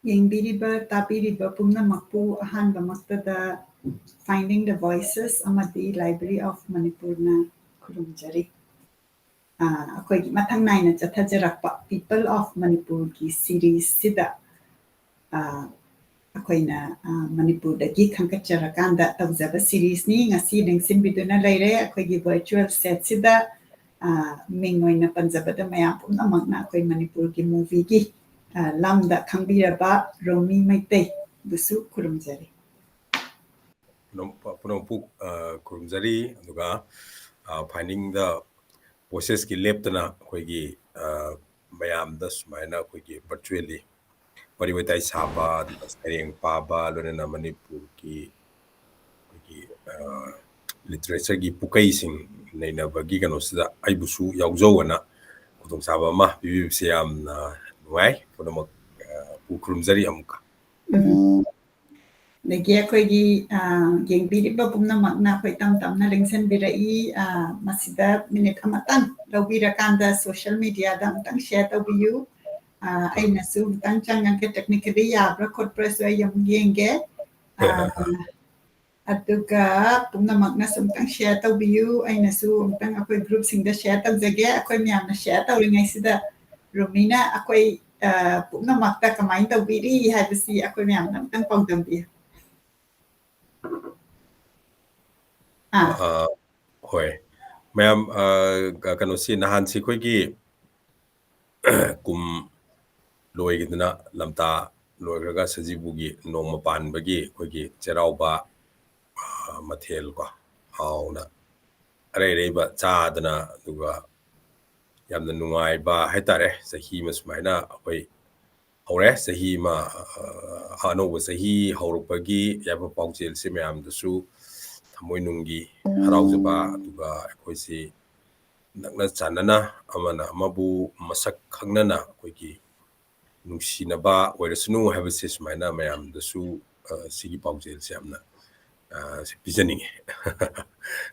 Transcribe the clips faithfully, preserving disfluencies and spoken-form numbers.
ꯌꯦꯡꯕꯤꯔꯤꯕ, ꯇꯥꯕꯤꯔꯤꯕ ꯄꯨꯝꯅꯃꯛꯄꯨ ꯑꯍꯥꯟꯕꯃꯛꯇꯗ Finding the Voices ꯑꯃꯗꯤ Library of Manipurꯅ ꯈꯨꯔꯨꯝꯖꯔꯤ꯫ ꯑ, ꯑꯩꯈꯣꯏꯒꯤ ꯃꯊꯪ ꯅꯥꯏꯅ ꯆꯠꯊꯖꯔꯛꯄ People of Manipurꯒꯤ series ꯁꯤꯗ, ꯑ, ꯑꯩꯈꯣꯏꯅ, ꯑ, ꯃꯅꯤꯄꯨꯔꯗꯒꯤ ꯈꯟꯒꯠꯆꯔꯀꯥꯟꯗ ꯇꯧꯖꯕ series ꯅꯤ꯫ ꯉꯁꯤ ꯂꯦꯡꯁꯤꯟꯕꯤꯗꯨꯅ ꯂꯩꯔꯦ ꯑꯩꯈꯣꯏꯒꯤ virtual set ꯁꯤꯗ, ꯑ, ꯃꯤꯡ ꯑꯣꯏꯅ ꯄꯟꯖꯕꯗ ꯃꯌꯥꯝ ꯄꯨꯝꯅꯃꯛꯅ ꯑꯩꯈꯣꯏ ꯃꯅꯤꯄꯨꯔꯒꯤ movieꯒꯤ, ꯑ, ꯂꯝꯗ ꯈꯪꯕꯤꯔꯕ ꯔꯣꯃꯤ ꯃꯩꯇꯩꯕꯨꯁꯨ ꯈꯨꯔꯨꯝꯖꯔꯤ꯫ ꯄꯨꯝꯅꯃꯛ-, ꯄꯨꯝꯅꯃꯛꯄꯨ, ꯑ, ꯈꯨꯔꯨꯝꯖꯔꯤ꯫ ꯑꯗꯨꯒ, ꯑ, Finding the Voicesꯀꯤ ꯂꯦꯞꯇꯅ ꯑꯩꯈꯣꯏꯒꯤ, ꯑ, ꯃꯌꯥꯝꯗ ꯁꯨꯃꯥꯏꯅ ꯑꯩꯈꯣꯏꯒꯤ virtually ꯋꯥꯔꯤ ꯋꯥꯇꯥꯏ ꯁꯥꯕ, ꯑꯗꯨꯒ ꯁꯩꯔꯦꯡ ꯄꯥꯕ, ꯂꯣꯏꯅꯅ ꯃꯅꯤꯄꯨꯔꯒꯤ ꯑꯩꯈꯣꯏꯒꯤ, ꯑ, literatureꯒꯤ ꯄꯨꯀꯩꯁꯤꯡ ꯅꯩꯅꯕꯒꯤ ꯀꯩꯅꯣꯁꯤꯗ ꯑꯩꯕꯨꯁꯨ ꯌꯥꯎꯖꯧꯑꯅ ꯈꯨꯗꯣꯡꯆꯥꯕ ꯑꯃ ꯄꯤꯕꯤꯕꯁꯦ ꯌꯥꯝꯅ ꯅꯨꯡꯉꯥꯏ꯫ ꯄꯨꯝꯅꯃꯛ, ꯑ, ꯄꯨ ꯈꯨꯔꯨꯝꯖꯔꯤ ꯑꯃꯨꯛꯀ꯫ ꯎꯝ꯫ ꯑꯗꯒꯤ ꯑꯩꯈꯣꯏꯒꯤ, ꯑ, ꯌꯦꯡꯕꯤꯔꯤꯕ ꯄꯨꯝꯅꯃꯛꯅ ꯑꯩꯈꯣꯏ ꯇꯞ ꯇꯞꯅ ꯂꯦꯡꯁꯤꯟꯕꯤꯔꯛꯏ꯫ ꯑ, ꯃꯁꯤꯗ minute ꯑꯃꯇꯪ ꯂꯧꯕꯤꯔꯀꯥꯟꯗ social mediaꯗ ꯑꯃꯨꯛꯇꯪ share ꯇꯧꯕꯤꯌꯨ꯫ ꯑ, ꯑꯩꯅꯁꯨ ꯑꯃꯨꯛꯇꯪ ꯆꯪꯉꯒ technically ꯌꯥꯕ꯭ꯔꯥ ꯈꯣꯠꯄ꯭ꯔꯥꯁꯨ ꯑꯩ ꯑꯃꯨꯛ ꯌꯦꯡꯒꯦ꯫ ꯑ, ꯑꯗꯨꯒ ꯄꯨꯝꯅꯃꯛꯅꯁꯨ ꯑꯃꯨꯛꯇꯪ share ꯇꯧꯕꯤꯌꯨ꯫ ꯑꯩꯅꯁꯨ ꯑꯃꯨꯛꯇꯪ ꯑꯩꯈꯣꯏ groupꯁꯤꯡꯗ share ꯇꯧꯖꯒꯦ꯫ ꯑꯩꯈꯣꯏ ꯃꯌꯥꯝꯅ share ꯇꯧꯔꯤꯉꯩꯁꯤꯗ ꯔꯣꯃꯤꯅ ꯑꯩꯈꯣꯏ, ꯑ, ꯄꯨꯝꯅꯃꯛꯇ ꯀꯃꯥꯏꯅ ꯇꯧꯕꯤꯔꯤ ꯍꯥꯏꯕꯁꯤ ꯑꯩꯈꯣꯏ ꯃꯌꯥꯝꯅ ꯑꯃꯨꯛꯇꯪ ꯄꯥꯎꯗꯝꯕꯤꯌꯨ꯫ ꯑꯥ꯫ ꯑ, ꯍꯣꯏ꯫ ꯃꯌꯥꯝ, ꯑ, ꯀ-, ꯀꯩꯅꯣꯁꯤ, ꯅꯍꯥꯟꯁꯤ ꯑꯩꯈꯣꯏꯒꯤ ꯀꯨꯝ ꯂꯣꯏꯈꯤꯗꯅ, ꯂꯝꯇꯥ ꯂꯣꯏꯈ꯭ꯔꯒ ꯁꯖꯤꯕꯨꯒꯤ ꯅꯣꯡꯃ ꯄꯥꯟꯕꯒꯤ ꯑꯩꯈꯣꯏꯒꯤ ꯆꯩꯔꯥꯎꯕ, ꯑ, ꯃꯊꯦꯜ ꯀꯣ, ꯍꯥꯎꯅ ꯑꯔꯩ ꯑꯔꯩꯕ ꯆꯥꯗꯅ, ꯑꯗꯨꯒ ꯌꯥꯝꯅ ꯅꯨꯡꯉꯥꯏꯕ ꯍꯥꯏꯇꯥꯔꯦ꯫ ꯆꯍꯤ ꯑꯃ ꯁꯨꯃꯥꯏꯅ ꯑꯩꯈꯣꯏ ꯍꯧꯔꯦ, ꯆꯍꯤ ꯑꯃ, ꯑ, ꯑꯅꯧꯕ ꯆꯍꯤ ꯍꯧꯔꯛꯄꯒꯤ ꯌꯥꯏꯐ ꯄꯥꯎꯖꯦꯜꯁꯦ ꯃꯌꯥꯝꯗꯁꯨ ꯊꯃꯣꯏꯅꯨꯡꯒꯤ ꯍꯔꯥꯎꯖꯕ, ꯑꯗꯨꯒ ꯑꯩꯈꯣꯏꯁꯤ ꯅꯛꯅ ꯆꯥꯟꯅꯅ, ꯑꯃꯅ ꯑꯃꯕꯨ ꯃꯁꯛ ꯈꯪꯅꯅ ꯑꯩꯈꯣꯏꯒꯤ ꯅꯨꯡꯁꯤꯅꯕ ꯑꯣꯏꯔꯁꯅꯨ ꯍꯥꯏꯕꯁꯦ ꯁꯨꯃꯥꯏꯅ ꯃꯌꯥꯝꯗꯁꯨ, ꯑ, ꯁꯤꯒꯤ ꯄꯥꯎꯖꯦꯜꯁꯦ ꯌꯥꯝꯅ, ꯑ, ꯁꯤ ꯄꯤꯖꯅꯤꯡꯉꯤ꯫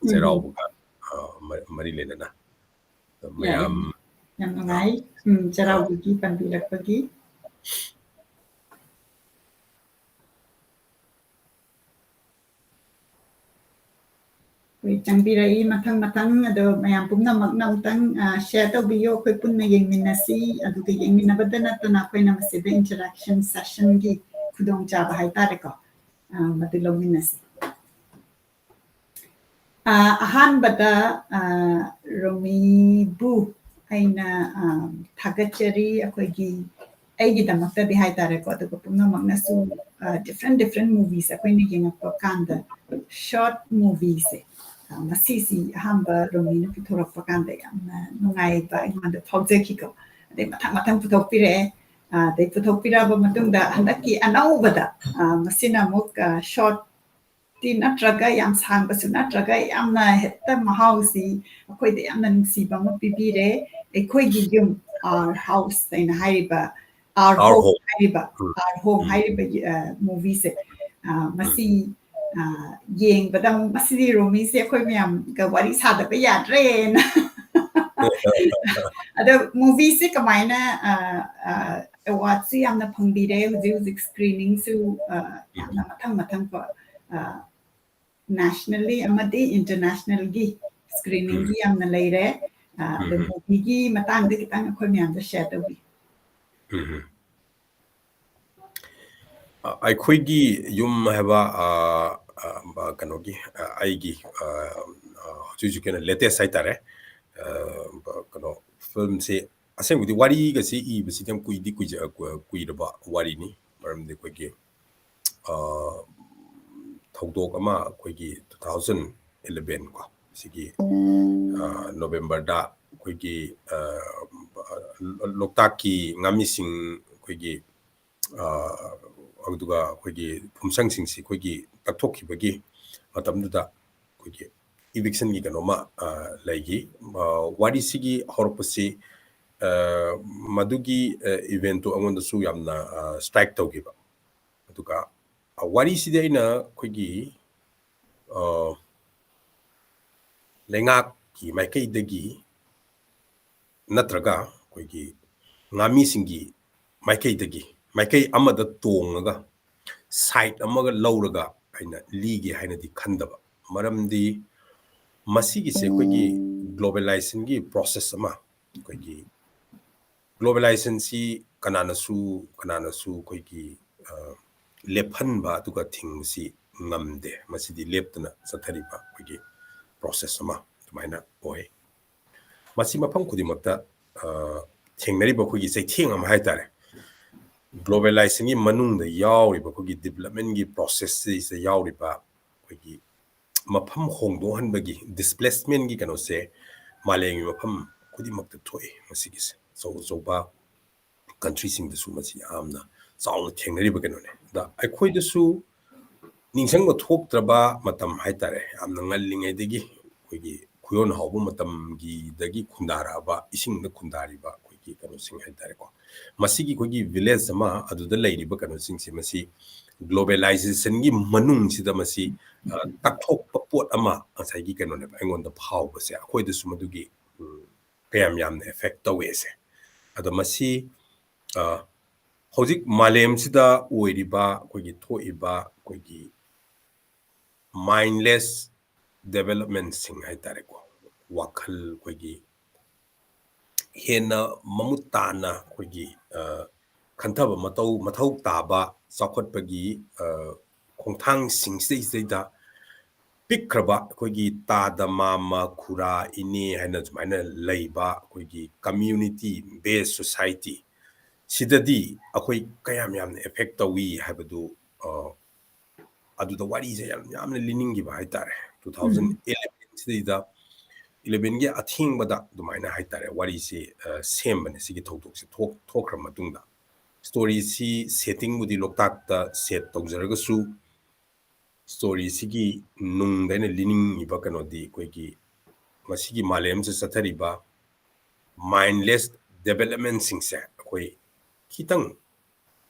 ꯎꯝ꯫ ꯆꯩꯔꯥꯎꯕꯒ, ꯑ, ꯃ-, ꯃꯔꯤ ꯂꯩꯅꯅ꯫ ꯌꯥꯏ, ꯃꯌꯥꯝ, ꯌꯥꯝ ꯅꯨꯡꯉꯥꯏ꯫ ꯎꯝ, ꯆꯩꯔꯥꯎꯕꯒꯤ ꯄꯟꯕꯤꯔꯛꯄꯒꯤ꯫ ꯑꯩꯈꯣꯏ ꯆꯪꯕꯤꯔꯛꯏ ꯃꯊꯪ ꯃꯊꯪ꯫ ꯑꯗꯣ ꯃꯌꯥꯝ ꯄꯨꯝꯅꯃꯛꯅ ꯑꯃꯨꯛꯇꯪ, ꯑ, share ꯇꯧꯕꯤꯌꯨ꯫ ꯑꯩꯈꯣꯏ ꯄꯨꯟꯅ ꯌꯦꯡꯃꯤꯟꯅꯁꯤ꯫ ꯑꯗꯨꯒ ꯌꯦꯡꯃꯤꯟꯅꯕꯗ ꯅꯠꯇꯅ ꯑꯩꯈꯣꯏꯅ ꯃꯁꯤꯗ interaction sessionꯒꯤ ꯈꯨꯗꯣꯡꯆꯥꯕ ꯍꯥꯏꯇꯥꯔꯦꯀꯣ, ꯑ, ꯃꯗꯨ ꯂꯧꯃꯤꯟꯅꯁꯤ꯫ ꯑ, ꯑꯍꯥꯟꯕꯗ, ꯑ, ꯔꯣꯃꯤꯕꯨ ꯑꯩꯅ, ꯑ, ꯊꯥꯒꯠꯆꯔꯤ꯫ ꯑꯩꯈꯣꯏꯒꯤ, ꯑꯩꯒꯤꯗꯃꯛꯇꯗꯤ ꯍꯥꯏꯇꯥꯔꯦꯀꯣ, ꯑꯗꯨꯒ ꯄꯨꯝꯅꯃꯛꯅꯁꯨ, ꯑ, different different movies ꯑꯩꯈꯣꯏꯅ ꯌꯦꯡꯉꯛꯄ ꯀꯥꯟꯗ short movieꯁꯦ, ꯑ, ꯃꯁꯤꯁꯤ ꯑꯍꯥꯟꯕ ꯔꯣꯃꯤꯅ ꯄꯨꯊꯣꯔꯛꯄ ꯀꯥꯟꯗ ꯌꯥꯝꯅ ꯅꯨꯡꯉꯥꯏꯕ ꯑꯩꯉꯣꯟꯗ ꯐꯥꯎꯖꯈꯤꯀꯣ꯫ ꯑꯗꯩ ꯃꯊꯪ ꯃꯊꯪ ꯄꯨꯊꯣꯛꯄꯤꯔꯛꯑꯦ꯫ ꯑ, ꯑꯗꯩ ꯄꯨꯊꯣꯛꯄꯤꯔꯛꯑꯕ ꯃꯇꯨꯡꯗ ꯍꯟꯗꯛꯀꯤ ꯑꯅꯧꯕꯗ, ꯑ, ꯃꯁꯤꯅ ꯑꯃꯨꯛ, ꯑ, short ꯇꯤ ꯅꯠꯇ꯭ꯔꯒ ꯌꯥꯝ ꯁꯥꯡꯕꯁꯨ ꯅꯠꯇ꯭ꯔꯒ ꯌꯥꯝꯅ ꯍꯦꯛꯇ ꯃꯍꯥꯎꯁꯤ ꯑꯩꯈꯣꯏꯗ ꯌꯥꯝꯅ ꯅꯨꯡꯁꯤꯕ ꯑꯃ ꯄꯤꯕꯤꯔꯦ꯫ ꯑꯩꯈꯣꯏꯒꯤ ꯌꯨꯝ, Our House ꯍꯥꯏꯅ ꯍꯥꯏꯔꯤꯕ, Our Our Home Home. ꯍꯥꯏꯔꯤꯕ, ꯎꯝ. Our Home ꯎꯝ. ꯍꯥꯏꯔꯤꯕ, ꯑ, movieꯁꯦ, ꯑ, ꯎꯝ. ꯃꯁꯤ, ꯑ, ꯌꯦꯡꯕꯗ ꯑꯃꯨꯛ ꯃꯁꯤꯗꯤ ꯔꯣꯃꯤꯁꯦ ꯑꯩꯈꯣꯏ ꯃꯌꯥꯝꯒ ꯋꯥꯔꯤ ꯁꯥꯗꯕ ꯌꯥꯗ꯭ꯔꯦꯅ꯫ ꯑꯗꯣ movieꯁꯦ ꯀꯃꯥꯏꯅ, ꯑ, ꯑ, awardꯁꯨ ꯌꯥꯝꯅ ꯐꯪꯕꯤꯔꯦ, ꯍꯧꯖꯤꯛ ꯍꯧꯖꯤꯛ screeningꯁꯨ, ꯑ, ꯌꯥꯝꯅ ꯃꯊꯪ ꯃꯊꯪ ꯀꯣ, ꯑ, nationally ꯑꯃꯗꯤ internationalꯒꯤ screeningꯒꯤ ꯎꯝ. ꯌꯥꯝꯅ ꯂꯩꯔꯦ꯫ ꯑ, ꯑꯗꯣ ꯎꯝ. movieꯒꯤ ꯃꯇꯥꯡꯗ ꯈꯤꯇꯪ ꯑꯩꯈꯣꯏ ꯃꯌꯥꯝꯗ share ꯇꯧꯕꯤꯌꯨ꯫ ꯎꯝ. ꯑ, ꯑꯩꯈꯣꯏꯒꯤ ꯌꯨꯝ ꯍꯥꯏꯕ, ꯑ, ꯑ, ꯀꯩꯅꯣꯒꯤ, ꯑ, ꯑꯩꯒꯤ, ꯑ, ꯑ, ꯍꯧꯖꯤꯛ ꯍꯧꯖꯤꯛꯀꯤ ꯑꯣꯏꯅ latest ꯍꯥꯏꯇꯥꯔꯦ꯫ ꯑ, ꯀꯩꯅꯣ, filmꯁꯦ ꯑꯁꯦꯡꯕꯗꯤ ꯋꯥꯔꯤꯒꯁꯤ ꯏꯕꯁꯤꯗꯤ ꯌꯥꯝ ꯀꯨꯏꯗꯤ ꯀꯨꯏꯖ-, ꯀꯨꯏꯔꯕ ꯋꯥꯔꯤꯅꯤ꯫ ꯃꯔꯝꯗꯤ ꯑꯩꯈꯣꯏꯒꯤ, ꯑ, ꯊꯧꯗꯣꯛ ꯑꯃ ꯑꯩꯈꯣꯏꯒꯤ two thousand eleven ꯀꯣ, ꯁꯤꯒꯤ, ꯑ, Novemberꯗ ꯑꯩꯈꯣꯏꯒꯤ, ꯑ, ꯂꯣꯛꯇꯥꯛꯀꯤ ꯉꯥꯃꯤꯁꯤꯡ ꯑꯩꯈꯣꯏꯒꯤ, ꯑ, ꯑꯗꯨꯒ ꯑꯩꯈꯣꯏꯒꯤ ꯐꯨꯝꯁꯪꯁꯤꯡꯁꯤ ꯑꯩꯈꯣꯏꯒꯤ ꯇꯛꯊꯣꯛꯈꯤꯕꯒꯤ ꯃꯇꯝꯗꯨꯗ ꯑꯩꯈꯣꯏꯒꯤ evictionꯒꯤ ꯀꯩꯅꯣꯝꯃ, ꯑ, ꯂꯩꯈꯤ꯫ ꯑ, ꯋꯥꯔꯤꯁꯤꯒꯤ ꯍꯧꯔꯛꯄꯁꯤ, ꯑ, ꯃꯗꯨꯒꯤ, ꯑ, eventꯇꯨ ꯑꯩꯉꯣꯟꯗꯁꯨ ꯌꯥꯝꯅ, ꯑ, strike ꯇꯧꯈꯤꯕ꯫ ꯑꯗꯨꯒ, ꯑ, ꯋꯥꯔꯤꯁꯤꯗꯤ ꯑꯩꯅ ꯑꯩꯈꯣꯏꯒꯤ, ꯑ, ꯂꯩꯉꯥꯛꯀꯤ ꯃꯥꯏꯀꯩꯗꯒꯤ ꯅꯠꯇ꯭ꯔꯒ ꯑꯩꯈꯣꯏꯒꯤ ꯉꯥꯃꯤꯁꯤꯡꯒꯤ ꯃꯥꯏꯀꯩꯗꯒꯤ, ꯃꯥꯏꯀꯩ ꯑꯃꯗ ꯇꯣꯡꯉꯒ side ꯑꯃꯒ ꯂꯧꯔꯒ ꯑꯩꯅ ꯂꯤꯒꯦ ꯍꯥꯏꯅꯗꯤ ꯈꯟꯗꯕ꯫ ꯃꯔꯝꯗꯤ, ꯃꯁꯤꯒꯤꯁꯦ ꯑꯩꯈꯣꯏꯒꯤ globalizationꯒꯤ process ꯑꯃ, ꯑꯩꯈꯣꯏꯒꯤ globalizationꯁꯤ ꯀꯅꯥꯅꯁꯨ ꯀꯅꯥꯅꯁꯨ ꯑꯩꯈꯣꯏꯒꯤ ꯂꯦꯞꯍꯟꯕ ꯑꯗꯨꯒ ꯊꯤꯡꯕꯁꯤ ꯉꯝꯗꯦ꯫ ꯃꯁꯤꯗꯤ ꯂꯦꯞꯇꯅ ꯆꯠꯊꯔꯤꯕ ꯑꯩꯈꯣꯏꯒꯤ process ꯑꯃ ꯑꯗꯨꯃꯥꯏꯅ ꯑꯣꯏ꯫ ꯃꯁꯤ ꯃꯐꯝ ꯈꯨꯗꯤꯡꯃꯛꯇ ꯊꯦꯡꯅꯔꯤꯕ ꯑꯩꯈꯣꯏꯒꯤ ꯆꯩꯊꯦꯡ ꯑꯃ ꯍꯥꯏꯇꯥꯔꯦ꯫ Globalizationꯒꯤ ꯃꯅꯨꯡꯗ ꯌꯥꯎꯔꯤꯕ ꯑꯩꯈꯣꯏꯒꯤ developmentꯒꯤ processꯁꯤꯗ ꯌꯥꯎꯔꯤꯕ ꯑꯩꯈꯣꯏꯒꯤ ꯃꯐꯝ ꯍꯣꯡꯗꯣꯛꯍꯟꯕꯒꯤ, displacementꯒꯤ ꯀꯩꯅꯣꯁꯦ ꯃꯥꯂꯦꯝꯒꯤ ꯃꯐꯝ ꯈꯨꯗꯤꯡꯃꯛꯇ ꯊꯣꯛꯏ꯫ ꯃꯁꯤꯒꯤꯁꯦ ꯑꯆꯧ ꯑꯆꯧꯕ countryꯁꯤꯡꯗꯁꯨ ꯃꯁꯤ ꯌꯥꯝꯅ ꯆꯥꯎꯅ ꯊꯦꯡꯅꯔꯤꯕ ꯀꯩꯅꯣꯅꯦ꯫ ꯑꯗ ꯑꯩꯈꯣꯏꯗꯁꯨ ꯅꯤꯡꯁꯤꯡꯕ ꯊꯣꯛꯇ꯭ꯔꯕ ꯃꯇꯝ ꯍꯥꯏꯇꯥꯔꯦ, ꯌꯥꯝꯅ ꯉꯜꯂꯤꯉꯩꯗꯒꯤ ꯑꯩꯈꯣꯏꯒꯤ ꯈꯨꯌꯣꯟ ꯍꯥꯎꯕ ꯃꯇꯝꯒꯤꯗꯒꯤ ꯈꯨꯟꯗꯥꯔꯛꯑꯕ, ꯏꯁꯤꯡꯗ ꯈꯨꯟꯗꯥꯔꯤꯕ ꯑꯩꯈꯣꯏꯒꯤ ꯀꯩꯅꯣꯁꯤꯡ ꯍꯥꯏꯇꯥꯔꯦꯀꯣ꯫ ꯃꯁꯤꯒꯤ ꯑꯩꯈꯣꯏꯒꯤ village ꯑꯃ, ꯑꯗꯨꯗ ꯂꯩꯔꯤꯕ ꯀꯩꯅꯣꯁꯤꯡꯁꯦ, ꯃꯁꯤ globalizationꯒꯤ ꯃꯅꯨꯡꯁꯤꯗ ꯃꯁꯤ ꯇꯛꯊꯣꯛꯄ ꯄꯣꯠ ꯑꯃ ꯉꯁꯥꯏꯒꯤ ꯀꯩꯅꯣꯅꯦꯕ ꯑꯩꯉꯣꯟꯗ ꯐꯥꯎꯕꯁꯦ꯫ ꯑꯩꯈꯣꯏꯗꯁꯨ ꯃꯗꯨꯒꯤ ꯀꯌꯥꯝ ꯌꯥꯝꯅ effect ꯇꯧꯋꯦꯁꯦ꯫ ꯑꯗꯣ ꯃꯁꯤ ꯍꯧꯖꯤꯛ ꯃꯥꯂꯦꯝꯁꯤꯗ ꯑꯣꯏꯔꯤꯕ ꯑꯩꯈꯣꯏꯒꯤ ꯊꯣꯛꯏꯕ ꯑꯩꯈꯣꯏꯒꯤ mindless developmentꯁꯤꯡ ꯍꯥꯏꯇꯥꯔꯦꯀꯣ, ꯋꯥꯈꯜ ꯑꯩꯈꯣꯏꯒꯤ ꯍꯦꯟꯅ ꯃꯃꯨꯠ ꯇꯥꯅ ꯑꯩꯈꯣꯏꯒꯤ ꯈꯟꯊꯕ ꯃꯇꯧ, ꯃꯊꯧ ꯇꯥꯕ ꯆꯥꯎꯈꯠꯄꯒꯤ ꯈꯣꯡꯊꯥꯡꯁꯤꯡꯁꯤꯗꯩꯁꯤꯗꯩꯗ ꯄꯤꯛꯈ꯭ꯔꯕ ꯑꯩꯈꯣꯏꯒꯤ ꯇꯥꯗ ꯃꯥꯝꯃ, ꯈꯨꯔꯥ, ꯏꯅꯦ ꯍꯥꯏꯅ ꯁꯨꯃꯥꯏꯅ ꯂꯩꯕ ꯑꯩꯈꯣꯏꯒꯤ community based society ꯁꯤꯗꯗꯤ ꯑꯩꯈꯣꯏ ꯀꯌꯥꯝ ꯌꯥꯝꯅ effect ꯇꯧꯏ ꯍꯥꯏꯕꯗꯨ ꯑꯗꯨꯗ ꯋꯥꯔꯤꯁꯦ ꯌꯥꯝ ꯌꯥꯝꯅ ꯂꯤꯅꯤꯡꯈꯤꯕ ꯍꯥꯏꯇꯥꯔꯦ꯫ Two thousand eleven ꯁꯤꯗꯩꯗ elevenꯒꯤ ꯑꯊꯦꯡꯕꯗ ꯑꯗꯨꯃꯥꯏꯅ ꯍꯥꯏꯇꯥꯔꯦ, ꯋꯥꯔꯤꯁꯤ ꯁꯦꯝꯕꯅꯦ꯫ ꯁꯤꯒꯤ ꯊꯧꯗꯣꯛꯁꯦ ꯊꯣꯛꯈ꯭ꯔ ꯃꯇꯨꯡꯗ storyꯁꯤ settingꯕꯨꯗꯤ ꯂꯣꯛꯇꯥꯛꯇ set ꯇꯧꯖꯔꯒꯁꯨ storyꯁꯤꯒꯤ ꯅꯨꯡꯗ ꯑꯩꯅ ꯂꯤꯅꯤꯡꯉꯤꯕ ꯀꯩꯅꯣꯗꯤ ꯑꯩꯈꯣꯏꯒꯤ ꯃꯁꯤꯒꯤ ꯃꯥꯂꯦꯝꯁꯤꯗ ꯆꯠꯊꯔꯤꯕ mindless developmentꯁꯤꯡꯁꯦ ꯑꯩꯈꯣꯏ ꯈꯤꯇꯪ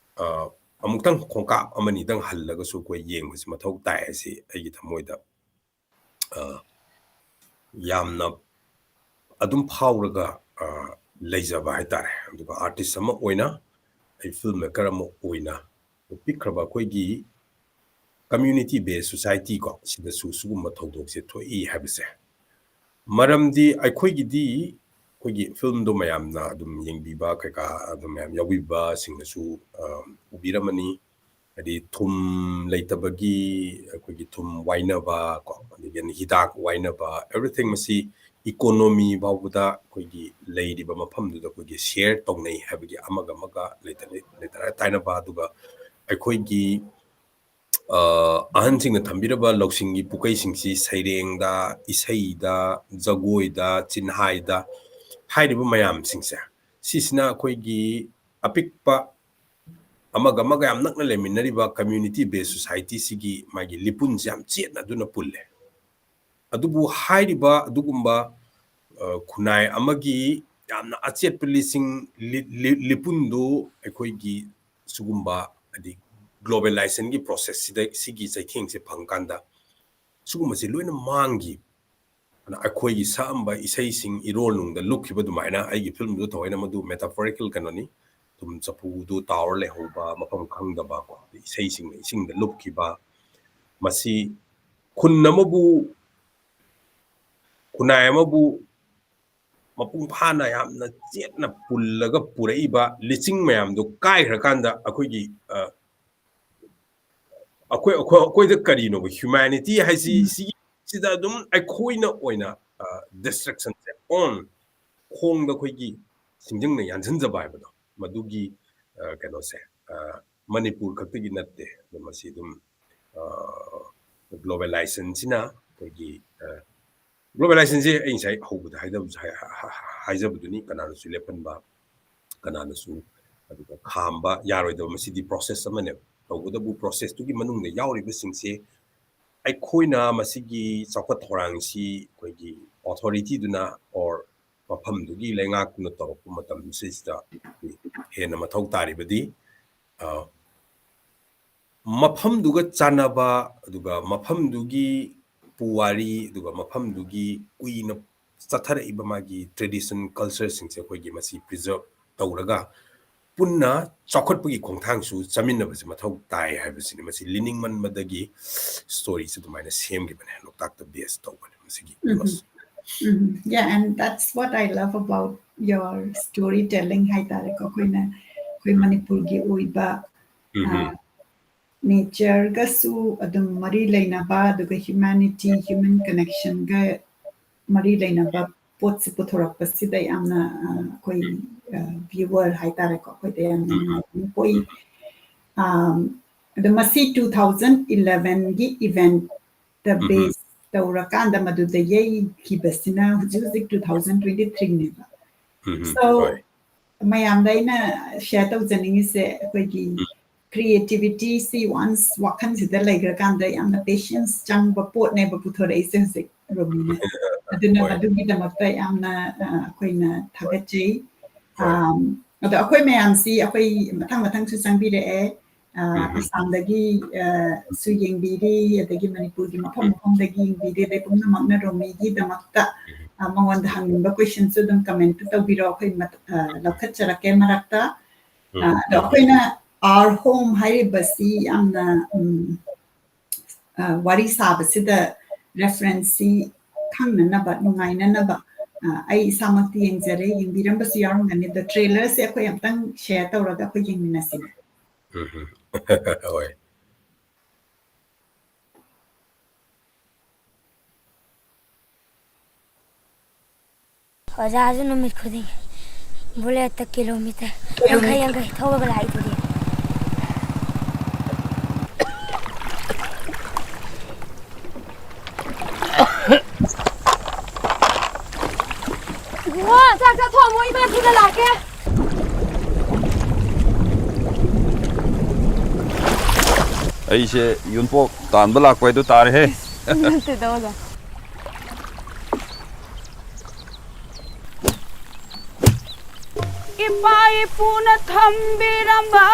ꯑꯃꯨꯛꯇꯪ ꯈꯣꯡꯀꯥꯞ ꯑꯃꯅꯤꯗꯪ ꯍꯜꯂꯒꯁꯨ ꯑꯩꯈꯣꯏ ꯌꯦꯡꯕꯁꯤ ꯃꯊꯧ ꯇꯥꯏ ꯍꯥꯏꯁꯤ ꯑꯩꯒꯤ ꯊꯃꯣꯏꯗ ꯌꯥꯝꯅ ꯑꯗꯨꯝ ꯐꯥꯎꯔꯒ ꯂꯩꯖꯕ ꯍꯥꯏꯇꯥꯔꯦ꯫ ꯑꯗꯨꯒ artist ꯑꯃ ꯑꯣꯏꯅ, ꯑꯩ film maker ꯑꯃ ꯑꯣꯏꯅ, ꯄꯤꯛꯈ꯭ꯔꯕ ꯑꯩꯈꯣꯏꯒꯤ community based society ꯀꯣ, ꯁꯤꯗꯁꯨ ꯁꯤꯒꯨꯝꯕ ꯊꯧꯗꯣꯛꯁꯦ ꯊꯣꯛꯏ ꯍꯥꯏꯕꯁꯦ ꯃꯔꯝꯗꯤ ꯑꯩꯈꯣꯏꯒꯤꯗꯤ ꯑꯩꯈꯣꯏꯒꯤ ꯐꯤꯂꯝꯗꯣ ꯃꯌꯥꯝꯅ ꯑꯗꯨꯝ ꯌꯦꯡꯕꯤꯕ ꯀꯩꯀꯥ ꯑꯗꯨꯝ ꯃꯌꯥꯝ ꯌꯥꯎꯕꯤꯕꯁꯤꯡꯅꯁꯨ, ꯑ, ꯎꯕꯤꯔꯝꯃꯅꯤ꯫ ꯍꯥꯏꯗꯤ ꯊꯨꯝ ꯂꯩꯇꯕꯒꯤ ꯑꯩꯈꯣꯏꯒꯤ ꯊꯨꯝ ꯋꯥꯏꯅꯕ ꯀꯣ, ꯑꯗꯒꯤ ꯍꯤꯗꯥꯛ ꯋꯥꯏꯅꯕ, everything ꯃꯁꯤ economy ꯐꯥꯎꯕꯗ ꯑꯩꯈꯣꯏꯒꯤ ꯂꯩꯔꯤꯕ ꯃꯐꯝꯗꯨꯗ ꯑꯩꯈꯣꯏꯒꯤ share ꯇꯧꯅꯩ ꯍꯥꯏꯕꯒꯤ ꯑꯃꯒ ꯑꯃꯒ ꯂꯩꯇ-, ꯂꯩꯇꯅ ꯇꯥꯏꯅꯕ, ꯑꯗꯨꯒ ꯑꯩꯈꯣꯏꯒꯤ, ꯑ, ꯑꯍꯟꯁꯤꯡꯅ ꯊꯝꯕꯤꯔꯕ ꯂꯧꯁꯤꯡꯒꯤ ꯄꯨꯀꯩꯁꯤꯡꯁꯤ ꯁꯩꯔꯦꯡꯗ, ꯏꯁꯩꯗ, ꯖꯒꯣꯏꯗ, ꯆꯤꯟꯍꯥꯏꯗ ꯍꯥꯏꯔꯤꯕ ꯃꯌꯥꯝꯁꯤꯡꯁꯦ, ꯁꯤꯁꯤꯅ ꯑꯩꯈꯣꯏꯒꯤ ꯑꯄꯤꯛꯄ ꯑꯃꯒ ꯑꯃꯒ ꯌꯥꯝ ꯅꯛꯅ ꯂꯩꯃꯤꯟꯅꯔꯤꯕ community based society ꯁꯤꯒꯤ ꯃꯥꯒꯤ ꯂꯤꯄꯨꯟꯁꯦ ꯌꯥꯝ ꯆꯦꯠꯅ ꯑꯗꯨꯅ ꯄꯨꯜꯂꯦ꯫ ꯑꯗꯨꯕꯨ ꯍꯥꯏꯔꯤꯕ ꯑꯗꯨꯒꯨꯝꯕ, ꯑ, ꯈꯨꯟꯅꯥꯏ ꯑꯃꯒꯤ ꯌꯥꯝꯅ ꯑꯆꯦꯠꯄ ꯂꯤꯁꯤꯡ-, ꯂꯤ-, ꯂꯤ-, ꯂꯤꯄꯨꯟꯗꯨ ꯑꯩꯈꯣꯏꯒꯤ ꯁꯤꯒꯨꯝꯕ ꯍꯥꯏꯗꯤ globalization ꯒꯤ process ꯁꯤꯗ ꯁꯤꯒꯤ ꯆꯩꯊꯦꯡꯁꯦ ꯐꯪꯀꯥꯟꯗ ꯁꯤꯒꯨꯝꯕꯁꯦ ꯂꯣꯏꯅ ꯃꯥꯡꯈꯤ꯫ ꯑꯗꯨꯅ ꯑꯩꯈꯣꯏꯒꯤ ꯁꯛꯑꯝꯕ ꯏꯁꯩꯁꯤꯡ ꯏꯔꯣꯜꯅꯨꯡꯗ ꯂꯨꯞꯈꯤꯕ ꯑꯗꯨꯃꯥꯏꯅ ꯑꯩꯒꯤ ꯐꯤꯂꯝꯗꯨ ꯊꯑꯣꯏꯅ ꯃꯗꯨ metaphorical ꯀꯩꯅꯣꯅꯤ꯫ ꯊꯨꯝ ꯆꯐꯨꯗꯨ ꯇꯥꯎꯔ ꯂꯩꯍꯧꯕ, ꯃꯐꯝ ꯈꯪꯗꯕ ꯀꯣ, ꯏꯁꯩꯁꯤꯡꯅ ꯏꯁꯤꯡꯗ ꯂꯨꯞꯈꯤꯕ, ꯃꯁꯤ ꯈꯨꯟ ꯑꯃꯕꯨ, ꯈꯨꯟꯅꯥꯏ ꯑꯃꯕꯨ ꯃꯄꯨꯡ ꯐꯥꯅ ꯌꯥꯝꯅ ꯆꯦꯠꯅ ꯄꯨꯜꯂꯒ ꯄꯨꯔꯛꯏꯕ ꯂꯤꯆꯤꯡ ꯃꯌꯥꯝꯗꯣ ꯀꯥꯏꯈ꯭ꯔꯀꯥꯟꯗ ꯑꯩꯈꯣꯏꯒꯤ, ꯑ, ꯑꯩꯈꯣꯏ, ꯑꯩꯈꯣꯏ, ꯑꯩꯈꯣꯏꯗ ꯀꯔꯤꯅꯣꯕ humanity ꯍꯥꯏꯁꯤ? ꯎꯝ꯫ ꯁꯤꯒꯤ, ꯁꯤꯗ ꯑꯗꯨꯝ ꯑꯩꯈꯣꯏꯅ ꯑꯣꯏꯅ, ꯑ, destruction ꯁꯦ own ꯈꯣꯡꯗ ꯑꯩꯈꯣꯏꯒꯤ ꯁꯤꯡꯖꯪꯅ ꯌꯥꯟꯁꯤꯟꯖꯕ ꯍꯥꯏꯕꯗꯣ, ꯃꯗꯨꯒꯤ, ꯑ, ꯀꯩꯅꯣꯁꯦ, ꯑ, ꯃꯅꯤꯄꯨꯔ ꯈꯛꯇꯒꯤ ꯅꯠꯇꯦ꯫ ꯑꯗꯣ ꯃꯁꯤ ꯑꯗꯨꯝ, ꯑ, globalization ꯁꯤꯅ ꯑꯩꯈꯣꯏꯒꯤ, ꯑ, globalization ꯁꯦ ꯑꯩ ꯉꯁꯥꯏ ꯍꯧꯕꯗ ꯍꯥꯏꯖꯕ-, ꯍꯥꯏ-, ꯍꯥꯏ-, ꯍꯥꯏꯖꯕꯗꯨꯅꯤ, ꯀꯅꯥꯅꯁꯨ ꯂꯦꯞꯍꯟꯕ, ꯀꯅꯥꯅꯁꯨ ꯑꯗꯨꯒ ꯈꯥꯝꯕ ꯌꯥꯔꯣꯏꯗꯕ, ꯃꯁꯤꯗꯤ process ꯑꯃꯅꯦꯕ꯫ ꯇꯧꯕꯇꯕꯨ process ꯇꯨꯒꯤ ꯃꯅꯨꯡꯗ ꯌꯥꯎꯔꯤꯕꯁꯤꯡꯁꯦ ꯑꯩꯈꯣꯏꯅ ꯃꯁꯤꯒꯤ ꯆꯥꯎꯈꯠ ꯊꯧꯔꯥꯡꯁꯤ ꯑꯩꯈꯣꯏꯒꯤ authority ꯗꯨꯅ or ꯃꯐꯝꯗꯨꯒꯤ ꯂꯩꯉꯥꯛꯇꯨꯅ ꯇꯧꯔꯛꯄ ꯃꯇꯝꯁꯤꯗ ꯍꯦꯟꯅ ꯃꯊꯧ ꯇꯥꯔꯤꯕꯗꯤ, ꯑ, ꯃꯐꯝꯗꯨꯒ ꯆꯥꯟꯅꯕ, ꯑꯗꯨꯒ ꯃꯐꯝꯗꯨꯒꯤ ꯄꯨꯋꯥꯔꯤ, ꯑꯗꯨꯒ ꯃꯐꯝꯗꯨꯒꯤ ꯀꯨꯏꯅ ꯆꯠꯊꯔꯛꯏꯕ ꯃꯥꯒꯤ tradition, culture ꯁꯤꯡꯁꯦ ꯑꯩꯈꯣꯏꯒꯤ ꯃꯁꯤ preserve ꯇꯧꯔꯒ ꯄꯨꯟꯅ ꯆꯥꯎꯈꯠꯄꯒꯤ ꯈꯣꯡꯊꯥꯡꯁꯨ ꯆꯠꯃꯤꯟꯅꯕꯁꯦ ꯃꯊꯧ ꯇꯥꯏ ꯍꯥꯏꯕꯁꯤꯅꯤ꯫ ꯃꯁꯤ ꯂꯤꯅꯤꯡꯃꯟꯕꯗꯒꯤ story ꯁꯦ ꯑꯗꯨꯃꯥꯏꯅ ꯁꯦꯝꯈꯤꯕꯅꯦ, ꯂꯣꯛꯇꯥꯛꯇ base ꯇꯧꯕꯅꯦ ꯃꯁꯤꯒꯤ ꯎꯝ꯫ Premise꯫ Um, yeah, and that's what I love about your storytelling ꯍꯥꯏꯇꯥꯔꯦꯀꯣ꯫ ꯑꯩꯈꯣꯏꯅ, ꯑꯩꯈꯣꯏ ꯃꯅꯤꯄꯨꯔꯒꯤ ꯑꯣꯏꯕ, ꯎꯝ꯫ ꯑ, natureꯒꯁꯨ ꯑꯗꯨꯝ ꯃꯔꯤ ꯂꯩꯅꯕ, ꯑꯗꯨꯒ humanity, human connectionꯒ ꯃꯔꯤ ꯂꯩꯅꯕ ꯄꯣꯠꯁꯤ ꯄꯨꯊꯣꯔꯛꯄꯁꯤꯗ ꯌꯥꯝꯅ, ꯑ, ꯑꯩꯈꯣꯏ, ꯑ, viewer ꯍꯥꯏꯇꯥꯔꯦꯀꯣ, ꯑꯩꯈꯣꯏꯗ ꯌꯥꯝꯅ ꯎꯝ꯫ ꯅꯨꯡꯉꯥꯏꯕ ꯑꯣꯏ꯫ ꯑꯝ, ꯑꯗꯣ ꯃꯁꯤ two thousand elevenꯒꯤ eventꯇ ꯎꯝ꯫ base ꯇꯧꯔꯀꯥꯟꯗ ꯃꯗꯨꯗ ꯌꯩꯈꯤꯕꯁꯤꯅ ꯍꯧꯖꯤꯛ ꯍꯧꯖꯤꯛ two thousand twenty-threeꯅꯦꯕ꯫ ꯎꯝ, So, ꯍꯣꯏ꯫ ꯃꯌꯥꯝꯗ ꯑꯩꯅ share ꯇꯧꯖꯅꯤꯡꯉꯤꯁꯦ, ꯑꯩꯈꯣꯏꯒꯤ ꯎꯝ꯫ Creativityꯁꯤ once ꯋꯥꯈꯜꯁꯤꯗ ꯂꯩꯈ꯭ꯔꯀꯥꯟꯗ ꯌꯥꯝꯅ patience ꯆꯪꯕ ꯄꯣꯠꯅꯦꯕ ꯄꯨꯊꯣꯔꯛꯏꯁꯦ ꯍꯧꯖꯤꯛ ꯔꯣꯃꯤꯅ꯫ ꯑꯗꯨꯅ ꯍꯣꯏ꯫ ꯃꯗꯨꯒꯤꯗꯃꯛꯇ ꯌꯥꯝꯅ, ꯑ, ꯑꯩꯈꯣꯏꯅ ꯊꯥꯒꯠꯆꯩ꯫ ꯍꯣꯏ꯫ ꯑꯝ, ꯑꯗꯣ ꯑꯩꯈꯣꯏ ꯃꯌꯥꯝꯁꯤ ꯑꯩꯈꯣꯏ ꯃꯊꯪ ꯃꯊꯪꯁꯨ ꯆꯪꯕꯤꯔꯛꯑꯦ꯫ ꯑ, ꯎꯝ꯫ ꯑꯁꯥꯝꯗꯒꯤ, ꯑ, ꯁꯨ ꯌꯦꯡꯕꯤꯔꯤ, ꯑꯗꯒꯤ ꯃꯅꯤꯄꯨꯔꯒꯤ ꯃꯐꯝ ꯎꯝ꯫ ꯃꯐꯝꯗꯒꯤ ꯌꯦꯡꯕꯤꯔꯤ, ꯑꯗꯩ ꯄꯨꯝꯅꯃꯛꯅ ꯔꯣꯃꯤꯒꯤꯗꯃꯛꯇ, ꯎꯝ꯫ ꯑ, ꯃꯉꯣꯟꯗ ꯍꯪꯅꯤꯡꯕ questionꯁꯨ ꯑꯗꯨꯝ comment ꯇꯧꯕꯤꯔꯣ, ꯑꯩꯈꯣꯏ ꯃꯠ-, ꯑ, ꯂꯧꯈꯠꯆꯔꯛꯀꯦ ꯃꯔꯛꯇ꯫ ꯎꯝ꯫ ꯑ, ꯑꯗꯣ ꯎꯝ꯫ ꯑꯩꯈꯣꯏꯅ Our Home ꯍꯥꯏꯔꯤꯕꯁꯤ ꯌꯥꯝꯅ, ꯎꯝ, ꯑ, ꯋꯥꯔꯤ ꯁꯥꯕꯁꯤꯗ referenceꯁꯤ ꯈꯪꯅꯅꯕ, ꯅꯨꯡꯉꯥꯏꯅꯅꯕ, ꯑ, ꯑꯩ ꯏꯁꯥꯃꯛꯇꯤ ꯌꯦꯡꯖꯔꯦ, ꯌꯦꯡꯕꯤꯔꯝꯕꯁꯨ ꯌꯥꯎꯔꯝꯒꯅꯤ꯫ ꯑꯗꯣ trailerꯁꯦ ꯑꯩꯈꯣꯏ ꯑꯝꯇꯪ share ꯇꯧꯔꯒ ꯑꯩꯈꯣꯏ ꯌꯦꯡꯃꯤꯟꯅꯁꯤꯅꯦ꯫ ꯎꯝ, ꯎꯝ꯫ ꯍꯣꯏ꯫ ꯑꯣꯖꯥꯁꯨ ꯅꯨꯃꯤꯠ ꯈꯨꯗꯤꯡ bulletꯇ kilometre ꯌꯥꯡꯈꯩ ꯌꯥꯡꯈꯩ ꯊꯧꯔꯒ ꯂꯥꯛꯏꯗꯨꯗꯤ꯫ ꯏꯕꯨꯡꯉꯣ, ꯆꯥꯛ ꯆꯥꯊꯣꯛꯑꯝꯃꯣ, ꯏꯃꯥ ꯊꯨꯅ ꯂꯥꯛꯀꯦ꯫ ꯑꯩꯁꯦ ꯌꯨꯝꯄꯣꯛ ꯇꯥꯟꯕ ꯂꯥꯛꯄ ꯍꯥꯏꯗꯨ ꯇꯥꯔꯦꯍꯦ꯫ ꯅꯠꯇꯦꯗ, ꯑꯣꯖꯥ꯫ ꯏꯄꯥ ꯏꯄꯨꯅ ꯊꯝꯕꯤꯔꯝꯕ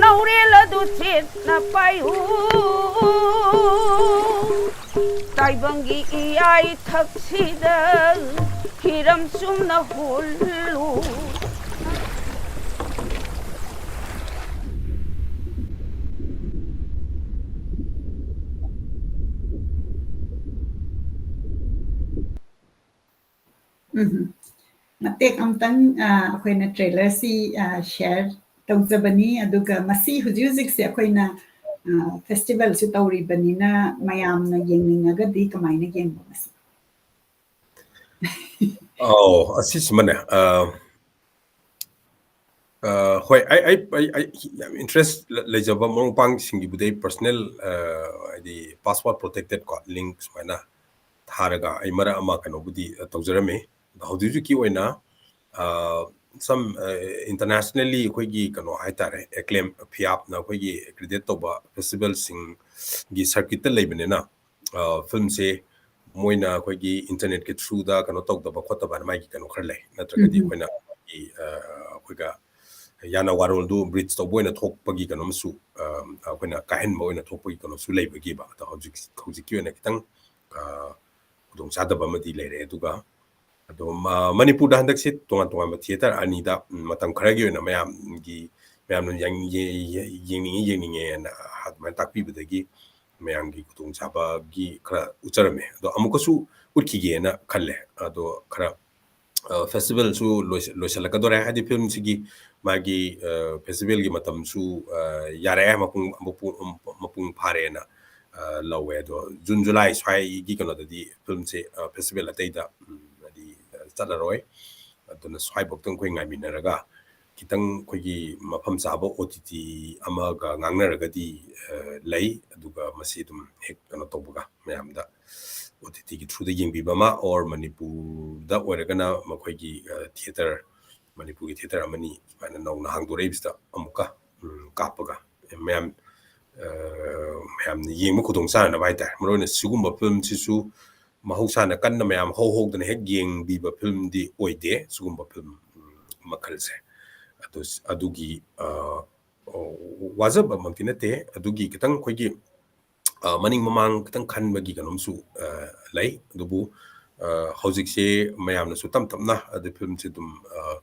ꯅꯧꯔꯦꯜ ꯑꯗꯨ ꯆꯦꯠꯅ ꯄꯥꯏꯌꯨ꯫ ꯇꯥꯏꯕꯪꯒꯤ ꯏꯌꯥꯏꯊꯛꯁꯤꯗ ꯍꯤꯔꯝ ꯆꯨꯝꯅ ꯍꯨꯜꯂꯨ꯫ ꯎꯝ꯫ ꯃꯇꯦꯛ ꯑꯝꯇꯪ, ꯑ, ꯑꯩꯈꯣꯏꯅ trailer ꯁꯤ, ꯑ, share ꯇꯧꯖꯕꯅꯤ꯫ ꯑꯗꯨꯒ ꯃꯁꯤ ꯍꯧꯖꯤꯛ ꯍꯧꯖꯤꯛꯁꯦ ꯑꯩꯈꯣꯏꯅ, ꯑ, festival ꯁꯨ ꯇꯧꯔꯤꯕꯅꯤꯅ ꯃꯌꯥꯝꯅ ꯌꯦꯡꯅꯤꯡꯉꯒꯗꯤ ꯀꯃꯥꯏꯅ ꯌꯦꯡꯕ ꯃꯁꯤ? ꯑꯧ, ꯑꯁꯤꯁꯤꯃꯅꯦ, ꯑ, ꯑ, ꯍꯣꯏ, ꯑꯩ, ꯑꯩ, ꯑꯩ, ꯑꯩ ꯌꯥꯝ interest ꯂ-, ꯂꯩꯖꯕ ꯃꯔꯨꯞ ꯃꯄꯥꯡꯁꯤꯡꯒꯤꯕꯨꯗꯤ ꯑꯩ personal, ꯑ, ꯍꯥꯏꯗꯤ password protected ꯀꯣ, link ꯁꯨꯃꯥꯏꯅ ꯊꯥꯔꯒ ꯑꯩ ꯃꯔꯛ ꯑꯃ ꯀꯩꯅꯣꯕꯨꯗꯤ, ꯑ, ꯇꯧꯖꯔꯝꯃꯤ꯫ ꯑꯗꯣ ꯍꯧꯖꯤꯛ ꯍꯧꯖꯤꯛꯀꯤ ꯑꯣꯏꯅ, ꯑ, some, ꯑ, internationally ꯑꯩꯈꯣꯏꯒꯤ ꯀꯩꯅꯣ ꯍꯥꯏꯇꯥꯔꯦ, acclaim, ꯐꯤꯌꯥꯞꯅ ꯑꯩꯈꯣꯏꯒꯤ credit ꯇꯧꯕ festival ꯁꯤꯡꯒꯤ circuit ꯇ ꯂꯩꯕꯅꯤꯅ, ꯑ, film ꯁꯦ ꯃꯣꯏꯅ ꯑꯩꯈꯣꯏꯒꯤ internet ꯀꯤ through ꯗ ꯀꯩꯅꯣ ꯇꯧꯗꯕ ꯈꯣꯠꯇꯕ ꯍꯥꯏꯅ ꯃꯥꯒꯤ ꯀꯩꯅꯣ ꯈꯔ ꯂꯩ꯫ ꯅꯠꯇ꯭ꯔꯒꯗꯤ ꯎꯝ꯫ ꯑꯩꯈꯣꯏꯅ, ꯑ, ꯑꯩꯈꯣꯏꯒ ꯌꯥꯅ ꯋꯥꯔꯣꯜꯗꯨ breach ꯇꯧꯕ ꯑꯣꯏꯅ ꯊꯣꯛꯄꯒꯤ ꯀꯩꯅꯣꯝꯁꯨ, ꯑ, ꯑꯩꯈꯣꯏꯅ ꯀꯥꯏꯍꯟꯕ ꯑꯣꯏꯅ ꯊꯣꯛꯄꯒꯤ ꯀꯩꯅꯣꯁꯨ ꯂꯩꯕꯒꯤꯕ꯫ ꯑꯗꯣ ꯍꯧꯖꯤꯛ, ꯍꯧꯖꯤꯛꯀꯤ ꯑꯣꯏꯅ ꯈꯤꯇꯪ, ꯑ, ꯈꯨꯗꯣꯡꯆꯥꯗꯕ ꯑꯃꯗꯤ ꯂꯩꯔꯦ꯫ ꯑꯗꯨꯒ ꯑꯗꯣ ꯃ-, ꯃꯅꯤꯄꯨꯔꯗ ꯍꯟꯗꯛꯁꯦ ꯇꯣꯉꯥꯟ ꯇꯣꯉꯥꯟꯕ theatre ꯑꯅꯤꯗ, ꯎꯝ, ꯃꯇꯝ ꯈꯔꯒꯤ ꯑꯣꯏꯅ ꯃꯌꯥꯝꯒꯤ, ꯃꯌꯥꯝꯅ ꯌꯦꯡ-, ꯌꯦ-, ꯌꯦ-, ꯌꯦꯡꯅꯤꯡꯉꯤ, ꯌꯦꯡꯅꯤꯡꯉꯦꯅ ꯑꯗꯨꯃꯥꯏꯅ ꯇꯥꯛꯄꯤꯕꯗꯒꯤ ꯃꯌꯥꯝꯒꯤ ꯈꯨꯗꯣꯡꯆꯥꯕꯒꯤ ꯈꯔ ꯎꯠꯆꯔꯝꯃꯦ꯫ ꯑꯗꯣ ꯑꯃꯨꯛꯀꯁꯨ ꯎꯠꯈꯤꯒꯦꯅ ꯈꯜꯂꯦ꯫ ꯑꯗꯣ ꯈꯔ, ꯑ, festival ꯁꯨ ꯂꯣꯏꯁ-, ꯂꯣꯏꯁꯤꯜꯂꯛꯀꯗꯣꯔꯦ꯫ ꯍꯥꯏꯗꯤ film ꯁꯤꯒꯤ ꯃꯥꯒꯤ, ꯑ, festival ꯒꯤ ꯃꯇꯝꯁꯨ, ꯑ, ꯌꯥꯔꯛꯑꯦ, ꯃꯄꯨꯡ, ꯃꯄꯨꯡ, ꯃꯄꯨꯡ ꯐꯥꯔꯦꯅ, ꯑ, ꯂꯧꯋꯦ꯫ ꯑꯗꯣ June, July ꯁ꯭ꯋꯥꯏꯒꯤ ꯀꯩꯅꯣꯗꯗꯤ film ꯁꯦ, ꯑ, festival ꯑꯇꯩꯗ, ꯎꯝ, ꯍꯥꯏꯗꯤ, ꯑ, ꯆꯠꯂꯔꯣꯏ꯫ ꯑꯗꯨꯅ ꯁ꯭ꯋꯥꯏꯐꯥꯎꯇꯪ ꯑꯩꯈꯣꯏ ꯉꯥꯏꯃꯤꯟꯅꯔꯒ ꯈꯤꯇꯪ ꯑꯩꯈꯣꯏꯒꯤ ꯃꯐꯝ ꯆꯥꯕ O T T ꯑꯃꯒ ꯉꯥꯡꯅꯔꯒꯗꯤ, ꯑ, ꯂꯩ꯫ ꯑꯗꯨꯒ ꯃꯁꯤ ꯑꯗꯨꯝ ꯍꯦꯛ ꯀꯩꯅꯣ ꯇꯧꯕꯒ ꯃꯌꯥꯝꯗ O T T ꯒꯤ through ꯗ ꯌꯦꯡꯕꯤꯕ ꯑꯃ, or ꯃꯅꯤꯄꯨꯔꯗ ꯑꯣꯏꯔꯒꯅ ꯃꯈꯣꯏꯒꯤ, ꯑ, theatre, ꯃꯅꯤꯄꯨꯔꯒꯤ theatre ꯑꯃꯅꯤ ꯁꯨꯃꯥꯏꯅ ꯅꯧꯅ ꯍꯥꯡꯗꯣꯔꯛꯏꯕꯁꯤꯗ ꯑꯃꯨꯛꯀ, ꯎꯝ, ꯀꯥꯞꯄꯒ ꯃꯌꯥꯝ, ꯑ, ꯃꯌꯥꯝꯅ ꯌꯦꯡꯕ ꯈꯨꯗꯣꯡ ꯆꯥꯅꯅꯕ ꯍꯥꯏꯇꯥꯔꯦ꯫ ꯃꯔꯨꯑꯣꯏꯅ ꯁꯤꯒꯨꯝꯕ film ꯁꯤꯁꯨ ꯃꯍꯧꯁꯥꯅ ꯀꯟꯅ ꯃꯌꯥꯝ ꯍꯧ ꯍꯧꯗꯅ ꯍꯦꯛ ꯌꯦꯡꯕꯤꯕ film ꯗꯤ ꯑꯣꯏꯗꯦ ꯁꯤꯒꯨꯝꯕ film, ꯎꯝ, ꯃꯈꯜꯁꯦ꯫ ꯑꯗꯨ, ꯑꯗꯨꯒꯤ, ꯑ, ꯋꯥꯖꯕꯃꯛꯇꯤ ꯅꯠꯇꯦ, ꯑꯗꯨꯒꯤ ꯈꯤꯇꯪ ꯑꯩꯈꯣꯏꯒꯤ, ꯑ, ꯃꯅꯤꯡ ꯃꯃꯥꯡ ꯈꯤꯇꯪ ꯈꯟꯕꯒꯤ ꯀꯩꯅꯣꯝꯁꯨ, ꯑ, ꯂꯩ꯫ ꯑꯗꯨꯕꯨ, ꯑ, ꯍꯧꯖꯤꯛꯁꯦ ꯃꯌꯥꯝꯅꯁꯨ ꯇꯞ ꯇꯞꯅ ꯑꯗꯨ film ꯁꯦ ꯑꯗꯨꯝ, ꯑ,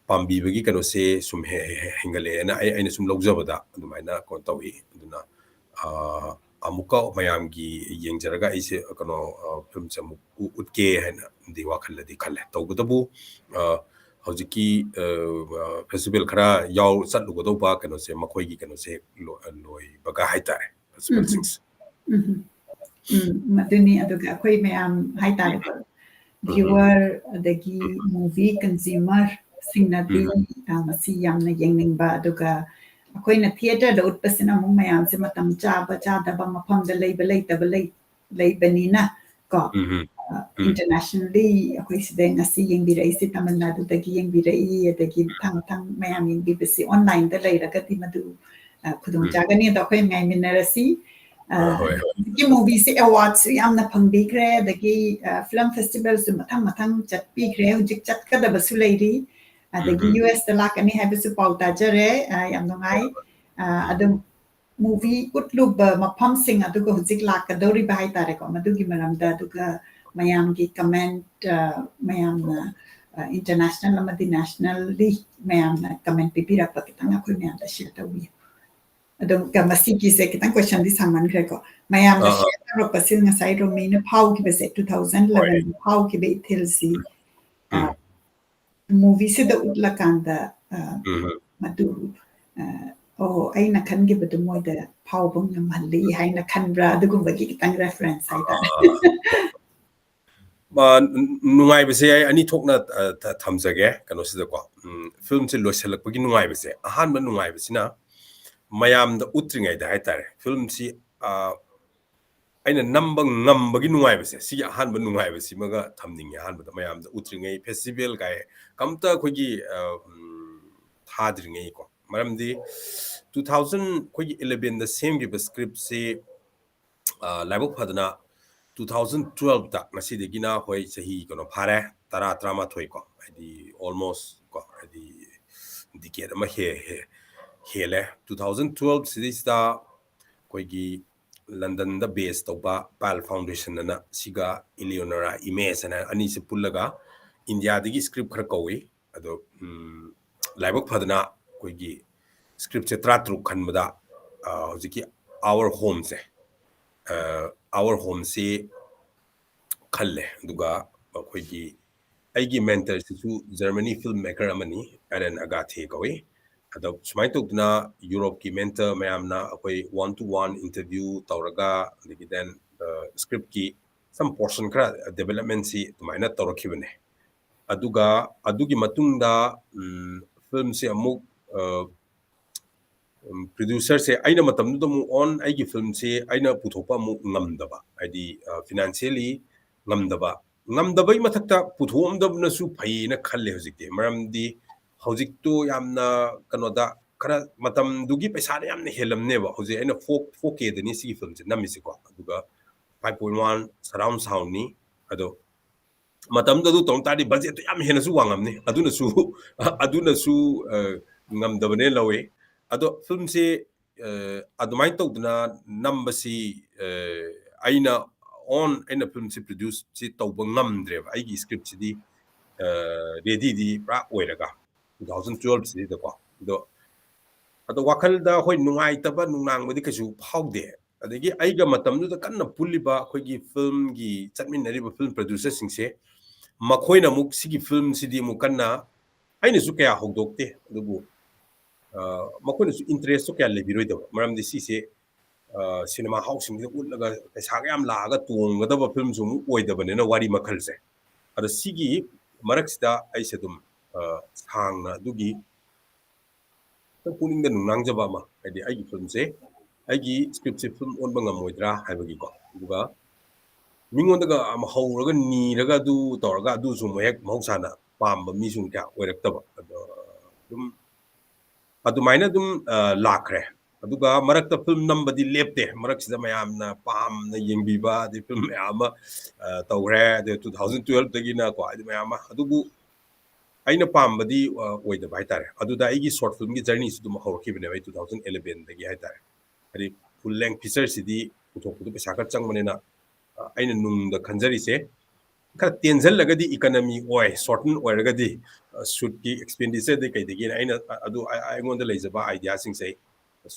ꯄꯥꯝꯕꯤꯕꯒꯤ ꯀꯩꯅꯣꯁꯦ ꯁꯨꯝ ꯍꯦ-, ꯍꯦ-, ꯍꯦꯟꯒꯠꯂꯛꯑꯦꯅ ꯑꯩ, ꯑꯩꯅ ꯁꯨꯝ ꯂꯧꯖꯕꯗ ꯑꯗꯨꯃꯥꯏꯅ ꯀꯩꯅꯣ ꯇꯧꯏ꯫ ꯑꯗꯨꯅ, ꯑ, ꯑꯃꯨꯛꯀ ꯃꯌꯥꯝꯒꯤ ꯌꯦꯡꯖꯔꯒ ꯑꯩꯁꯦ ꯀꯩꯅꯣ, ꯑ, ꯐꯤꯂꯝꯁꯦ ꯑꯃꯨꯛ ꯎ-, ꯎꯠꯀꯦ ꯍꯥꯏꯅꯗꯤ ꯋꯥꯈꯜꯗꯗꯤ ꯈꯜꯂꯦ꯫ ꯇꯧꯕꯇꯕꯨ, ꯑ, ꯍꯧꯖꯤꯛꯀꯤ, ꯑ, ꯑ, ꯐꯦꯁꯇꯤꯚꯦꯜ ꯈꯔ ꯌꯥꯎ-, ꯆꯠꯂꯨꯒꯗꯧꯕ ꯀꯩꯅꯣꯁꯦ, ꯃꯈꯣꯏꯒꯤ ꯀꯩꯅꯣꯁꯦ ꯂꯣ-, ꯂꯣꯏꯕꯒ ꯍꯥꯏꯇꯥꯔꯦ, ꯎꯝ, ꯐꯦꯁꯇꯤꯚꯦꯜꯁꯤꯡꯁꯦ꯫ ꯎꯝ, ꯎꯝ, ꯃꯗꯨꯅꯤ꯫ ꯑꯗꯨꯒ ꯑꯩꯈꯣꯏ ꯃꯌꯥꯝ ꯍꯥꯏꯇꯥꯔꯦꯀꯣ, ꯎꯝ, ꯎꯝ, ꯚ꯭ꯌꯨꯋꯔ ꯑꯗꯒꯤ ꯎꯝ, ꯎꯝ, ꯃꯨꯚꯤ ꯀꯟꯖ꯭ꯌꯨꯃꯔꯁꯤꯡꯅꯗꯤ, ꯎꯝ, ꯎꯝ, ꯑ, ꯃꯁꯤ ꯌꯥꯝꯅ ꯌꯦꯡꯅꯤꯡꯕ, ꯑꯗꯨꯒ ꯑꯩꯈꯣꯏꯅ ꯊꯤꯌꯦꯇꯔꯗ ꯎꯠꯄꯁꯤꯅ ꯑꯃꯨꯛ ꯃꯌꯥꯝꯁꯦ ꯃꯇꯝ ꯆꯥꯕ ꯆꯥꯗꯕ, ꯃꯐꯝꯗ ꯂꯩꯕ ꯂꯩꯇꯕ ꯂꯩ-, ꯂꯩꯕꯅꯤꯅ ꯀꯣ, ꯎꯝ, ꯎꯝ, ꯑ, ꯎꯝ, ꯏꯟꯇꯔꯅꯦꯁꯅꯦꯜꯂꯤ ꯑꯩꯈꯣꯏ ꯁꯤꯗ ꯉꯁꯤ ꯌꯦꯡꯕꯤꯔꯛꯏꯁꯦ ꯇꯥꯃꯤꯜ ꯅꯥꯗꯨꯗꯒꯤ ꯌꯦꯡꯕꯤꯔꯛꯏ, ꯑꯗꯒꯤ ꯃꯊꯪ ꯃꯊꯪ ꯃꯌꯥꯝ ꯌꯦꯡꯕꯤꯕꯁꯤ ꯑꯣꯟꯂꯥꯏꯟꯗ ꯂꯩꯔꯒꯗꯤ ꯃꯗꯨ, ꯑ, ꯈꯨꯗꯣꯡ ꯎꯝ, ꯆꯥꯒꯅꯤ꯫ ꯑꯗꯣ ꯑꯩꯈꯣꯏ ꯉꯥꯏꯃꯤꯟꯅꯔꯁꯤ꯫ ꯑ, ꯑ, ꯍꯣꯏ, ꯍꯣꯏ, ꯍꯧꯖꯤꯛꯀꯤ ꯃꯨꯚꯤꯁꯦ ꯑꯦꯋꯥꯔꯗꯁꯨ ꯌꯥꯝꯅ ꯐꯪꯕꯤꯈ꯭ꯔꯦ, ꯑꯗꯒꯤ, ꯑ, ꯐꯤꯂꯝ ꯐꯦꯁꯇꯤꯚꯦꯜꯁꯨ ꯃꯊꯪ ꯃꯊꯪ ꯆꯠꯄꯤꯈ꯭ꯔꯦ, ꯍꯧꯖꯤꯛ ꯆꯠꯀꯗꯕꯁꯨ ꯂꯩꯔꯤ, ꯎꯝ, ꯑꯗꯒꯤ ꯎꯝ, ꯌꯨ ꯑꯦꯁꯇ ꯂꯥꯛꯀꯅꯤ ꯍꯥꯏꯕꯁꯨ ꯄꯥꯎ ꯇꯥꯖꯔꯦ꯫ ꯑ, ꯌꯥꯝ ꯅꯨꯡꯉꯥꯏ꯫ ꯍꯣꯏ, ꯍꯣꯏ, ꯑ, ꯎꯝ, ꯑꯗꯨꯝ ꯃꯨꯚꯤ ꯎꯠꯂꯨꯕ ꯃꯐꯝꯁꯤꯡ ꯑꯗꯨꯒ ꯍꯧꯖꯤꯛ ꯂꯥꯛꯀꯗꯧꯔꯤꯕ ꯍꯥꯏꯇꯥꯔꯦꯀꯣ, ꯃꯗꯨꯒꯤ ꯃꯔꯝꯗ, ꯑꯗꯨꯒ ꯃꯌꯥꯝꯒꯤ ꯀꯃꯦꯟꯠ, ꯑ, ꯃꯌꯥꯝꯅ, ꯑ, ꯏꯟꯇꯔꯅꯦꯁꯅꯦꯜ ꯑꯃꯗꯤ ꯅꯦꯁꯅꯦꯜꯂꯤ ꯃꯌꯥꯝꯅ ꯀꯃꯦꯟꯠ ꯄꯤꯕꯤꯔꯛꯄ ꯈꯤꯇꯪ ꯑꯩꯈꯣꯏ ꯃꯌꯥꯝꯗ ꯁꯤꯌꯔ ꯇꯧꯕꯤꯌꯨ꯫ ꯑꯗꯨꯝ ꯀ-, ꯃꯁꯤꯒꯤꯁꯦ ꯈꯤꯇꯪ ꯀꯣꯏꯁꯟꯗꯤ ꯁꯥꯡꯃꯟꯈ꯭ꯔꯦꯀꯣ꯫ ꯃꯌꯥꯝꯅ ꯑꯥ, ꯑꯥ, ꯁꯤꯌꯔ ꯇꯧꯔꯛꯄꯁꯤ ꯉꯁꯥꯏ ꯔꯣꯃꯤꯅ ꯐꯥꯎꯈꯤꯕꯁꯦ, ꯍꯣꯏ, two thousand eleven ꯐꯥꯎꯈꯤꯕ ꯏꯊꯤꯜꯁꯤ, ꯎꯝ, ꯑ, ꯎꯝ, ꯃꯨꯚꯤꯁꯤꯗ ꯎꯠꯂꯀꯥꯟꯗ, ꯑ, ꯎꯝ, ꯎꯝ, ꯃꯗꯨ, ꯑ, "ꯑꯣ, ꯑꯩꯅ ꯈꯟꯈꯤꯕꯗꯨ ꯃꯣꯏꯗ ꯐꯥꯎꯕ ꯉꯝꯍꯜꯂꯤ" ꯍꯥꯏꯅ ꯈꯟꯕ꯭ꯔꯥ? ꯑꯗꯨꯒꯨꯝꯕꯒꯤ ꯈꯤꯇꯪ ꯔꯦꯐꯔꯦꯟꯁ ꯍꯥꯏꯇꯥꯔꯦ꯫ ꯑꯥ, ꯑꯥ, ꯑꯥ, ꯑꯥ꯫ ꯃꯥ, ꯅꯨꯡꯉꯥꯏꯕꯁꯦ ꯑꯩ ꯑꯅꯤ ꯊꯣꯛꯅ, ꯑ, ꯊ-, ꯊꯝꯖꯒꯦ ꯀꯩꯅꯣꯁꯤꯗꯀꯣ꯫ ꯎꯝ, ꯐꯤꯂꯝꯁꯦ ꯂꯣꯏꯁꯤꯜꯂꯛꯄꯒꯤ ꯅꯨꯡꯉꯥꯏꯕꯁꯦ, ꯑꯍꯥꯟꯕ ꯅꯨꯡꯉꯥꯏꯕꯁꯤꯅ ꯃꯌꯥꯝꯗ ꯎꯠꯇ꯭ꯔꯤꯉꯩꯗ ꯍꯥꯏꯇꯥꯔꯦ, ꯐꯤꯂꯝꯁꯤ, ꯑ, ꯑꯩꯅ ꯅꯝꯕ ꯉꯝꯕꯒꯤ ꯅꯨꯡꯉꯥꯏꯕꯁꯦ, ꯁꯤꯒꯤ ꯑꯍꯥꯟꯕ ꯅꯨꯡꯉꯥꯏꯕꯁꯤꯃꯒ ꯊꯝꯅꯤꯡꯉꯦ꯫ ꯑꯍꯥꯟꯕꯗ ꯃꯌꯥꯝꯗ ꯎꯠꯇ꯭ꯔꯤꯉꯩ, ꯐꯦꯁꯇꯤꯚꯦꯜ ꯀꯥꯏ ꯀꯝꯇ ꯑꯩꯈꯣꯏꯒꯤ, ꯑ, ꯎꯝ, ꯊꯥꯗ꯭ꯔꯤꯉꯩꯀꯣ꯫ ꯃꯔꯝꯗꯤ two thousand, ꯑꯩꯈꯣꯏꯒꯤ elevenꯗ ꯁꯦꯝꯈꯤꯕ ꯁ꯭ꯀ꯭ꯔꯤꯞꯁꯤ, ꯑ, ꯂꯥꯏꯕꯛ ꯐꯗꯅ two thousand twelveꯇ, ꯉꯁꯤꯗꯒꯤꯅ ꯑꯩꯈꯣꯏ ꯆꯍꯤ ꯀꯩꯅꯣ ꯐꯥꯔꯦ, ꯇꯔꯥ, ꯇꯔꯥꯃꯥꯊꯣꯏ ꯀꯣ, ꯍꯥꯏꯗꯤ almost ꯀꯣ, ꯍꯥꯏꯗꯤ decade ꯑꯃ ꯍꯦ-, ꯍꯦ-, ꯍꯦꯜꯂꯦ꯫ Two thousand twelve ꯁꯤꯗꯩꯁꯤꯗ ꯑꯩꯈꯣꯏꯒꯤ ꯂꯟꯗꯟꯗ ꯕꯦꯁ ꯇꯧꯕ ꯄꯥꯏꯜ ꯐꯥꯎꯟꯗꯦꯁꯟ ꯑꯅ, ꯁꯤꯒ ꯏꯂꯤꯌꯣꯅꯣꯔꯥ ꯏꯃꯦꯖ ꯑꯅ ꯑꯅꯤꯁꯤ ꯄꯨꯜꯂꯒ ꯏꯟꯗꯤꯌꯥꯗꯒꯤ ꯁ꯭ꯀ꯭ꯔꯤꯞ ꯈꯔ ꯀꯧꯏ꯫ ꯑꯗꯣ, ꯎꯝ, ꯂꯥꯏꯕꯛ ꯐꯗꯅ ꯑꯩꯈꯣꯏꯒꯤ ꯁ꯭ꯀ꯭ꯔꯤꯞꯁꯦ ꯇꯔꯥꯇꯔꯨꯛ ꯈꯟꯕꯗ, ꯑ, ꯍꯧꯖꯤꯛꯀꯤ Our Homeꯁꯦ, Our Homeꯁꯤ ꯈꯜꯂꯦ꯫ ꯑꯗꯨꯒ ꯑꯩꯈꯣꯏꯒꯤ ꯑꯩꯒꯤ mentorꯁꯤꯁꯨ Germany film maker ꯑꯃꯅꯤ, ꯑꯦꯂꯦꯟ ꯑꯒꯥꯊꯦ ꯀꯧꯏ꯫ ꯑꯗꯣ ꯁꯨꯃꯥꯏꯅ ꯇꯧꯗꯅ ꯌꯨꯔꯣꯞꯀꯤ mentor ꯃꯌꯥꯝꯅ ꯑꯩꯈꯣꯏ one to one interview ꯇꯧꯔꯒ, ꯑꯗꯒꯤ then scriptꯀꯤ some portion ꯈꯔ developmentꯁꯤ ꯑꯗꯨꯃꯥꯏꯅ ꯇꯧꯔꯛꯈꯤꯕꯅꯦ꯫ ꯑꯗꯨꯒ ꯑꯗꯨꯒꯤ ꯃꯇꯨꯡꯗ filmꯁꯦ ꯑꯃꯨꯛ producerꯁꯦ ꯑꯩꯅ ꯃꯇꯝꯗꯨꯗ ꯑꯃꯨꯛ on ꯑꯩꯒꯤ filmꯁꯦ ꯑꯩꯅ ꯄꯨꯊꯣꯛꯄ ꯑꯃꯨꯛ ꯉꯝꯗꯕ, ꯍꯥꯏꯗꯤ financially ꯉꯝꯗꯕ, ꯉꯝꯗꯕꯒꯤ ꯃꯊꯛꯇ ꯄꯨꯊꯣꯛꯑꯝꯗꯕꯅꯁꯨ ꯐꯩꯌꯦꯅ ꯈꯜꯂꯦ ꯍꯧꯖꯤꯛꯇꯤ꯫ ꯃꯔꯝꯗꯤ ꯍꯧꯖꯤꯛꯇꯣ ꯌꯥꯝꯅ ꯀꯩꯅꯣꯗ ꯈꯔ ꯃꯇꯝꯗꯨꯒꯤ ꯄꯩꯁꯥꯅ ꯌꯥꯝꯅ ꯍꯦꯜꯂꯝꯅꯦꯕ꯫ ꯍꯧꯖꯤꯛ ꯑꯩꯅ four four Kꯗꯅꯤ ꯁꯤꯒꯤ filmꯁꯦ ꯅꯝꯃꯤꯁꯦꯀꯣ, ꯑꯗꯨꯒ five point one surround soundꯅꯤ꯫ ꯑꯗꯣ ꯃꯇꯝꯗꯨ ꯑꯗꯨ ꯇꯧꯔꯝ ꯇꯥꯔꯗꯤ budgetꯇꯣ ꯌꯥꯝ ꯍꯦꯟꯅꯁꯨ ꯋꯥꯡꯉꯝꯅꯤ꯫ ꯑꯗꯨꯅꯁꯨ ꯑꯗꯨꯅꯁꯨ ꯉꯝꯗꯕꯅꯦ ꯂꯧꯋꯦ꯫ ꯑꯗꯣ filmꯁꯦ ꯑꯗꯨꯃꯥꯏꯅ ꯇꯧꯗꯅ ꯅꯝꯕꯁꯤ ꯑꯩꯅ on ꯑꯩꯅ filmꯁꯤ produceꯁꯤ ꯇꯧꯕ ꯉꯝꯗ꯭ꯔꯦꯕ꯫ ꯑꯩꯒꯤ scriptꯁꯤꯗꯤ readyꯗꯤ ꯄꯨꯔꯥ ꯑꯣꯏꯔꯒ two thousand twelveꯁꯤꯗꯀꯣ꯫ ꯑꯗꯣ ꯑꯗꯣ ꯋꯥꯈꯜꯗ ꯍꯣꯏ ꯅꯨꯡꯉꯥꯏꯇꯕ ꯅꯨꯡꯅꯥꯡꯕꯗꯤ ꯀꯩꯁꯨ ꯐꯥꯎꯗꯦ꯫ ꯑꯗꯒꯤ ꯑꯩꯒ ꯃꯇꯝꯗꯨꯗ ꯀꯟꯅ ꯄꯨꯜꯂꯤꯕ ꯑꯩꯈꯣꯏꯒꯤ filmꯒꯤ ꯆꯠꯃꯤꯟꯅꯔꯤꯕ film producerꯁꯤꯡꯁꯦ ꯃꯈꯣꯏꯅ ꯑꯃꯨꯛ ꯁꯤꯒꯤ filmꯁꯤꯗꯤ ꯑꯃꯨꯛ ꯀꯟꯅ ꯑꯩꯅꯁꯨ ꯀꯌꯥ ꯍꯧꯗꯣꯛꯇꯦ꯫ ꯑꯗꯨꯕꯨ ꯃꯈꯣꯏꯅꯁꯨ interestꯇꯣ ꯀꯌꯥ ꯂꯩꯕꯤꯔꯣꯏꯗꯕ, ꯃꯔꯝꯗꯤ ꯁꯤꯁꯦ cinema houseꯁꯤꯡꯁꯤꯗ ꯎꯠꯂꯒ ꯄꯩꯁꯥꯒ ꯌꯥꯝ ꯂꯥꯛꯑꯒ ꯇꯣꯡꯒꯗꯕ filmꯁꯨ ꯑꯃꯨꯛ ꯑꯣꯏꯗꯕꯅꯤꯅ ꯋꯥꯔꯤ ꯃꯈꯜꯁꯦ꯫ ꯑꯗꯣ ꯁꯤꯒꯤ ꯃꯔꯛꯁꯤꯗ ꯑꯩꯁꯦ ꯑꯗꯨꯝ ꯁꯥꯡꯅ ꯑꯗꯨꯒꯤ ꯈꯤꯇꯪ ꯄꯨꯛꯅꯤꯡꯗ ꯅꯨꯡꯅꯥꯡꯖꯕ ꯑꯃ, ꯍꯥꯏꯗꯤ ꯑꯩꯒꯤ filmꯁꯦ, ꯑꯩꯒꯤ scriptꯁꯦ film ꯑꯣꯟꯕ ꯉꯝꯃꯣꯏꯗ꯭ꯔꯥ ꯍꯥꯏꯕꯒꯤꯀꯣ꯫ ꯑꯗꯨꯒ ꯃꯤꯉꯣꯟꯗꯒ ꯑꯃ ꯍꯧꯔꯒ ꯅꯤꯔꯒ ꯑꯗꯨ ꯇꯧꯔꯒ ꯑꯗꯨꯁꯨ ꯑꯃꯨꯛ ꯍꯦꯛ ꯃꯍꯧꯁꯥꯅ ꯄꯥꯝꯕ ꯃꯤꯁꯨ ꯀꯌꯥ ꯑꯣꯏꯔꯛꯇꯕ꯫ ꯑꯗꯣ ꯑꯗꯨꯝ ꯑꯗꯨꯃꯥꯏꯅ ꯑꯗꯨꯝ ꯂꯥꯛꯈ꯭ꯔꯦ꯫ ꯑꯗꯨꯒ ꯃꯔꯛꯇ film ꯅꯝꯕꯗꯤ ꯂꯦꯞꯇꯦ꯫ ꯃꯔꯛꯁꯤꯗ ꯃꯌꯥꯝꯅ ꯄꯥꯝꯅ ꯌꯦꯡꯕꯤꯕ ꯑꯗꯩ film ꯃꯌꯥꯝ ꯑꯃ ꯇꯧꯈ꯭ꯔꯦ꯫ ꯑꯗꯩ two thousand twelveꯇꯒꯤꯅꯀꯣ ꯍꯥꯏꯗꯤ ꯃꯌꯥꯝ ꯑꯃ꯫ ꯑꯗꯨꯕꯨ ꯑꯩꯅ ꯄꯥꯝꯕꯗꯤ ꯑꯣꯏꯗꯕ ꯍꯥꯏꯇꯥꯔꯦ꯫ ꯑꯗꯨꯗ ꯑꯩꯒꯤ short filmꯒꯤ journeyꯁꯤ ꯑꯗꯨꯝ ꯍꯧꯔꯛꯈꯤꯕꯅꯦꯕ ꯑꯩ two thousand elevenꯗꯒꯤ ꯍꯥꯏꯇꯥꯔꯦ꯫ ꯍꯥꯏꯗꯤ full length featureꯁꯤꯗꯤ ꯄꯨꯊꯣꯛꯄꯗꯣ ꯄꯩꯁꯥ ꯈꯔ ꯆꯪꯕꯅꯤꯅ ꯑꯩꯅ ꯅꯨꯡꯗ ꯈꯟꯖꯔꯤꯁꯦ ꯈꯔ ꯇꯦꯟꯁꯤꯜꯂꯒꯗꯤ economy ꯑꯣꯏ, shorten ꯑꯣꯏꯔꯒꯗꯤ shootꯀꯤ expenditureꯗꯤ ꯀꯩꯗꯒꯤꯅ ꯑꯩꯅ ꯑꯗꯨ ꯑꯩꯉꯣꯟꯗ ꯂꯩꯖꯕ ideaꯁꯤꯡꯁꯦ ꯑꯩ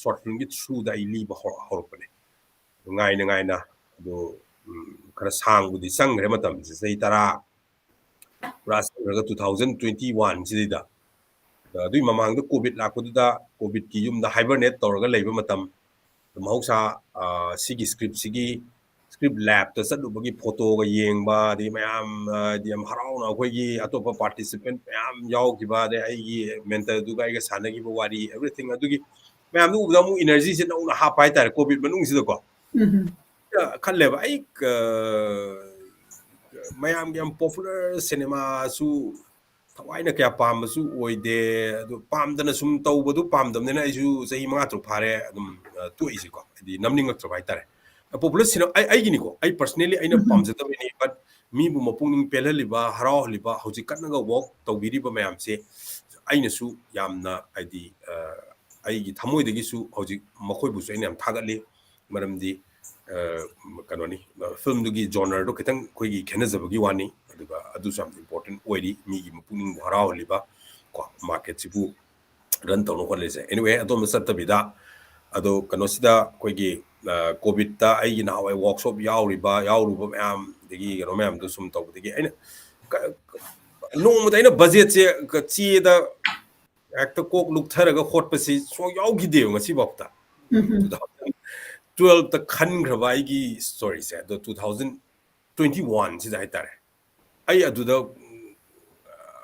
short filmꯒꯤ throughꯗ ꯑꯩ ꯂꯤꯕ ꯍꯧꯔꯛꯄꯅꯦ꯫ ꯉꯥꯏꯅ ꯉꯥꯏꯅ ꯑꯗꯨ, ꯎꯝ, ꯈꯔ ꯁꯥꯡꯕꯨꯗꯤ ꯆꯪꯈ꯭ꯔꯦ ꯃꯇꯝꯁꯦ, ꯆꯍꯤ ꯇꯔꯥ ꯄꯨꯔꯥ ꯆꯪꯈ꯭ꯔꯒ two thousand twenty one ꯁꯤꯗꯩꯗ꯫ ꯑꯗꯨꯏ ꯃꯃꯥꯡꯗ ꯀꯣꯚꯤꯗ ꯂꯥꯛꯄꯗꯨꯗ ꯀꯣꯚꯤꯗꯀꯤ ꯌꯨꯝꯗ hibernate ꯇꯧꯔꯒ ꯂꯩꯕ ꯃꯇꯝ꯫ ꯃꯍꯧꯁꯥ, ꯑ, ꯁꯤꯒꯤ script ꯁꯤꯒꯤ script lab ꯇ ꯆꯠꯂꯨꯕꯒꯤ photo ꯒ ꯌꯦꯡꯕ, ꯑꯗꯒꯤ ꯃꯌꯥꯝ, ꯑ, ꯍꯥꯏꯗꯤ ꯌꯥꯝ ꯍꯔꯥꯎꯅ ꯑꯩꯈꯣꯏꯒꯤ ꯑꯇꯣꯞꯄ participant ꯃꯌꯥꯝ ꯌꯥꯎꯈꯤꯕ, ꯑꯗꯩ ꯑꯩꯒꯤ mentor ꯗꯨꯒ ꯑꯩꯒ ꯁꯥꯟꯅꯈꯤꯕ ꯋꯥꯔꯤ, everything ꯑꯗꯨꯒꯤ ꯃꯌꯥꯝꯗꯨ ꯎꯕꯗ ꯑꯃꯨꯛ energy ꯁꯦ ꯅꯧꯅ ꯍꯥꯞꯄ ꯍꯥꯏꯇꯥꯔꯦ ꯀꯣꯚꯤꯗ ꯃꯅꯨꯡꯁꯤꯗꯀꯣ꯫ ꯎꯝ꯫ ꯈꯜꯂꯦꯕ ꯑꯩ, ꯑ, ꯃꯌꯥꯝꯒꯤ ꯌꯥꯝ popular cinema ꯁꯨ ꯊꯋꯥꯏꯅ ꯀꯌꯥ ꯄꯥꯝꯕꯁꯨ ꯑꯣꯏꯗꯦ, ꯑꯗꯨ ꯄꯥꯝꯗꯅ ꯁꯨꯝ ꯇꯧꯕꯗꯨ ꯄꯥꯝꯗꯕꯅꯤꯅ ꯑꯩꯁꯨ ꯆꯍꯤ ꯃꯉꯥ ꯇꯔꯨꯛ ꯐꯥꯔꯦ ꯑꯗꯨꯝ, ꯑ, ꯇꯣꯛꯏꯁꯦꯀꯣ, ꯍꯥꯏꯗꯤ ꯅꯝꯅꯤꯡꯉꯛꯇ꯭ꯔꯕ ꯍꯥꯏꯇꯥꯔꯦ꯫ Popular cinema ꯑꯩ, ꯑꯩꯒꯤꯅꯤꯀꯣ, ꯑꯩ personally ꯑꯩꯅ ꯎꯝ꯫ ꯄꯥꯝꯖꯗꯕꯩꯅꯤ, but ꯃꯤꯕꯨ ꯃꯄꯨꯛꯅꯤꯡ ꯄꯦꯜꯍꯜꯂꯤꯕ, ꯍꯔꯥꯎꯍꯜꯂꯤꯕ, ꯍꯧꯖꯤꯛ ꯀꯟꯅꯒ work ꯇꯧꯕꯤꯔꯤꯕ ꯃꯌꯥꯝꯁꯦ ꯑꯩꯅꯁꯨ ꯌꯥꯝꯅ ꯍꯥꯏꯗꯤ, ꯑ, ꯑꯩꯒꯤ ꯊꯃꯣꯏꯗꯒꯤꯁꯨ ꯍꯧꯖꯤꯛ ꯃꯈꯣꯏꯕꯨꯁꯨ ꯑꯩꯅ ꯌꯥꯝ ꯊꯥꯒꯠꯂꯤ꯫ ꯃꯔꯝꯗꯤ, ꯑ, ꯀꯩꯅꯣꯅꯤ, ꯑ, film ꯗꯨꯒꯤ genre ꯗꯣ ꯈꯤꯇꯪ ꯑꯩꯈꯣꯏꯒꯤ ꯈꯦꯠꯅꯖꯕꯒꯤ ꯋꯥꯅꯤ, ꯑꯗꯨꯒ ꯑꯗꯨꯁꯨ ꯌꯥꯝ important ꯑꯣꯏꯔꯤ, ꯃꯤꯒꯤ ꯃꯄꯨꯛꯅꯤꯡꯕꯨ ꯍꯔꯥꯎꯍꯜꯂꯤꯕ ꯀꯣ, market ꯁꯤꯕꯨ run ꯇꯧꯅ ꯈꯣꯠꯂꯤꯁꯦ꯫ Anyway, ꯑꯗꯣꯝꯗ ꯆꯠꯇꯕꯤꯗ ꯑꯗꯣ ꯀꯩꯅꯣꯁꯤꯗ ꯑꯩꯈꯣꯏꯒꯤ, ꯑ, ꯀꯣꯚꯤꯗꯇ ꯑꯩꯒꯤ ꯅꯍꯥꯟꯋꯥꯏ workshop ꯌꯥꯎꯔꯤꯕ, ꯌꯥꯎꯔꯨꯕ ꯃꯌꯥꯝ, ꯑꯗꯒꯤ ꯀꯩꯅꯣ ꯃꯌꯥꯝꯗꯣ ꯁꯨꯝ ꯇꯧꯕꯗꯒꯤ ꯑꯩꯅ ꯀ-, ꯅꯣꯡꯃꯗ ꯑꯩꯅ budget ꯁꯦ ꯆꯦꯗ ꯍꯦꯛꯇ ꯀꯣꯛ ꯂꯨꯞꯊꯔꯒ ꯍꯣꯠꯄꯁꯤ ꯁꯨꯡꯌꯥꯎ ꯌꯥꯎꯈꯤꯗꯦꯕ ꯉꯁꯤꯐꯥꯎꯗ꯫ ꯎꯝ꯫ Two thousand twelve ꯇ ꯈꯟꯈ꯭ꯔꯕ ꯑꯩꯒꯤ story ꯁꯦ, ꯑꯗꯣ two thousand twenty one ꯁꯤꯗ ꯍꯥꯏꯇꯥꯔꯦ, ꯑꯩ ꯑꯗꯨꯗ, ꯎꯝ,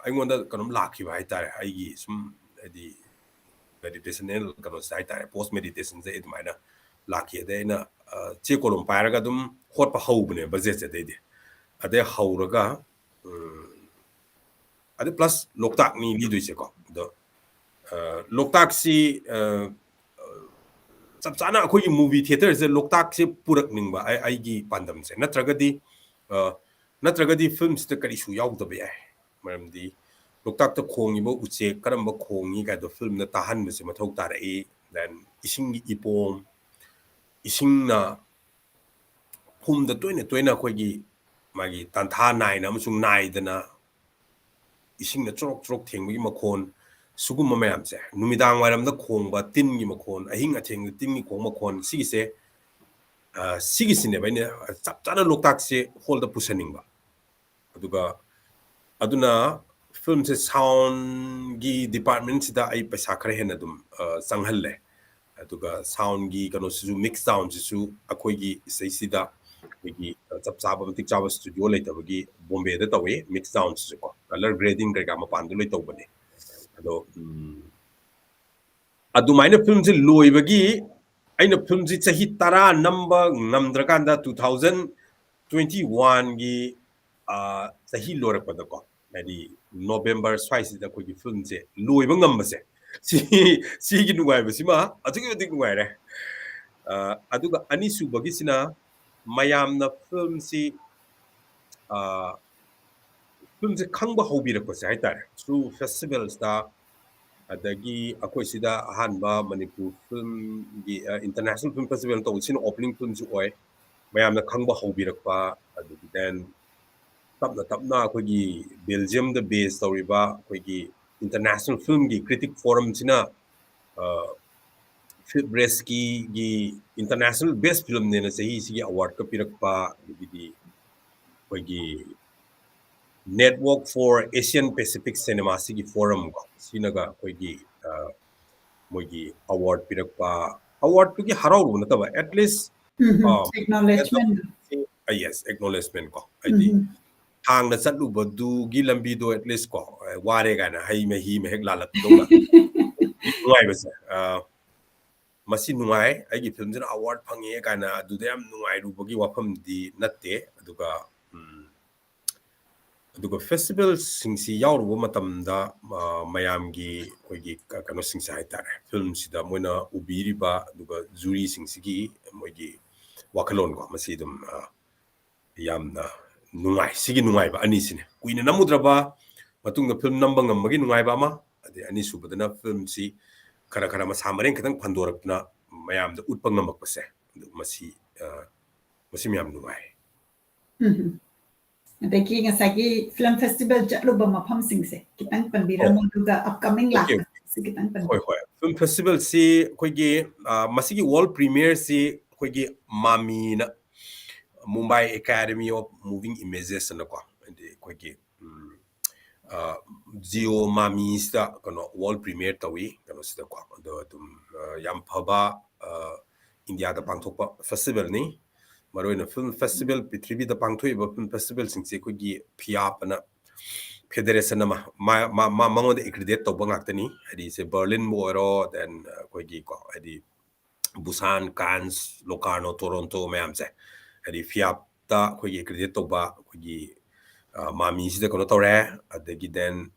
ꯑꯩꯉꯣꯟꯗ ꯀꯩꯅꯣꯝ ꯂꯥꯛꯈꯤꯕ ꯍꯥꯏꯇꯥꯔꯦ, ꯑꯩꯒꯤ ꯁꯨꯝ ꯍꯥꯏꯗꯤ meditation ꯀꯩꯅꯣꯁꯦ ꯍꯥꯏꯇꯥꯔꯦ, post meditation ꯁꯦ ꯑꯩ ꯑꯗꯨꯃꯥꯏꯅ ꯂꯥꯛꯈꯤ꯫ ꯑꯗꯩ ꯑꯩꯅ, ꯑ, ꯆꯦ ꯀꯣꯂꯣꯝ ꯄꯥꯏꯔꯒ ꯑꯗꯨꯝ ꯍꯣꯠꯄ ꯍꯧꯕꯅꯦ budget ꯁꯦ꯫ ꯑꯗꯩꯗꯤ, ꯑꯗꯩ ꯍꯧꯔꯒ, ꯎꯝ, ꯑꯗꯩ plus ꯂꯣꯛꯇꯥꯛꯅꯤ ꯂꯤꯗꯣꯏꯁꯦꯀꯣ꯫ ꯑꯗꯣ, ꯑ, ꯂꯣꯛꯇꯥꯛꯁꯤ, ꯑ, ꯑ, ꯆꯞ ꯆꯥꯅ ꯑꯩꯈꯣꯏꯒꯤ movie theatre ꯁꯦ ꯂꯣꯛꯇꯥꯛꯁꯦ ꯄꯨꯔꯛꯅꯤꯡꯕ ꯑꯩ, ꯑꯩꯒꯤ ꯄꯥꯟꯗꯝꯁꯦ꯫ ꯅꯠꯇ꯭ꯔꯒꯗꯤ, ꯑ, ꯅꯠꯇ꯭ꯔꯒꯗꯤ film ꯁꯤꯗ ꯀꯔꯤꯁꯨ ꯌꯥꯎꯗꯕ ꯌꯥꯏ꯫ ꯃꯔꯝꯗꯤ ꯂꯣꯛꯇꯥꯛꯇ ꯈꯣꯡꯉꯤꯕ ꯎꯆꯦꯛ ꯀꯔꯝꯕ ꯈꯣꯡꯉꯤ ꯀꯥꯏꯗꯣ film ꯗ ꯇꯥꯍꯟꯕꯁꯦ ꯃꯊꯧ ꯇꯥꯔꯛꯏ꯫ Then ꯏꯁꯤꯡꯒꯤ ꯏꯄꯣꯝ, ꯏꯁꯤꯡꯅ ꯐꯨꯝꯗ ꯇꯣꯏꯅ ꯇꯣꯏꯅ ꯑꯩꯈꯣꯏꯒꯤ ꯃꯥꯒꯤ ꯇꯥꯟꯊꯥ ꯅꯥꯏꯅ ꯑꯃꯁꯨꯡ ꯅꯥꯏꯗꯅ ꯏꯁꯤꯡꯅ ꯆꯣꯔꯣꯛ ꯆꯣꯔꯣꯛ ꯊꯦꯡꯕꯒꯤ ꯃꯈꯣꯟ, ꯁꯤꯒꯨꯝꯕ ꯃꯌꯥꯝꯁꯦ, ꯅꯨꯃꯤꯗꯥꯡ ꯋꯥꯏꯔꯝꯗ ꯈꯣꯡꯕ ꯇꯤꯟꯒꯤ ꯃꯈꯣꯟ, ꯑꯍꯤꯡ ꯑꯊꯦꯡꯗ ꯇꯤꯟꯒꯤ ꯈꯣꯡ ꯃꯈꯣꯟ, ꯁꯤꯒꯤꯁꯦ ꯑ, ꯁꯤꯒꯤꯁꯤꯅꯦꯕ ꯑꯩꯅ ꯆꯞ ꯆꯥꯅ ꯂꯣꯛꯇꯥꯛꯁꯦ ꯍꯣꯜꯗ ꯄꯨꯁꯟꯅꯤꯡꯕ꯫ ꯑꯗꯨꯒ ꯑꯗꯨꯅ ꯐꯤꯂꯝꯁꯦ ꯁꯥꯎꯟꯒꯤ ꯗꯤꯄꯥꯔꯠꯃꯦꯟꯁꯤꯗ ꯑꯩ ꯄꯩꯁꯥ ꯈꯔ ꯍꯦꯟꯅ ꯑꯗꯨꯝ, ꯑ, ꯆꯪꯍꯜꯂꯦ꯫ ꯑꯗꯨꯒ ꯁꯥꯎꯟꯒꯤ ꯀꯩꯅꯣꯁꯤꯁꯨ, ꯃꯤꯛꯁ ꯁꯥꯎꯟꯁꯤꯁꯨ ꯑꯩꯈꯣꯏꯒꯤ ꯁꯤꯗꯩꯁꯤꯗ ꯑꯩꯈꯣꯏꯒꯤ, ꯑ, ꯆꯞ ꯆꯥꯕ, ꯃꯇꯤꯛ ꯆꯥꯕ ꯁ꯭ꯇꯨꯗꯤꯑꯣ ꯂꯩꯇꯕꯒꯤ ꯕꯣꯝꯕꯦꯗ ꯇꯧꯋꯦ ꯃꯤꯛꯁ ꯁꯥꯎꯟꯁꯤꯁꯨꯀꯣ꯫ ꯀꯂꯔ ꯒ꯭ꯔꯦꯗꯤꯡ ꯀꯩꯀꯥ ꯃꯄꯥꯟꯗ ꯂꯣꯏ ꯇꯧꯕꯅꯦ꯫ ꯑꯗꯣ, ꯎꯝ, ꯑꯗꯨꯃꯥꯏꯅ ꯐꯤꯂꯝꯁꯦ ꯂꯣꯏꯕꯒꯤ, ꯑꯩꯅ ꯐꯤꯂꯝꯁꯤ ꯆꯍꯤ ꯇꯔꯥ ꯅꯝꯕ ꯉꯝꯗ꯭ꯔꯀꯥꯟꯗ two thousand twenty oneꯒꯤ, ꯑ, ꯆꯍꯤ ꯂꯣꯏꯔꯛꯄꯗꯀꯣ, ꯍꯥꯏꯗꯤ ꯅꯣꯕꯦꯝꯕꯔ ꯁ꯭ꯋꯥꯏꯁꯤꯗ ꯑꯩꯈꯣꯏꯒꯤ ꯐꯤꯂꯝꯁꯦ ꯂꯣꯏꯕ ꯉꯝꯕꯁꯦ, ꯁꯤ, ꯁꯤꯒꯤ ꯅꯨꯡꯉꯥꯏꯕꯁꯤꯃ ꯑꯗꯨꯛꯀꯤ ꯃꯇꯤꯛ ꯅꯨꯡꯉꯥꯏꯔꯦ꯫ ꯑ, ꯑꯗꯨꯒ ꯑꯅꯤꯁꯨꯕꯒꯤꯁꯤꯅ ꯃꯌꯥꯝꯅ ꯐꯤꯂꯝꯁꯤ, ꯑ, ꯐꯤꯂꯝꯁꯦ ꯈꯪꯕ ꯍꯧꯕꯤꯔꯛꯄꯁꯦ ꯍꯥꯏꯇꯥꯔꯦ, through festivalsꯇ, ꯑꯗꯒꯤ ꯑꯩꯈꯣꯏ ꯁꯤꯗ ꯑꯍꯥꯟꯕ ꯃꯅꯤꯄꯨꯔ ꯐꯤꯂꯝꯒꯤ, ꯑ, International Film Festival ꯇꯧꯕ, ꯁꯤꯅ opening filmꯁꯨ ꯑꯣꯏ꯫ ꯃꯌꯥꯝꯅ ꯈꯪꯕ ꯍꯧꯕꯤꯔꯛꯄ, ꯑꯗꯒꯤ then ꯇꯞꯅ ꯇꯞꯅ ꯑꯩꯈꯣꯏꯒꯤ ꯕꯦꯜꯖꯤꯌꯝꯗ base ꯇꯧꯔꯤꯕ ꯑꯩꯈꯣꯏꯒꯤ International Filmꯒꯤ Critic Forumꯁꯤꯅ, ꯑ, ꯐꯤꯞ ꯔꯦꯁꯀꯤꯒꯤ International Best Filmꯅꯦꯅ ꯆꯍꯤꯁꯤꯒꯤ awardꯀ ꯄꯤꯔꯛꯄ, ꯑꯗꯒꯤꯗꯤ ꯑꯩꯈꯣꯏꯒꯤ Network for Asian Pacific Cinemaꯁꯤꯒꯤ forum ꯀꯣ, ꯁꯤꯅꯒ ꯑꯩꯈꯣꯏꯒꯤ, ꯑ, ꯃꯣꯏꯒꯤ award ꯄꯤꯔꯛꯄ, awardꯇꯨꯒꯤ ꯍꯔꯥꯎꯔꯨꯕ ꯅꯠꯇꯕ, at least, ꯎꯝ, ꯑ, acknowledgement. ꯑ, yes, acknowledgement ꯀꯣ, ꯍꯥꯏꯗꯤ ꯎꯝ. ꯊꯥꯡꯅ ꯆꯠꯂꯨꯕꯗꯨꯒꯤ ꯂꯝꯕꯤꯗꯣ at least ꯀꯣ, ꯑ, ꯋꯥꯔꯦ ꯀꯥꯏꯅ ꯍꯩ ꯃꯍꯤ ꯃꯍꯦꯛ ꯂꯥꯜꯂꯛꯄꯗꯧꯅ ꯅꯨꯡꯉꯥꯏꯕꯁꯦ꯫ ꯑ, ꯃꯁꯤ ꯅꯨꯡꯉꯥꯏ, ꯑꯩꯒꯤ ꯐꯤꯂꯝꯁꯤꯅ award ꯐꯪꯉꯦ ꯀꯥꯏꯅ ꯑꯗꯨꯗ ꯌꯥꯝ ꯅꯨꯡꯉꯥꯏꯔꯨꯕꯒꯤ ꯋꯥꯐꯝꯗꯤ ꯅꯠꯇꯦ꯫ ꯑꯗꯨꯒ, ꯎꯝ, ꯑꯗꯨꯒ festivalꯁꯤꯡꯁꯤ ꯌꯥꯎꯔꯨꯕ ꯃꯇꯝꯗ, ꯑ, ꯃꯌꯥꯝꯒꯤ ꯑꯩꯈꯣꯏꯒꯤ ꯀ-, ꯀꯩꯅꯣꯁꯤꯡꯁꯦ ꯍꯥꯏꯇꯥꯔꯦ, ꯐꯤꯂꯝꯁꯤꯗ ꯃꯣꯏꯅ ꯎꯕꯤꯔꯤꯕ, ꯑꯗꯨꯒ juryꯁꯤꯡꯁꯤꯒꯤ ꯃꯣꯏꯒꯤ ꯋꯥꯈꯜꯂꯣꯟꯀꯣ, ꯃꯁꯤ ꯑꯗꯨꯝ, ꯑ, ꯌꯥꯝꯅ ꯅꯨꯡꯉꯥꯏ꯫ ꯁꯤꯒꯤ ꯅꯨꯡꯉꯥꯏꯕ ꯑꯅꯤꯁꯤꯅꯦ꯫ ꯀꯨꯏꯅ ꯅꯝꯃꯨꯗ꯭ꯔꯕ ꯃꯇꯨꯡꯗ ꯐꯤꯂꯝ ꯅꯝꯕ ꯉꯝꯕꯒꯤ ꯅꯨꯡꯉꯥꯏꯕ ꯑꯃ, ꯑꯗꯩ ꯑꯅꯤꯁꯨꯕꯗꯅ ꯐꯤꯂꯝꯁꯤ ꯈꯔ ꯈꯔ ꯃꯁꯥ ꯃꯔꯦꯡ ꯈꯤꯇꯪ ꯐꯟꯗꯣꯔꯛꯇꯨꯅ ꯃꯌꯥꯝꯗ ꯎꯠꯄ ꯉꯝꯃꯛꯄꯁꯦ꯫ ꯑꯗꯨ ꯃꯁꯤ, ꯑ, ꯃꯁꯤ ꯃꯌꯥꯝ ꯅꯨꯡꯉꯥꯏ꯫ ꯎꯝ꯫ ꯑꯗꯒꯤ ꯉꯁꯥꯏꯒꯤ ꯐꯤꯂꯝ ꯐꯦꯁꯇꯤꯚꯦꯜ ꯆꯠꯂꯨꯕ ꯃꯐꯝꯁꯤꯡꯁꯦ ꯈꯤꯇꯪ ꯄꯟꯕꯤꯔꯝꯃꯣ, ꯑꯣ꯫ ꯑꯗꯨꯒ upcoming ꯑꯣꯀꯦ, ꯂꯥꯛꯄꯁꯤ ꯈꯤꯇꯪ ꯄꯟꯕꯤꯔꯝꯃꯣ꯫ ꯍꯣꯏ, ꯍꯣꯏ꯫ ꯐꯤꯂꯝ ꯐꯦꯁꯇꯤꯚꯦꯜꯁꯤ ꯑꯩꯈꯣꯏꯒꯤ, ꯑ, ꯃꯁꯤꯒꯤ world premiereꯁꯤ ꯑꯩꯈꯣꯏꯒꯤ ꯃꯃꯤꯅ, Mumbai Academy of Moving Images ꯑꯅꯀꯣ, ꯍꯥꯏꯗꯤ ꯑꯩꯈꯣꯏꯒꯤ ꯎꯝ, ꯑ, ꯖꯤꯑꯣ ꯃꯃꯤꯁꯤꯗ ꯀꯩꯅꯣ world premiere ꯇꯧꯏ ꯀꯩꯅꯣꯁꯤꯗꯀꯣ꯫ ꯑꯗꯣ ꯑꯗꯨꯝ ꯑ, ꯌꯥꯝ ꯐꯕ ꯑ, ꯏꯟꯗꯤꯌꯥꯗ ꯄꯥꯡꯊꯣꯛꯄ ꯐꯦꯁꯇꯤꯚꯦꯜꯅꯤ꯫ ꯃꯔꯨꯑꯣꯏꯅ ꯐꯤꯜꯝ ꯐꯦꯁꯇꯤꯚꯦꯜ, ꯄ꯭ꯔꯤꯊꯤꯕꯤꯗ ꯄꯥꯡꯊꯣꯛꯏꯕ ꯐꯤꯜꯝ ꯐꯦꯁꯇꯤꯚꯦꯜꯁꯤꯡꯁꯦ ꯑꯩꯈꯣꯏꯒꯤ ꯐꯤꯌꯥꯞ ꯑꯅ ꯐꯦꯗꯔꯦꯁꯟ ꯑꯃ ꯃꯥ- ꯃꯥ- ꯃꯥ- ꯃꯉꯣꯟꯗ ꯑꯦꯀ꯭ꯔꯤꯗꯦꯠ ꯇꯧꯕ ꯉꯥꯛꯇꯅꯤ꯫ ꯍꯥꯏꯗꯤ ꯁꯦ ꯕꯔꯂꯤꯟꯕꯨ ꯑꯣꯏꯔꯣ, ꯗꯦꯟ ꯑꯩꯈꯣꯏꯒꯤ ꯀꯣ, ꯍꯥꯏꯗꯤ ꯕꯨꯁꯥꯟ, ꯀꯥꯟꯁ, ꯂꯣꯀꯥꯔꯅꯣ, ꯇꯣꯔꯣꯟꯇꯣ ꯃꯌꯥꯝꯁꯦ, ꯍꯥꯏꯗꯤ ꯐꯤꯌꯥꯞꯇ ꯑꯩꯈꯣꯏꯒꯤ ꯑꯦꯀ꯭ꯔꯤꯗꯦꯠ ꯇꯧꯕ ꯑꯩꯈꯣꯏꯒꯤ ꯑ, ꯃꯃꯤꯁꯤꯗ ꯀꯩꯅꯣ ꯇꯧꯔꯦ꯫ ꯑꯗꯒꯤ ꯗꯦꯟ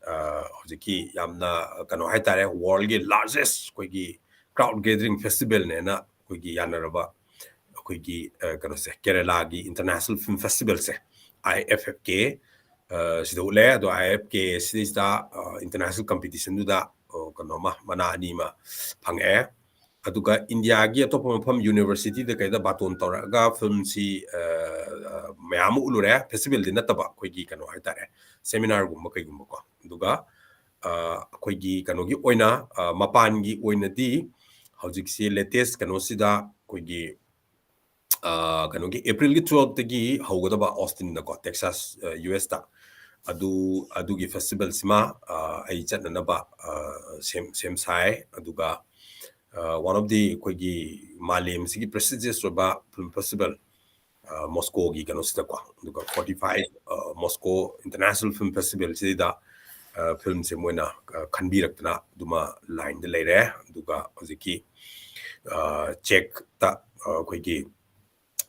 ꯍꯧꯖꯤꯛꯀꯤ ꯌꯥꯝꯅ ꯀꯩꯅꯣ ꯍꯥꯏꯇꯥꯔꯦ, ꯋꯥꯔꯜꯒꯤ ꯂꯥꯔꯖꯦꯁ ꯑꯩꯈꯣꯏꯒꯤ ꯀ꯭ꯔꯥꯎꯗ ꯒꯦꯗꯔꯤꯡ ꯐꯦꯁꯇꯤꯚꯦꯜꯅꯦꯅ ꯑꯩꯈꯣꯏꯒꯤ ꯌꯥꯅꯔꯕ ꯑꯩꯈꯣꯏꯒꯤ ꯑ, ꯀꯩꯅꯣꯁꯦ, ꯀꯦꯔꯦꯂꯥꯒꯤ ꯏꯟꯇꯔꯅꯦꯁꯅꯦꯜ ꯐꯤꯜꯝ ꯐꯦꯁꯇꯤꯚꯦꯜꯁꯦ, ꯑꯥꯏ ꯑꯦꯐ ꯑꯦꯐ ꯀꯦ, ꯁꯤꯗ ꯎꯠꯂꯦ꯫ ꯑꯗꯣ ꯑꯥꯏ ꯑꯦꯐ ꯑꯦꯐ ꯀꯦ ꯁꯤꯗꯩꯁꯤꯗ ꯏꯟꯇꯔꯅꯦꯁꯅꯦꯜ ꯀꯝꯄꯤꯇꯤꯁꯟꯗꯨꯗ ꯀꯩꯅꯣ ꯑꯃ, ꯃꯅꯥ ꯑꯅꯤ ꯑꯃ ꯐꯪꯉꯛꯑꯦ꯫ ꯑꯗꯨꯒ ꯏꯟꯗꯤꯌꯥꯒꯤ ꯑꯇꯣꯞꯄ ꯃꯐꯝ ꯌꯨꯅꯤꯚꯔꯁꯤꯇꯤꯗ ꯀꯩꯗ ꯕꯥꯇꯣꯟ ꯇꯧꯔꯛꯑꯒ ꯐꯤꯜꯝꯁꯤ ꯑ, ꯑ, ꯃꯌꯥꯝ ꯑꯃ ꯎꯠꯂꯨꯔꯦ꯫ ꯐꯦꯁꯇꯤꯚꯦꯜꯗꯤ ꯅꯠꯇꯕ, ꯑꯩꯈꯣꯏꯒꯤ ꯀꯩꯅꯣ ꯍꯥꯏꯇꯥꯔꯦ, ꯁꯦꯃꯤꯅꯥꯔꯒꯨꯝꯕ ꯀꯩꯒꯨꯝꯕꯀꯣ꯫ ꯑꯗꯨꯒ ꯑ, ꯑꯩꯈꯣꯏꯒꯤ ꯀꯩꯅꯣꯒꯤ ꯑꯣꯏꯅ ꯑ, ꯃꯄꯥꯟꯒꯤ ꯑꯣꯏꯅꯗꯤ ꯍꯧꯖꯤꯛꯁꯤ ꯂꯦꯇꯦꯁ ꯀꯩꯅꯣꯁꯤꯗ ꯑꯩꯈꯣꯏꯒꯤ ꯑ, ꯀꯩꯅꯣꯒꯤ ꯑꯦꯄ꯭ꯔꯤꯜꯒꯤ ꯇꯨꯋꯦꯜꯐꯇꯒꯤ ꯍꯧꯒꯗꯕ ꯑꯣꯁꯇꯤꯟꯗꯀꯣ, ꯇꯦꯛꯁꯥꯁ, ꯌꯨ ꯑꯦꯁꯇ꯫ ꯑꯗꯨ ꯑꯗꯨꯒꯤ ꯐꯦꯁꯇꯤꯚꯦꯜꯁꯤꯃ ꯑ, ꯑꯩ ꯆꯠꯅꯅꯕ ꯑ, ꯁꯦꯝ ꯁꯦꯝ ꯁꯥꯏ꯫ ꯑꯗꯨꯒ ꯑ, ꯋꯥꯟ ꯑꯣꯐ ꯗꯤ ꯑꯩꯈꯣꯏꯒꯤ ꯃꯥꯂꯦꯝꯁꯤꯒꯤ ꯄ꯭ꯔꯦꯁꯇꯤꯖꯤꯌꯁ ꯑꯣꯏꯕ ꯐꯤꯜꯝ ꯐꯦꯁꯇꯤꯚꯦꯜ ꯃꯣꯁꯀꯣꯒꯤ ꯀꯩꯅꯣꯁꯤꯗꯀꯣ꯫ ꯑꯗꯨꯒ forty five Moscow international film ꯐꯦꯁꯇꯤꯚꯦꯜꯁꯤꯗ ꯐꯤꯜꯝꯁꯦ ꯃꯣꯏꯅ ꯑ, ꯈꯟꯕꯤꯔꯛꯇꯅ ꯑꯗꯨꯃ ꯂꯥꯏꯟꯗ ꯂꯩꯔꯦ꯫ ꯑꯗꯨꯒ ꯍꯧꯖꯤꯛꯀꯤ ꯆꯦꯛꯇ ꯑꯩꯈꯣꯏꯒꯤ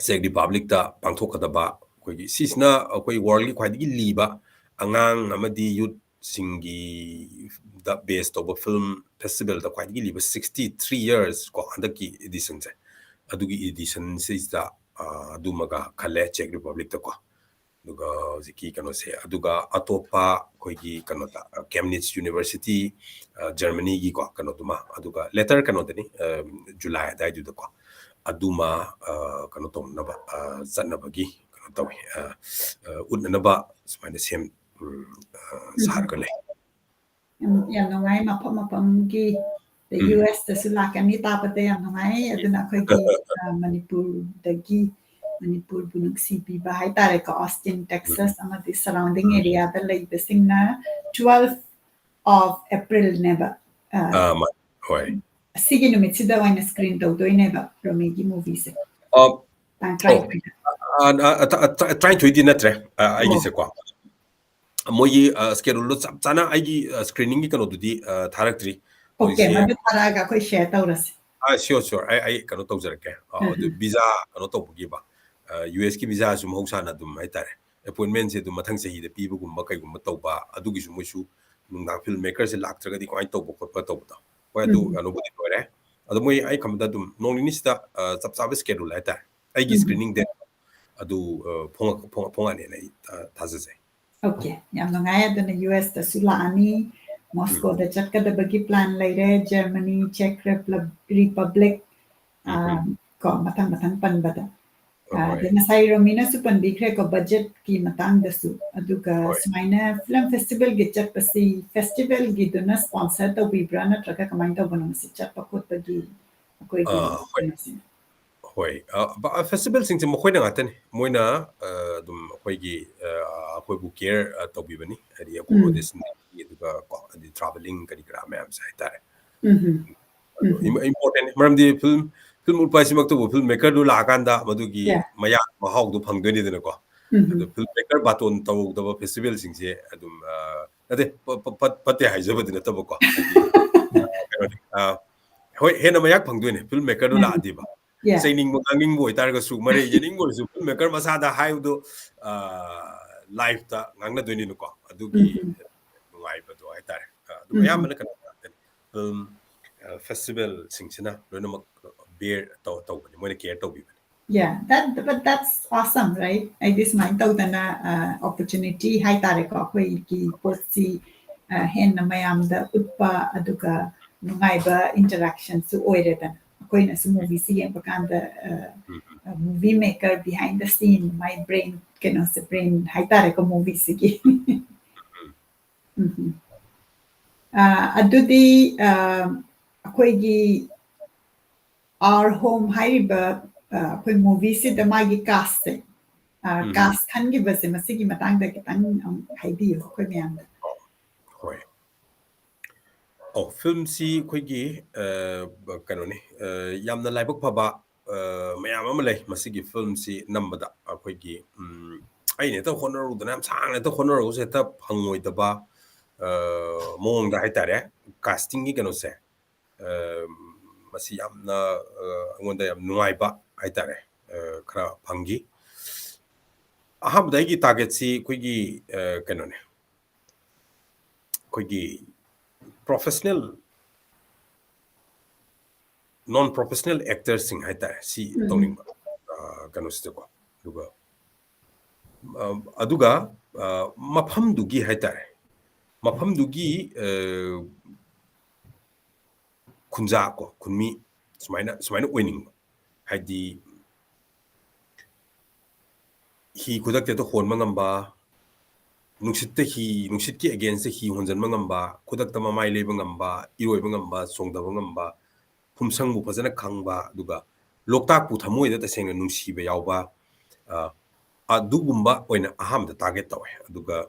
ꯆꯦꯛ ꯔꯤꯄꯕ꯭ꯂꯤꯛꯇ ꯄꯥꯡꯊꯣꯛꯀꯗꯕ ꯑꯩꯈꯣꯏꯒꯤ, ꯁꯤꯁꯤꯅ ꯑꯩꯈꯣꯏ ꯋꯥꯔꯜꯒꯤ ꯈ꯭ꯋꯥꯏꯗꯒꯤ ꯂꯤꯕ ꯑꯉꯥꯡ ꯑꯃꯗꯤ ꯌꯨꯠꯁꯤꯡꯒꯤ ꯗ ꯕꯦꯁ ꯇꯧꯕ ꯐꯤꯜꯝ ꯐꯦꯁꯇꯤꯚꯦꯜꯗ ꯈ꯭ꯋꯥꯏꯗꯒꯤ ꯂꯤꯕ, ꯁꯤꯛꯁꯇꯤ ꯊ꯭ꯔꯤ ꯌꯔꯁ ꯀꯣ, ꯍꯟꯗꯛꯀꯤ ꯏꯗꯤꯁꯟꯁꯦ꯫ ꯑꯗꯨꯒꯤ ꯏꯗꯤꯁꯟꯁꯤꯗ ꯑ, ꯑꯗꯨꯃꯒ ꯈꯜꯂꯦ, ꯆꯦꯛ ꯔꯤꯄꯕ꯭ꯂꯤꯛꯇꯀꯣ꯫ ꯑꯗꯨꯒ ꯍꯧꯖꯤꯛꯀꯤ ꯀꯩꯅꯣꯁꯦ, ꯑꯗꯨꯒ ꯑꯇꯣꯞꯄ ꯑꯩꯈꯣꯏꯒꯤ ꯀꯩꯅꯣꯗ, ꯀꯦꯝꯅꯤꯠꯁ ꯌꯨꯅꯤꯚꯔꯁꯤꯇꯤ, ꯖꯔꯃꯅꯤꯒꯤꯀꯣ, ꯀꯩꯅꯣꯗꯨꯃ, ꯑꯗꯨꯒ ꯂꯦꯇꯔ ꯀꯩꯅꯣꯗꯅꯤ, ꯖꯨꯂꯥꯏ ꯑꯗꯨꯋꯥꯏꯗꯨꯗꯀꯣ, ꯑꯗꯨꯃ ꯑ, ꯀꯩꯅꯣ ꯇꯧꯅꯕ, ꯑ, ꯆꯠꯅꯕꯒꯤ ꯀꯩꯅꯣ ꯇꯧꯋꯤ, ꯑ, ꯑ, ꯎꯠꯅꯅꯕ ꯁꯨꯃꯥꯏꯅ ꯁꯦꯝ ꯎꯝ, ꯑ, ꯎꯝ꯫ ꯁꯥꯔꯒ ꯂꯩ꯫ ꯌꯥꯝ ꯌꯥꯝ ꯅꯨꯡꯉꯥꯏ꯫ ꯃꯐꯝ ꯃꯐꯝꯒꯤ ꯑꯗꯩ ꯎꯝ꯫ ꯌꯨ ꯑꯦꯁꯇꯁꯨ ꯂꯥꯛꯀꯅꯤ ꯇꯥꯕꯗ ꯌꯥꯝ ꯅꯨꯡꯉꯥꯏ꯫ ꯑꯗꯨꯅ ꯑꯩꯈꯣꯏꯒꯤ, ꯑ, ꯃꯅꯤꯄꯨꯔꯗꯒꯤ, ꯃꯅꯤꯄꯨꯔꯕꯨ ꯅꯨꯡꯁꯤꯕꯤꯕ ꯍꯥꯏꯇꯥꯔꯦꯀꯣ, Austin, Texas ꯎꯝ꯫ ꯑꯃꯗꯤ surrounding ꯎꯝ꯫ Areaꯗ ꯂꯩꯕꯁꯤꯡꯅ twelfth of Aprilꯅꯦꯕ꯫ ꯑ, ꯑꯥ, ꯃꯥ-, ꯍꯣꯏ꯫ ꯑꯁꯤꯒꯤ ꯅꯨꯃꯤꯠꯁꯤꯗ ꯑꯣꯏꯅ screen ꯇꯧꯗꯣꯏꯅꯦꯕ ꯔꯣꯃꯤꯒꯤ movieꯁꯦ꯫ ꯑ, ꯇꯥꯡ ꯑꯣ꯫ ꯇꯔꯥꯅꯤꯊꯣꯏꯗ꯫ ꯑ, ꯑ, ꯑ, ꯇ-, ꯇ-, ꯇꯔꯥꯅꯤꯊꯣꯏꯗꯤ ꯅꯠꯇ꯭ꯔꯦ, ꯑ, ꯑꯣ꯫ ꯑꯩꯒꯤꯁꯦꯀꯣ꯫ ꯃꯣꯏꯒꯤ, ꯑ, scheduleꯗꯣ ꯆꯞ ꯆꯥꯅ ꯑꯩꯒꯤ, ꯑ, screeningꯒꯤ ꯀꯩꯅꯣꯗꯨꯗꯤ, ꯑ, ꯊꯥꯔꯛꯇ꯭ꯔꯤ꯫ Okay, ꯍꯧꯖꯤꯛꯁꯦ ꯃꯗꯨ ꯊꯥꯔꯛꯑꯒ ꯑꯩꯈꯣꯏ share ꯇꯧꯔꯁꯤ꯫ ꯑꯥ, sure, sure. ꯑꯩ, ꯑꯩ ꯀꯩꯅꯣ ꯇꯧꯖꯔꯛꯀꯦ꯫ ꯑ, ꯑꯗꯨ ꯎꯝ꯫ Visa ꯀꯩꯅꯣ ꯇꯧꯕꯒꯤꯕ, ꯑ, ꯌꯨ ꯑꯦꯁꯀꯤ visaꯁꯨ ꯃꯍꯧꯁꯥꯅ ꯑꯗꯨꯝ ꯍꯥꯏꯇꯥꯔꯦ, appointmentꯁꯦ ꯑꯗꯨꯝ ꯃꯊꯪ ꯆꯍꯤꯗ ꯄꯤꯕꯒꯨꯝꯕ ꯀꯩꯒꯨꯝꯕ ꯇꯧꯕ, ꯑꯗꯨꯒꯤꯁꯨ ꯃꯣꯏꯁꯨ ꯅꯨꯡꯗꯥꯡ filmmakerꯁꯦ ꯂꯥꯛꯇ꯭ꯔꯒꯗꯤ ꯀꯃꯥꯏꯅ ꯇꯧꯕ ꯈꯣꯠꯄ ꯇꯧꯕꯗꯣ꯫ ꯍꯣꯏ, ꯑꯗꯨ ꯎꯝ꯫ ꯀꯩꯅꯣꯕꯨꯗꯤ ꯂꯣꯏꯔꯦ꯫ ꯑꯗꯣ ꯃꯣꯏ, ꯑꯩ ꯈꯟꯕꯗ ꯑꯗꯨꯝ ꯅꯣꯡ ꯅꯤꯅꯤꯁꯤꯗ, ꯑ, ꯆꯞ ꯆꯥꯕ schedule ꯍꯥꯏꯇꯥꯔꯦ꯫ ꯑꯩꯒꯤ ꯎꯝ꯫ Screening date ꯑꯗꯨ, ꯑ, ꯐꯣꯡꯉꯛ-, ꯐꯣꯡ-, ꯐꯣꯡꯉꯛꯑꯅꯦꯅ ꯑꯩ, ꯑ, ꯊꯥꯖꯖꯩ꯫ Okay, ꯌꯥꯝ ꯅꯨꯡꯉꯥꯏ꯫ ꯑꯗꯨꯅ ꯌꯨ ꯑꯦꯁꯇꯁꯨ ꯂꯥꯛꯑꯅꯤ, ꯎꯝ꯫ Moscowꯗ ꯆꯠꯀꯗꯕꯒꯤ plan ꯂꯩꯔꯦ, Germany, Czech Repub-, Republic, ꯎꯝ, ꯑꯥ, ꯎꯝ꯫ ꯀꯣ, ꯃꯊꯪ ꯃꯊꯪ ꯄꯟꯕꯗ꯫ ꯍꯣꯏ, ꯑꯥ, ꯍꯣꯏ꯫ ꯑꯗꯩ ꯉꯁꯥꯏ ꯔꯣꯃꯤꯅꯁꯨ ꯄꯟꯕꯤꯈ꯭ꯔꯦꯀꯣ, budgetꯀꯤ ꯃꯇꯥꯡꯗꯁꯨ꯫ ꯑꯗꯨꯒ ꯍꯣꯏ꯫ ꯁꯨꯃꯥꯏꯅ film festivalꯒꯤ ꯆꯠꯄꯁꯤ, festivalꯒꯤꯗꯨꯅ sponsor ꯇꯧꯕꯤꯕ꯭ꯔꯥ, ꯅꯠꯇ꯭ꯔꯒ ꯀꯃꯥꯏꯅ ꯇꯧꯕꯅꯣ ꯃꯁꯤ ꯆꯠꯄ ꯈꯣꯠꯄꯒꯤ ꯑꯩꯈꯣꯏꯒꯤ ꯑꯥ, ꯍꯣꯏ꯫ ꯀꯩꯅꯣꯁꯦ? ꯍꯣꯏ, ꯑ, ꯕ-, ꯑ, festivalꯁꯤꯡꯁꯦ ꯃꯈꯣꯏꯅ ꯉꯥꯛꯇꯅꯤ꯫ ꯃꯣꯏꯅ, ꯑ, ꯑꯗꯨꯝ ꯑꯩꯈꯣꯏꯒꯤ, ꯑ, ꯑꯩꯈꯣꯏꯕꯨ care, ꯑ, ꯇꯧꯕꯤꯕꯅꯤ꯫ ꯍꯥꯏꯗꯤ ꯎꯝ꯫ Accommodation, ꯑꯗꯨꯒ ꯀꯣ, ꯍꯥꯏꯗꯤ travelling ꯀꯔꯤ ꯀꯔꯥ ꯃꯌꯥꯝꯁꯦ ꯍꯥꯏꯇꯥꯔꯦ꯫ ꯎꯝ ꯍꯝ꯫ ꯑꯗꯣ ꯎꯝ ꯍꯝ꯫ ꯏꯝ-, important ꯃꯔꯝꯗꯤ film, film ꯎꯠꯄ ꯍꯥꯏꯁꯤꯃꯛꯇꯕꯨ filmmakerꯗꯨ ꯂꯥꯛꯑꯀꯥꯟꯗ ꯃꯗꯨꯒꯤ Yeah. ꯃꯌꯥ ꯃꯍꯥꯎꯗꯨ ꯐꯪꯗꯣꯏꯅꯤꯗꯅꯀꯣ꯫ ꯎꯝ ꯍꯝ꯫ ꯑꯗꯣ filmmaker ꯕꯥꯇꯣꯟ ꯇꯧꯗꯕ festivalꯁꯤꯡꯁꯦ ꯑꯗꯨꯝ, ꯑ, ꯅꯠꯇꯦ, ꯄ-, ꯄ-, ꯐꯠ-, ꯐꯠꯇꯦ ꯍꯥꯏꯖꯕꯗꯤ ꯅꯠꯇꯕꯀꯣ꯫ ꯍꯥꯏꯗꯤ, ꯀꯩꯅꯣꯅꯤ, ꯑ, ꯍꯣꯏ, ꯍꯦꯟꯅ ꯃꯌꯥꯛ ꯐꯪꯗꯣꯏꯅꯦ filmmakerꯗꯨ ꯎꯝ ꯍꯝ꯫ ꯂꯥꯛꯑꯗꯤꯕ꯫ Yeah. ꯆꯩꯅꯤꯡꯕ ꯉꯥꯡꯅꯤꯡꯕ ꯑꯣꯏꯇꯥꯔꯒꯁꯨ, ꯃꯔꯩ ꯌꯦꯠꯅꯤꯡꯕ ꯑꯣꯏꯔꯁꯨ, filmmaker ꯃꯁꯥꯗ ꯍꯥꯏꯕꯗꯣ, ꯑ, liveꯇ ꯉꯥꯡꯅꯗꯣꯏꯅꯤꯅꯀꯣ꯫ ꯑꯗꯨꯒꯤ ꯎꯝ ꯍꯝ꯫ ꯅꯨꯡꯉꯥꯏꯕꯗꯣ ꯍꯥꯏꯇꯥꯔꯦ꯫ ꯑ, ꯑꯗꯨꯝ ꯎꯝ ꯍꯝ꯫ ꯑꯌꯥꯝꯕꯅ ꯀꯩꯅꯣ ꯉꯥꯛꯇꯅꯤ꯫ Film, ꯑ, festivalꯁꯤꯡꯁꯤꯅ ꯂꯣꯏꯅꯃꯛ bear ꯇꯧ-, ꯇꯧꯕꯅꯤ, ꯃꯣꯏꯅ care ꯇꯧꯕꯤꯕꯅꯤ꯫ Yeah, that, but that's awesome, right? ꯑꯩꯗꯤ ꯁꯨꯃꯥꯏꯅ ꯇꯧꯗꯅ, ꯑ, opportunity ꯍꯥꯏꯇꯥꯔꯦꯀꯣ, ꯑꯩꯈꯣꯏꯒꯤ ꯄꯣꯠꯁꯤ, ꯑ, ꯍꯦꯟꯅ ꯃꯌꯥꯝꯗ ꯎꯠꯄ, ꯑꯗꯨꯒ ꯅꯨꯡꯉꯥꯏꯕ interactionꯁꯨ ꯑꯣꯏꯔꯦꯗꯅ꯫ ꯑꯩꯈꯣꯏꯅꯁꯨ movieꯁꯤ ꯌꯦꯡꯕ ꯀꯥꯟꯗ, ꯑ, ꯎꯝ ꯎꯝ꯫ ꯑ, movie maker behind the scene, my brain, ꯀꯩꯅꯣꯁꯦ, brain ꯍꯥꯏꯇꯥꯔꯦꯀꯣ, movieꯁꯤꯒꯤ꯫ ꯎꯝ꯫ ꯎꯝ ꯍꯝ꯫ ꯑ, ꯑꯗꯨꯗꯤ, ꯑ, ꯑꯩꯈꯣꯏꯒꯤ Our Home ꯍꯥꯏꯔꯤꯕ, ꯑ, ꯑꯩꯈꯣꯏ movieꯁꯤꯗ ꯃꯥꯒꯤ castꯁꯦ, ꯑ, ꯎꯝ꯫ Cast ꯈꯟꯈꯤꯕꯁꯦ, ꯃꯁꯤꯒꯤ ꯃꯇꯥꯡꯗ ꯈꯤꯇꯪ ꯑꯃꯨꯛ ꯍꯥꯏꯕꯤꯌꯨ ꯑꯩꯈꯣꯏ ꯃꯌꯥꯝꯗ꯫ ꯍꯣꯏ꯫ ꯑꯣ, filmꯁꯤ ꯑꯩꯈꯣꯏꯒꯤ, ꯑ, ꯀꯩꯅꯣꯅꯤ, ꯑ, ꯌꯥꯝꯅ ꯂꯥꯏꯕꯛ ꯐꯕ, ꯑ, ꯃꯌꯥꯝ ꯑꯃ ꯂꯩ ꯃꯁꯤꯒꯤ filmꯁꯤ ꯅꯝꯕꯗ꯫ ꯑꯩꯈꯣꯏꯒꯤ, ꯎꯝ, ꯑꯩꯅ ꯍꯦꯛꯇ ꯍꯣꯠꯅꯔꯨꯗꯅ, ꯌꯥꯝ ꯁꯥꯡꯅ ꯍꯦꯛꯇ ꯍꯣꯠꯅꯔꯨꯕꯁꯦ ꯍꯦꯛꯇ ꯐꯪꯉꯣꯏꯗꯕ, ꯑ, ꯃꯑꯣꯡꯗ ꯍꯥꯏꯇꯥꯔꯦ, castingꯒꯤ ꯀꯩꯅꯣꯁꯦ꯫ ꯑ, ꯃꯁꯤ ꯌꯥꯝꯅ, ꯑ, ꯑꯩꯉꯣꯟꯗ ꯌꯥꯝ ꯅꯨꯡꯉꯥꯏꯕ ꯍꯥꯏꯇꯥꯔꯦ, ꯑ, ꯈꯔ ꯐꯪꯈꯤ꯫ ꯑꯍꯥꯟꯕꯗ ꯑꯩꯒꯤ targetꯁꯤ ꯑꯩꯈꯣꯏꯒꯤ, ꯑ, ꯀꯩꯅꯣꯅꯦ, ꯑꯩꯈꯣꯏꯒꯤ professional, non professional actorꯁꯤꯡ ꯍꯥꯏꯇꯥꯔꯦ, ꯁꯤ ꯎꯝ꯫ ꯇꯧꯅꯤꯡꯕ, ꯑ, ꯀꯩꯅꯣꯁꯤꯗꯀꯣ꯫ ꯑꯗꯨꯒ, ꯑ, ꯑꯗꯨꯒ, ꯑ, ꯃꯐꯝꯗꯨꯒꯤ ꯍꯥꯏꯇꯥꯔꯦ, ꯃꯐꯝꯗꯨꯒꯤ, ꯑ, ꯈꯨꯟꯖꯥ ꯀꯣ, ꯈꯨꯟꯃꯤ ꯁꯨꯃꯥꯏꯅ, ꯁꯨꯃꯥꯏꯅ ꯑꯣꯏꯅꯤꯡꯕ꯫ ꯍꯥꯏꯗꯤ, ꯍꯤ ꯈꯨꯗꯛꯇ ꯍꯦꯛꯇ ꯍꯣꯟꯕ ꯉꯝꯕ, ꯅꯨꯡꯁꯤꯠꯇ ꯍꯤ, ꯅꯨꯡꯁꯤꯠꯀꯤ againstꯇ ꯍꯤ ꯍꯣꯟꯖꯟꯕ ꯉꯝꯕ, ꯈꯨꯗꯛꯇ ꯃꯃꯥꯏ ꯂꯩꯕ ꯉꯝꯕ, ꯏꯔꯣꯏꯕ ꯉꯝꯕ, ꯆꯣꯡꯊꯕ ꯉꯝꯕ, ꯐꯨꯝꯁꯪꯕꯨ ꯐꯖꯅ ꯈꯪꯕ, ꯑꯗꯨꯒ ꯂꯣꯛꯇꯥꯛꯄꯨ ꯊꯃꯣꯏꯗ ꯇꯁꯦꯡꯅ ꯅꯨꯡꯁꯤꯕ ꯌꯥꯎꯕ, ꯑ, ꯑꯗꯨꯒꯨꯝꯕ ꯑꯣꯏꯅ ꯑꯍꯥꯟꯕꯗ target ꯇꯧꯋꯦ꯫ ꯑꯗꯨꯒ,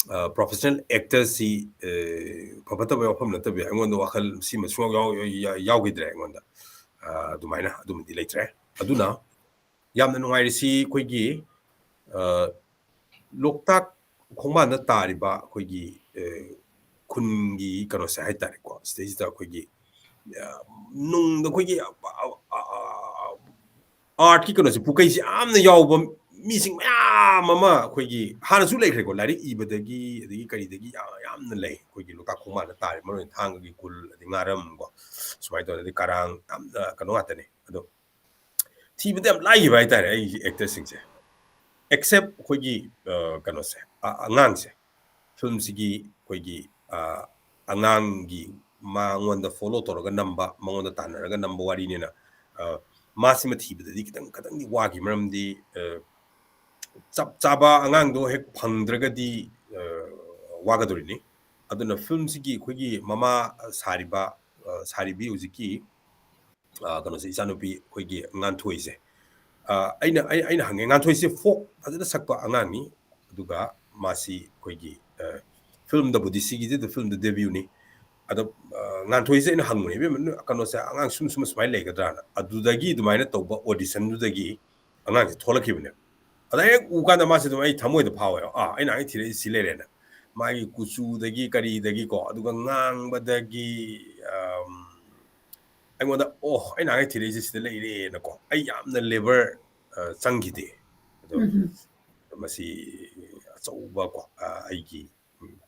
ꯑ, professional actorꯁꯤ, ꯑ, ꯐ ꯐꯠꯇꯕ ꯋꯥꯐꯝ ꯅꯠꯇꯕ, ꯑꯩꯉꯣꯟꯗ ꯋꯥꯈꯜ ꯁꯤꯃ ꯁꯨꯡꯌꯥꯎ ꯌꯥꯎ-, ꯌꯥ-, ꯌꯥꯎꯈꯤꯗ꯭ꯔꯦ ꯑꯩꯉꯣꯟꯗ꯫ ꯑ, ꯑꯗꯨꯃꯥꯏꯅ ꯑꯗꯨꯃꯗꯤ ꯂꯩꯇ꯭ꯔꯦ꯫ ꯑꯗꯨꯅ ꯌꯥꯝꯅ ꯅꯨꯡꯉꯥꯏꯔꯤꯁꯤ ꯑꯩꯈꯣꯏꯒꯤ, ꯑ, ꯂꯣꯛꯇꯥꯛ ꯈꯣꯡꯕꯥꯟꯗ ꯇꯥꯔꯤꯕ ꯑꯩꯈꯣꯏꯒꯤ, ꯑ, ꯈꯨꯟꯒꯤ ꯀꯩꯅꯣꯁꯦ ꯍꯥꯏꯇꯥꯔꯦꯀꯣ, ꯁꯤꯗꯩꯁꯤꯗ ꯑꯩꯈꯣꯏꯒꯤ, ꯑ, ꯅꯨꯡꯗ ꯑꯩꯈꯣꯏꯒꯤ, ꯑ, ꯑ, ꯑ, artꯀꯤ ꯀꯩꯅꯣꯁꯦ, ꯄꯨꯀꯩꯁꯦ ꯌꯥꯝꯅ ꯌꯥꯎꯕ ꯃꯤꯁꯤꯡ ꯃꯌꯥꯝ ꯑꯃ ꯑꯩꯈꯣꯏꯒꯤ ꯍꯥꯟꯅꯁꯨ ꯂꯩꯈ꯭ꯔꯦꯀꯣ, ꯂꯥꯏꯔꯤꯛ ꯏꯕꯗꯒꯤ ꯑꯗꯒꯤ ꯀꯔꯤꯗꯒꯤ ꯌꯥꯝ, ꯌꯥꯝꯅ ꯂꯩ꯫ ꯑꯩꯈꯣꯏꯒꯤ ꯂꯣꯛꯇꯥꯛ ꯈꯣꯡꯕꯥꯟꯗ ꯇꯥꯔꯤꯕ, ꯃꯔꯨ ꯑꯣꯏꯅ ꯊꯥꯡꯒꯒꯤ ꯈꯨꯜ, ꯑꯗꯩ ꯉꯥꯔꯝ ꯀꯣ, ꯁꯨꯃꯥꯏꯅ ꯇꯧꯗꯅ, ꯑꯗꯩ ꯀꯔꯥꯡ, ꯌꯥꯝꯅ ꯀꯩꯅꯣ ꯉꯥꯛꯇꯅꯦ꯫ ꯑꯗꯣ ꯊꯤꯕꯗ ꯌꯥꯝ ꯂꯥꯏꯈꯤꯕ ꯍꯥꯏꯇꯥꯔꯦ ꯑꯩꯒꯤ actorꯁꯤꯡꯁꯦ, except ꯑꯩꯈꯣꯏꯒꯤ, ꯑ, ꯀꯩꯅꯣꯁꯦ, ꯑ-, ꯑꯉꯥꯡꯁꯦ꯫ Filmꯁꯤꯒꯤ ꯑꯩꯈꯣꯏꯒꯤ, ꯑ, ꯑꯉꯥꯡꯒꯤ ꯃꯉꯣꯟꯗ follow ꯇꯧꯔꯒ ꯅꯝꯕ, ꯃꯉꯣꯟꯗ ꯇꯥꯟꯅꯔꯒ ꯅꯝꯕ ꯋꯥꯔꯤꯅꯤꯅ, ꯑ, ꯃꯥꯁꯤꯃ ꯊꯤꯕꯗꯗꯤ ꯈꯤꯇꯪ, ꯈꯤꯇꯪꯗꯤ ꯋꯥꯈꯤ꯫ ꯃꯔꯝꯗꯤ, ꯑ, ꯆꯞ ꯆꯥꯕ ꯑꯉꯥꯡꯗꯣ ꯍꯦꯛ ꯐꯪꯗ꯭ꯔꯒꯗꯤ, ꯑ, ꯋꯥꯒꯗꯧꯔꯤꯅꯤ꯫ ꯑꯗꯨꯅ filmꯁꯤꯒꯤ ꯑꯩꯈꯣꯏꯒꯤ ꯃꯃꯥ ꯁꯥꯔꯤꯕ, ꯑ, ꯁꯥꯔꯤꯕꯤ ꯍꯧꯖꯤꯛꯀꯤ, ꯑ, ꯀꯩꯅꯣꯁꯦ, ꯏꯆꯥꯅꯨꯄꯤ ꯑꯩꯈꯣꯏꯒꯤ ꯉꯥꯟꯊꯣꯏꯁꯦ꯫ ꯑ, ꯑꯩꯅ, ꯑꯩ-, ꯑꯩꯅ ꯍꯪꯉꯦ, "ꯉꯥꯟꯊꯣꯏꯁꯦ ꯐꯣꯛ ꯐꯖꯅ ꯁꯛꯄ ꯑꯉꯥꯡꯅꯤ, ꯑꯗꯨꯒ ꯃꯥꯁꯤ ꯑꯩꯈꯣꯏꯒꯤ, ꯑ, ꯐꯤꯂꯝꯗꯕꯨꯗꯤ, ꯁꯤꯒꯤꯁꯤꯗ ꯐꯤꯂꯝꯗ ꯗꯦꯕ꯭ꯌꯨꯅꯤ꯫ ꯑꯗꯣ, ꯑ, ꯉꯥꯟꯊꯣꯏꯁꯦ ꯑꯩꯅ ꯍꯪꯕꯅꯦ, "ꯏꯕꯦꯝꯃ, ꯅꯣꯏ ꯀꯩꯅꯣꯁꯦ, ꯑꯉꯥꯡ ꯁꯨꯝ, ꯁꯨꯝ ꯁꯨꯃꯥꯏꯅ ꯂꯩꯒꯗ꯭ꯔꯥꯅ?" ꯑꯗꯨꯗꯒꯤ ꯑꯗꯨꯃꯥꯏꯅ ꯇꯧꯕ ꯑꯣꯗꯤꯁꯟꯗꯨꯗꯒꯤ ꯑꯉꯥꯡꯁꯦ ꯊꯣꯛꯂꯛꯈꯤꯕꯅꯦꯕ꯫ ꯑꯗ ꯍꯦꯛ ꯎ ꯀꯥꯟꯗ ꯃꯥꯁꯦ ꯑꯗꯨꯝ ꯑꯩ ꯊꯃꯣꯏꯗ ꯐꯥꯎꯋꯦꯕ, "ꯑꯥ, ꯑꯩꯅ ꯍꯦꯛ ꯊꯤꯔꯛꯏꯁꯦ ꯁꯤ ꯂꯩꯔꯦꯅ"꯫ ꯃꯥꯒꯤ ꯀꯨꯆꯨꯗꯒꯤ ꯀꯔꯤꯗꯒꯤꯀꯣ, ꯑꯗꯨꯒ ꯉꯥꯡꯕꯗꯒꯤ, ꯑꯝ, ꯑꯩꯉꯣꯟꯗ, "ꯑꯣ, ꯑꯩꯅ ꯍꯦꯛ ꯊꯤꯔꯛꯏꯁꯦ ꯁꯤꯗ ꯂꯩꯔꯦꯅꯀꯣ"꯫ ꯑꯩ ꯌꯥꯝꯅ ꯂꯦꯕꯔ, ꯑ, ꯆꯪꯈꯤꯗꯦ꯫ ꯑꯗꯣ ꯎꯝ꯫ ꯃꯁꯤ ꯑꯆꯧꯕꯀꯣ, ꯑ, ꯑꯩꯒꯤ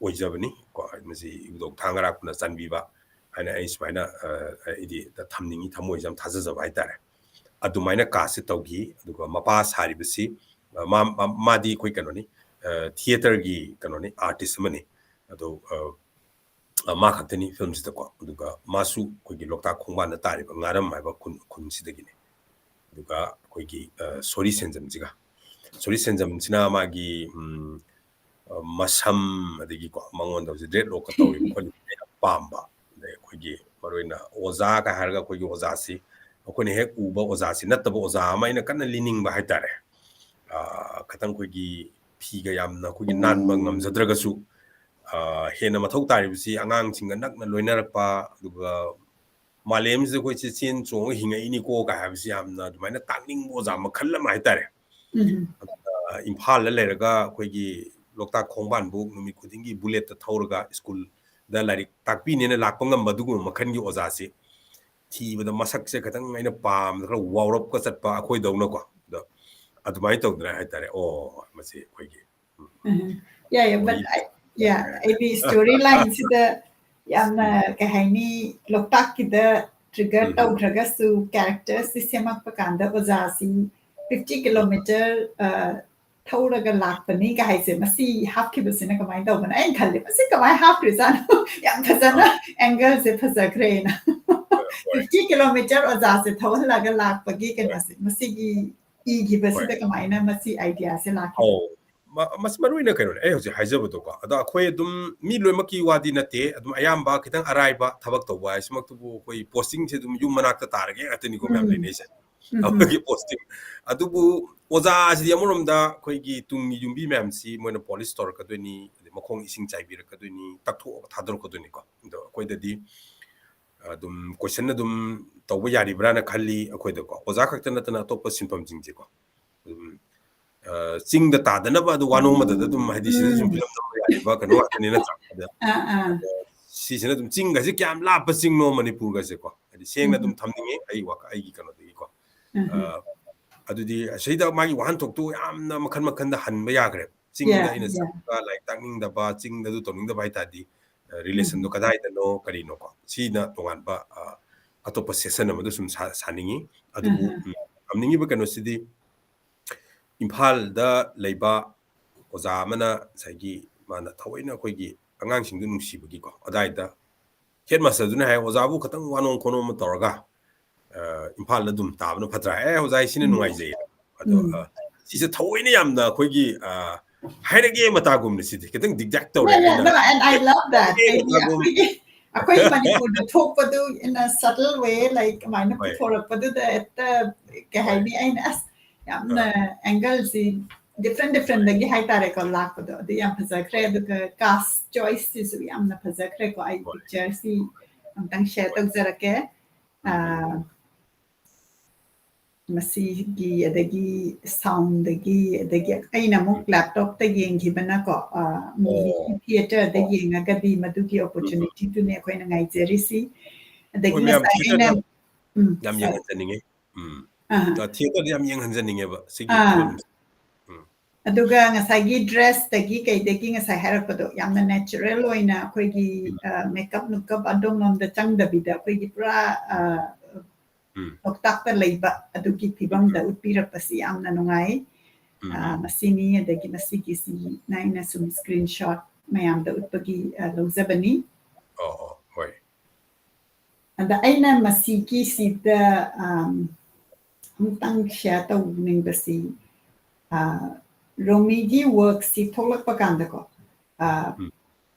ꯑꯣꯏꯖꯕꯅꯤ ꯀꯣ, ꯃꯁꯤ ꯏꯕꯨꯙꯧ ꯊꯥꯡ ꯑꯔꯥꯛꯄꯅ ꯆꯥꯟꯕꯤꯕ ꯍꯥꯏꯅ ꯑꯩ ꯁꯨꯃꯥꯏꯅ, ꯑ, ꯑꯩꯗꯤ ꯊꯝꯅꯤꯡꯉꯤ, ꯊꯃꯣꯏꯁꯦ ꯌꯥꯝ ꯊꯥꯖꯖꯕ ꯍꯥꯏꯇꯥꯔꯦ꯫ ꯑꯗꯨꯃꯥꯏꯅ ꯀꯥꯁꯁꯦ ꯇꯧꯈꯤ꯫ ꯑꯗꯨꯒ ꯃꯄꯥ ꯁꯥꯔꯤꯕꯁꯤ, ꯑ, ꯃꯥ-, ꯃꯥ-, ꯃꯥꯗꯤ ꯑꯩꯈꯣꯏ ꯀꯩꯅꯣꯅꯤ, ꯑ, ꯊꯤꯌꯦꯇꯔꯒꯤ ꯀꯩꯅꯣꯅꯤ, ꯑꯥꯔꯇꯤꯁ ꯑꯃꯅꯤ꯫ ꯑꯗꯣ, ꯑ, ꯑ, ꯃꯥ ꯈꯛꯇꯅꯤ ꯐꯤꯂꯝꯁꯤꯗꯀꯣ꯫ ꯑꯗꯨꯒ ꯃꯥꯁꯨ ꯑꯩꯈꯣꯏꯒꯤ ꯂꯣꯛꯇꯥꯛ ꯈꯣꯡꯕꯥꯟꯗ ꯇꯥꯔꯤꯕ ꯉꯥꯔꯝ ꯍꯥꯏꯕ ꯈꯨꯟ, ꯈꯨꯟꯁꯤꯗꯒꯤꯅꯤ꯫ ꯑꯗꯨꯒ ꯑꯩꯈꯣꯏꯒꯤ, ꯑ, ꯁꯣꯔꯤ ꯁꯦꯟꯖꯝꯁꯤꯒ, ꯁꯣꯔꯤ ꯁꯦꯟꯖꯝꯁꯤꯅ ꯃꯥꯒꯤ, ꯎꯝ, ꯑ, ꯃꯁꯝ, ꯑꯗꯒꯤꯀꯣ, ꯃꯉꯣꯟꯗ ꯍꯧꯖꯤꯛ ꯗ꯭ꯔꯦꯗ ꯂꯣꯛꯀ ꯇꯧꯔꯤꯕ ꯈꯣꯠꯂꯤꯕ ꯑꯩꯅ ꯄꯥꯝꯕ꯫ ꯑꯗꯩ ꯑꯩꯈꯣꯏꯒꯤ ꯃꯔꯨꯑꯣꯏꯅ ꯑꯣꯖꯥ ꯀꯥꯏ ꯍꯥꯏꯔꯒ ꯑꯩꯈꯣꯏꯒꯤ ꯑꯣꯖꯥꯁꯤ, ꯑꯩꯈꯣꯏꯅ ꯍꯦꯛ ꯎꯕ ꯑꯣꯖꯥꯁꯤ ꯅꯠꯇꯕ ꯑꯣꯖꯥ ꯑꯃ ꯑꯩꯅ ꯀꯟꯅ ꯂꯤꯅꯤꯡꯕ ꯍꯥꯏꯇꯥꯔꯦ꯫ ꯑ, ꯈꯇꯪ ꯑꯩꯈꯣꯏꯒꯤ ꯐꯤꯒ ꯌꯥꯝꯅ ꯑꯩꯈꯣꯏꯒꯤ ꯅꯥꯟꯕ ꯉꯝꯖꯗ꯭ꯔꯒꯁꯨ, ꯑ, ꯍꯦꯟꯅ ꯃꯊꯧ ꯇꯥꯔꯤꯕꯁꯤ ꯑꯉꯥꯡꯁꯤꯡꯒ ꯅꯛꯅ ꯂꯣꯏꯅꯔꯛꯄ, ꯑꯗꯨꯒ ꯃꯥꯂꯦꯝꯁꯤꯗ ꯑꯩꯈꯣꯏꯁꯦ ꯆꯦꯟ ꯆꯣꯡꯉ ꯍꯤꯡꯉꯛꯏꯅꯤꯀꯣ ꯀꯥꯏ ꯍꯥꯏꯕꯁꯤ ꯌꯥꯝꯅ ꯑꯗꯨꯃꯥꯏꯅ ꯇꯥꯛꯅꯤꯡꯕ ꯑꯣꯖꯥ ꯃꯈꯜ ꯑꯃ ꯍꯥꯏꯇꯥꯔꯦ꯫ ꯎꯝ꯫ ꯑꯗꯨꯒ ꯏꯝꯐꯥꯜꯗ ꯂꯩꯔꯒ ꯑꯩꯈꯣꯏꯒꯤ ꯂꯣꯛꯇꯥꯛ ꯈꯣꯡꯕꯥꯟꯕꯨ ꯅꯨꯃꯤꯠ ꯈꯨꯗꯤꯡꯒꯤ ꯕꯨꯂꯦꯠꯇ ꯊꯧꯔꯒ ꯁ꯭ꯀꯨꯜꯗ ꯂꯥꯏꯔꯤꯛ ꯇꯥꯛꯄꯤꯅꯦꯅ ꯂꯥꯛꯄ ꯉꯝꯕ ꯑꯗꯨꯒꯨꯝꯕ ꯃꯈꯜꯒꯤ ꯑꯣꯖꯥꯁꯤ ꯊꯤꯕꯗ ꯃꯁꯛꯁꯦ ꯈꯤꯇꯪ ꯑꯩꯅ ꯄꯥꯝꯗ ꯈꯔ ꯋꯥꯎꯔꯞꯀ ꯆꯠꯄ ꯑꯩꯈꯣꯏꯗꯧꯅꯀꯣ꯫ ꯑꯗꯣ ꯑꯗꯨꯃꯥꯏꯅ ꯇꯧꯗꯅ ꯍꯥꯏꯇꯥꯔꯦ꯫ ꯑꯣ, ꯃꯁꯤ ꯑꯩꯈꯣꯏꯒꯤ, ꯎꯝ, ꯎꯝ꯫ ꯌꯥꯏ, but ꯋꯥꯔꯤ I-, yeah, ꯂꯩꯔꯦ꯫ ꯑꯩꯗꯤ ꯁ꯭ꯇꯣꯔꯤ ꯂꯥꯏꯟꯁꯤꯗ ꯌꯥꯝꯅ, ꯎꯝ꯫ ꯀꯩ ꯍꯥꯏꯅꯤ, ꯂꯣꯛꯇꯥꯛꯀꯤꯗ ꯇ꯭ꯔꯤꯒꯔ ꯎꯝ꯫ ꯇꯧꯈ꯭ꯔꯒꯁꯨ, ꯀꯦꯔꯦꯛꯇꯔꯁꯤ ꯁꯦꯝꯃꯛꯄ ꯀꯥꯟꯗ ꯑꯣꯖꯥꯁꯤ ꯐꯤꯐꯇꯤ ꯎꯝ꯫ ꯀꯤꯂꯣꯃꯤꯇꯔ, ꯑ, ꯊꯧꯔꯒ ꯂꯥꯛꯄꯅꯤ ꯀꯥꯏꯁꯦ, ꯃꯁꯤ ꯍꯥꯞꯈꯤꯕꯁꯤꯅ ꯀꯃꯥꯏꯅ ꯇꯧꯕꯅꯣ? ꯑꯩꯅ ꯈꯜꯂꯦ, "ꯃꯁꯤ ꯀꯃꯥꯏꯅ ꯍꯥꯞꯈ꯭ꯔꯤꯖꯥꯠꯅꯣ? ꯌꯥꯝ ꯐꯖꯅ ꯑꯥ꯫ ꯑꯦꯡꯒꯜꯁꯦ ꯐꯖꯈ꯭ꯔꯦꯅ"꯫ ꯍꯣꯏ, ꯍꯣꯏ꯫ ꯐꯤꯐꯇꯤ ꯀꯤꯂꯣꯃꯤꯇꯔ ꯑꯣꯖꯥꯁꯦ ꯊꯧꯍꯜꯂꯒ ꯂꯥꯛꯄꯒꯤ ꯍꯣꯏ꯫ ꯀꯩꯅꯣꯁꯦ, ꯃꯁꯤꯒꯤ ꯏꯈꯤꯕꯁꯤꯗ ꯍꯣꯏ꯫ ꯀꯃꯥꯏꯅ ꯃꯁꯤ ꯑꯥꯏꯗꯤꯌꯥꯁꯦ ꯂꯥꯛꯈꯤꯕꯅꯣ? ꯑꯧ꯫ ꯃ- ꯃꯁꯤ ꯃꯔꯨ ꯑꯣꯏꯅ ꯀꯩꯅꯣꯅꯦ, ꯑꯩ ꯍꯧꯖꯤꯛ ꯍꯥꯏꯖꯕꯗꯣꯀꯣ, ꯑꯗꯣ ꯑꯩꯈꯣꯏ ꯑꯗꯨꯝ ꯃꯤ ꯂꯣꯏꯅꯃꯛꯀꯤ ꯋꯥꯗꯤ ꯅꯠꯇꯦ, ꯑꯗꯨꯝ ꯑꯌꯥꯝꯕ ꯈꯤꯇꯪ ꯑꯔꯥꯏꯕ ꯊꯕꯛ ꯇꯧꯕ ꯍꯥꯏꯁꯤꯃꯛꯇꯕꯨ ꯑꯩꯈꯣꯏ posting ꯁꯦ ꯑꯗꯨꯝ ꯌꯨꯝ ꯃꯅꯥꯛꯇ ꯇꯥꯔꯒꯦ ꯉꯥꯛꯇꯅꯤꯀꯣ ꯃꯌꯥꯝ ꯎꯝ. ꯂꯩꯅꯩꯁꯦ꯫ ꯑꯩꯈꯣꯏꯒꯤ posting꯫ ꯑꯗꯨꯕꯨ ꯑꯣꯖꯥꯁꯤꯗꯤ ꯑꯃꯔꯣꯝꯗ ꯑꯩꯈꯣꯏꯒꯤ ꯇꯨꯡꯒꯤ ꯌꯨꯝꯕꯤ ꯃꯌꯥꯝꯁꯤ ꯃꯣꯏꯅ polish ꯇꯧꯔꯛꯀꯗꯣꯏꯅꯤ, ꯑꯗꯩ ꯃꯈꯣꯡ ꯏꯁꯤꯡ ꯆꯥꯏꯕꯤꯔꯛꯀꯗꯣꯏꯅꯤ, ꯇꯛꯊꯣꯛꯑꯒ ꯊꯥꯗꯣꯔꯛꯀꯗꯣꯏꯅꯤꯀꯣ꯫ ꯑꯗꯣ ꯑꯩꯈꯣꯏꯗꯗꯤ ꯑꯗꯨꯝ question ꯑꯗꯨꯝ ꯇꯧꯕ ꯌꯥꯔꯤꯕ꯭ꯔꯥꯅ ꯈꯜꯂꯤ ꯑꯩꯈꯣꯏꯗꯀꯣ꯫ ꯑꯣꯖꯥ ꯈꯛꯇ ꯅꯠꯇꯅ ꯑꯇꯣꯞꯄ ꯁꯤꯟꯐꯝꯁꯤꯡꯁꯦꯀꯣ꯫ ꯑꯗꯨꯝ, ꯑ, ꯆꯤꯡꯗ ꯇꯥꯗꯅꯕ ꯑꯗꯨ ꯋꯥꯅꯣꯡꯃꯗꯗ ꯑꯗꯨꯝ, ꯍꯥꯏꯗꯤ, ꯁꯤꯗ ꯁꯨꯝ ꯎꯝ. ꯐꯤꯂꯝ ꯅꯝꯕ ꯌꯥꯔꯤꯕ ꯀꯩꯅꯣ ꯉꯥꯛꯇꯅꯤ, ꯅꯠꯇ꯭ꯔꯥ? ꯑꯗ, ꯑꯥ, ꯑꯥ. ꯑꯗ ꯁꯤꯁꯤꯅ ꯑꯗꯨꯝ, ꯆꯤꯡꯒꯁꯦ ꯀꯌꯥꯝ ꯂꯥꯞꯄ ꯆꯤꯡꯅꯣ ꯃꯅꯤꯄꯨꯔꯒꯁꯦꯀꯣ, ꯍꯥꯏꯗꯤ, ꯁꯦꯡꯅ ꯑꯗꯨꯝ ꯎꯝ. ꯊꯝꯅꯤꯡꯉꯦ ꯑꯩ ꯋꯥꯈꯜ, ꯑꯩꯒꯤ ꯀꯩꯅꯣꯗꯒꯤꯀꯣ꯫ ꯑ, ꯎꯝ. ꯑꯗꯨꯗꯤ ꯑꯁꯤꯗ ꯃꯥꯒꯤ ꯋꯥꯍꯟꯊꯣꯛꯇꯣ ꯌꯥꯝꯅ ꯃꯈꯜ ꯃꯈꯜꯗ ꯍꯟꯕ ꯌꯥꯈ꯭ꯔꯦ꯫ ꯆꯤꯡꯗ Yeah, ꯑꯩꯅ yeah. ꯆꯠꯂꯒ ꯂꯥꯏꯔꯤꯛ ꯇꯥꯛꯅꯤꯡꯗꯕ, ꯆꯤꯡꯗ ꯑꯗꯨ ꯇꯧꯅꯤꯡꯗꯕ ꯍꯥꯏ ꯇꯥꯔꯗꯤ, ꯑ, relation ꯗꯣ ꯎꯝ. ꯀꯗꯥꯏꯗꯅꯣ, ꯀꯔꯤꯅꯣꯀꯣ? ꯁꯤꯅ ꯇꯣꯉꯥꯟꯕ, ꯑ, ꯑꯇꯣꯞꯄ session ꯑꯃꯗ ꯁꯨꯝ ꯁꯥ-, ꯁꯥꯅꯤꯡꯉꯤ꯫ ꯑꯗꯨꯕꯨ, ꯑꯍ. ꯎꯝ, ꯇꯝꯅꯤꯡꯉꯤꯕ ꯀꯩꯅꯣꯁꯤꯗꯤ, ꯏꯝꯐꯥꯜꯗ ꯂꯩꯕ ꯑꯣꯖꯥ ꯑꯃꯅ ꯉꯁꯥꯏꯒꯤ ꯃꯥꯅ ꯊꯑꯣꯏꯅ ꯑꯩꯈꯣꯏꯒꯤ ꯑꯉꯥꯡꯁꯤꯡꯗꯨ ꯅꯨꯡꯁꯤꯕꯒꯤꯀꯣ, ꯑꯗꯥꯏꯗ headmaster ꯗꯨꯅ ꯍꯥꯏ, "ꯑꯣꯖꯥꯕꯨ ꯈꯤꯇꯪ ꯋꯥꯅꯣꯝ ꯈꯣꯠꯅꯣꯝ ꯑꯃ ꯇꯧꯔꯒ, ꯑ, ꯏꯝꯐꯥꯜꯗ ꯑꯗꯨꯝ ꯇꯥꯕꯅ ꯐꯠꯇ꯭ꯔꯥ?" ꯑꯦ, ꯑꯣꯖꯥ, ꯑꯩ ꯁꯤꯅ ꯎꯝ. ꯅꯨꯡꯉꯥꯏꯖꯩ꯫ ꯑꯗꯣ, ꯎꯝ. ꯑ, ꯁꯤꯁꯦ ꯊꯑꯣꯏꯅ ꯌꯥꯝꯅ ꯑꯩꯈꯣꯏꯒꯤ, ꯑ, ꯍꯥꯏꯔꯒꯦ ꯃꯇꯥꯒꯨꯝꯅ ꯁꯤꯗꯤ ꯈꯤꯇꯪ dictate ꯇꯧꯔꯦ Yeah, yeah, ꯑꯩꯅ꯫ no, and I love that. ꯍꯥꯏꯔꯒꯦ ꯍꯥꯏꯗꯤ ꯃꯇꯥꯒꯨꯝ꯫ ꯑꯩꯈꯣꯏꯒꯤ, ꯑꯩꯈꯣꯏ ꯃꯅꯤꯄꯨꯔꯗ ꯊꯣꯛꯄꯗꯨ in a subtle way, like, ꯀꯃꯥꯏꯅ ꯍꯣꯏ꯫ ꯄꯨꯊꯣꯔꯛꯄꯗꯨꯗ ꯍꯦꯛꯇ, ꯀꯩ ꯍꯣꯏ꯫ ꯍꯥꯏꯅꯤ, ꯑꯩꯅ, ꯑꯁ, ꯌꯥꯝꯅ ꯑꯥ. angle ꯁꯤ different different ꯗꯒꯤ ꯍꯥꯏꯇꯥꯔꯦꯀꯣ, ꯂꯥꯛꯄꯗꯣ꯫ ꯑꯗꯨ ꯌꯥꯝ ꯐꯖꯈ꯭ꯔꯦ꯫ ꯑꯗꯨꯒ cast choice ꯁꯤꯁꯨ ꯌꯥꯝꯅ ꯐꯖꯈ꯭ꯔꯦꯀꯣ꯫ ꯑꯩ ꯍꯣꯏ꯫ Picture ꯁꯤ ꯑꯝꯇꯪ share ꯍꯣꯏ꯫ ꯇꯧꯖꯔꯛꯀꯦ꯫ ꯎꯝ, ꯎꯝ. ꯑꯥ, ꯃꯁꯤꯒꯤ, ꯑꯗꯒꯤ sound ꯗꯒꯤ, ꯑꯗꯒꯤ ꯑꯩꯅ ꯑꯃꯨꯛ ꯎꯝ. Laptop ꯇ ꯌꯦꯡꯈꯤꯕꯅꯀꯣ, ꯑꯥ, movie ꯑꯣ. theatre ꯗ ꯑꯣ. ꯌꯦꯡꯉꯒꯗꯤ ꯃꯗꯨꯒꯤ ꯎꯝ, ꯎꯝ. Opportunity ꯗꯨꯅꯤ ꯑꯩꯈꯣꯏꯅ ꯉꯥꯏꯖꯔꯤꯁꯤ꯫ ꯑꯗꯒꯤ ꯍꯣꯏ, ꯃꯌꯥꯝ ꯉꯁꯥꯏ ꯑꯩꯅ, theatre ꯗ ꯎꯝ, ꯌꯥꯝ sorry. ꯌꯦꯡꯍꯟꯖꯅꯤꯡꯉꯤ꯫ ꯎꯝ. ꯑꯥ. ꯑ, theatre ꯗ ꯌꯥꯝ ꯌꯦꯡꯍꯟꯖꯅꯤꯡꯉꯦꯕ ꯁꯤꯒꯤ ꯑꯥ. film ꯁꯦ꯫ ꯎꯝ. ꯑꯗꯨꯒ ꯉꯁꯥꯏꯒꯤ dress ꯇꯒꯤ ꯀꯩꯗꯒꯤ ꯉꯁꯥꯏ ꯍꯥꯏꯔꯛꯄꯗꯣ ꯌꯥꯝꯅ natural ꯑꯣꯏꯅ ꯑꯩꯈꯣꯏꯒꯤ, ꯎꯝ. ꯑ, makeup ꯅꯨꯀꯞ ꯑꯗꯣꯝꯂꯣꯝꯗ ꯆꯪꯗꯕꯤꯗ ꯑꯩꯈꯣꯏꯒꯤ ꯄꯨꯔꯥ, ꯑ, ꯎꯝ. ꯂꯣꯛꯇꯥꯛꯇ ꯂꯩꯕ ꯑꯗꯨꯒꯤ ꯐꯤꯕꯝꯗ ꯎꯝ. ꯎꯠꯄꯤꯔꯛꯄꯁꯤ ꯌꯥꯝꯅ ꯅꯨꯡꯉꯥꯏ꯫ ꯎꯝ. ꯑ, ꯃꯁꯤꯅꯤ, ꯑꯗꯒꯤ ꯃꯁꯤꯒꯤꯁꯤꯅ ꯑꯩꯅ ꯁꯨꯝ screenshot ꯃꯌꯥꯝꯗ ꯎꯠꯄꯒꯤ, ꯑ, ꯂꯧꯖꯕꯅꯤ꯫ ꯑꯣ, ꯑꯣ, ꯍꯣꯏ꯫ ꯑꯗ ꯑꯩꯅ ꯃꯁꯤꯒꯤꯁꯤꯗ, ꯑꯝ, ꯑꯃꯨꯛꯇꯪ share ꯇꯧꯅꯤꯡꯕꯁꯤ, ꯑ, ꯔꯣꯃꯤꯒꯤ ꯋꯥꯔꯛꯁꯤ ꯊꯣꯛꯂꯛꯄ ꯀꯥꯟꯗꯀꯣ, ꯑ, ꯎꯝ꯫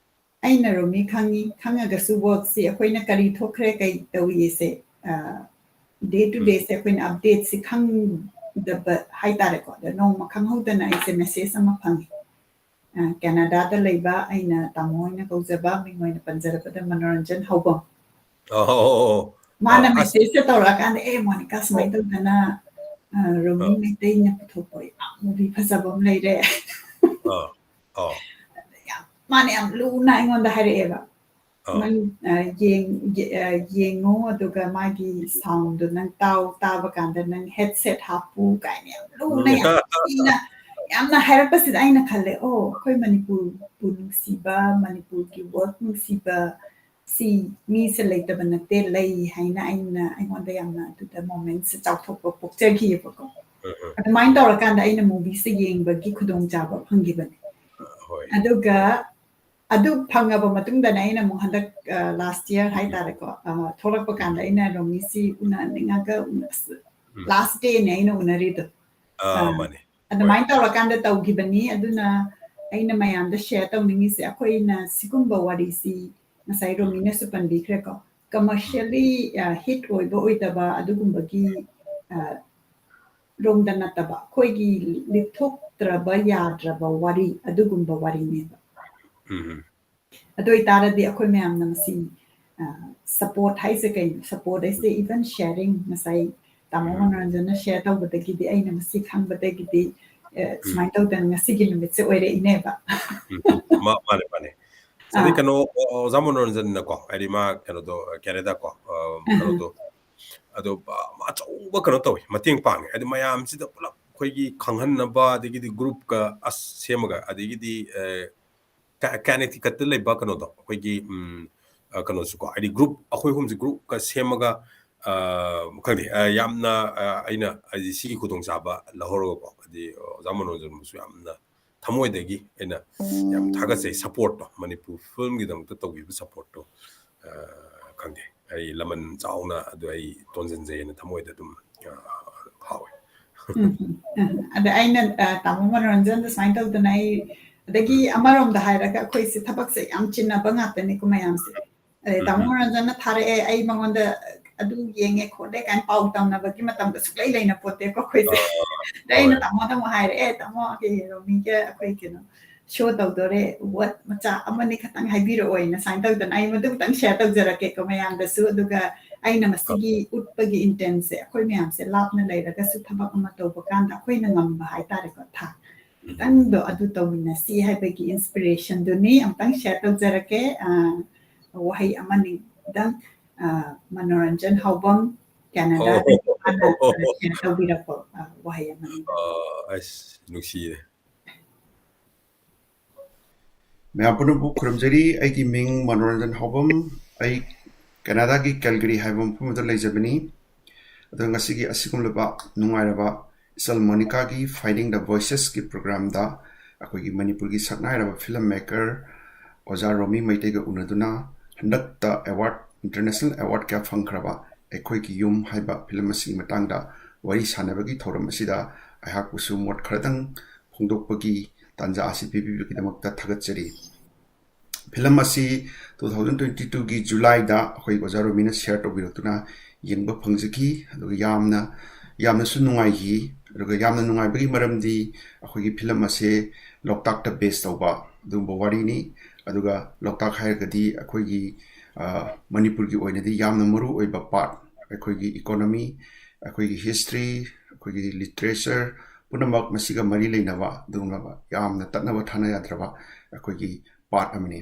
ꯑꯩꯅ ꯔꯣꯃꯤ ꯈꯪꯉꯤ, ꯈꯪꯉꯒꯁꯨ ꯋꯥꯔꯛꯁꯤ ꯑꯩꯈꯣꯏꯅ ꯀꯔꯤ ꯊꯣꯛꯈ꯭ꯔꯦ, ꯀꯩ ꯇꯧꯏꯁꯦ, ꯑ, day to ꯎꯝ꯫ dayꯁꯦ ꯑꯩꯈꯣꯏꯅ ꯑꯞꯗꯦꯠꯁꯤ ꯈꯪꯗꯕ ꯍꯥꯏꯇꯥꯔꯦꯀꯣ꯫ ꯑꯗ ꯅꯣꯡꯃ ꯈꯪꯍꯧꯗꯅ ꯑꯩꯁꯦ ꯃꯦꯁꯦꯖ ꯑꯃ ꯐꯪꯉꯤ꯫ ꯑ, ꯀꯦꯅꯥꯗꯥꯗ ꯂꯩꯕ ꯑꯩꯅ ꯇꯥꯃꯣ ꯑꯣꯏꯅ ꯀꯧꯖꯕ, ꯃꯤꯡ ꯑꯣꯏꯅ ꯄꯟꯖꯔꯕꯗ ꯃꯅꯣꯔꯟꯖꯟ ꯍꯧꯕꯝ꯫ ꯑꯣ, ꯑꯣ, ꯑꯣ, ꯑꯣ꯫ ꯃꯥꯅ ꯑ, ꯑꯁ꯫ ꯃꯦꯁꯦꯖꯁꯦ ꯇꯧꯔꯛꯑꯀꯥꯟꯗ, "ꯑꯦ, ꯃꯣꯅꯤꯀꯥ, ꯁꯨꯃꯥꯏꯅ ꯑꯣ꯫ ꯇꯧꯗꯅ, ꯑ, ꯔꯣꯃꯤ ꯑ꯫ ꯃꯩꯇꯩꯅ ꯄꯨꯊꯣꯛꯄ ꯌꯥꯝ movie ꯐꯖꯕ ꯑꯃ ꯂꯩꯔꯦ." ꯑ, ꯑ꯫ ꯌꯥꯝ, ꯃꯥꯅ ꯌꯥꯝ ꯂꯨꯅ ꯑꯩꯉꯣꯟꯗ ꯍꯥꯏꯔꯛꯑꯦꯕ꯫ ꯑ꯫ "ꯅꯪ, ꯑ, ꯌꯦꯡ-, ꯌꯦ-, ꯑ, ꯌꯦꯡꯉꯣ, ꯑꯗꯨꯒ ꯃꯥꯒꯤ soundꯗꯣ ꯅꯪ ꯇꯥꯎ, ꯇꯥꯕ ꯀꯥꯟꯗ ꯅꯪ headset ꯍꯥꯞꯄꯨ" ꯀꯥꯏꯅ ꯌꯥꯝ ꯂꯨꯅ, ꯌꯥꯝ ꯊꯤꯅ, ꯌꯥꯝꯅ ꯍꯥꯏꯔꯛꯄꯁꯤꯗ ꯑꯩꯅ ꯈꯜꯂꯦ, "ꯑꯣ, ꯑꯩꯈꯣꯏ ꯃꯅꯤꯄꯨꯔꯕꯨ ꯅꯨꯡꯁꯤꯕ, ꯃꯅꯤꯄꯨꯔꯒꯤ work ꯅꯨꯡꯁꯤꯕ, ꯁꯤ ꯃꯤꯁꯦ ꯂꯩꯇꯕ ꯅꯠꯇꯦ, ꯂꯩ" ꯍꯥꯏꯅ ꯑꯩꯅ, ꯑꯩꯉꯣꯟꯗ ꯌꯥꯝꯅ ꯑꯗꯨꯗ momentꯁꯦ ꯆꯥꯎꯊꯣꯛꯄ ꯄꯣꯛꯆꯈꯤꯑꯕꯀꯣ꯫ ꯎꯝ, ꯎꯝ꯫ ꯑꯗꯨꯃꯥꯏꯅ ꯇꯧꯔꯀꯥꯟꯗ ꯑꯩꯅ movieꯁꯦ ꯌꯦꯡꯕꯒꯤ ꯈꯨꯗꯣꯡꯆꯥꯕ ꯐꯪꯈꯤꯕꯅꯦ꯫ ꯍꯣꯏ꯫ ꯑꯗꯨꯒ ꯑꯗꯨ ꯐꯪꯉꯕ ꯃꯇꯨꯡꯗꯅꯦ ꯑꯩꯅ ꯑꯃꯨꯛ ꯍꯟꯗꯛ, ꯑ, last year ꯍꯥꯏꯇꯥꯔꯦꯀꯣ, ꯑ, ꯊꯣꯛꯂꯛꯄ ꯀꯥꯟꯗ ꯑꯩꯅ ꯔꯣꯃꯤꯁꯤ ꯎꯅꯅꯤꯡꯉꯒ ꯎꯅ-, ꯑꯁ, ꯎꯝ꯫ last dayꯅꯦ ꯑꯩꯅ ꯎꯅꯔꯤꯗꯣ꯫ ꯑꯥ, ꯑ, ꯃꯥꯅꯦ꯫ ꯑꯗꯨꯃꯥꯏꯅ ꯇꯧꯔꯀꯥꯟꯗ ꯇꯧꯈꯤꯕꯅꯤ꯫ ꯑꯗꯨꯅ ꯑꯩꯅ ꯃꯌꯥꯝꯗ share ꯇꯧꯅꯤꯡꯉꯤꯁꯦ, ꯑꯩꯈꯣꯏꯅ ꯁꯤꯒꯨꯝꯕ ꯋꯥꯔꯤꯁꯤ ꯉꯁꯥꯏ ꯎꯝ꯫ ꯔꯣꯃꯤꯅꯁꯨ ꯄꯟꯕꯤꯈ꯭ꯔꯦꯀꯣ, commercially, ꯑ, hit ꯑꯣꯏꯕ ꯑꯣꯏꯗꯕ ꯑꯗꯨꯒꯨꯝꯕꯒꯤ, ꯑ, ꯔꯣꯝꯗ ꯅꯠꯇꯕ, ꯑꯩꯈꯣꯏꯒꯤ ꯂꯤꯊꯣꯛꯇ꯭ꯔꯕ ꯌꯥꯗ꯭ꯔꯕ ꯋꯥꯔꯤ, ꯑꯗꯨꯒꯨꯝꯕ ꯋꯥꯔꯤꯅꯦꯕ꯫ ꯎꯝ, ꯎꯝ꯫ ꯑꯗꯨ ꯑꯣꯏꯇꯥꯔꯗꯤ ꯑꯩꯈꯣꯏ ꯃꯌꯥꯝꯅ ꯃꯁꯤ, ꯑ, support ꯍꯥꯏꯁꯦ ꯀꯩꯅꯣ? Support ꯍꯥꯏꯁꯦ even sharing, ꯉꯁꯥꯏ ꯇꯥꯃꯣ ꯎꯝ꯫ ꯃꯅꯣꯔꯟꯖꯟꯅ share ꯇꯧꯕꯗꯒꯤꯗꯤ, ꯑꯩꯅ ꯃꯁꯤ ꯈꯪꯕꯗꯒꯤꯗꯤ, ꯑ, ꯎꯝ꯫ ꯁꯨꯃꯥꯏꯅ ꯇꯧꯗꯅ ꯉꯁꯤꯒꯤ ꯅꯨꯃꯤꯠꯁꯦ ꯑꯣꯏꯔꯛꯏꯅꯦꯕ꯫ ꯎꯝ, ꯎꯝ꯫ ꯃꯥ-, ꯃꯥꯅꯦ, ꯃꯥꯅꯦ꯫ ꯑꯗꯩ ꯑꯥ꯫ ꯀꯩꯅꯣ, ꯑꯣ, ꯑꯣꯖꯥ ꯃꯅꯣꯔꯟꯖꯟꯅꯀꯣ, ꯍꯥꯏꯗꯤ ꯃꯥ ꯀꯩꯅꯣꯗꯣ, ꯑ, ꯀꯦꯅꯦꯗꯥꯀꯣ, ꯑ, ꯑꯍ꯫ ꯀꯩꯅꯣꯗꯣ, ꯑꯗꯣ, ꯑ, ꯃꯥ ꯑꯆꯧꯕ ꯀꯩꯅꯣ ꯇꯧꯋꯤ, ꯃꯇꯦꯡ ꯄꯥꯡꯉꯤ꯫ ꯍꯥꯏꯗꯤ ꯃꯌꯥꯝꯁꯤꯗ ꯄꯨꯂꯞ ꯑꯩꯈꯣꯏꯒꯤ ꯈꯪꯍꯟꯅꯕ, ꯑꯗꯒꯤꯗꯤ groupꯀ ꯑꯁ ꯁꯦꯝꯃꯒ, ꯑꯗꯒꯤꯗꯤ, ꯑ, ꯀ-, ꯀꯅꯦꯛꯇꯤꯀꯠꯇ ꯂꯩꯕ ꯀꯩꯅꯣꯗꯣ, ꯑꯩꯈꯣꯏꯒꯤ, ꯎꯝ, ꯑ, ꯀꯩꯅꯣꯁꯨꯀꯣ, ꯍꯥꯏꯗꯤ group, ꯑꯩꯈꯣꯏ ꯑꯍꯨꯝꯁꯦ groupꯀ ꯁꯦꯝꯃꯒ, ꯑ, ꯈꯪꯗꯦ, ꯑ, ꯌꯥꯝꯅ, ꯑ, ꯑꯩꯅ ꯍꯥꯏꯗꯤ ꯁꯤꯒꯤ ꯈꯨꯗꯣꯡꯆꯥꯕ ꯂꯧꯍꯧꯔꯒꯀꯣ, ꯍꯥꯏꯗꯤ ꯑꯣꯖꯥ ꯃꯅꯣꯔꯟꯖꯟꯕꯨꯁꯨ ꯌꯥꯝꯅ ꯊꯃꯣꯏꯗꯒꯤ ꯑꯩꯅ ꯌꯥꯝ ꯊꯥꯒꯠꯆꯩ, supportꯇꯣ, ꯃꯅꯤꯄꯨꯔ filmꯒꯤꯗꯃꯛꯇ ꯇꯧꯕꯤꯕ supportꯇꯣ, ꯑ, ꯈꯪꯗꯦ, ꯑꯩ ꯂꯃꯟ ꯆꯥꯎꯅ ꯑꯗꯨ ꯑꯩ ꯇꯣꯟꯖꯟꯖꯩꯅ ꯊꯃꯣꯏꯗ ꯑꯗꯨꯝ, ꯑ, ꯐꯥꯎꯋꯦ꯫ ꯎꯝ, ꯎꯝ, ꯎꯝ꯫ ꯑꯗ ꯑꯩꯅ, ꯑ, ꯇꯥꯃꯣ ꯃꯅꯣꯔꯟꯖꯟꯗ ꯁꯨꯃꯥꯏꯅ ꯇꯧꯗꯅ ꯑꯩ, ꯑꯗꯒꯤ ꯑꯃꯔꯣꯝꯗ ꯍꯥꯏꯔꯒ ꯑꯩꯈꯣꯏꯁꯦ ꯊꯕꯛꯁꯦ ꯌꯥꯝ ꯆꯤꯟꯅꯕ ꯉꯥꯛꯇꯅꯤꯀꯣ ꯃꯌꯥꯝꯁꯦ꯫ ꯑꯗꯩ ꯇꯥꯃꯣ ꯎꯝ꯫ ꯃꯅꯣꯔꯟꯖꯟꯅ ꯊꯥꯔꯛꯑꯦ, ꯑꯩ ꯃꯉꯣꯟꯗ ꯑꯗꯨ ꯌꯦꯡꯉꯦ ꯈꯣꯠꯂꯦ ꯀꯥꯏꯅ ꯄꯥꯎ ꯇꯝꯅꯕꯒꯤ ꯃꯇꯝꯗ ꯁꯨꯛꯂꯩ ꯂꯩꯅ ꯄꯣꯠꯇꯦꯀꯣ ꯑꯩꯈꯣꯏꯁꯦ꯫ ꯑꯥ, ꯑꯗꯩ ꯑꯩꯅ ꯍꯣꯏ꯫ ꯇꯥꯃꯣꯗ ꯑꯃꯨꯛ ꯍꯥꯏꯔꯦ, "ꯑꯦ, ꯇꯥꯃꯣ, ꯑꯩꯈꯣꯏ ꯔꯣꯃꯤꯒ ꯑꯩꯈꯣꯏ ꯀꯩꯅꯣ show ꯇꯧꯗꯣꯔꯦ, what ꯃꯆꯥ ꯑꯃꯅꯤ ꯈꯛꯇꯪ ꯍꯥꯏꯕꯤꯔꯛꯑꯣꯅ" ꯁꯨꯃꯥꯏꯅ ꯇꯧꯗꯅ ꯑꯩ ꯃꯗꯨ ꯈꯛꯇꯪ share ꯇꯧꯖꯔꯛꯀꯦꯀꯣ ꯃꯌꯥꯝꯗꯁꯨ꯫ ꯑꯗꯨꯒ ꯑꯩꯅ ꯃꯁꯤꯒꯤ ꯎꯠꯄꯒꯤ intentꯁꯦ ꯑꯩꯈꯣꯏ ꯃꯌꯥꯝꯁꯦ ꯂꯥꯞꯅ ꯂꯩꯔꯒꯁꯨ ꯊꯕꯛ ꯑꯃ ꯇꯧꯕ ꯀꯥꯟꯗ ꯑꯩꯈꯣꯏꯅ ꯉꯝꯕ ꯍꯥꯏꯇꯥꯔꯦꯀꯣ, ꯊꯥꯛ ꯎꯝ꯫ ꯈꯤꯇꯪꯗꯣ ꯑꯗꯨ ꯇꯧꯃꯤꯟꯅꯁꯤ ꯍꯥꯏꯕꯒꯤ inspirationꯗꯨꯅꯤ꯫ ꯑꯃꯨꯛꯇꯪ share ꯇꯧꯖꯔꯛꯀꯦ꯫ ꯑ, ꯋꯥꯍꯩ ꯑꯃꯅꯤ ꯈꯤꯇꯪ, ꯑ, ꯃꯅꯣꯔꯟꯖꯟ ꯍꯥꯎꯕꯝ, ꯀꯦꯅꯥꯗꯥꯗꯒꯤ ꯑꯣ꯫ ꯃꯥꯅ share ꯇꯧꯕꯤꯔꯛꯄ, ꯑ, ꯋꯥꯍꯩ ꯑꯃꯅꯤ꯫ ꯑ, ꯑꯁ, ꯅꯨꯡꯁꯤꯌꯦ꯫ ꯃꯌꯥꯝ ꯄꯨꯝꯅꯃꯛꯄꯨ ꯈꯨꯔꯨꯝꯖꯔꯤ꯫ ꯑꯩꯒꯤ ꯃꯤꯡ ꯃꯅꯣꯔꯟꯖꯟ ꯍꯥꯎꯕꯝ꯫ ꯑꯩ ꯀꯦꯅꯥꯗꯥꯒꯤ ꯀꯦꯜꯒꯔꯤ ꯍꯥꯏꯕ ꯃꯐꯝ ꯑꯗꯨꯗ ꯂꯩꯖꯕꯅꯤ꯫ ꯑꯗꯣ ꯉꯁꯤꯒꯤ ꯑꯁꯤꯒꯨꯝꯂꯕ ꯅꯨꯡꯉꯥꯏꯔꯕ ꯏꯆꯜ ꯃꯣꯅꯤꯀꯥꯒꯤ Finding the Voicesꯀꯤ programꯗ ꯑꯩꯈꯣꯏꯒꯤ ꯃꯅꯤꯄꯨꯔꯒꯤ ꯁꯛꯅꯥꯏꯔꯕ film maker ꯑꯣꯖꯥ ꯔꯣꯃꯤ ꯃꯩꯇꯩꯒ ꯎꯅꯗꯨꯅ ꯍꯟꯗꯛꯇ award, international award ꯀꯌꯥ ꯐꯪꯈ꯭ꯔꯕ ꯑꯩꯈꯣꯏꯒꯤ ꯌꯨꯝ ꯍꯥꯏꯕ film ꯑꯁꯤꯒꯤ ꯃꯇꯥꯡꯗ ꯋꯥꯔꯤ ꯁꯥꯟꯅꯕꯒꯤ ꯊꯧꯔꯝ ꯑꯁꯤꯗ ꯑꯩꯍꯥꯛꯄꯨꯁꯨ ꯃꯣꯠ ꯈꯔꯗꯪ ꯐꯣꯡꯗꯣꯛꯄꯒꯤ ꯇꯥꯟꯖꯥ ꯑꯁꯤ ꯄꯤꯕꯤꯕꯒꯤꯗꯃꯛꯇ ꯊꯥꯒꯠꯆꯔꯤ꯫ Film ꯑꯁꯤ two thousand twenty twoꯒꯤ Julyꯗ ꯑꯩꯈꯣꯏ ꯑꯣꯖꯥ ꯔꯣꯃꯤꯅ share ꯇꯧꯕꯤꯔꯛꯇꯨꯅ ꯌꯦꯡꯕ ꯐꯪꯖꯈꯤ꯫ ꯑꯗꯨꯒ ꯌꯥꯝꯅ, ꯌꯥꯝꯅꯁꯨ ꯅꯨꯡꯉꯥꯏꯈꯤ꯫ ꯑꯗꯨꯒ ꯌꯥꯝꯅ ꯅꯨꯡꯉꯥꯏꯕꯒꯤ ꯃꯔꯝꯗꯤ ꯑꯩꯈꯣꯏꯒꯤ film ꯑꯁꯦ ꯂꯣꯛꯇꯥꯛꯇ base ꯇꯧꯕ ꯑꯗꯨꯒꯨꯝꯕ ꯋꯥꯔꯤꯅꯤ꯫ ꯑꯗꯨꯒ ꯂꯣꯛꯇꯥꯛ ꯍꯥꯏꯔꯒꯗꯤ ꯑꯩꯈꯣꯏꯒꯤ, ꯑ, ꯃꯅꯤꯄꯨꯔꯒꯤ ꯑꯣꯏꯅꯗꯤ ꯌꯥꯝꯅ ꯃꯔꯨ ꯑꯣꯏꯕ part, ꯑꯩꯈꯣꯏꯒꯤ economy, ꯑꯩꯈꯣꯏꯒꯤ history, ꯑꯩꯈꯣꯏꯒꯤ literature ꯄꯨꯝꯅꯃꯛ ꯃꯁꯤꯒ ꯃꯔꯤ ꯂꯩꯅꯕ ꯑꯗꯨꯒꯨꯝꯂꯕ ꯌꯥꯝꯅ ꯇꯠꯅꯕ ꯊꯥꯅ ꯌꯥꯗ꯭ꯔꯕ ꯑꯩꯈꯣꯏꯒꯤ part ꯑꯃꯅꯤ꯫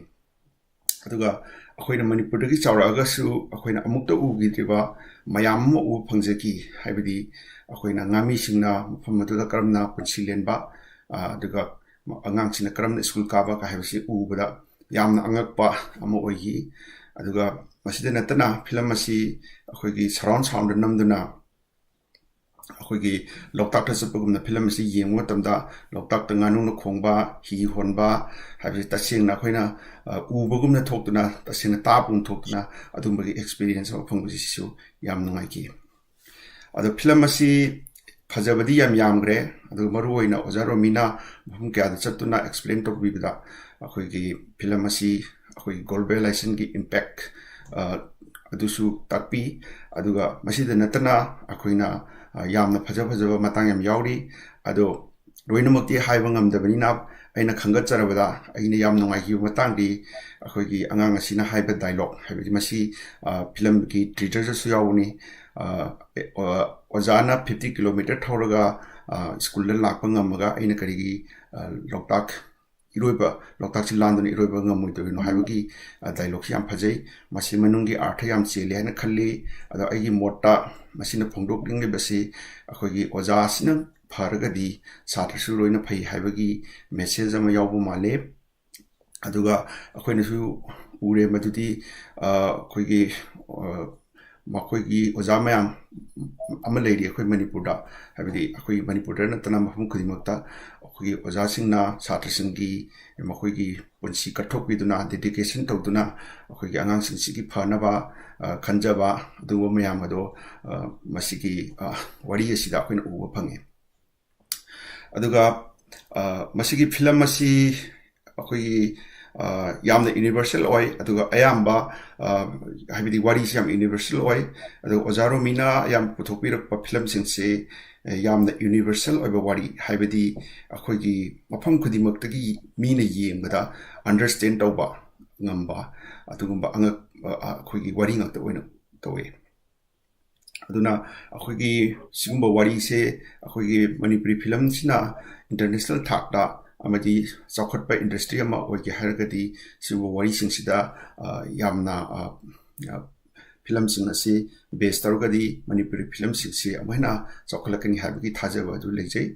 ꯑꯗꯨꯒ ꯑꯩꯈꯣꯏꯅ ꯃꯅꯤꯄꯨꯔꯗꯒꯤ ꯆꯥꯎꯔꯛꯑꯒꯁꯨ ꯑꯩꯈꯣꯏꯅ ꯑꯃꯨꯛꯇ ꯎꯈꯤꯗ꯭ꯔꯤꯕ ꯃꯌꯥꯝ ꯑꯃ ꯎꯕ ꯐꯪꯖꯈꯤ꯫ ꯍꯥꯏꯕꯗꯤ ꯑꯩꯈꯣꯏꯅ ꯉꯥꯃꯤꯁꯤꯡꯅ ꯃꯐꯝ ꯑꯗꯨꯗ ꯀꯔꯝꯅ ꯄꯨꯟꯁꯤ ꯂꯦꯟꯕ, ꯑ, ꯑꯗꯨꯒ ꯑꯉꯥꯡꯁꯤꯡꯅ ꯀꯔꯝꯅ school ꯀꯥꯕ ꯀ ꯍꯥꯏꯕꯁꯤ ꯎꯕꯗ ꯌꯥꯝꯅ ꯑꯉꯛꯄ ꯑꯃ ꯑꯣꯏꯈꯤ꯫ ꯑꯗꯨꯒ ꯃꯁꯤꯗ ꯅꯠꯇꯅ film ꯑꯁꯤ ꯑꯩꯈꯣꯏꯒꯤ surround soundꯗ ꯅꯝꯗꯨꯅ ꯑꯩꯈꯣꯏꯒꯤ ꯂꯣꯛꯇꯥꯛꯇ ꯆꯠꯄꯒꯨꯝꯅ film ꯑꯁꯤ ꯌꯦꯡꯕ ꯃꯇꯝꯗ ꯂꯣꯛꯇꯥꯛꯇ ꯉꯥꯅꯨꯅ ꯈꯣꯡꯕ, ꯍꯤ ꯍꯣꯟꯕ ꯍꯥꯏꯕꯁꯤ ꯇꯁꯦꯡꯅ ꯑꯩꯈꯣꯏꯅ, ꯑ, ꯎꯕꯒꯨꯝꯅ ꯊꯣꯛꯇꯨꯅ, ꯇꯁꯦꯡꯅ ꯇꯥꯕꯒꯨꯝ ꯊꯣꯛꯇꯨꯅ ꯑꯗꯨꯝꯕꯒꯤ experience ꯑꯃ ꯐꯪꯕꯁꯤꯁꯨ ꯌꯥꯝ ꯅꯨꯡꯉꯥꯏꯈꯤ꯫ ꯑꯗꯣ film ꯑꯁꯤ ꯐꯖꯕꯗꯤ ꯌꯥꯝ ꯌꯥꯝꯈ꯭ꯔꯦ꯫ ꯑꯗꯨꯒ ꯃꯔꯨꯑꯣꯏꯅ ꯑꯣꯖꯥ ꯔꯣꯃꯤꯅ ꯃꯐꯝ ꯀꯌꯥꯗ ꯆꯠꯇꯨꯅ explain ꯇꯧꯕꯤꯕꯗ ꯑꯩꯈꯣꯏꯒꯤ ꯐꯤꯂꯝ ꯑꯁꯤ ꯑꯩꯈꯣꯏꯒꯤ globalization ꯒꯤ impact, ꯑ, ꯑꯗꯨꯁꯨ ꯇꯥꯛꯄꯤ꯫ ꯑꯗꯨꯒ ꯃꯁꯤꯗ ꯅꯠꯇꯅ ꯑꯩꯈꯣꯏꯅ, ꯑ, ꯌꯥꯝꯅ ꯐꯖ ꯐꯖꯕ ꯃꯇꯥꯡ ꯌꯥꯝ ꯌꯥꯎꯔꯤ꯫ ꯑꯗꯣ ꯂꯣꯏꯅꯃꯛꯇꯤ ꯍꯥꯏꯕ ꯉꯝꯗꯕꯅꯤꯅ ꯑꯩꯅ ꯈꯪꯒꯠꯆꯔꯕꯗ ꯑꯩꯅ ꯌꯥꯝ ꯅꯨꯡꯉꯥꯏꯈꯤꯕ ꯃꯇꯥꯡꯗꯤ ꯑꯩꯈꯣꯏꯒꯤ ꯑꯉꯥꯡ ꯑꯁꯤꯅ ꯍꯥꯏꯕ dialogue, ꯍꯥꯏꯕꯗꯤ ꯃꯁꯤ, ꯑ, ꯐꯤꯂꯝꯒꯤ trailer ꯗꯁꯨ ꯌꯥꯎꯕꯅꯤ꯫ ꯑ, ꯑꯦ, ꯑ, "ꯑꯣꯖꯥꯅ fifty kilometer ꯊꯧꯔꯒ, ꯑ, ꯁ꯭ꯀꯨꯜꯗ ꯂꯥꯛꯄ ꯉꯝꯃꯒ ꯑꯩꯅ ꯀꯔꯤꯒꯤ, ꯑ, ꯂꯣꯛꯇꯥꯛ ꯏꯔꯣꯏꯕ, ꯂꯣꯛꯇꯥꯛꯁꯤ ꯂꯥꯟꯗꯨꯅ ꯏꯔꯣꯏꯕ ꯉꯝꯃꯣꯏꯗꯣꯏꯅꯣ?" ꯍꯥꯏꯕꯒꯤ, ꯑ, dialogue ꯁꯤ ꯌꯥꯝ ꯐꯖꯩ꯫ ꯃꯁꯤ ꯃꯅꯨꯡꯒꯤ ꯑꯥꯔꯊ ꯌꯥꯝ ꯆꯦꯜꯂꯤ ꯍꯥꯏꯅ ꯈꯜꯂꯤ꯫ ꯑꯗꯣ ꯑꯩꯒꯤ ꯃꯣꯠꯇ ꯃꯁꯤꯅ ꯐꯣꯡꯗꯣꯛꯅꯤꯡꯂꯤꯕꯁꯤ ꯑꯩꯈꯣꯏꯒꯤ ꯑꯣꯖꯥꯁꯤꯅ ꯐꯔꯒꯗꯤ ꯁꯥꯇ꯭ꯔꯁꯨ ꯂꯣꯏꯅ ꯐꯩ ꯍꯥꯏꯕꯒꯤ message ꯑꯃ ꯌꯥꯎꯕ ꯃꯥꯜꯂꯦ꯫ ꯑꯗꯨꯒ ꯑꯩꯈꯣꯏꯅꯁꯨ ꯎꯔꯦ ꯃꯗꯨꯗꯤ, ꯑ, ꯑꯩꯈꯣꯏꯒꯤ, ꯑ, ꯃꯈꯣꯏꯒꯤ ꯑꯣꯖꯥ ꯃꯌꯥꯝ ꯑꯃ ꯂꯩꯔꯤ ꯑꯩꯈꯣꯏ ꯃꯅꯤꯄꯨꯔꯗ, ꯍꯥꯏꯕꯗꯤ ꯑꯩꯈꯣꯏ ꯃꯅꯤꯄꯨꯔꯗ ꯅꯠꯇꯅ ꯃꯐꯝ ꯈꯨꯗꯤꯡꯃꯛꯇ ꯑꯩꯈꯣꯏꯒꯤ ꯑꯣꯖꯥꯁꯤꯡꯅ ꯁꯥꯇ꯭ꯔꯁꯤꯡꯒꯤ ꯃꯈꯣꯏꯒꯤ ꯄꯨꯟꯁꯤ ꯀꯠꯊꯣꯛꯄꯤꯗꯨꯅ, dedication ꯇꯧꯗꯨꯅ ꯑꯩꯈꯣꯏꯒꯤ ꯑꯉꯥꯡꯁꯤꯡꯁꯤꯒꯤ ꯐꯅꯕ, ꯑ, ꯈꯟꯖꯕ ꯑꯗꯨꯒꯨꯝꯕ ꯃꯌꯥꯝ ꯑꯗꯣ, ꯑ, ꯃꯁꯤꯒꯤ, ꯑ, ꯋꯥꯔꯤ ꯑꯁꯤꯗ ꯑꯩꯈꯣꯏꯅ ꯎꯕ ꯐꯪꯉꯤ꯫ ꯑꯗꯨꯒ, ꯑ, ꯃꯁꯤꯒꯤ ꯐꯤꯂꯝ ꯑꯁꯤ ꯑꯩꯈꯣꯏꯒꯤ, ꯑ, ꯌꯥꯝꯅ universal ꯑꯣꯏ, ꯑꯗꯨꯒ ꯑꯌꯥꯝꯕ, ꯑ, ꯍꯥꯏꯕꯗꯤ ꯋꯥꯔꯤꯁꯤ ꯌꯥꯝ universal ꯑꯣꯏ꯫ ꯑꯗꯨꯒ ꯑꯣꯖꯥ ꯔꯣꯃꯤꯅ ꯌꯥꯝ ꯄꯨꯊꯣꯛꯄꯤꯔꯛꯄ ꯐꯤꯂꯝꯁꯤꯡꯁꯤ, ꯑ, ꯌꯥꯝꯅ universal ꯑꯣꯏꯕ ꯋꯥꯔꯤ, ꯍꯥꯏꯕꯗꯤ ꯑꯩꯈꯣꯏꯒꯤ ꯃꯐꯝ ꯈꯨꯗꯤꯡꯃꯛꯇꯒꯤ ꯃꯤꯅ ꯌꯦꯡꯕꯗ understand ꯇꯧꯕ ꯉꯝꯕ ꯑꯗꯨꯒꯨꯝꯕ ꯑꯉꯛ-, ꯑ, ꯑꯩꯈꯣꯏꯒꯤ ꯋꯥꯔꯤ ꯉꯥꯛꯇ ꯑꯣꯏꯅ ꯇꯧꯋꯤ꯫ ꯑꯗꯨꯅ ꯑꯩꯈꯣꯏꯒꯤ ꯁꯤꯒꯨꯝꯕ ꯋꯥꯔꯤꯁꯦ ꯑꯩꯈꯣꯏꯒꯤ ꯃꯅꯤꯄꯨꯔꯤ ꯐꯤꯂꯝꯁꯤꯅ international ꯊꯥꯛꯇ ꯑꯃꯗꯤ ꯆꯥꯎꯈꯠꯄ industry ꯑꯃ ꯑꯣꯏꯒꯦ ꯍꯥꯏꯔꯒꯗꯤ ꯁꯤꯒꯨꯝꯕ ꯋꯥꯔꯤꯁꯤꯡꯁꯤꯗ, ꯑ, ꯌꯥꯝꯅ, ꯑ, ꯑ, ꯐꯤꯂꯝꯁꯤꯡ ꯑꯁꯤ base ꯇꯧꯔꯒꯗꯤ ꯃꯅꯤꯄꯨꯔꯤ ꯐꯤꯂꯝꯁꯤꯡꯁꯤ ꯑꯃꯨꯛ ꯍꯦꯟꯅ ꯆꯥꯎꯈꯠꯂꯛꯀꯅꯤ ꯍꯥꯏꯕꯒꯤ ꯊꯥꯖꯕ ꯑꯗꯨ ꯂꯩꯖꯩ꯫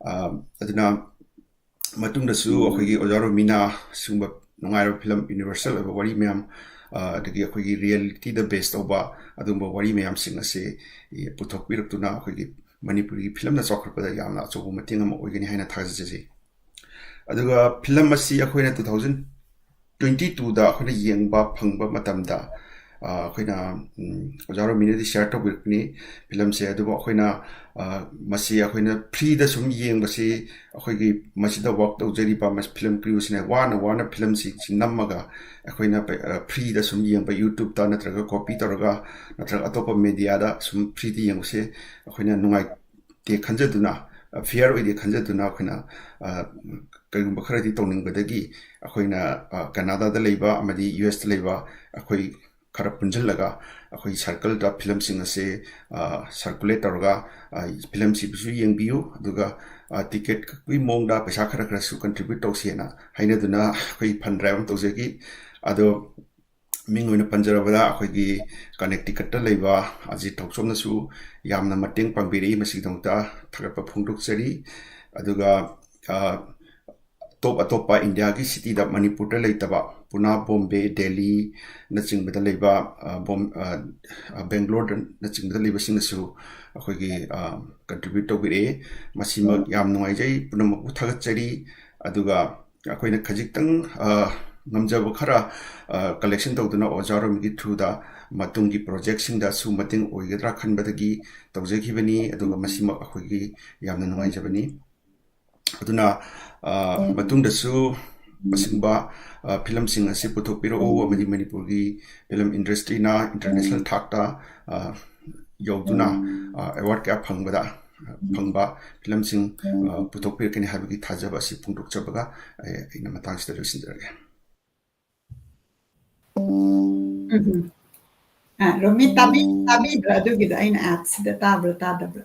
ꯑ, ꯑꯗꯨꯅ ꯃꯇꯨꯡꯗꯁꯨ ꯑꯩꯈꯣꯏꯒꯤ ꯑꯣꯖꯥ ꯔꯣꯃꯤꯅ ꯁꯤꯒꯨꯝꯕ ꯅꯨꯡꯉꯥꯏꯔꯕ ꯐꯤꯂꯝ, universal ꯑꯣꯏꯕ ꯋꯥꯔꯤ ꯃꯌꯥꯝ, ꯑ, ꯑꯗꯒꯤ ꯑꯩꯈꯣꯏꯒꯤ reality ꯗ base ꯇꯧꯕ ꯑꯗꯨꯒꯨꯝꯕ ꯋꯥꯔꯤ ꯃꯌꯥꯝꯁꯤꯡ ꯑꯁꯤ, ꯏ, ꯄꯨꯊꯣꯛꯄꯤꯔꯛꯇꯨꯅ ꯑꯩꯈꯣꯏꯒꯤ ꯃꯅꯤꯄꯨꯔꯒꯤ ꯐꯤꯂꯝꯅ ꯆꯥꯎꯈꯠꯄꯗ ꯌꯥꯝꯅ ꯑꯆꯧꯕ ꯃꯇꯦꯡ ꯑꯃ ꯑꯣꯏꯒꯅꯤ ꯍꯥꯏꯅ ꯊꯥꯖꯖꯩ꯫ ꯑꯗꯨꯒ ꯐꯤꯂꯝ ꯑꯁꯤ ꯑꯩꯈꯣꯏꯅ two thousand twenty two ꯗ ꯑꯩꯈꯣꯏꯅ ꯌꯦꯡꯕ ꯐꯪꯕ ꯃꯇꯝꯗ, ꯑ, ꯑꯩꯈꯣꯏꯅ, ꯎꯝ, ꯑꯣꯖꯥ ꯔꯣꯃꯤꯅꯗꯤ share ꯇꯧꯕꯤꯔꯛꯄꯅꯤ ꯐꯤꯂꯝꯁꯦ꯫ ꯑꯗꯨꯕꯨ ꯑꯩꯈꯣꯏꯅ, ꯑ, ꯃꯁꯤ ꯑꯩꯈꯣꯏꯅ freeꯗ ꯁꯨꯝ ꯌꯦꯡꯕꯁꯤ, ꯑꯩꯈꯣꯏꯒꯤ ꯃꯁꯤꯗ work ꯇꯧꯖꯔꯤꯕ ꯃꯁꯤ film crewꯁꯤꯅ ꯋꯥꯅ ꯋꯥꯅ ꯐꯤꯂꯝꯁꯤꯡꯁꯤ ꯅꯝꯃꯒ ꯑꯩꯈꯣꯏꯅ ꯄꯩ-, ꯑ, freeꯗ ꯁꯨꯝ ꯌꯦꯡꯕ, YouTubeꯇ ꯅꯠꯇ꯭ꯔꯒ copy ꯇꯧꯔꯒ ꯅꯠꯇ꯭ꯔꯒ ꯑꯇꯣꯞꯄ mediaꯗ ꯁꯨꯝ freeꯗ ꯌꯦꯡꯕꯁꯦ ꯑꯩꯈꯣꯏꯅ ꯅꯨꯡꯉꯥꯏꯇꯦ ꯈꯟꯖꯗꯨꯅ, ꯑ, fair ꯑꯣꯏꯗꯦ ꯈꯟꯖꯗꯨꯅ ꯑꯩꯈꯣꯏꯅ, ꯑ, ꯀꯔꯤꯒꯨꯝꯕ ꯈꯔꯗꯤ ꯇꯧꯅꯤꯡꯕꯗꯒꯤ ꯑꯩꯈꯣꯏꯅ, ꯑ, ꯀꯅꯥꯗꯥꯗ ꯂꯩꯕ ꯑꯃꯗꯤ USꯇ ꯂꯩꯕ ꯑꯩꯈꯣꯏ ꯈꯔ ꯄꯨꯟꯁꯤꯜꯂꯒ ꯑꯩꯈꯣꯏ circleꯗ ꯐꯤꯂꯝꯁꯤꯡ ꯑꯁꯦ, ꯑ, circulate ꯇꯧꯔꯒ, ꯑ, ꯐꯤꯂꯝꯁꯤꯕꯨꯁꯨ ꯌꯦꯡꯕꯤꯌꯨ, ꯑꯗꯨꯒ, ꯑ, ticket ꯀꯛꯄꯒꯤ ꯃꯑꯣꯡꯗ ꯄꯩꯁꯥ ꯈꯔ ꯈꯔꯁꯨ contribute ꯇꯧꯁꯦꯅ ꯍꯥꯏꯅꯗꯨꯅ ꯑꯩꯈꯣꯏ fund drive ꯑꯃ ꯇꯧꯖꯈꯤ꯫ ꯑꯗꯣ ꯃꯤꯡ ꯑꯣꯏꯅ ꯄꯟꯖꯔꯕꯗ ꯑꯩꯈꯣꯏꯒꯤ Connecticutꯇ ꯂꯩꯕ ꯑꯖꯤꯠ ꯊꯧꯆꯣꯝꯅꯁꯨ ꯌꯥꯝꯅ ꯃꯇꯦꯡ ꯄꯥꯡꯕꯤꯔꯛꯏ, ꯃꯁꯤꯒꯤꯗꯃꯛꯇ ꯊꯥꯒꯠꯄ ꯐꯣꯡꯗꯣꯛꯆꯔꯤ꯫ ꯑꯗꯨꯒ, ꯑ, ꯑꯇꯣꯞ ꯑꯇꯣꯞꯄ ꯏꯟꯗꯤꯌꯥꯒꯤ cityꯗ, ꯃꯅꯤꯄꯨꯔꯗ ꯂꯩꯇꯕ, ꯄꯨꯅꯥ, ꯕꯣꯝꯕꯦ, ꯗꯦꯜꯂꯤꯅꯆꯤꯡꯕꯗ ꯂꯩꯕ, ꯑ, ꯕꯣꯝ-, ꯑ, ꯑ, ꯕꯦꯡꯒ꯭ꯂꯣꯔꯗꯅꯆꯤꯡꯕꯗ ꯂꯩꯕꯁꯤꯡꯅꯁꯨ ꯑꯩꯈꯣꯏꯒꯤ, ꯑ, contribute ꯇꯧꯕꯤꯔꯛꯑꯦ꯫ ꯃꯁꯤꯃꯛ ꯌꯥꯝ ꯅꯨꯡꯉꯥꯏꯖꯩ, ꯄꯨꯝꯅꯃꯛꯄꯨ ꯊꯥꯒꯠꯆꯔꯤ꯫ ꯑꯗꯨꯒ ꯑꯩꯈꯣꯏꯅ ꯈꯖꯤꯛꯇꯪ, ꯑ, ꯉꯝꯖꯕ ꯈꯔ, ꯑ, collection ꯇꯧꯗꯨꯅ ꯑꯣꯖꯥ ꯔꯣꯃꯤꯒꯤ throughꯗ ꯃꯇꯨꯡꯒꯤ projectꯁꯤꯡꯗꯁꯨ ꯃꯇꯦꯡ ꯑꯣꯏꯒꯗ꯭ꯔꯥ ꯈꯟꯕꯗꯒꯤ ꯇꯧꯖꯈꯤꯕꯅꯤ꯫ ꯑꯗꯨꯒ ꯃꯁꯤꯃꯛ ꯑꯩꯈꯣꯏꯒꯤ ꯌꯥꯝꯅ ꯅꯨꯡꯉꯥꯏꯖꯕꯅꯤ꯫ ꯑꯗꯨꯅ, ꯑ, ꯃꯇꯨꯡꯗꯁꯨ ꯑꯁꯤꯒꯨꯝꯕ, ꯑ, ꯐꯤꯂꯝꯁꯤꯡ ꯑꯁꯤ ꯄꯨꯊꯣꯛꯄꯤꯔꯛꯎ ꯑꯃꯗꯤ ꯃꯅꯤꯄꯨꯔꯒꯤ film industryꯅ international ꯊꯥꯛꯇ, ꯑ, ꯌꯧꯗꯨꯅ, ꯑ, award ꯀꯌꯥ ꯐꯪꯕꯗ, ꯐꯪꯕ ꯐꯤꯂꯝꯁꯤꯡ, ꯑ, ꯄꯨꯊꯣꯛꯄꯤꯔꯛꯀꯅꯤ ꯍꯥꯏꯕꯒꯤ ꯊꯥꯖꯕ ꯑꯁꯤ ꯐꯣꯡꯗꯣꯛꯆꯕꯒ ꯑꯩ, ꯑꯩꯅ ꯃꯇꯥꯡꯁꯤꯗ ꯂꯣꯏꯁꯤꯟꯖꯔꯒꯦ꯫ ꯎꯝ꯫ ꯑ, ꯔꯣꯃꯤ, ꯇꯥꯕꯤ-, ꯇꯥꯕꯤꯕ꯭ꯔꯥ? ꯑꯗꯨꯒꯤꯗꯣ ꯑꯩꯅ appꯁꯤꯗ ꯇꯥꯕ꯭ꯔꯥ ꯇꯥꯗꯕ꯭ꯔꯥ?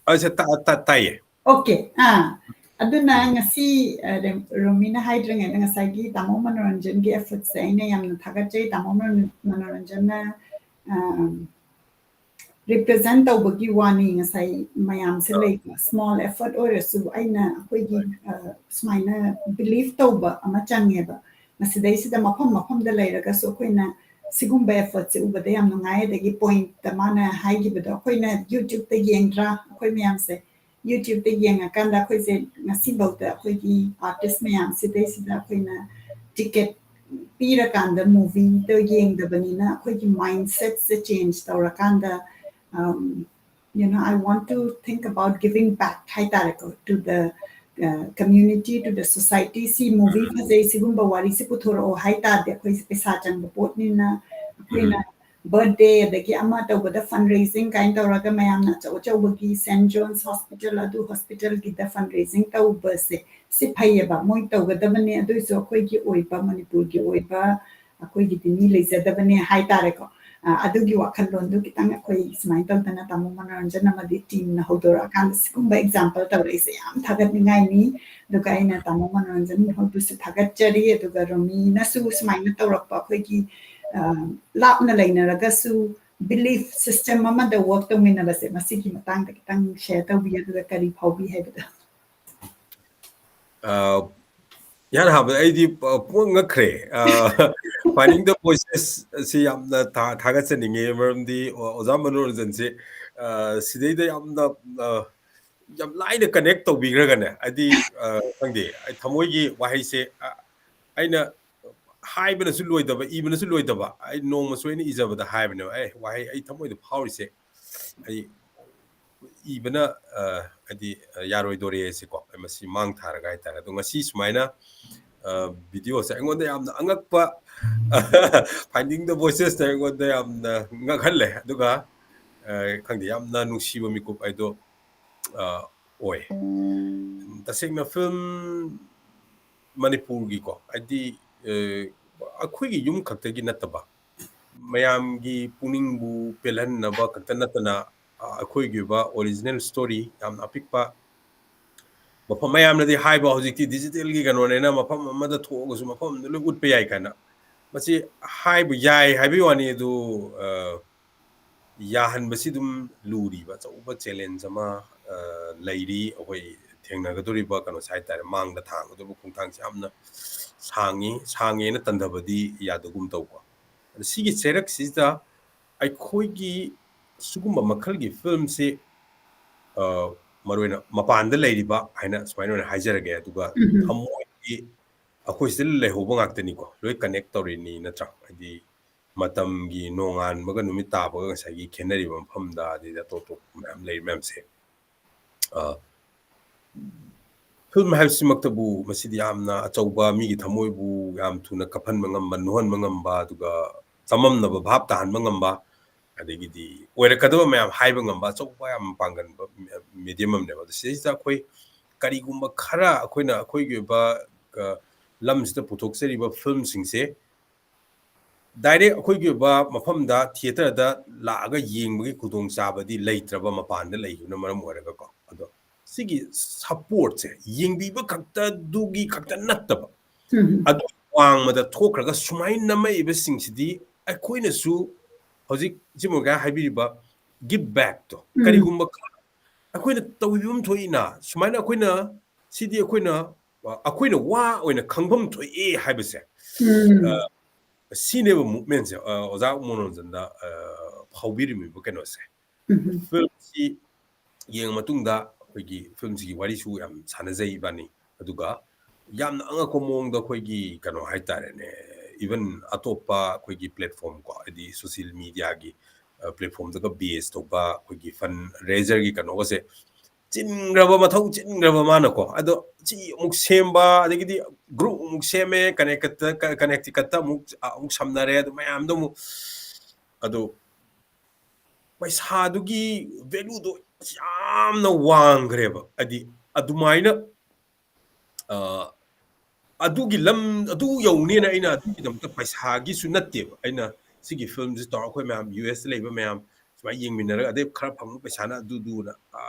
ꯑꯩꯁꯦ ꯇꯥ-, ꯇꯥ-, ꯇꯥꯏꯌꯦ꯫ Okay, ꯑꯥ꯫ ꯑꯗꯨꯅ ꯉꯁꯤ, ꯑ, ꯔꯦꯝ-, ꯔꯣꯃꯤꯅ ꯍꯥꯏꯗ꯭ꯔꯤꯉꯩꯗ ꯉꯁꯥꯏꯒꯤ ꯇꯥꯃꯣ ꯃꯅꯣꯔꯟꯖꯟꯒꯤ effortꯁꯦ ꯑꯩꯅ ꯌꯥꯝꯅ ꯊꯥꯒꯠꯆꯩ꯫ ꯇꯥꯃꯣ ꯃꯅꯣ-, ꯃꯅꯣꯔꯟꯖꯟꯅ, ꯑ, represent ꯇꯧꯕꯒꯤ ꯋꯥꯅꯤ꯫ ꯉꯁꯥꯏ ꯃꯌꯥꯝꯁꯦ ꯂꯩꯕ, small effort ꯑꯣꯏꯔꯁꯨ ꯑꯩꯅ ꯑꯩꯈꯣꯏꯒꯤ, ꯑ, ꯁꯨꯃꯥꯏꯅ believe ꯇꯧꯕ ꯑꯃ ꯆꯪꯉꯦꯕ꯫ ꯃꯁꯤꯗꯩꯁꯤꯗ ꯃꯐꯝ ꯃꯐꯝꯗ ꯂꯩꯔꯒꯁꯨ ꯑꯩꯈꯣꯏꯅ ꯁꯤꯒꯨꯝꯕ effortꯁꯦ ꯎꯕꯗ ꯌꯥꯝ ꯅꯨꯡꯉꯥꯏ꯫ ꯑꯗꯒꯤ pointꯇ ꯃꯥꯅ ꯍꯥꯏꯈꯤꯕꯗꯣ, ꯑꯩꯈꯣꯏꯅ YouTubeꯇ ꯌꯦꯡꯗ꯭ꯔꯥ ꯑꯩꯈꯣꯏ ꯃꯌꯥꯝꯁꯦ? YouTubeꯇ ꯌꯦꯡꯉꯀꯥꯟꯗ ꯑꯩꯈꯣꯏꯁꯦ ꯉꯁꯤꯐꯥꯎꯗ ꯑꯩꯈꯣꯏꯒꯤ artist ꯃꯌꯥꯝꯁꯤꯗꯩꯁꯤꯗ ꯑꯩꯈꯣꯏꯅ ticket ꯄꯤꯔꯀꯥꯟꯗ movieꯗꯣ ꯌꯦꯡꯗꯕꯅꯤꯅ ꯑꯩꯈꯣꯏꯒꯤ mindsetꯁꯦ change ꯇꯧꯔꯀꯥꯟꯗ, um, you know, I want to think about giving back ꯍꯥꯏꯇꯥꯔꯦꯀꯣ, to the, uh, community, to the society. ꯁꯤ movie ꯐꯖꯩ, ꯁꯤꯒꯨꯝꯕ ꯋꯥꯔꯤꯁꯦ ꯄꯨꯊꯣꯔꯛꯑꯣ ꯍꯥꯏꯇꯥꯔꯗꯤ ꯑꯩꯈꯣꯏꯁꯦ ꯄꯩꯁꯥ ꯆꯪꯕ ꯄꯣꯠꯅꯤꯅ ꯑꯩꯈꯣꯏꯅ birthday ꯑꯗꯒꯤ ꯑꯃ ꯇꯧꯕꯗ fundraising ꯀꯥꯏꯅ ꯇꯧꯔꯒ ꯃꯌꯥꯝꯅ ꯑꯆꯧ ꯑꯆꯧꯕꯒꯤ St. John's Hospital ꯑꯗꯨ hospitalꯒꯤꯗ fundraising ꯇꯧꯕꯁꯦ ꯁꯤ ꯐꯩꯌꯦꯕ, ꯃꯣꯏ ꯇꯧꯒꯗꯕꯅꯦ꯫ ꯑꯗꯨꯏꯁꯨ ꯑꯩꯈꯣꯏꯒꯤ ꯑꯣꯏꯕ, ꯃꯅꯤꯄꯨꯔꯒꯤ ꯑꯣꯏꯕ ꯑꯩꯈꯣꯏꯒꯤꯗꯤ ꯃꯤ ꯂꯩꯖꯗꯕꯅꯦ ꯍꯥꯏꯇꯥꯔꯦꯀꯣ꯫ ꯑ, ꯑꯗꯨꯒꯤ ꯋꯥꯈꯜꯂꯣꯟꯗꯨ ꯈꯤꯇꯪ ꯑꯩꯈꯣꯏ ꯁꯨꯃꯥꯏꯅ ꯇꯧꯗꯅ ꯇꯥꯃꯣ ꯃꯅꯣꯔꯟꯖꯟ ꯑꯃꯗꯤ teamꯅ ꯍꯧꯗꯣꯔꯛꯑꯀꯥꯟꯗ ꯁꯤꯒꯨꯝꯕ example ꯇꯧꯔꯛꯏꯁꯦ ꯌꯥꯝ ꯊꯥꯒꯠꯅꯤꯡꯉꯥꯏꯅꯤ꯫ ꯑꯗꯨꯒ ꯑꯩꯅ ꯇꯥꯃꯣ ꯃꯅꯣꯔꯟꯖꯟ ꯍꯣꯏꯕꯨꯁꯨ ꯊꯥꯒꯠꯆꯔꯤ꯫ ꯑꯗꯨꯒ ꯔꯣꯃꯤꯅꯁꯨ ꯁꯨꯃꯥꯏꯅ ꯇꯧꯔꯛꯄ ꯑꯩꯈꯣꯏꯒꯤ, ꯑ, ꯂꯥꯞꯅ ꯂꯩꯅꯔꯒꯁꯨ belief system ꯑꯃꯗ work ꯇꯧꯃꯤꯟꯅꯕꯁꯦ, ꯃꯁꯤꯒꯤ ꯃꯇꯥꯡꯗ ꯈꯤꯇꯪ share ꯇꯧꯕꯤꯌꯨ, ꯑꯗꯨꯒ ꯀꯔꯤ ꯐꯥꯎꯕꯤ ꯍꯥꯏꯕꯗꯣ꯫ ꯑ, ꯏꯍꯥꯟ ꯍꯥꯟꯕꯗ ꯑꯩꯗꯤ ꯄ-, ꯄꯨꯡꯉꯛ ꯉꯛꯈ꯭ꯔꯦ꯫ ꯑ, Finding the Voices ꯑꯁꯤ ꯌꯥꯝꯅ ꯊꯥ-, ꯊꯥꯒꯠꯆꯅꯤꯡꯉꯦ, ꯃꯔꯝꯗꯤ ꯑꯣ-, ꯑꯣꯖꯥ ꯃꯅꯣꯔꯟꯖꯟꯁꯦ, ꯑ, ꯁꯤꯗꯩꯗ ꯌꯥꯝꯅ, ꯑ, ꯌꯥꯝ ꯂꯥꯏꯅ connect ꯇꯧꯕꯤꯈ꯭ꯔꯒꯅꯦ, ꯍꯥꯏꯗꯤ, ꯑ, ꯈꯪꯗꯦ, ꯑꯩ ꯊꯃꯣꯏꯒꯤ ꯋꯥꯍꯩꯁꯦ, ꯑ, ꯑꯩꯅ ꯍꯥꯏꯕꯅꯁꯨ ꯂꯣꯏꯗꯕ, ꯏꯕꯅꯁꯨ ꯂꯣꯏꯗꯕ, ꯑꯩ ꯅꯣꯡꯃꯁꯨ ꯑꯩꯅ ꯏꯖꯕꯗ ꯍꯥꯏꯕꯅꯦꯕ, ꯑꯦ, ꯋꯥꯍꯩ ꯑꯩ ꯊꯃꯣꯏꯗ ꯐꯥꯎꯔꯤꯁꯦ, ꯑꯩ ꯏꯕꯅ, ꯑ, ꯍꯥꯏꯗꯤ, ꯑ, ꯌꯥꯔꯣꯏꯗꯣꯔꯦ ꯁꯤꯀꯣ, ꯑꯩ ꯃꯁꯤ ꯃꯥꯡ ꯊꯥꯔꯒ ꯍꯥꯏꯇꯥꯔꯦ꯫ ꯑꯗꯣ ꯉꯁꯤ ꯁꯨꯃꯥꯏꯅ, ꯑ, videoꯁꯦ ꯑꯩꯉꯣꯟꯗ ꯌꯥꯝꯅ ꯑꯉꯛꯄ, Finding the Voicesꯅ ꯑꯩꯉꯣꯟꯗ ꯌꯥꯝꯅ ꯉꯛꯍꯜꯂꯦ꯫ ꯑꯗꯨꯒ, ꯑ, ꯈꯪꯗꯦ, ꯌꯥꯝꯅ ꯅꯨꯡꯁꯤꯕ ꯃꯤꯀꯨꯞ ꯍꯥꯏꯗꯣ, ꯑ, ꯑꯣꯏ꯫ ꯇꯁꯦꯡꯅ film ꯃꯅꯤꯄꯨꯔꯒꯤꯀꯣ, ꯍꯥꯏꯗꯤ, ꯑ, ꯑꯩꯈꯣꯏꯒꯤ ꯌꯨꯝ ꯈꯛꯇꯒꯤ ꯅꯠꯇꯕ, ꯃꯌꯥꯝꯒꯤ ꯄꯨꯛꯅꯤꯡꯕꯨ ꯄꯦꯜꯍꯟꯅꯕ ꯈꯛꯇ ꯅꯠꯇꯅ, ꯑ, ꯑꯩꯈꯣꯏꯒꯤ ꯑꯣꯏꯕ original story ꯌꯥꯝꯅ ꯑꯄꯤꯛꯄ ꯃꯐꯝ, ꯃꯌꯥꯝꯅꯗꯤ ꯍꯥꯏꯕ ꯍꯧꯖꯤꯛꯇꯤ digitalꯒꯤ ꯀꯩꯅꯣꯅꯦꯅ ꯃꯐꯝ ꯑꯃꯗ ꯊꯣꯛꯑꯒꯁꯨ ꯃꯐꯝ ꯑꯃꯗ ꯂꯣꯏ ꯎꯠꯄ ꯌꯥꯏ ꯀꯥꯏꯅ꯫ ꯃꯁꯤ ꯍꯥꯏꯕ ꯌꯥꯏ ꯍꯥꯏꯕꯒꯤ ꯋꯥꯅꯤ, ꯑꯗꯨ, ꯑ, ꯌꯥꯍꯟꯕꯁꯤ ꯑꯗꯨꯝ ꯂꯨꯔꯤꯕ ꯑꯆꯧꯕ challenge ꯑꯃ, ꯑ, ꯂꯩꯔꯤ꯫ ꯑꯩꯈꯣꯏ ꯊꯦꯡꯅꯒꯗꯧꯔꯤꯕ ꯀꯩꯅꯣꯁꯦ ꯍꯥꯏꯇꯥꯔꯦ, ꯃꯥꯡꯗ ꯊꯥꯡꯒꯗꯧꯔꯤꯕ ꯈꯣꯡꯊꯥꯡꯁꯦ ꯌꯥꯝꯅ ꯁꯥꯡꯉꯤ, ꯁꯥꯡꯉꯦꯅ ꯇꯟꯊꯕꯗꯤ ꯌꯥꯗꯒꯨꯝ ꯇꯧꯀꯣ꯫ ꯑꯗ ꯁꯤꯒꯤ ꯆꯩꯔꯛꯁꯤꯗ ꯑꯩꯈꯣꯏꯒꯤ ꯁꯤꯒꯨꯝꯕ ꯃꯈꯜꯒꯤ filmꯁꯤ, ꯑ, ꯃꯔꯨꯑꯣꯏꯅ ꯃꯄꯥꯟꯗ ꯂꯩꯔꯤꯕ ꯍꯥꯏꯅ ꯁꯨꯃꯥꯏꯅ ꯑꯣꯏꯅ ꯍꯥꯏꯖꯔꯒꯦ, ꯑꯗꯨꯒ ꯊꯃꯣꯏꯒꯤ ꯑꯩꯈꯣꯏ ꯁꯤꯗ ꯂꯩꯍꯧꯕ ꯉꯥꯛꯇꯅꯤꯀꯣ, ꯂꯣꯏ connect ꯇꯧꯔꯤꯅꯤ ꯅꯠꯇ꯭ꯔꯥ? ꯍꯥꯏꯗꯤ ꯃꯇꯝꯒꯤ ꯅꯣꯡꯉꯥꯟꯕꯒ ꯅꯨꯃꯤꯠ ꯇꯥꯕꯒ ꯉꯁꯥꯏꯒꯤ ꯈꯦꯠꯅꯔꯤꯕ ꯃꯐꯝꯗ, ꯑꯗꯩꯗꯤ ꯑꯇꯣꯞ ꯑꯇꯣꯞꯄ ꯃꯌꯥꯝ ꯂꯩꯔꯤ ꯃꯌꯥꯝꯁꯦ꯫ ꯑ, ꯐꯤꯂꯝ ꯍꯥꯏꯕꯁꯤꯃꯛꯇꯕꯨ ꯃꯁꯤꯗꯤ ꯌꯥꯝꯅ ꯑꯆꯧꯕ, ꯃꯤꯒꯤ ꯊꯃꯣꯏꯕꯨ ꯌꯥꯝ ꯊꯨꯅ ꯀꯞꯍꯟꯕ ꯉꯝꯕ, ꯅꯣꯛꯍꯟꯕ ꯉꯝꯕ, ꯑꯗꯨꯒ ꯆꯃꯝꯅꯕ ꯚꯥꯞ ꯇꯥꯍꯟꯕ ꯉꯝꯕ, ꯑꯗꯒꯤꯗꯤ ꯑꯣꯏꯔꯛꯀꯗꯕ ꯃꯌꯥꯝ ꯍꯥꯏꯕ ꯉꯝꯕ ꯑꯆꯧꯕ ꯌꯥꯝ ꯄꯥꯡꯒꯟꯕ medium ꯑꯃꯅꯦꯕ꯫ ꯑꯗꯣ ꯁꯤꯗꯩꯁꯤꯗ ꯑꯩꯈꯣꯏ ꯀꯔꯤꯒꯨꯝꯕ ꯈꯔ ꯑꯩꯈꯣꯏꯅ ꯑꯩꯈꯣꯏꯒꯤ ꯑꯣꯏꯕ, ꯑ, ꯂꯝꯁꯤꯗ ꯄꯨꯊꯣꯛꯆꯔꯤꯕ ꯐꯤꯂꯝꯁꯤꯡꯁꯦ direct ꯑꯩꯈꯣꯏꯒꯤ ꯑꯣꯏꯕ ꯃꯐꯝꯗ theatreꯗ ꯂꯥꯛꯑꯒ ꯌꯦꯡꯕꯒꯤ ꯈꯨꯗꯣꯡꯆꯥꯕꯗꯤ ꯂꯩꯇ꯭ꯔꯕ, ꯃꯄꯥꯟꯗ ꯂꯩꯈꯤꯕꯅ ꯃꯔꯝ ꯑꯣꯏꯔꯒꯀꯣ꯫ ꯑꯗꯣ ꯁꯤꯒꯤ supportꯁꯦ ꯌꯦꯡꯕꯤꯕ ꯈꯛꯇꯗꯨꯒꯤ ꯈꯛꯇ ꯅꯠꯇꯕ, ꯎꯝ꯫ ꯑꯗꯨ ꯋꯥꯡꯃꯗ ꯊꯣꯛꯈ꯭ꯔꯒ ꯁꯨꯃꯥꯏꯅ ꯅꯝꯃꯛꯏꯕꯁꯤꯡꯁꯤꯗꯤ ꯑꯩꯈꯣꯏꯅꯁꯨ ꯍꯧꯖꯤꯛ ꯏꯆꯦ ꯃꯣꯅꯤꯀꯥ ꯍꯥꯏꯕꯤꯔꯤꯕ give backꯇꯣ, ꯎꯝ꯫ ꯀꯔꯤꯒꯨꯝꯕ ꯈꯔ ꯑꯩꯈꯣꯏꯅ ꯇꯧꯕꯤꯕ ꯑꯃ ꯊꯣꯛꯏꯅ, ꯁꯨꯃꯥꯏꯅ ꯑꯩꯈꯣꯏꯅ, ꯁꯤꯗꯤ ꯑꯩꯈꯣꯏꯅ, ꯑ, ꯑꯩꯈꯣꯏꯅ ꯋꯥ ꯑꯣꯏꯅ ꯈꯪꯐꯝ ꯊꯣꯛꯑꯦ ꯍꯥꯏꯕꯁꯦ, ꯎꯝ꯫ ꯑ, ꯁꯤꯅꯦꯕ movementꯁꯦ, ꯑ, ꯑꯣꯖꯥ ꯃꯣꯅꯣꯔꯟꯖꯟꯗ, ꯑ, ꯐꯥꯎꯕꯤꯔꯝꯃꯤꯕ ꯀꯩꯅꯣꯁꯦ꯫ ꯎꯝ꯫ ꯐꯤꯂꯝꯁꯤ ꯌꯦꯡꯉ ꯃꯇꯨꯡꯗ ꯑꯩꯈꯣꯏꯒꯤ ꯐꯤꯂꯝꯁꯤꯒꯤ ꯋꯥꯔꯤꯁꯨ ꯌꯥꯝ ꯁꯥꯟꯅꯖꯩ ꯏꯕꯥꯅꯤ, ꯑꯗꯨꯒ ꯌꯥꯝꯅ ꯑꯉꯛꯄ ꯃꯑꯣꯡꯗ ꯑꯩꯈꯣꯏꯒꯤ ꯀꯩꯅꯣ ꯍꯥꯏꯇꯥꯔꯦꯅꯦ, even ꯑꯇꯣꯞꯄ ꯑꯩꯈꯣꯏꯒꯤ platform ꯀꯣ, ꯍꯥꯏꯗꯤ social mediaꯒꯤ, ꯑ, platformꯗꯒ base ꯇꯧꯕ ꯑꯩꯈꯣꯏꯒꯤ fund raiserꯒꯤ ꯀꯩꯅꯣꯒꯁꯦ ꯆꯤꯟꯈ꯭ꯔꯕ, ꯃꯊꯧ ꯆꯤꯟꯈ꯭ꯔꯕ ꯃꯥꯅꯀꯣ꯫ ꯑꯗꯣ ꯁꯤ ꯑꯃꯨꯛ ꯁꯦꯝꯕ, ꯑꯗꯒꯤꯗꯤ group ꯑꯃꯨꯛ ꯁꯦꯝꯃꯦ, Connecticutꯇ, Connecticutꯇ ꯑꯃꯨꯛ, ꯑꯃꯨꯛ ꯁꯝꯅꯔꯦ, ꯑꯗꯨ ꯃꯌꯥꯝꯗꯣ ꯑꯃꯨꯛ, ꯑꯗꯣ ꯄꯩꯁꯥꯗꯨꯒꯤ valueꯗꯣ ꯌꯥꯝꯅ ꯋꯥꯡꯈ꯭ꯔꯦꯕ꯫ ꯍꯥꯏꯗꯤ ꯑꯗꯨꯃꯥꯏꯅ, ꯑ, ꯑꯗꯨꯒꯤ ꯂꯝ, ꯑꯗꯨ ꯌꯧꯅꯦꯅ ꯑꯩꯅ ꯑꯗꯨꯒꯤꯗꯃꯛꯇ ꯄꯩꯁꯥꯒꯤꯁꯨ ꯅꯠꯇꯦꯕ꯫ ꯑꯩꯅ ꯁꯤꯒꯤ ꯐꯤꯂꯝꯁꯤ ꯇꯧꯔ ꯑꯩꯈꯣꯏ ꯃꯌꯥꯝ ꯌꯨ ꯑꯦꯁꯇ ꯂꯩꯕ ꯃꯌꯥꯝ ꯁꯨꯃꯥꯏꯅ ꯌꯦꯡꯃꯤꯟꯅꯔꯒ ꯑꯗꯩ ꯈꯔ ꯐꯪꯕ ꯄꯩꯁꯥꯅ ꯑꯗꯨꯗꯨꯅ, ꯑ,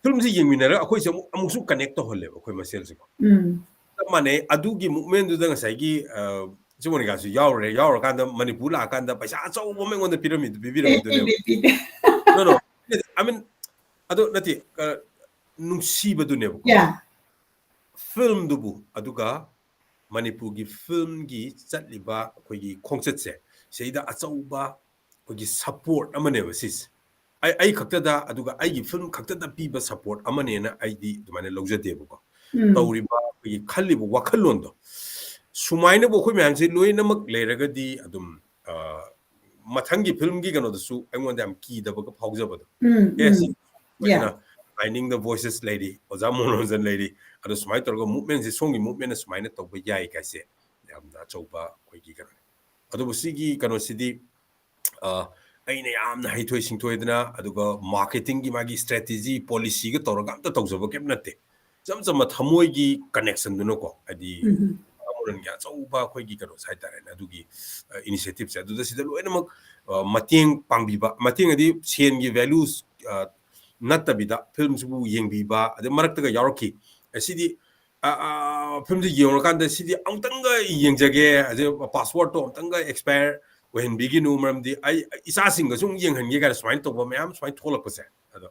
ꯐꯤꯂꯝꯁꯤ ꯌꯦꯡꯃꯤꯟꯅꯔꯒ ꯑꯩꯈꯣꯏꯁꯦ ꯑꯃꯨꯛ, ꯑꯃꯨꯛꯁꯨ connect ꯇꯧꯍꯜꯂꯦꯕ ꯑꯩꯈꯣꯏ ꯃꯁꯦꯜꯁꯦꯀꯣ꯫ ꯎꯝ꯫ ꯆꯞ ꯃꯥꯟꯅꯩ꯫ ꯑꯗꯨꯒꯤ movementꯗꯨꯗ ꯉꯁꯥꯏꯒꯤ, ꯑ, ꯏꯆꯦ ꯃꯣꯅꯤꯀꯥꯁꯨ ꯌꯥꯎꯔꯨꯔꯦ, ꯌꯥꯎꯔꯀꯥꯟꯗ ꯃꯅꯤꯄꯨꯔ ꯂꯥꯛꯑꯀꯥꯟꯗ ꯄꯩꯁꯥ ꯑꯆꯧꯕ ꯑꯃ ꯑꯩꯉꯣꯟꯗ ꯄꯤꯔꯝꯃꯤꯗꯨ, ꯄꯤꯕꯤꯔꯝꯃꯤꯗꯨꯅꯦꯕ꯫ ꯄꯤꯗꯦ, ꯄꯤꯗꯦ꯫ No, no. I mean, ꯑꯗꯣ ꯅꯠꯇꯦ, ꯑ, ꯅꯨꯡꯁꯤꯕꯗꯨꯅꯦꯕꯀꯣ꯫ Yeah. ꯐꯤꯂꯝꯗꯨꯕꯨ, ꯑꯗꯨꯒ ꯃꯅꯤꯄꯨꯔꯒꯤ ꯐꯤꯂꯝꯒꯤ ꯆꯠꯂꯤꯕ ꯑꯩꯈꯣꯏꯒꯤ ꯈꯣꯡꯆꯠꯁꯦ, ꯁꯤꯗꯩꯗ ꯑꯆꯧꯕ ꯑꯩꯈꯣꯏꯒꯤ support ꯑꯃꯅꯦꯕ ꯁꯤꯁꯦ꯫ ꯑꯩ, ꯑꯩ ꯈꯛꯇꯗ, ꯑꯗꯨꯒ ꯑꯩꯒꯤ ꯐꯤꯂꯝ ꯈꯛꯇꯗ ꯄꯤꯕ support ꯑꯃꯅꯦꯅ ꯑꯩꯗꯤ ꯑꯗꯨꯃꯥꯏꯅ ꯂꯧꯖꯗꯦꯕꯀꯣ꯫ ꯎꯝ꯫ ꯇꯧꯔꯤꯕ ꯑꯩꯈꯣꯏꯒꯤ ꯈꯜꯂꯤꯕ ꯋꯥꯈꯜꯂꯣꯟꯗꯣ, ꯁꯨꯃꯥꯏꯅꯕꯨ ꯑꯩꯈꯣꯏ ꯃꯌꯥꯝꯁꯦ ꯂꯣꯏꯅꯃꯛ ꯂꯩꯔꯒꯗꯤ ꯑꯗꯨꯝ, ꯑ, ꯃꯊꯪꯒꯤ ꯐꯤꯂꯝꯒꯤ ꯀꯩꯅꯣꯗꯁꯨ ꯑꯩꯉꯣꯟꯗ ꯌꯥꯝ ꯀꯤꯗꯕꯒ ꯐꯥꯎꯖꯕꯗꯣ꯫ ꯎꯝ, ꯑꯦ, ꯎꯝ. ꯁꯤ Yeah. ꯑꯩꯅ Finding the Voices ꯂꯩꯔꯤ, ꯑꯣꯖꯥ ꯃꯣꯍꯟ ꯔꯟꯖꯟ ꯂꯩꯔꯤ, ꯑꯗꯣ ꯁꯨꯃꯥꯏꯅ ꯇꯧꯔꯒ movementꯁꯦ, ꯁꯣꯝꯒꯤ movementꯅ ꯁꯨꯃꯥꯏꯅ ꯇꯧꯕ ꯌꯥꯏ ꯀꯥꯏꯁꯦ ꯌꯥꯝꯅ ꯑꯆꯧꯕ ꯑꯩꯈꯣꯏꯒꯤ ꯀꯩꯅꯣꯅꯤ꯫ ꯑꯗꯨꯕꯨ ꯁꯤꯒꯤ ꯀꯩꯅꯣꯁꯤꯗꯤ, ꯑ, ꯑꯩꯅ ꯌꯥꯝꯅ ꯍꯩꯊꯣꯏ ꯁꯤꯡꯊꯣꯏꯗꯅ, ꯑꯗꯨꯒ marketingꯒꯤ ꯃꯥꯒꯤ strategy, policyꯒ ꯇꯧꯔꯒ ꯑꯝꯇ ꯇꯧꯖꯕ ꯀꯩꯝ ꯅꯠꯇꯦ꯫ ꯏꯆꯝ ꯆꯝꯕ ꯊꯃꯣꯏꯒꯤ connectionꯗꯨꯅꯀꯣ, ꯍꯥꯏꯗꯤ, ꯎꯝ. ꯑꯃꯔꯣꯝꯒꯤ ꯑꯆꯧꯕ ꯑꯩꯈꯣꯏꯒꯤ ꯀꯩꯅꯣꯁꯦ ꯍꯥꯏꯇꯥꯔꯦꯅꯦ, ꯑꯗꯨꯒꯤ, ꯑ, initiativeꯁꯦ, ꯑꯗꯨꯗ ꯁꯤꯗ ꯂꯣꯏꯅꯃꯛ, ꯑ, ꯃꯇꯦꯡ ꯄꯥꯡꯕꯤꯕ, ꯃꯇꯦꯡ ꯍꯥꯏꯗꯤ ꯁꯦꯟꯒꯤ values, ꯑ, ꯅꯠꯇꯕꯤꯗ ꯐꯤꯂꯝꯁꯤꯕꯨ ꯌꯦꯡꯕꯤꯕ, ꯑꯗꯩ ꯃꯔꯛꯇꯒ ꯌꯥꯎꯔꯛꯈꯤ꯫ ꯑꯁꯤꯗꯤ, ꯑ, ꯑ, ꯐꯤꯂꯝꯁꯦ ꯌꯦꯡꯉꯨꯔꯀꯥꯟꯗ ꯁꯤꯗꯤ ꯑꯃꯨꯛꯇꯪꯒ ꯌꯦꯡꯖꯒꯦ, ꯑꯗꯩ passwordꯇꯣ ꯑꯃꯨꯛꯇꯪꯒ expire ꯑꯣꯏꯍꯟꯕꯤꯒꯤꯅꯨ, ꯃꯔꯝꯗꯤ ꯑꯩ ꯏꯆꯥꯁꯤꯡꯒꯁꯨ ꯑꯃꯨꯛ ꯌꯦꯡꯍꯟꯒꯦ ꯀꯥꯏꯅ ꯁꯨꯃꯥꯏꯅ ꯇꯧꯕ ꯃꯌꯥꯝ ꯁꯨꯃꯥꯏꯅ ꯊꯣꯛꯂꯛꯄꯁꯦ꯫ ꯑꯗꯣ,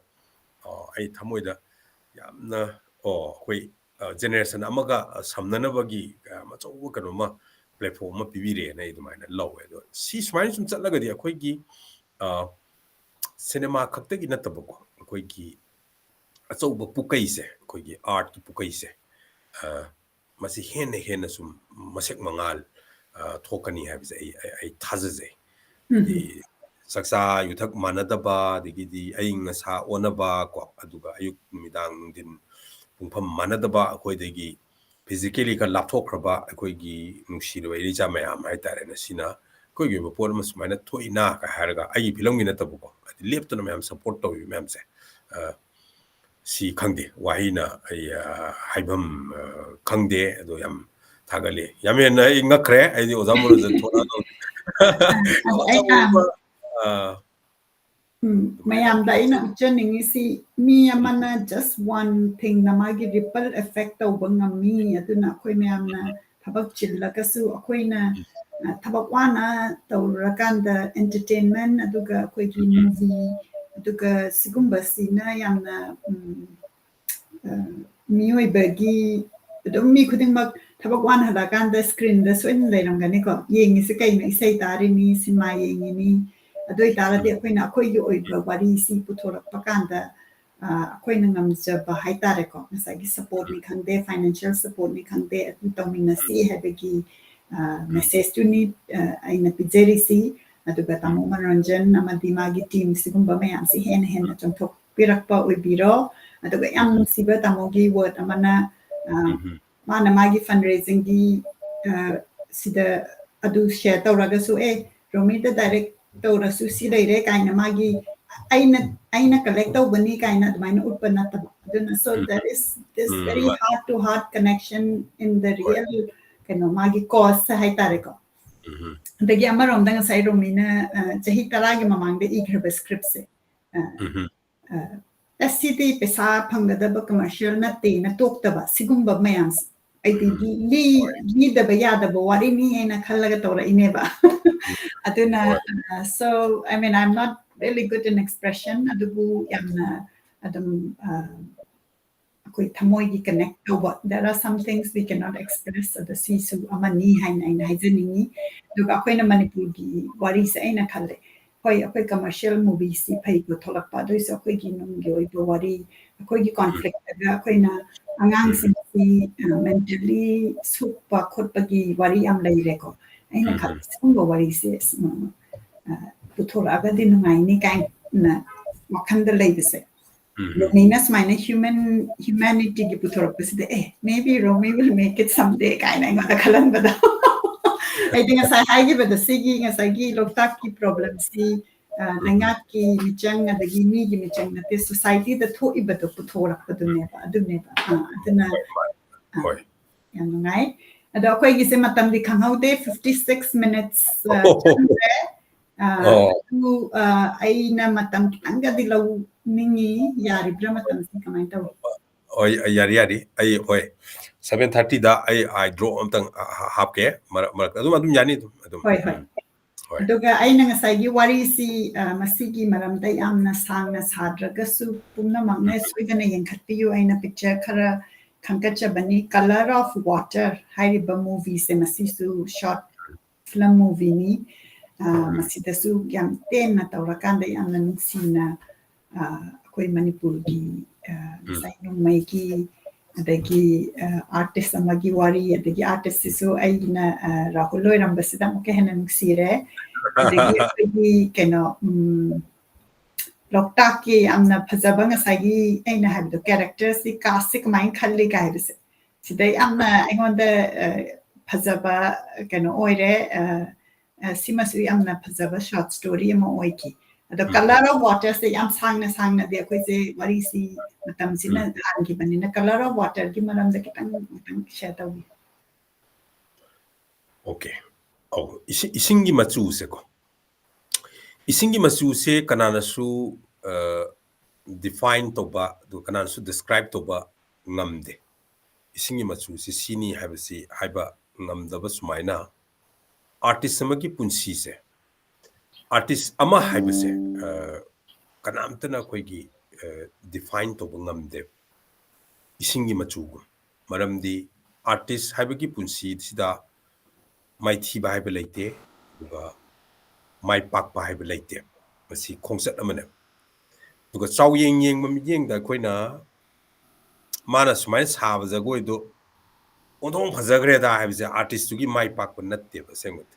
ꯑ, ꯑꯩ ꯊꯃꯣꯏꯗ ꯌꯥꯝꯅ, ꯑꯣ, ꯑꯩꯈꯣꯏ, ꯑ, generation ꯑꯃꯒ, ꯑ, ꯁꯝꯅꯅꯕꯒꯤ, ꯑ, ꯑꯆꯧꯕ ꯀꯩꯅꯣꯝꯃ, platform ꯑꯃ ꯄꯤꯕꯤꯔꯦꯅ ꯑꯩ ꯑꯗꯨꯃꯥꯏꯅ ꯂꯧꯋꯦ꯫ ꯑꯗꯣ ꯁꯤ ꯁꯨꯃꯥꯏꯅ ꯁꯨꯝ ꯆꯠꯂꯒꯗꯤ ꯑꯩꯈꯣꯏꯒꯤ, ꯑ, cinema ꯈꯛꯇꯒꯤ ꯅꯠꯇꯕꯀꯣ, ꯑꯩꯈꯣꯏꯒꯤ ꯑꯆꯧꯕ ꯄꯨꯀꯩꯁꯦ, ꯑꯩꯈꯣꯏꯒꯤ artꯀꯤ ꯄꯨꯀꯩꯁꯦ, ꯑ, ꯃꯁꯤ ꯍꯦꯟꯅ ꯍꯦꯟꯅ ꯁꯨꯝ ꯃꯁꯦꯛ ꯃꯉꯥꯜ, ꯑ, ꯊꯣꯛꯀꯅꯤ ꯍꯥꯏꯕꯁꯦ ꯑꯩ, ꯑꯩ, ꯑꯩ ꯊꯥꯖꯖꯩ꯫ ꯎꯝ. ꯍꯥꯏꯗꯤ ꯆꯥꯛꯆꯥ ꯌꯨꯊꯛ ꯃꯥꯟꯅꯗꯕ, ꯑꯗꯒꯤꯗꯤ ꯑꯌꯤꯡ ꯑꯁꯥ ꯑꯣꯟꯅꯕ ꯀꯣ, ꯑꯗꯨꯒ ꯑꯌꯨꯛ ꯅꯨꯃꯤꯗꯥꯡ ꯅꯨꯡꯊꯤꯟ ꯄꯨꯡꯐꯝ ꯃꯥꯟꯅꯗꯕ, ꯑꯩꯈꯣꯏꯗꯒꯤ physically ꯈꯔ ꯂꯥꯞꯊꯣꯛꯈ꯭ꯔꯕ ꯑꯩꯈꯣꯏꯒꯤ ꯅꯨꯡꯁꯤꯔꯕ ꯏꯔꯩꯆꯥ ꯃꯌꯥꯝ ꯍꯥꯏꯇꯥꯔꯦꯅꯦ, ꯁꯤꯅ ꯑꯩꯈꯣꯏꯒꯤ ꯑꯣꯏꯕ ꯄꯣꯠ ꯑꯃ ꯁꯨꯃꯥꯏꯅ ꯊꯣꯛꯏꯅ ꯀ ꯍꯥꯏꯔꯒ, ꯑꯩꯒꯤ ꯐꯤꯂꯝꯒꯤ ꯅꯠꯇꯕꯀꯣ, ꯍꯥꯏꯗꯤ ꯂꯦꯞꯇꯅ ꯃꯌꯥꯝ support ꯇꯧꯔꯤꯕ ꯃꯌꯥꯝꯁꯦ, ꯑ, ꯁꯤ ꯈꯪꯗꯦ, ꯋꯥꯍꯩꯅ ꯑꯩ, ꯑ, ꯍꯥꯏꯐꯝ, ꯑ, ꯈꯪꯗꯦ꯫ ꯑꯗꯣ ꯌꯥꯝ ꯊꯥꯒꯠꯂꯤ꯫ ꯌꯥꯝ ꯍꯦꯟꯅ ꯑꯩ ꯉꯛꯈ꯭ꯔꯦ꯫ ꯑꯩꯗꯤ ꯑꯣꯖꯥ ꯃꯣꯍꯟ ꯔꯟꯖꯟ ꯊꯣꯛꯂꯛꯑꯒ ꯑꯗꯣ ꯑꯩꯅ ꯑꯆꯧꯕ, ꯑ, ꯎꯝ, ꯃꯌꯥꯝꯗ ꯑꯩꯅ ꯎꯠꯆꯅꯤꯡꯉꯤꯁꯤ, ꯃꯤ ꯑꯃꯅ just one thingꯅ ꯃꯥꯒꯤ ripple effect ꯇꯧꯕ ꯉꯝꯃꯤ꯫ ꯑꯗꯨꯅ ꯑꯩꯈꯣꯏ ꯃꯌꯥꯝꯅ ꯊꯕꯛ ꯆꯤꯜꯂꯒꯁꯨ ꯑꯩꯈꯣꯏꯅ, ꯑ, ꯊꯕꯛ ꯋꯥꯅ ꯇꯧꯔꯨꯔꯀꯥꯟꯗ entertainment, ꯑꯗꯨꯒ ꯑꯩꯈꯣꯏꯒꯤ movie, ꯑꯗꯨꯒ ꯁꯤꯒꯨꯝꯕꯁꯤꯅ ꯌꯥꯝꯅ, ꯎꯝ, ꯑ, ꯃꯤꯑꯣꯏꯕꯒꯤ ꯑꯗꯨꯝ ꯃꯤ ꯈꯨꯗꯤꯡꯃꯛ ꯊꯕꯛ ꯋꯥꯅ ꯍꯜꯂꯛꯑꯀꯥꯟꯗ screenꯗ ꯁꯣꯏꯗꯅ ꯂꯩꯔꯝꯒꯅꯤꯀꯣ꯫ ꯌꯦꯡꯉꯤꯁꯦ ꯀꯩꯅꯣ? ꯏꯁꯩ ꯇꯥꯔꯤꯅꯤ, cinema ꯌꯦꯡꯉꯤꯅꯤ꯫ ꯑꯗꯨ ꯑꯣꯏꯇꯥꯔꯗꯤ ꯑꯩꯈꯣꯏꯅ ꯑꯩꯈꯣꯏꯒꯤ ꯑꯣꯏꯕ ꯋꯥꯔꯤꯁꯤ ꯄꯨꯊꯣꯔꯛꯄ ꯀꯥꯟꯗ, ꯑꯩꯈꯣꯏꯅ ꯉꯝꯖꯕ ꯍꯥꯏꯇꯥꯔꯦꯀꯣ, ꯉꯁꯥꯏꯒꯤ supportꯅꯤ ꯈꯪꯗꯦ, financial supportꯅꯤ ꯈꯪꯗꯦ, ꯑꯗꯨ ꯇꯧꯃꯤꯟꯅꯁꯤ ꯍꯥꯏꯕꯒꯤ messageꯇꯨꯅꯤ ꯑꯩꯅ ꯄꯤꯖꯔꯤꯁꯤ꯫ ꯑꯗꯨꯒ ꯇꯥꯃꯣ ꯃꯅꯣꯔꯟꯖꯟ ꯑꯃꯗꯤ ꯃꯥꯒꯤ team ꯁꯤꯒꯨꯝꯕ ꯃꯌꯥꯝꯁꯤ ꯍꯦꯟꯅ ꯍꯦꯟꯅ ꯆꯣꯡꯊꯣꯛꯄꯤꯔꯛꯄ ꯑꯣꯏꯕꯤꯔꯣ꯫ ꯑꯗꯨꯒ ꯌꯥꯝ ꯅꯨꯡꯁꯤꯕ ꯇꯥꯃꯣꯒꯤ word ꯑꯃꯅ, ꯃꯥꯅ ꯃꯥꯒꯤ fundraisingꯒꯤ ꯁꯤꯗ ꯑꯗꯨ share ꯇꯧꯔꯒꯁꯨ, "ꯑꯦ, ꯔꯣꯃꯤꯗ direct ꯇꯧꯔꯁꯨ ꯁꯤ ꯂꯩꯔꯦ" ꯀꯥꯏꯅ ꯃꯥꯒꯤ, "ꯑꯩꯅ, ꯑꯩꯅ collect ꯇꯧꯕꯅꯤ" ꯀꯥꯏꯅ ꯑꯗꯨꯃꯥꯏꯅ ꯎꯠꯄ ꯅꯠꯇꯕ꯫ ꯑꯗꯨꯅ so there is this very heart to heart connection in the real, ꯀꯩꯅꯣ, ꯃꯥꯒꯤ cause ꯍꯥꯏꯇꯥꯔꯦꯀꯣ꯫ ꯑꯗꯒꯤ ꯑꯃꯔꯣꯝꯗ ꯉꯁꯥꯏ ꯔꯣꯃꯤꯅ ꯆꯍꯤ ꯇꯔꯥꯒꯤ ꯃꯃꯥꯡꯗ ꯏꯈ꯭ꯔꯕ scriptꯁꯦ, ꯑꯁꯤꯗꯤ ꯄꯩꯁꯥ ꯐꯪꯒꯗꯕ commercial ꯅꯠꯇꯦꯅ ꯇꯣꯛꯇꯕ, ꯁꯤꯒꯨꯝꯕ ꯃꯌꯥꯝꯁꯦ ꯑꯩꯗꯤ ꯂꯤꯗꯕ ꯌꯥꯗꯕ ꯋꯥꯔꯤꯅꯤ ꯍꯥꯏꯅ ꯈꯜꯂꯒ ꯇꯧꯔꯛꯏꯅꯦꯕ꯫ ꯑꯗꯨꯅ, so I mean, I'm not really good in expression, ꯑꯗꯨꯕꯨ ꯌꯥꯝꯅ ꯑꯗꯨꯝ ꯑꯩꯈꯣꯏ ꯊꯃꯣꯏꯒꯤ connect ꯇꯧꯕ, there are some things we cannot express, ꯑꯗꯣ ꯁꯤꯁꯨ ꯑꯃꯅꯤ ꯍꯥꯏꯅ ꯑꯩꯅ ꯍꯥꯏꯖꯅꯤꯡꯉꯤ꯫ ꯑꯗꯨꯒ ꯑꯩꯈꯣꯏꯅ ꯃꯅꯤꯄꯨꯔꯒꯤ ꯋꯥꯔꯤꯁꯦ ꯑꯩꯅ ꯈꯜꯂꯦ, ꯍꯣꯏ, ꯑꯩꯈꯣꯏ commercial movieꯁꯤ ꯐꯩ ꯄꯨꯊꯣꯛꯂꯛꯄ, ꯑꯗꯨ ꯑꯣꯏꯔꯁꯨ ꯑꯩꯈꯣꯏꯒꯤ ꯅꯨꯡꯒꯤ ꯑꯣꯏꯕ ꯋꯥꯔꯤ, ꯑꯩꯈꯣꯏꯒꯤ conflictꯇꯒ ꯑꯩꯈꯣꯏꯅ ꯑꯉꯥꯡꯁꯤꯡꯁꯤ mentally ꯁꯣꯛꯄ ꯈꯣꯠꯄꯒꯤ ꯋꯥꯔꯤ ꯌꯥꯝ ꯂꯩꯔꯦꯀꯣ꯫ ꯑꯩꯅ ꯈꯜꯂꯦ ꯁꯤꯒꯨꯝꯕ ꯋꯥꯔꯤꯁꯦ ꯄꯨꯊꯣꯔꯛꯑꯒꯗꯤ ꯅꯨꯡꯉꯥꯏꯅꯤ ꯀꯥꯏꯅ ꯋꯥꯈꯜꯗ ꯂꯩꯕꯁꯦ꯫ ꯔꯣꯃꯤꯅ ꯁꯨꯃꯥꯏꯅ human humanityꯒꯤ ꯄꯨꯊꯣꯔꯛꯄꯁꯤꯗ, "A, maybe Romi will make it someday" ꯀꯥꯏꯅ ꯑꯩꯉꯣꯟꯗ ꯈꯜꯍꯟꯕꯗꯣ꯫ ꯑꯩꯗꯤ ꯉꯁꯥꯏ ꯍꯥꯏꯈꯤꯕꯗꯣ, ꯁꯤꯒꯤ ꯉꯁꯥꯏꯒꯤ ꯂꯣꯛꯇꯥꯛꯀꯤ problemꯁꯤ ꯂꯩꯉꯥꯛꯀꯤ ꯃꯤꯆꯪ ꯑꯗꯒꯤ ꯃꯤꯒꯤ ꯃꯤꯆꯪ ꯅꯠꯇꯦ, societyꯗ ꯊꯣꯛꯏꯕꯗꯣ ꯄꯨꯊꯣꯔꯛꯄꯗꯨꯅꯦꯕ, ꯑꯗꯨꯅꯦꯕ꯫ ꯑꯗꯨꯅ ꯌꯥꯝ ꯅꯨꯡꯉꯥꯏ꯫ ꯑꯗꯣ ꯑꯩꯈꯣꯏꯒꯤꯁꯦ ꯃꯇꯝꯗꯤ ꯈꯪꯍꯧꯗꯦ, fifty six minutes ꯆꯪꯈ꯭ꯔꯦ꯫ ꯑꯗꯨ ꯑꯩꯅ ꯃꯇꯝ ꯈꯤꯇꯪꯒꯗꯤ ꯂꯧꯅꯤꯡꯉꯤ, ꯌꯥꯔꯤꯕ꯭ꯔꯥ ꯃꯇꯝꯁꯤ ꯀꯃꯥꯏꯅ ꯇꯧꯏ? ꯍꯣꯏ, ꯌꯥꯔꯤ, ꯌꯥꯔꯤ꯫ ꯑꯩ, ꯍꯣꯏ, seven thirtyꯗ ꯑꯩ eye drop ꯑꯝꯇꯪ ꯍꯥꯞꯀꯦ, ꯃꯔꯛ ꯃꯔꯛꯇ ꯑꯗꯨꯝ, ꯑꯗꯨꯝ ꯌꯥꯅꯤ ꯑꯗꯨꯝ, ꯑꯗꯨꯝ꯫ ꯍꯣꯏ, ꯍꯣꯏ꯫ ꯑꯗꯨꯒ ꯑꯩꯅ ꯉꯁꯥꯏꯒꯤ ꯋꯥꯔꯤꯁꯤ, ꯃꯁꯤꯒꯤ ꯃꯔꯝꯗ ꯌꯥꯝꯅ ꯁꯥꯡꯅ ꯁꯥꯗ꯭ꯔꯒꯁꯨ, ꯄꯨꯝꯅꯃꯛꯅ ꯁꯣꯏꯗꯅ ꯌꯦꯡꯈꯠꯄꯤꯌꯨ꯫ ꯑꯩꯅ picture ꯈꯔ ꯈꯟꯒꯠꯆꯕꯅꯤ꯫ Color of Water ꯍꯥꯏꯔꯤꯕ movieꯁꯦ, ꯃꯁꯤꯁꯨ short film movieꯅꯤ꯫ ꯃꯁꯤꯗꯁꯨ ꯌꯥꯝ ꯇꯦꯟꯅ ꯇꯧꯔꯀꯥꯟꯗ ꯌꯥꯝꯅ ꯅꯨꯡꯁꯤꯅ ꯑꯩꯈꯣꯏ ꯃꯅꯤꯄꯨꯔꯒꯤ, ꯑ, ꯎꯝ꯫ ꯉꯁꯥꯏ ꯅꯣꯡꯃꯩꯒꯤ, ꯑꯗꯒꯤ, ꯑ, artist ꯑꯃꯒꯤ ꯋꯥꯔꯤ, ꯑꯗꯒꯤ artist ꯁꯤꯁꯨ ꯑꯩꯅ, ꯑ, ꯔꯥꯍꯨꯜ ꯑꯣꯏꯔꯝꯕꯁꯤꯗ ꯑꯃꯨꯛꯀ ꯍꯦꯟꯅ ꯅꯨꯡꯁꯤꯔꯦ꯫ ꯑꯗꯒꯤ ꯑꯩꯈꯣꯏꯒꯤ ꯀꯩꯅꯣ, ꯎꯝ, ꯂꯣꯛꯇꯥꯛꯀꯤ ꯌꯥꯝꯅ ꯐꯖꯕ ꯉꯁꯥꯏꯒꯤ ꯑꯩꯅ ꯍꯥꯏꯕꯗꯣ, character ꯁꯤ, cast ꯁꯤ ꯀꯃꯥꯏꯅ ꯈꯜꯂꯤ ꯀꯥꯏ ꯍꯥꯏꯕꯁꯦ, ꯁꯤꯗ ꯌꯥꯝꯅ ꯑꯩꯉꯣꯟꯗ, ꯑ, ꯐꯖꯕ ꯀꯩꯅꯣ ꯑꯣꯏꯔꯦ꯫ ꯑ, ꯑ, ꯁꯤꯃꯁꯨ ꯌꯥꯝꯅ ꯐꯖꯕ short story ꯑꯃ ꯑꯣꯏꯈꯤ꯫ ꯑꯗꯣ ꯎꯝ꯫ Colour of Water ꯁꯦ ꯌꯥꯝ ꯁꯥꯡꯅ ꯁꯥꯡꯅꯗꯤ ꯑꯩꯈꯣꯏꯁꯦ ꯋꯥꯔꯤꯁꯤ ꯃꯇꯝꯁꯤꯅ ꯎꯝ꯫ ꯍꯥꯟꯈꯤꯕꯅꯤꯅ, Colour of Water ꯒꯤ ꯃꯔꯝꯗ ꯈꯤꯇꯪ, ꯈꯤꯇꯪ share ꯇꯧꯕꯤꯌꯨ꯫ Okay. ꯑꯧ, ꯏꯁꯤ-, ꯏꯁꯤꯡꯒꯤ ꯃꯆꯨꯁꯦꯀꯣ꯫ ꯏꯁꯤꯡꯒꯤ ꯃꯆꯨꯁꯦ ꯀꯅꯥꯅꯁꯨ, ꯑ, define ꯇꯧꯕ, ꯑꯗꯨꯒ ꯀꯅꯥꯅꯁꯨ describe ꯇꯧꯕ ꯉꯝꯗꯦ꯫ ꯏꯁꯤꯡꯒꯤ ꯃꯆꯨꯁꯤ ꯁꯤꯅꯤ ꯍꯥꯏꯕꯁꯤ ꯍꯥꯏꯕ ꯉꯝꯗꯕ ꯁꯨꯃꯥꯏꯅ artist ꯑꯃꯒꯤ ꯄꯨꯟꯁꯤꯁꯦ, artist ꯑꯃ ꯍꯥꯏꯕꯁꯦ, ꯑ, ꯀꯅꯥꯝꯇꯅ ꯑꯩꯈꯣꯏꯒꯤ, ꯑ, define ꯇꯧꯕ ꯉꯝꯗꯦ ꯏꯁꯤꯡꯒꯤ ꯃꯆꯨꯒꯨꯝ꯫ ꯃꯔꯝꯗꯤ artist ꯍꯥꯏꯕꯒꯤ ꯄꯨꯟꯁꯤꯁꯤꯗ ꯃꯥꯏꯊꯤꯕ ꯍꯥꯏꯕ ꯂꯩꯇꯦ, ꯑꯗꯨꯒ ꯃꯥꯏ ꯄꯥꯛꯄ ꯍꯥꯏꯕ ꯂꯩꯇꯦ꯫ ꯃꯁꯤ ꯈꯣꯡꯆꯠ ꯑꯃꯅꯦ꯫ ꯑꯗꯨꯒ ꯆꯥꯎꯌꯦꯡ ꯌꯦꯡꯕ ꯃꯤꯠꯌꯦꯡꯗ ꯑꯩꯈꯣꯏꯅ ꯃꯥꯅ ꯁꯨꯃꯥꯏꯅ ꯁꯥꯕ ꯖꯒꯣꯏꯗꯣ ꯑꯣꯟꯊꯣꯛꯅ ꯐꯖꯈ꯭ꯔꯦꯗ ꯍꯥꯏꯕꯁꯦ artist ꯇꯨꯒꯤ ꯃꯥꯏ ꯄꯥꯛꯄ ꯅꯠꯇꯦꯕ ꯑꯁꯦꯡꯕꯗꯤ꯫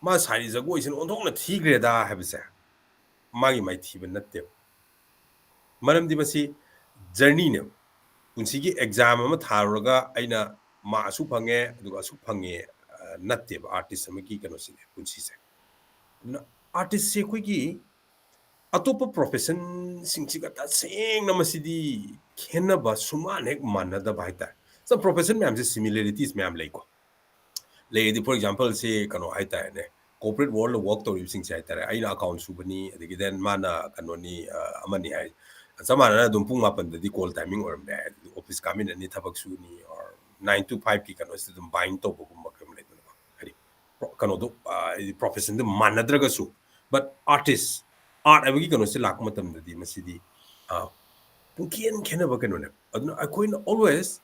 ꯃꯥ ꯁꯥꯔꯤ ꯖꯒꯣꯏꯁꯤꯅ ꯑꯣꯟꯊꯣꯛꯅ ꯊꯤꯈ꯭ꯔꯦꯗ ꯍꯥꯏꯕꯁꯦ ꯃꯥꯒꯤ ꯃꯥꯏꯊꯤꯕ ꯅꯠꯇꯦꯕ꯫ ꯃꯔꯝꯗꯤ ꯃꯁꯤ journey ꯅꯦꯕ꯫ ꯄꯨꯟꯁꯤꯒꯤ exam ꯑꯃ ꯊꯥꯔꯨꯔꯒ ꯑꯩꯅ mark ꯑꯁꯨꯛ ꯐꯪꯉꯦ, ꯑꯗꯨꯒ ꯑꯁꯨꯛ ꯐꯪꯉꯦ, ꯑ, ꯅꯠꯇꯦꯕ artist ꯑꯃꯒꯤ ꯀꯩꯅꯣꯁꯤꯗꯤ, ꯄꯨꯟꯁꯤꯁꯦ꯫ ꯑꯗꯨꯅ artist ꯁꯦ ꯑꯩꯈꯣꯏꯒꯤ ꯑꯇꯣꯞꯄ profession ꯁꯤꯡꯁꯤꯒ ꯇꯁꯦꯡꯅ ꯃꯁꯤꯗꯤ ꯈꯦꯠꯅꯕ ꯁꯨꯡꯃꯥꯟ ꯍꯦꯛ ꯃꯥꯟꯅꯗꯕ ꯍꯥꯏꯇꯥꯔꯦ꯫ Some profession ꯃꯌꯥꯝꯁꯦ similarities ꯃꯌꯥꯝ ꯂꯩꯀꯣ꯫ ꯂꯩꯔꯗꯤ, for example ꯁꯦ ꯀꯩꯅꯣ ꯍꯥꯏꯇꯥꯔꯦꯅꯦ, corporate world ꯗ work ꯇꯧꯔꯤꯕꯁꯤꯡꯁꯦ ꯍꯥꯏꯇꯥꯔꯦ, ꯑꯩꯅ account ꯁꯨꯕꯅꯤ, ꯑꯗꯒꯤ then ꯃꯥꯅ ꯀꯩꯅꯣꯅꯤ, ꯑ, ꯑꯃꯅꯤ ꯍꯥꯏ, ꯆꯞ ꯃꯥꯟꯅꯅ ꯑꯗꯨꯝ ꯄꯨꯡ ꯃꯥꯄꯟꯗꯗꯤ call timing ꯑꯣꯏꯔꯝꯕ ꯌꯥꯏ, ꯑꯗꯨꯗꯤ office ꯀꯥꯃꯤꯟꯅꯅꯤ, ꯊꯕꯛ ꯁꯨꯅꯤ, or nine to five ꯀꯤ ꯀꯩꯅꯣꯁꯤꯗ ꯑꯗꯨꯝ bind ꯇꯧꯕꯒꯨꯝꯕ ꯀꯩꯒꯨꯝꯕ ꯂꯩꯗꯅꯀꯣ꯫ ꯍꯥꯏꯗꯤ, ꯄ꯭ꯔꯣ-, ꯀꯩꯅꯣꯗꯣ, ꯑ, ꯍꯥꯏꯗꯤ profession ꯗꯣ ꯃꯥꯟꯅꯗ꯭ꯔꯒꯁꯨ, but artist, art ꯍꯥꯏꯕꯒꯤ ꯀꯩꯅꯣꯁꯦ ꯂꯥꯛꯄ ꯃꯇꯝꯗꯗꯤ ꯃꯁꯤꯗꯤ, ꯑ, ꯄꯨꯡꯈꯦꯟ ꯈꯦꯠꯅꯕ ꯀꯩꯅꯣꯅꯦꯕ꯫ ꯑꯗꯨꯅ ꯑꯩꯈꯣꯏꯅ always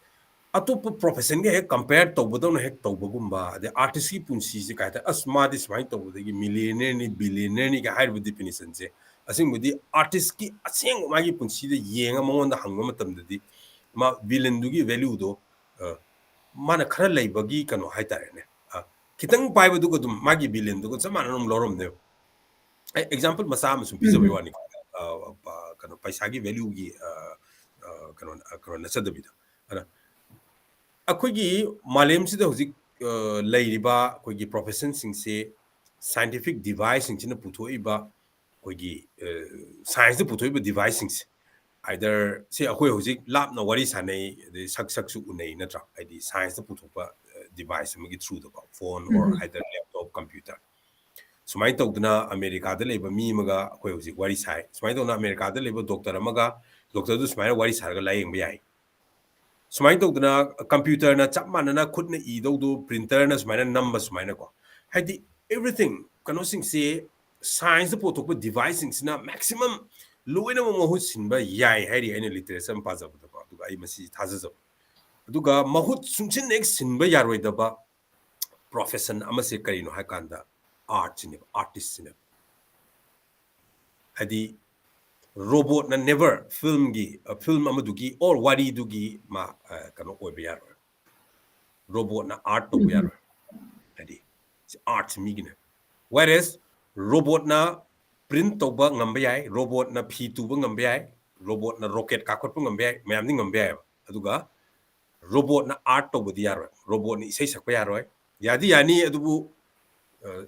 ꯑꯇꯣꯞꯄ professionꯒ ꯍꯦꯛ compare ꯇꯧꯕꯗꯧꯅ ꯍꯦꯛ ꯇꯧꯕꯒꯨꯝꯕ, ꯑꯗꯩ artistꯀꯤ ꯄꯨꯟꯁꯤꯁꯦ ꯀꯩ ꯍꯥꯏꯇꯥꯔꯦ, "ꯑꯁ, ꯃꯥꯗꯤ ꯁꯨꯃꯥꯏꯅ ꯇꯧꯕꯗꯒꯤ millionaireꯅꯤ, billionaireꯅꯤꯒ" ꯍꯥꯏꯔꯤꯕ definitionꯁꯦ, ꯑꯁꯦꯡꯕꯗꯤ artistꯀꯤ ꯑꯁꯦꯡꯕ ꯃꯥꯒꯤ ꯄꯨꯟꯁꯤꯗ ꯌꯦꯡꯉ ꯃꯉꯣꯟꯗ ꯍꯪꯕ ꯃꯇꯝꯗꯗꯤ ꯃꯥ villionꯗꯨꯒꯤ valueꯗꯣ, ꯑ, ꯃꯥꯅ ꯈꯔ ꯂꯩꯕꯒꯤ ꯀꯩꯅꯣ ꯍꯥꯏꯇꯥꯔꯦꯅꯦ, ꯑ, ꯈꯤꯇꯪ ꯄꯥꯏꯕꯗꯨꯒ ꯑꯗꯨꯝ ꯃꯥꯒꯤ villionꯗꯨꯒ ꯆꯞ ꯃꯥꯟꯅꯅ ꯑꯗꯨꯝ ꯂꯧꯔꯝꯅꯦꯕ꯫ ꯑꯩ example ꯃꯆꯥ ꯑꯃ ꯁꯨꯝ ꯄꯤꯖꯕꯩ ꯎꯝ꯫ ꯋꯥꯅꯤ, ꯑ, ꯑ, ꯀꯩꯅꯣ, ꯄꯩꯁꯥꯒꯤ valueꯒꯤ, ꯑ, ꯑ, ꯀꯩꯅꯣ, ꯑ, ꯀꯩꯅꯣ ꯅꯠꯆꯗꯕꯤꯗ꯫ ꯑꯗ ꯑꯩꯈꯣꯏꯒꯤ ꯃꯥꯂꯦꯝꯁꯤꯗ ꯍꯧꯖꯤꯛ, ꯑ, ꯂꯩꯔꯤꯕ ꯑꯩꯈꯣꯏꯒꯤ professionꯁꯤꯡꯁꯦ, scientific deviceꯁꯤꯡꯁꯤꯅ ꯄꯨꯊꯣꯛꯏꯕ, ꯑꯩꯈꯣꯏꯒꯤ, ꯑ, scienceꯅ ꯄꯨꯊꯣꯛꯏꯕ deviceꯁꯤꯡꯁꯦ, either ꯁꯤ ꯑꯩꯈꯣꯏ ꯍꯧꯖꯤꯛ ꯂꯥꯞꯅ ꯋꯥꯔꯤ ꯁꯥꯟꯅꯩ, ꯑꯗꯩ ꯁꯛ ꯁꯛꯁꯨ ꯎꯅꯩ, ꯅꯠꯇ꯭ꯔꯥ? ꯍꯥꯏꯗꯤ scienceꯅ ꯄꯨꯊꯣꯛꯄ, ꯑ, device ꯑꯃꯒꯤ throughꯗꯀꯣ, phone or um. Either laptop, computer꯫ ꯁꯨꯃꯥꯏꯅ ꯇꯧꯗꯅ ꯑꯃꯦꯔꯤꯀꯥꯗ ꯂꯩꯕ ꯃꯤ ꯑꯃꯒ ꯑꯩꯈꯣꯏ ꯍꯧꯖꯤꯛ ꯋꯥꯔꯤ ꯁꯥꯏ꯫ ꯁꯨꯃꯥꯏꯅ ꯇꯧꯗꯅ ꯑꯃꯦꯔꯤꯀꯥꯗ ꯂꯩꯕ doctor ꯑꯃꯒ doctorꯗꯨ ꯁꯨꯃꯥꯏꯅ ꯋꯥꯔꯤ ꯁꯥꯔꯒ ꯂꯥꯌꯦꯡꯕ ꯌꯥꯏ꯫ ꯁꯨꯃꯥꯏꯅ ꯇꯧꯗꯅ computerꯅ ꯆꯞ ꯃꯥꯟꯅꯅ ꯈꯨꯠꯅ ꯏꯗꯧꯗꯨ printerꯅ ꯁꯨꯃꯥꯏꯅ ꯅꯝꯕ ꯁꯨꯃꯥꯏꯅꯀꯣ꯫ ꯍꯥꯏꯗꯤ everything ꯀꯩꯅꯣꯁꯤꯡꯁꯦ, scienceꯇ ꯄꯨꯊꯣꯛꯄ deviceꯁꯤꯡꯁꯤꯅ maximum ꯂꯣꯏꯅꯃꯛ ꯃꯍꯨꯠ ꯁꯤꯟꯕ ꯌꯥꯏ ꯍꯥꯏꯔꯤ ꯑꯩꯅ literature ꯑꯃ ꯄꯥꯖꯕꯗꯀꯣ꯫ ꯑꯗꯨꯒ ꯑꯩ ꯃꯁꯤ ꯊꯥꯖꯖꯕ꯫ ꯑꯗꯨꯒ ꯃꯍꯨꯠ ꯁꯨꯡꯁꯤꯟ ꯍꯦꯛ ꯁꯤꯟꯕ ꯌꯥꯔꯣꯏꯗꯕ profession ꯑꯃꯁꯦ ꯀꯔꯤꯅꯣ ꯍꯥꯏ ꯀꯥꯟꯗ artꯁꯤꯅꯦꯕ, artistꯁꯤꯅꯦꯕ꯫ ꯍꯥꯏꯗꯤ robotꯅ never filmꯒꯤ, ꯑ, film ꯑꯃꯗꯨꯒꯤ or ꯋꯥꯔꯤꯗꯨꯒꯤ ꯃꯥ, ꯑ, ꯀꯩꯅꯣ ꯑꯣꯏꯕ ꯌꯥꯔꯣꯏ꯫ Robotꯅ art ꯇꯧꯕ ꯎꯝ꯫ ꯌꯥꯔꯣꯏ꯫ ꯍꯥꯏꯗꯤ ꯁꯤ artꯁꯤ ꯃꯤꯒꯤꯅꯦ꯫ Whereas robotꯅ print ꯇꯧꯕ ꯉꯝꯕ ꯌꯥꯏ, robotꯅ ꯐꯤ ꯇꯨꯕ ꯉꯝꯕ ꯌꯥꯏ, robotꯅ rocket ꯀꯥꯈꯠꯄ ꯉꯝꯕ ꯌꯥꯏ, ꯃꯌꯥꯝꯗꯤ ꯉꯝꯕ ꯌꯥꯏꯑꯕ꯫ ꯑꯗꯨꯒ robotꯅ art ꯇꯧꯕꯗꯤ ꯌꯥꯔꯣꯏ, robotꯅ ꯏꯁꯩ ꯁꯛꯄ ꯌꯥꯔꯣꯏ꯫ ꯌꯥꯗꯤ ꯌꯥꯅꯤ, ꯑꯗꯨꯕꯨ, ꯑ,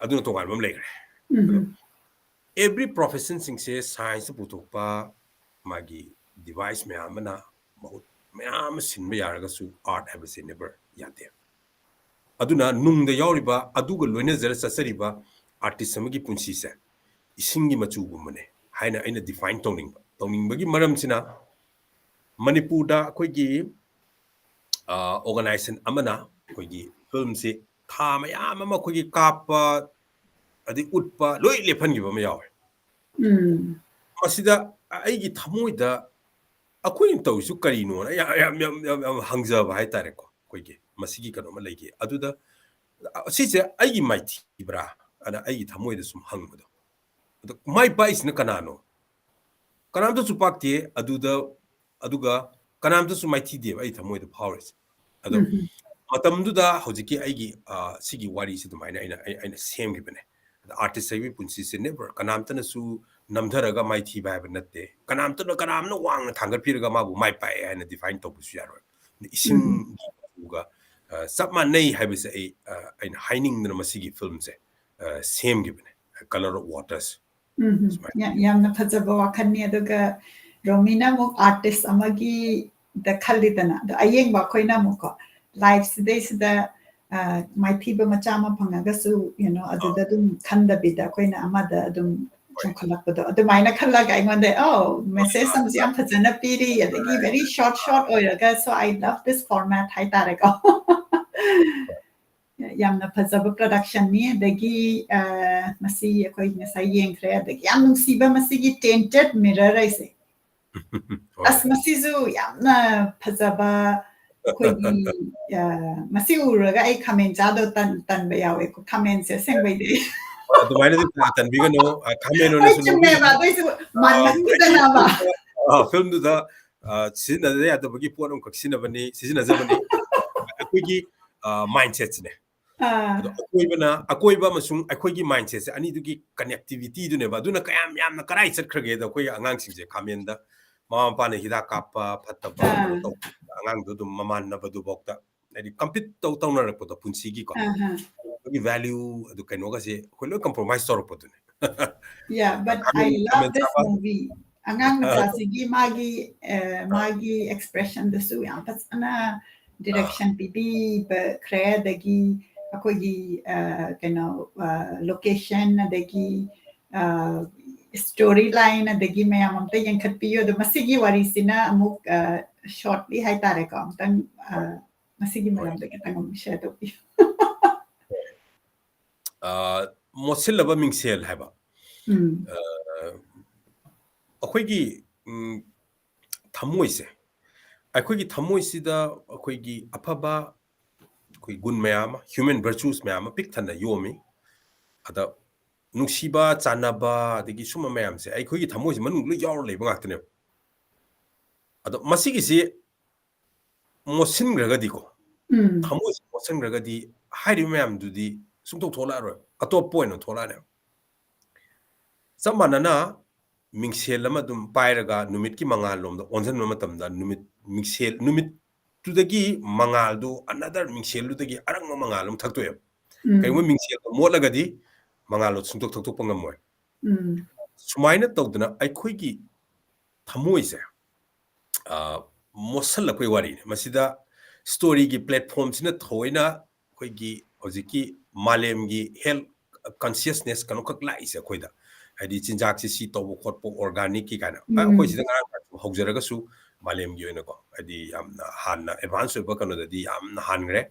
ꯑꯗꯨꯅ ꯇꯣꯉꯥꯟꯕ ꯑꯃ ꯂꯩꯈ꯭ꯔꯦ꯫ ꯎꯝ꯫ ꯑꯗꯣ every professionꯁꯤꯡꯁꯦ scienceꯇ ꯄꯨꯊꯣꯛꯄ ꯃꯥꯒꯤ device ꯃꯌꯥꯝ ꯑꯃꯅ ꯃꯍꯨꯠ ꯃꯌꯥꯝ ꯑꯃ ꯁꯤꯟꯕ ꯌꯥꯔꯒꯁꯨ art ꯍꯥꯏꯕꯁꯦ never ꯌꯥꯗꯦ꯫ ꯑꯗꯨꯅ ꯅꯨꯡꯗ ꯌꯥꯎꯔꯤꯕ ꯑꯗꯨꯒ ꯂꯣꯏꯅꯖꯔ ꯆꯠꯆꯔꯤꯕ artist ꯑꯃꯒꯤ ꯄꯨꯟꯁꯤꯁꯦ ꯏꯁꯤꯡꯒꯤ ꯃꯆꯨꯒꯨꯝꯕꯅꯦ ꯍꯥꯏꯅ ꯑꯩꯅ define ꯇꯧꯅꯤꯡꯕ꯫ ꯇꯧꯅꯤꯡꯕꯒꯤ ꯃꯔꯝꯁꯤꯅ ꯃꯅꯤꯄꯨꯔꯗ ꯑꯩꯈꯣꯏꯒꯤ, ꯑ, organization ꯑꯃꯅ ꯑꯩꯈꯣꯏꯒꯤ filmꯁꯤ ꯊꯥ ꯃꯌꯥꯝ ꯑꯃ ꯑꯩꯈꯣꯏꯒꯤ ꯀꯥꯞꯄ, ꯑꯗꯩ ꯎꯠꯄ ꯂꯣꯏ ꯂꯦꯞꯍꯟꯈꯤꯕ ꯑꯃ ꯌꯥꯎꯋꯦ꯫ ꯎꯝ꯫ ꯃꯁꯤꯗ ꯑꯩꯒꯤ ꯊꯃꯣꯏꯗ ꯑꯩꯈꯣꯏꯅ ꯇꯧꯔꯤꯁꯨ ꯀꯔꯤꯅꯣꯅ ꯌꯥꯝ ꯌꯥꯝ ꯌꯥꯝ ꯌꯥꯝ ꯌꯥꯝ ꯍꯪꯖꯕ ꯍꯥꯏꯇꯥꯔꯦꯀꯣ꯫ ꯑꯩꯈꯣꯏꯒꯤ ꯃꯁꯤꯒꯤ ꯀꯩꯅꯣꯝꯃ ꯂꯩꯒꯦ ꯑꯗꯨꯗ, ꯑ, ꯁꯤꯁꯦ ꯑꯩꯒꯤ ꯃꯥꯏꯊꯤꯕ꯭ꯔꯥ ꯑꯅ ꯑꯩꯒꯤ ꯊꯃꯣꯏꯗ ꯁꯨꯝ ꯍꯪꯕꯗꯣ꯫ ꯑꯗꯣ ꯃꯥꯏ ꯄꯥꯛꯏꯁꯤꯅ ꯀꯅꯥꯅꯣ? ꯀꯅꯥꯝꯇꯁꯨ ꯄꯥꯛꯇꯦ꯫ ꯑꯗꯨꯗ, ꯑꯗꯨꯒ ꯀꯅꯥꯝꯇꯁꯨ ꯃꯥꯏꯊꯤꯗꯦꯕ ꯑꯩ ꯊꯃꯣꯏꯗ ꯐꯥꯎꯔꯤꯁꯦ꯫ ꯑꯗꯣ ꯃꯇꯝꯗꯨꯗ ꯍꯧꯖꯤꯛꯀꯤ ꯑꯩꯒꯤ, ꯑ, ꯁꯤꯒꯤ ꯋꯥꯔꯤꯁꯤ ꯑꯗꯨꯃꯥꯏꯅ ꯑꯩꯅ, ꯑꯩ-, ꯑꯩꯅ ꯁꯦꯝꯈꯤꯕꯅꯦ꯫ ꯑꯗ artist ꯍꯥꯏꯕꯒꯤ ꯄꯨꯟꯁꯤꯁꯦ never ꯀꯅꯥꯝꯇꯅꯁꯨ ꯅꯝꯊꯔꯒ ꯃꯥꯏꯊꯤꯕ ꯍꯥꯏꯕ ꯅꯠꯇꯦ, ꯀꯅꯥꯝꯇꯅ ꯀꯅꯥꯝꯅ ꯋꯥꯡꯅ ꯊꯥꯡꯒꯠꯄꯤꯔꯒ ꯃꯥꯕꯨ ꯃꯥꯏ ꯄꯥꯛꯑꯦ ꯍꯥꯏꯅ define ꯇꯧꯕꯁꯨ ꯌꯥꯔꯣꯏ꯫ ꯑꯗ ꯏꯁꯤꯡꯒꯤ ꯃꯆꯨꯒ, ꯑ, ꯆꯞ ꯃꯥꯟꯅꯩ ꯍꯥꯏꯕꯁꯦ ꯑꯩ, ꯑ, ꯑꯩꯅ ꯍꯥꯏꯅꯤꯡꯗꯅ ꯃꯁꯤꯒꯤ filmꯁꯦ, ꯑ, ꯁꯦꯝꯈꯤꯕꯅꯦ, Colour of Waters꯫ ꯎꯝ, ꯌꯥꯝꯅ ꯐꯖꯕ ꯋꯥꯈꯜꯅꯤ꯫ ꯑꯗꯨꯒ ꯔꯣꯃꯤꯅ ꯑꯃꯨꯛ artist ꯑꯃꯒꯤꯗ ꯈꯜꯂꯤꯗꯅ, ꯑꯗꯣ ꯑꯌꯦꯡꯕ ꯑꯩꯈꯣꯏꯅ ꯑꯃꯨꯛꯀꯣ, life ꯁꯤꯗꯩꯁꯤꯗ, ꯑ, ꯃꯥꯏꯊꯤꯕ ꯃꯆꯥ ꯑꯃ ꯐꯪꯉꯒꯁꯨ, you know, ꯑꯗꯨꯗ ꯑꯗꯨꯝ ꯈꯟꯗꯕꯤꯗ ꯑꯩꯈꯣꯏꯅ ꯑꯃꯗ ꯑꯗꯨꯝ ꯆꯣꯡꯈꯠꯂꯛꯄꯗꯣ, ꯑꯗꯨꯃꯥꯏꯅ ꯈꯜꯂꯒ ꯑꯩꯉꯣꯟꯗ, "Oh, message ꯑꯃꯁꯨ ꯌꯥꯝ ꯐꯖꯅ ꯄꯤꯔꯤ, ꯑꯗꯒꯤ very short short ꯑꯣꯏꯔꯒ, so I love this format" ꯍꯥꯏꯇꯥꯔꯦꯀꯣ꯫ ꯌꯥꯝꯅ ꯐꯖꯕ productionꯅꯤ꯫ ꯑꯗꯒꯤ, ꯑ, ꯃꯁꯤ ꯑꯩꯈꯣꯏ ꯉꯁꯥꯏ ꯌꯦꯡꯈ꯭ꯔꯦ꯫ ꯑꯗꯒꯤ ꯌꯥꯝ ꯅꯨꯡꯁꯤꯕ ꯃꯁꯤꯒꯤ Tainted Mirror ꯍꯥꯏꯁꯦ꯫ ꯑꯁ, ꯃꯁꯤꯁꯨ ꯌꯥꯝꯅ ꯐꯖꯕ, ꯑꯩꯈꯣꯏꯒꯤ, ꯑ, ꯃꯁꯤ ꯎꯔꯒ ꯑꯩ ꯈꯥꯃꯦꯟ ꯆꯥꯗꯧ ꯇꯟ-, ꯇꯟꯕ ꯌꯥꯎꯋꯦꯀꯣ꯫ ꯈꯥꯃꯦꯟꯁꯦ ꯑꯁꯦꯡꯕꯩꯗꯤ꯫ ꯑꯗꯨꯃꯥꯏꯅꯗꯤ ꯇꯟꯕꯤꯒꯅꯨ꯫ ꯑ, ꯈꯥꯃꯦꯟ ꯍꯣꯏ, ꯑꯣꯏꯅꯁꯨ ꯆꯨꯝꯃꯦꯕ꯫ ꯂꯧꯕꯤꯌꯨ꯫ ꯑꯗꯨꯏꯁꯨ ꯑ, ꯃꯥꯟꯃꯟꯈꯤꯗꯅꯕ꯫ ꯑ, filmꯗꯨꯗ, ꯑ, ꯁꯤꯖꯤꯟꯅꯗ ꯌꯥꯗꯕꯒꯤ ꯄꯣꯠ ꯑꯃꯈꯛ ꯁꯤꯖꯤꯟꯅꯕꯅꯤ, ꯁꯤꯖꯤꯟꯅꯖꯕꯅꯤ꯫ ꯑꯩꯈꯣꯏꯒꯤ, ꯑ, mindsetꯁꯤꯅꯦ꯫ ꯑꯥ꯫ ꯑꯗꯣ ꯑꯀꯣꯏꯕꯅ, ꯑꯀꯣꯏꯕ ꯑꯃꯁꯨꯡ ꯑꯩꯈꯣꯏꯒꯤ mindsetꯁꯦ ꯑꯅꯤꯗꯨꯒꯤ connectivityꯗꯨꯅꯦꯕ꯫ ꯑꯗꯨꯅ ꯀꯌꯥꯝ ꯌꯥꯝꯅ ꯀꯔꯥꯏ ꯆꯠꯈ꯭ꯔꯒꯦꯗ ꯑꯩꯈꯣꯏ ꯑꯉꯥꯡꯁꯤꯡꯁꯦ ꯈꯥꯃꯦꯟꯗ ꯃꯃꯥ ꯃꯄꯥꯅ ꯍꯤꯗꯥꯛ ꯀꯥꯞꯄ ꯐꯠꯇꯕ ꯑꯥ꯫ ꯀꯩꯅꯣ ꯇꯧꯕ, ꯑꯉꯥꯡꯗꯣ ꯑꯗꯨꯝ ꯃꯃꯥꯟꯅꯕꯗꯨꯐꯥꯎꯗ ꯍꯥꯏꯗꯤ compete ꯇꯧ ꯇꯧꯅꯔꯛꯄꯗꯣ ꯄꯨꯟꯁꯤꯒꯤꯀꯣ꯫ ꯑꯍꯥ꯫ ꯑꯗꯨꯒꯤ value ꯑꯗꯨ ꯀꯩꯅꯣꯒꯁꯦ ꯑꯩꯈꯣꯏ ꯂꯣꯏ compromise ꯇꯧꯔꯛꯄꯗꯨꯅꯦ꯫ Yeah, but ꯈꯥꯃꯦꯟ, I love ꯈꯥꯃꯦꯟ this ꯆꯥꯕ꯫ Movie. ꯑꯉꯥꯡ ꯃꯆꯥꯁꯤꯒꯤ ꯃꯥꯒꯤ, ꯑ, ꯑꯥ꯫ ꯃꯥꯒꯤ expressionꯗꯁꯨ ꯌꯥꯝ ꯐꯖꯅ direction ꯑꯥ꯫ ꯄꯤꯕꯤꯕ ꯈ꯭ꯔꯦ꯫ ꯑꯗꯒꯤ ꯑꯩꯈꯣꯏꯒꯤ, ꯑ, ꯀꯩꯅꯣ, ꯑ, location, ꯑꯗꯒꯤ, ꯑ, story line, ꯑꯗꯒꯤ ꯃꯌꯥꯝ ꯑꯝꯇ ꯌꯦꯡꯈꯠꯄꯤꯌꯨ꯫ ꯑꯗꯣ ꯃꯁꯤꯒꯤ ꯋꯥꯔꯤꯁꯤꯅ ꯑꯃꯨꯛ, ꯑ, shortly ꯍꯥꯏꯇꯥꯔꯦꯀꯣ, ꯑꯃꯨꯛꯇꯪ, ꯑ, ꯃꯁꯤꯒꯤ ꯍꯣꯏ꯫ ꯃꯔꯝꯗ ꯈꯤꯇꯪ ꯑꯃꯨꯛ share ꯇꯧꯕꯤꯌꯨ꯫ ꯑ, ꯃꯣꯠꯁꯤꯜꯂꯕ ꯃꯤꯡꯁꯦꯜ ꯍꯥꯏꯕ꯫ ꯎꯝ꯫ ꯑ, ꯑꯩꯈꯣꯏꯒꯤ, ꯎꯝ, ꯊꯃꯣꯏꯁꯦ, ꯑꯩꯈꯣꯏꯒꯤ ꯊꯃꯣꯏꯁꯤꯗ ꯑꯩꯈꯣꯏꯒꯤ ꯑꯐꯕ ꯑꯩꯈꯣꯏ ꯒꯨꯟ ꯃꯌꯥꯝ ꯑꯃ, human virtues ꯃꯌꯥꯝ ꯑꯃ ꯄꯤꯛ ꯊꯟꯅ ꯌꯣꯝꯃꯤ꯫ ꯑꯗ ꯅꯨꯡꯁꯤꯕ, ꯆꯥꯟꯅꯕ, ꯑꯗꯒꯤ ꯁꯨꯝꯕ ꯃꯌꯥꯝꯁꯦ ꯑꯩꯈꯣꯏꯒꯤ ꯊꯃꯣꯏꯁꯤ ꯃꯅꯨꯡꯗ ꯂꯣꯏ ꯌꯥꯎꯔ ꯂꯩꯕ ꯉꯥꯛꯇꯅꯦꯕ꯫ ꯑꯗꯣ ꯃꯁꯤꯒꯤꯁꯤ ꯃꯣꯠꯁꯤꯟꯈ꯭ꯔꯒꯗꯤꯀꯣ, ꯎꯝ. ꯊꯃꯣꯏꯁꯤ ꯃꯣꯠꯁꯤꯟꯈ꯭ꯔꯒꯗꯤ ꯍꯥꯏꯔꯤꯕ ꯃꯌꯥꯝꯗꯨꯗꯤ ꯁꯨꯡꯊꯣꯛ ꯊꯣꯛꯂꯛꯑꯔꯣꯏ, ꯑꯇꯣꯞꯄ ꯑꯣꯏꯅ ꯊꯣꯛꯂꯛꯑꯅꯦꯕ꯫ ꯆꯞ ꯃꯥꯟꯅꯅ ꯃꯤꯡꯁꯦꯜ ꯑꯃ ꯑꯗꯨꯝ ꯄꯥꯏꯔꯒ ꯅꯨꯃꯤꯠꯀꯤ ꯃꯉꯥꯜ ꯂꯣꯝꯗ ꯑꯣꯟꯁꯤꯟꯕ ꯃꯇꯝꯗ ꯅꯨꯃꯤꯠ ꯃꯤꯡꯁꯦꯜ, ꯅꯨꯃꯤꯠꯇꯨꯗꯒꯤ ꯃꯉꯥꯜꯗꯨ another ꯃꯤꯡꯁꯦꯜꯗꯨꯗꯒꯤ ꯑꯔꯪꯕ ꯃꯉꯥꯜ ꯑꯃ ꯊꯛꯇꯣꯛꯑꯦꯕ꯫ ꯎꯝ. ꯀꯩꯒꯨꯝꯕ ꯃꯤꯡꯁꯦꯜꯗꯣ ꯃꯣꯠꯂꯒꯗꯤ ꯃꯉꯥꯜꯗꯣ ꯁꯨꯡꯊꯣꯛ ꯊꯛꯇꯣꯛꯄ ꯉꯝꯃꯣꯏ꯫ ꯎꯝ. ꯁꯨꯃꯥꯏꯅ ꯇꯧꯗꯅ ꯑꯩꯈꯣꯏꯒꯤ ꯊꯃꯣꯏꯁꯦ, ꯑ, ꯃꯣꯠꯁꯜꯂꯛꯄꯩ ꯋꯥꯔꯤꯅꯤ꯫ ꯃꯁꯤꯗ storyꯒꯤ platformꯁꯤꯅ ꯊꯑꯣꯏꯅ ꯑꯩꯈꯣꯏꯒꯤ ꯍꯧꯖꯤꯛꯀꯤ ꯃꯥꯂꯦꯝꯒꯤ health consciousness ꯀꯩꯅꯣꯈꯛ ꯂꯥꯛꯏꯁꯦ ꯑꯩꯈꯣꯏꯗ꯫ ꯍꯥꯏꯗꯤ ꯆꯤꯟꯖꯥꯛꯁꯤ ꯁꯤ ꯇꯧꯕ ꯈꯣꯠꯄ organicꯀꯤ ꯀꯥꯏꯅ꯫ ꯑ, ꯎꯝ. ꯑꯩꯈꯣꯏ ꯁꯤꯗ ꯉꯔꯥꯡ ꯍꯧꯖꯔꯒꯁꯨ ꯃꯥꯂꯦꯝꯒꯤ ꯑꯣꯏꯅꯀꯣ, ꯍꯥꯏꯗꯤ ꯌꯥꯝꯅ ꯍꯥꯟꯅ advance ꯑꯣꯏꯕ ꯀꯩꯅꯣꯗꯗꯤ ꯌꯥꯝꯅ ꯍꯥꯟꯈ꯭ꯔꯦ꯫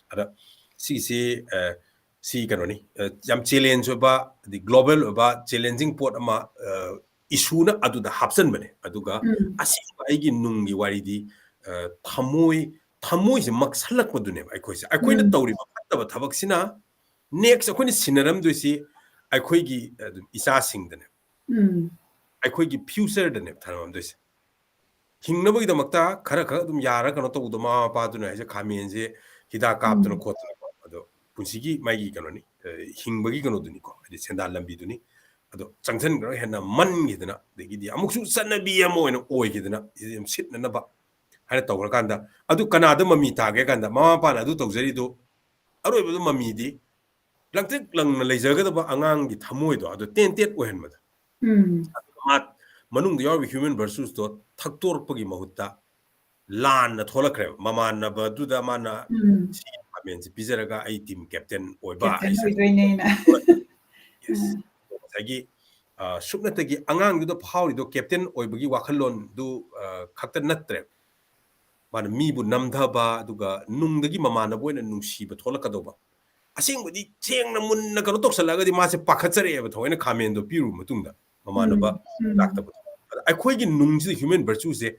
ꯑꯗ ꯁꯤꯁꯤ, ꯑ, ꯁꯤ ꯀꯩꯅꯣꯅꯤ, ꯑ, ꯌꯥꯝ challenge ꯑꯣꯏꯕ, ꯍꯥꯏꯗꯤ global ꯑꯣꯏꯕ challenging ꯄꯣꯠ ꯑꯃ, ꯑ, issueꯅ ꯑꯗꯨꯗ ꯍꯥꯞꯆꯟꯕꯅꯦ꯫ ꯑꯗꯨꯒ ꯎꯝ. ꯑꯁꯦꯡꯕ ꯑꯩꯒꯤ ꯅꯨꯡꯒꯤ ꯋꯥꯔꯤꯗꯤ, ꯑ, ꯊꯃꯣꯏ, ꯊꯃꯣꯏꯁꯦ ꯃꯛꯁꯜꯂꯛꯄꯗꯨꯅꯦꯕ ꯑꯩꯈꯣꯏꯁꯦ꯫ ꯑꯩꯈꯣꯏꯅ ꯎꯝ. ꯇꯧꯔꯤꯕ ꯐꯠꯇꯕ ꯊꯕꯛꯁꯤꯅ next ꯑꯩꯈꯣꯏꯅ ꯁꯤꯟꯅꯔꯝꯗꯣꯏꯁꯤ ꯑꯩꯈꯣꯏꯒꯤ, ꯑ, ꯏꯆꯥꯁꯤꯡꯗꯅꯦ꯫ ꯎꯝ. ꯑꯩꯈꯣꯏꯒꯤ futureꯗꯅꯦꯕ ꯊꯝꯃꯝꯗꯣꯏꯁꯦ꯫ ꯍꯤꯡꯅꯕꯒꯤꯗꯃꯛꯇ ꯈꯔ ꯈꯔ ꯑꯗꯨꯝ ꯌꯥꯔ ꯀꯩꯅꯣ ꯇꯧꯕꯗꯣ, ꯃꯃꯥ ꯃꯄꯥꯗꯨꯅ ꯍꯥꯏꯁꯦ ꯈꯥꯃꯦꯟꯁꯦ ꯍꯤꯗꯥꯛ ꯀꯥꯞꯇꯅ ꯎꯝ. ꯈꯣꯠꯇꯅꯀꯣ꯫ ꯑꯗꯣ ꯄꯨꯟꯁꯤꯒꯤ ꯃꯥꯒꯤ ꯀꯩꯅꯣꯅꯤ, ꯑ, ꯍꯤꯡꯕꯒꯤ ꯀꯩꯅꯣꯗꯨꯅꯤꯀꯣ, ꯍꯥꯏꯗꯤ ꯁꯦꯟꯗꯥꯟ ꯂꯝꯕꯤꯗꯨꯅꯤ꯫ ꯑꯗꯣ ꯆꯪꯁꯤꯟꯈ꯭ꯔꯒ ꯍꯦꯟꯅ ꯃꯟꯈꯤꯗꯅ, ꯑꯗꯒꯤꯗꯤ ꯑꯃꯨꯛꯁꯨ ꯆꯠꯅꯕꯤ ꯑꯃ ꯑꯣꯏꯅ ꯑꯣꯏꯈꯤꯗꯅ, ꯁꯤꯗꯤ ꯌꯥꯝ ꯁꯤꯠꯅꯅꯕ ꯍꯥꯏꯅ ꯇꯧꯈ꯭ꯔꯀꯥꯟꯗ, ꯑꯗꯨ ꯀꯅꯥꯗ ꯃꯃꯤ ꯇꯥꯒꯦ ꯀꯥꯟꯗ, ꯃꯃꯥ ꯃꯄꯥꯅ ꯑꯗꯨ ꯇꯧꯖꯔꯤꯗꯨ, ꯑꯔꯣꯏꯕꯗ ꯃꯃꯤꯗꯤ ꯂꯪꯇ꯭ꯔꯤꯛ ꯂꯪꯅ ꯂꯩꯖꯒꯗꯕ ꯑꯉꯥꯡꯒꯤ ꯊꯃꯣꯏꯗꯣ ꯑꯗꯨ ꯇꯦꯟ ꯇꯦꯠ ꯑꯣꯏꯍꯟꯕꯗꯣ꯫ ꯎꯝ. ꯑꯗꯨꯒ ꯃꯥ ꯃꯅꯨꯡꯗ ꯌꯥꯎꯔꯤꯕ human virtuesꯇꯣ ꯊꯛꯇꯣꯔꯛꯄꯒꯤ ꯃꯍꯨꯠꯇ ꯂꯥꯟꯅ ꯊꯣꯛꯂꯛꯈ꯭ꯔꯦꯕ꯫ ꯃꯃꯥꯟꯅꯕꯗꯨꯗ ꯃꯥꯅ ꯎꯝ. ꯁꯤꯒꯤ ꯈꯥꯃꯦꯟꯁꯤ ꯄꯤꯖꯔꯒ ꯑꯩ team captain ꯑꯣꯏꯕ captain ꯍꯥꯏꯁꯦ꯫ ꯑꯣꯏꯗꯣꯏꯅꯦꯅ. Yes. ꯎꯝ. ꯉꯁꯥꯏꯒꯤ, ꯑ, ꯁꯨꯞꯅꯇꯒꯤ ꯑꯉꯥꯡꯗꯨꯗ ꯐꯥꯎꯔꯤꯗꯣ captain ꯑꯣꯏꯕꯒꯤ ꯋꯥꯈꯜꯂꯣꯟꯗꯨ, ꯑ, ꯈꯛꯇ ꯅꯠꯇ꯭ꯔꯦ꯫ ꯃꯥꯅ ꯃꯤꯕꯨ ꯅꯝꯊꯕ, ꯑꯗꯨꯒ ꯅꯨꯡꯗꯒꯤ ꯃꯃꯥꯟꯅꯕ ꯑꯣꯏꯅ ꯅꯨꯡꯁꯤꯕ ꯊꯣꯛꯂꯛꯀꯗꯧꯕ꯫ ꯑꯁꯦꯡꯕꯗꯤ ꯁꯦꯡꯅ ꯃꯨꯟꯅ ꯀꯩꯅꯣ ꯇꯧꯁꯜꯂꯛꯑꯒꯗꯤ ꯃꯥꯁꯦ ꯄꯥꯈꯠꯆꯔꯛꯑꯦꯕ, ꯊꯑꯣꯏꯅ ꯈꯥꯃꯦꯟꯗꯣ ꯄꯤꯔꯨꯕ ꯃꯇꯨꯡꯗ ꯃꯃꯥꯟꯅꯕ ꯎꯝ, ꯎꯝ. ꯂꯥꯛꯇꯕꯗꯣ꯫ ꯑꯗ ꯑꯩꯈꯣꯏꯒꯤ ꯅꯨꯡꯁꯤꯗ human virtueꯁꯦ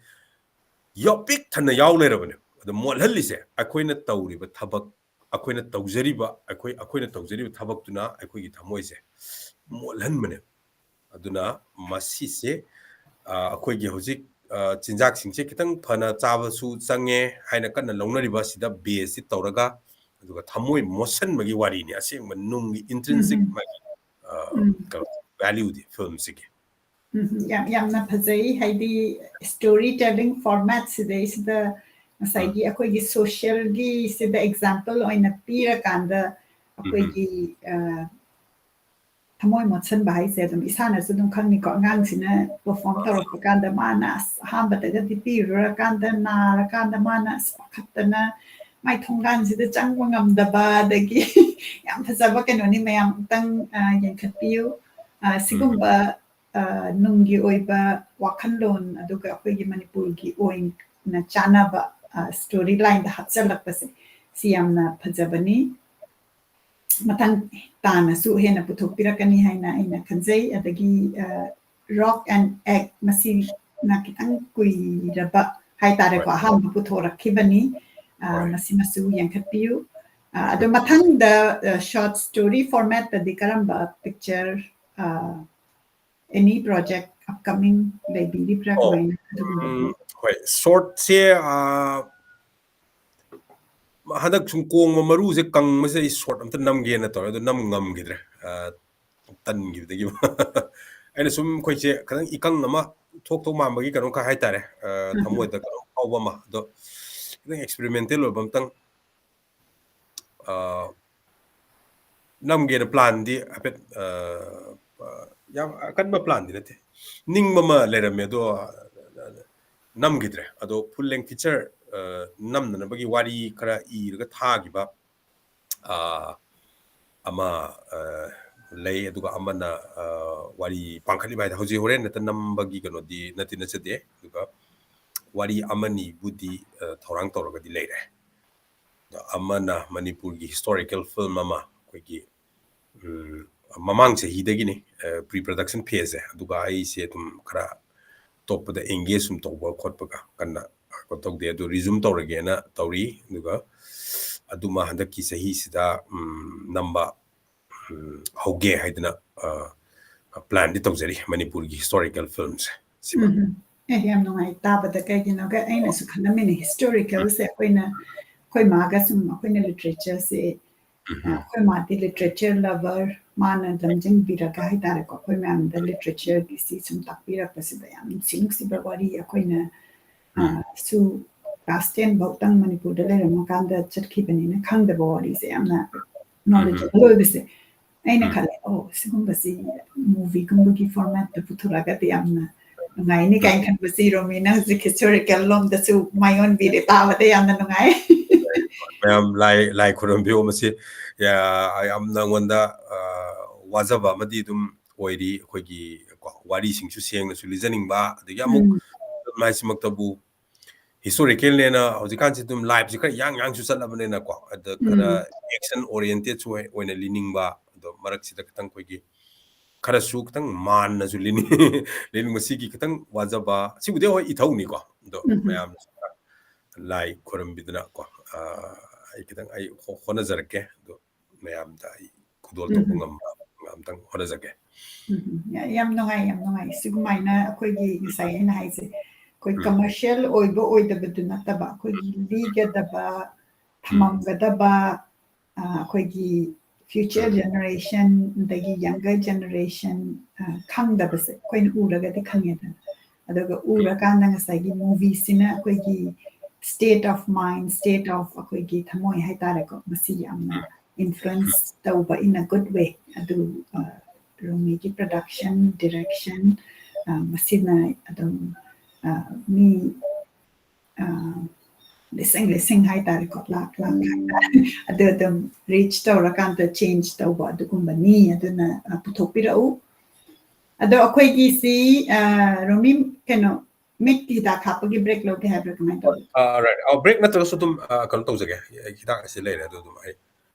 ꯌꯥꯎꯄꯤꯛ ꯊꯟꯅ ꯌꯥꯎ ꯂꯩꯔꯕꯅꯦ꯫ ꯑꯗꯣ ꯃꯣꯠꯍꯜꯂꯤꯁꯦ ꯑꯩꯈꯣꯏꯅ ꯇꯧꯔꯤꯕ ꯊꯕꯛ, ꯑꯩꯈꯣꯏꯅ ꯇꯧꯖꯔꯤꯕ, ꯑꯩꯈꯣꯏ, ꯑꯩꯈꯣꯏꯅ ꯇꯧꯖꯔꯤꯕ ꯊꯕꯛꯇꯨꯅ ꯑꯩꯈꯣꯏꯒꯤ ꯊꯃꯣꯏꯁꯦ ꯃꯣꯠꯍꯟꯕꯅꯦ꯫ ꯑꯗꯨꯅ ꯃꯁꯤꯁꯦ, ꯑ, ꯑꯩꯈꯣꯏꯒꯤ ꯍꯧꯖꯤꯛ, ꯑ, ꯆꯤꯟꯖꯥꯛꯁꯤꯡꯁꯦ ꯈꯤꯇꯪ ꯐꯅ ꯆꯥꯕꯁꯨ ꯆꯪꯉꯦ ꯍꯥꯏꯅ ꯀꯟꯅ ꯂꯧꯅꯔꯤꯕ ꯑꯁꯤꯗ base ꯁꯤ ꯇꯧꯔꯒ, ꯑꯗꯨꯒ ꯊꯃꯣꯏ ꯃꯣꯠꯁꯟꯕꯒꯤ ꯋꯥꯔꯤꯅꯤ, ꯑꯁꯦꯡꯕ ꯅꯨꯡꯒꯤ intrinsic ꯎꯝ꯫ ꯃꯥꯒꯤ, ꯑ, ꯎꯝ꯫ ꯀꯩꯅꯣ, value ꯗꯤ film ꯁꯤꯒꯤ꯫ ꯎꯝ, ꯌꯥꯝ, ꯌꯥꯝꯅ ꯐꯖꯩ꯫ ꯍꯥꯏꯗꯤ story telling format ꯁꯤꯗꯩꯁꯤꯗ ꯉꯁꯥꯏꯒꯤ ꯎꯝ꯫ ꯑꯩꯈꯣꯏꯒꯤ social ꯒꯤ ꯁꯤꯗ example ꯑꯣꯏꯅ ꯄꯤꯔꯀꯥꯟꯗ ꯎꯝ, ꯎꯝ꯫ ꯑꯩꯈꯣꯏꯒꯤ, ꯑ, ꯊꯃꯣꯏ ꯃꯣꯠꯁꯟꯕ ꯍꯥꯏꯁꯦ ꯑꯗꯨꯝ ꯏꯁꯥꯅꯁꯨ ꯑꯗꯨꯝ ꯈꯪꯅꯤꯀꯣ, ꯑꯉꯥꯡꯁꯤꯅ perform ꯍꯣꯏ꯫ ꯇꯧꯔꯛꯄ ꯀꯥꯟꯗ ꯃꯥꯅ ꯑꯁ ꯑꯍꯥꯟꯕꯗꯒꯗꯤ ꯄꯤꯔꯨꯔꯀꯥꯟꯗ ꯅꯥꯔꯀꯥꯟꯗ ꯃꯥꯅ ꯑꯁ ꯄꯥꯈꯠꯇꯅ ꯃꯥꯏ ꯊꯣꯡꯒꯥꯟꯁꯤꯗ ꯆꯪꯕ ꯉꯝꯗꯕ, ꯑꯗꯒꯤ ꯌꯥꯝ ꯐꯖꯕ ꯀꯩꯅꯣꯅꯤ, ꯃꯌꯥꯝ ꯑꯃꯨꯛꯇꯪ, ꯑ, ꯌꯦꯡꯈꯠꯄꯤꯌꯨ꯫ ꯑ, ꯎꯝ꯫ ꯁꯤꯒꯨꯝꯕ, ꯑ, ꯅꯨꯡꯒꯤ ꯑꯣꯏꯕ ꯋꯥꯈꯜꯂꯣꯟ, ꯑꯗꯨꯒ ꯑꯩꯈꯣꯏꯒꯤ ꯃꯅꯤꯄꯨꯔꯒꯤ ꯑꯣꯏꯅ ꯆꯥꯅꯕ, ꯑ, story line ꯗ ꯍꯥꯞꯆꯜꯂꯛꯄꯁꯦ ꯁꯤ ꯌꯥꯝꯅ ꯐꯖꯕꯅꯤ꯫ ꯃꯊꯪ ꯇꯥꯅꯁꯨ ꯍꯦꯟꯅ ꯄꯨꯊꯣꯛꯄꯤꯔꯛꯀꯅꯤ ꯍꯥꯏꯅ ꯑꯩꯅ ꯈꯟꯖꯩ꯫ ꯑꯗꯒꯤ, ꯑ, Rock and Egg ꯃꯁꯤꯅ ꯈꯤꯇꯪ ꯀꯨꯏꯔꯕ ꯍꯥꯏꯇꯥꯔꯦꯀꯣ, ꯍꯣꯏ꯫ ꯑꯍꯥꯟꯕ ꯄꯨꯊꯣꯔꯛꯈꯤꯕꯅꯤ꯫ ꯑ, ꯍꯣꯏ꯫ ꯃꯁꯤꯃꯁꯨ ꯌꯦꯡꯈꯠꯄꯤꯌꯨ꯫ ꯑ, ꯑꯗꯣ ꯎꯝ꯫ ꯃꯊꯪꯗ, ꯑ, short story format ꯇꯗꯤ ꯀꯔꯝꯕ picture, ꯑ, any project upcoming ꯂꯩꯕꯤꯔꯤꯕ꯭ꯔꯥ? ꯑꯣ, ꯀꯃꯥꯏꯅ ꯑꯗꯨꯒꯨꯝꯕꯗꯤ? ꯎꯝ, ꯍꯣꯏ, short ꯁꯦ, ꯑ, ꯍꯟꯗꯛ ꯁꯨꯝ ꯀꯣꯡꯕ ꯃꯔꯨꯁꯦ ꯀꯪꯕꯁꯦ ꯑꯩ short ꯑꯝꯇ ꯅꯝꯒꯦꯅ ꯇꯧꯔꯦ, ꯑꯗꯣ ꯅꯝ ꯉꯝꯈꯤꯗ꯭ꯔꯦ꯫ ꯑ, ꯇꯟꯈꯤꯕꯗꯒꯤ꯫ ꯑꯩꯅ ꯁꯨꯝ ꯑꯩꯈꯣꯏꯁꯦ ꯈꯤꯇꯪ ꯏꯀꯪ ꯑꯃ ꯊꯣꯛ ꯊꯣꯛ ꯃꯥꯟꯕꯒꯤ ꯀꯩꯅꯣꯝ ꯈꯔ ꯍꯥꯏꯇꯥꯔꯦ꯫ ꯑ, ꯎꯝ꯫ ꯊꯃꯣꯏꯗ ꯀꯩꯅꯣꯝ ꯐꯥꯎꯕ ꯑꯃ꯫ ꯑꯗꯣ ꯈꯤꯇꯪ experimental ꯑꯣꯏꯕ ꯑꯝꯇꯪ, ꯑ, ꯅꯝꯒꯦꯅ plan ꯗꯤ ꯍꯥꯏꯐꯦꯠ, ꯑ, ꯑ, ꯌꯥꯝ ꯑꯀꯟꯕ plan ꯗꯤ ꯅꯠꯇꯦ꯫ ꯅꯤꯡꯕ ꯑꯃ ꯂꯩꯔꯝꯃꯦ, ꯑꯗꯣ, ꯑ, ꯅꯝꯈꯤꯗ꯭ꯔꯦ꯫ ꯑꯗꯣ full length feature, ꯑ, ꯅꯝꯅꯅꯕꯒꯤ ꯋꯥꯔꯤ ꯈꯔ ꯏꯔꯒ ꯊꯥꯈꯤꯕ, ꯑ, ꯑꯃ, ꯑ, ꯂꯩ, ꯑꯗꯨꯒ ꯑꯃꯅ, ꯑ, ꯋꯥꯔꯤ ꯄꯥꯡꯈꯠꯂꯤꯕ ꯍꯥꯏꯗꯤ ꯍꯧꯖꯤꯛ ꯍꯣꯔꯦꯟ ꯍꯦꯛꯇ ꯅꯝꯕꯒꯤ ꯀꯩꯅꯣꯗꯤ ꯅꯠꯇꯤ ꯅꯠꯆꯗꯦ, ꯑꯗꯨꯒ ꯋꯥꯔꯤ ꯑꯃꯅꯤꯕꯨꯗꯤ, ꯑ, ꯊꯧꯔꯥꯡ ꯇꯧꯔꯒꯗꯤ ꯂꯩꯔꯦ꯫ ꯑꯗꯣ ꯑꯃꯅ ꯃꯅꯤꯄꯨꯔꯒꯤ historical film ꯑꯃ ꯑꯩꯈꯣꯏꯒꯤ, ꯎꯝ, ꯃꯃꯥꯡ ꯆꯍꯤꯗꯒꯤꯅꯤ, ꯑ, pre production phase ꯁꯦ, ꯑꯗꯨꯒ ꯑꯩꯁꯦ ꯑꯗꯨꯝ ꯈꯔ ꯑꯇꯣꯞꯄꯗ engage ꯁꯨꯝ ꯇꯧꯕ ꯈꯣꯠꯄꯒ ꯀꯟꯅ, ꯑ, ꯀꯩꯅꯣ ꯇꯧꯗꯦ, ꯑꯗꯨ resume ꯇꯧꯔꯒꯦꯅ ꯇꯧꯔꯤ꯫ ꯑꯗꯨꯒ ꯑꯗꯨꯃ ꯍꯟꯗꯛꯀꯤ ꯆꯍꯤꯁꯤꯗ, ꯎꯝ, ꯅꯝꯕ, ꯎꯝ, ꯍꯧꯒꯦ ꯍꯥꯏꯗꯅ, ꯑ, plan ꯗꯤ ꯇꯧꯖꯔꯤ, ꯃꯅꯤꯄꯨꯔꯒꯤ historical film ꯁꯦ꯫ ꯁꯤꯃ꯫ ꯎꯝ, ꯎꯝ꯫ ꯑꯦ, ꯌꯥꯝ ꯅꯨꯡꯉꯥꯏ ꯇꯥꯕꯗ꯫ ꯀꯩꯒꯤꯅꯣꯒ ꯑꯩꯅꯁꯨ ꯈꯜꯂꯝꯃꯤꯅꯦ, historical ꯁꯦ ꯑꯩꯈꯣꯏꯅ, ꯑꯩꯈꯣꯏ ꯃꯥꯒ ꯁꯨꯝ ꯑꯩꯈꯣꯏꯅ literature ꯁꯦ, ꯎꯝ, ꯑ, ꯎꯝ꯫ ꯑꯩꯈꯣꯏ ꯃꯥꯗꯤ literature lover, ꯃꯥꯅ ꯂꯝꯖꯤꯡꯕꯤꯔꯒ ꯍꯥꯏꯇꯥꯔꯦꯀꯣ, ꯑꯩꯈꯣꯏ ꯃꯌꯥꯝꯗ literature ꯒꯤ ꯁꯤ ꯁꯨꯝ ꯇꯥꯛꯄꯤꯔꯛꯄꯁꯤꯗ ꯌꯥꯝ ꯅꯨꯡꯁꯤ ꯅꯨꯡꯁꯤꯕ ꯋꯥꯔꯤ ꯑꯩꯈꯣꯏꯅ, ꯑ, ꯎꯝ꯫ ꯁꯨ class ten ꯐꯥꯎꯇꯪ ꯃꯅꯤꯄꯨꯔꯗ ꯂꯩꯔꯝꯃꯀꯥꯟꯗ ꯆꯠꯈꯤꯕꯅꯤꯅ ꯈꯪꯗꯕ ꯋꯥꯔꯤꯁꯦ ꯌꯥꯝꯅ ꯎꯝ, ꯎꯝ꯫ knowledgeable ꯑꯣꯏꯕꯁꯦ꯫ ꯑꯩꯅ ꯎꯝ꯫ ꯈꯜꯂꯦ, "ꯑꯣ, ꯁꯤꯒꯨꯝꯕꯁꯤ movie ꯒꯨꯝꯕꯒꯤ format ꯇ ꯄꯨꯊꯣꯔꯛꯑꯒꯗꯤ ꯌꯥꯝꯅ ꯅꯨꯡꯉꯥꯏꯅꯤ" ꯀꯥꯏꯅ ꯎꯝ꯫ ꯈꯟꯕꯁꯤ, ꯔꯣꯃꯤꯅ ꯍꯧꯖꯤꯛ historical ꯂꯣꯝꯗꯁꯨ ꯃꯥꯏꯑꯣꯟꯕꯤꯔꯦ, ꯇꯥꯕꯗ ꯌꯥꯝꯅ ꯅꯨꯡꯉꯥꯏ꯫ ꯃꯌꯥꯝ ꯂꯥꯏ, ꯂꯥꯏ ꯈꯨꯔꯨꯝꯕꯤꯌꯣ꯫ ꯃꯁꯤ, ꯌꯥ-, ꯌꯥꯝꯅ ꯑꯩꯉꯣꯟꯗ, ꯑ, ꯋꯥꯖꯕ ꯑꯃꯗꯤ ꯑꯗꯨꯝ ꯑꯣꯏꯔꯤ꯫ ꯑꯩꯈꯣꯏꯒꯤ ꯀꯣ, ꯋꯥꯔꯤꯁꯤꯡꯁꯨ ꯁꯦꯡꯅꯁꯨ ꯂꯤꯖꯅꯤꯡꯕ, ꯑꯗꯒꯤ ꯑꯃꯨꯛ ꯎꯝ꯫ ꯍꯥꯏꯁꯤꯃꯛꯇꯕꯨ historical ꯅꯦꯅ ꯍꯧꯖꯤꯛꯀꯥꯟꯁꯤ ꯑꯗꯨꯝ life ꯁꯤ ꯈꯔ ꯌꯥꯡ ꯌꯥꯡꯁꯨ ꯆꯠꯂꯕꯅꯤꯅꯀꯣ, ꯑꯗ ꯈꯔ ꯎꯝ꯫ action oriented ꯁꯨ ꯑꯣꯏ-, ꯑꯣꯏꯅ ꯂꯤꯅꯤꯡꯕ, ꯑꯗꯣ ꯃꯔꯛꯁꯤꯗ ꯈꯤꯇꯪ ꯑꯩꯈꯣꯏꯒꯤ ꯈꯔꯁꯨ ꯈꯤꯇꯪ ꯃꯥꯟꯅꯁꯨ ꯂꯤꯅꯤꯡ-, ꯂꯤꯅꯤꯡꯕ, ꯁꯤꯒꯤ ꯈꯤꯇꯪ ꯋꯥꯖꯕ, ꯁꯤꯕꯨꯗꯤ ꯍꯣꯏ ꯏꯊꯧꯅꯤꯀꯣ, ꯑꯗꯣ ꯎꯝ꯫ ꯃꯌꯥꯝꯅꯁꯨ ꯈꯔ ꯂꯥꯏ ꯈꯣꯏꯔꯝꯕꯤꯗꯅꯀꯣ, ꯑ, ꯑꯩ ꯈꯤꯇꯪ ꯑꯩ ꯍꯣ-, ꯍꯣꯠꯅꯖꯔꯛꯀꯦ꯫ ꯑꯗꯣ ꯃꯌꯥꯝꯗ ꯑꯩ ꯈꯨꯗꯣꯜ ꯎꯝ꯫ ꯇꯧꯕ ꯉꯝꯕ ꯑꯝꯇꯪ ꯍꯣꯠꯅꯖꯒꯦ꯫ ꯎꯝ, ꯎꯝ꯫ ꯌꯥ-, ꯌꯥꯝ ꯅꯨꯡꯉꯥꯏ, ꯌꯥꯝ ꯅꯨꯡꯉꯥꯏ꯫ ꯁꯤꯒꯨꯃꯥꯏꯅ ꯑꯩꯈꯣꯏꯒꯤ ꯉꯁꯥꯏ ꯑꯩꯅ ꯍꯥꯏꯁꯦ, ꯑꯩꯈꯣꯏ ꯎꯝ꯫ commercial ꯑꯣꯏꯕ ꯑꯣꯏꯗꯕꯗꯨ ꯅꯠꯇꯕ, ꯑꯩꯈꯣꯏꯒꯤ ꯂꯤꯒꯗꯕ, ꯎꯝ꯫ ꯊꯝꯃꯝꯒꯗꯕ, ꯑ, ꯑꯩꯈꯣꯏꯒꯤ future ꯎꯝ꯫ generation, ꯑꯗꯒꯤ younger generation, ꯑ, ꯈꯪꯗꯕꯁꯦ ꯑꯩꯈꯣꯏꯅ ꯎꯔꯒꯗꯤ ꯈꯪꯉꯦꯗꯅ꯫ ꯑꯗꯨꯒ ꯎꯔꯀꯥꯟꯗ ꯉꯁꯥꯏꯒꯤ movie ꯁꯤꯅ ꯑꯩꯈꯣꯏꯒꯤ state of mind, state of ꯑꯩꯈꯣꯏꯒꯤ ꯊꯃꯣꯏ ꯍꯥꯏꯇꯥꯔꯦꯀꯣ, ꯃꯁꯤ ꯌꯥꯝꯅ ꯎꯝ꯫ influence ꯇꯧꯕ in a good way꯫ ꯑꯗꯨ, ꯑ, ꯔꯣꯃꯤꯒꯤ production, direction, ꯑ, ꯃꯁꯤꯅ ꯑꯗꯨꯝ, ꯑ, ꯃꯤ, ꯑ, ꯂꯤꯁꯤꯡ ꯂꯤꯁꯤꯡ ꯍꯥꯏꯇꯥꯔꯦꯀꯣ, ꯂꯥꯛ ꯂꯥꯛ ꯍꯥꯏꯇꯥꯔꯦ꯫ ꯑꯗꯨ ꯑꯗꯨꯝ reach ꯇꯧꯔꯀꯥꯟꯗ change ꯇꯧꯕ ꯑꯗꯨꯒꯨꯝꯕꯅꯤ꯫ ꯑꯗꯨꯅ, ꯑ, ꯄꯨꯊꯣꯛꯄꯤꯔꯛꯎ꯫ ꯑꯗꯣ ꯑꯩꯈꯣꯏꯒꯤꯁꯤ, ꯑ, ꯔꯣꯃꯤ, ꯀꯩꯅꯣ, ꯃꯤꯠꯀꯤ ꯍꯤꯗꯥꯛ ꯍꯥꯞꯄꯒꯤ break ꯂꯧꯒꯦ ꯍꯥꯏꯕ꯭ꯔꯥ, ꯀꯃꯥꯏꯅ ꯇꯧꯕ? ꯑ, right. ꯑ, break ꯅꯠꯇ꯭ꯔꯒꯁꯨ ꯑꯗꯨꯝ, ꯑ, ꯀꯩꯅꯣ ꯇꯧꯖꯒꯦ꯫ ꯍꯤꯗꯥꯛ ꯑꯁꯤ ꯂꯩꯔꯦ, ꯑꯗꯨ ꯑꯗꯨꯝ ꯑꯩ,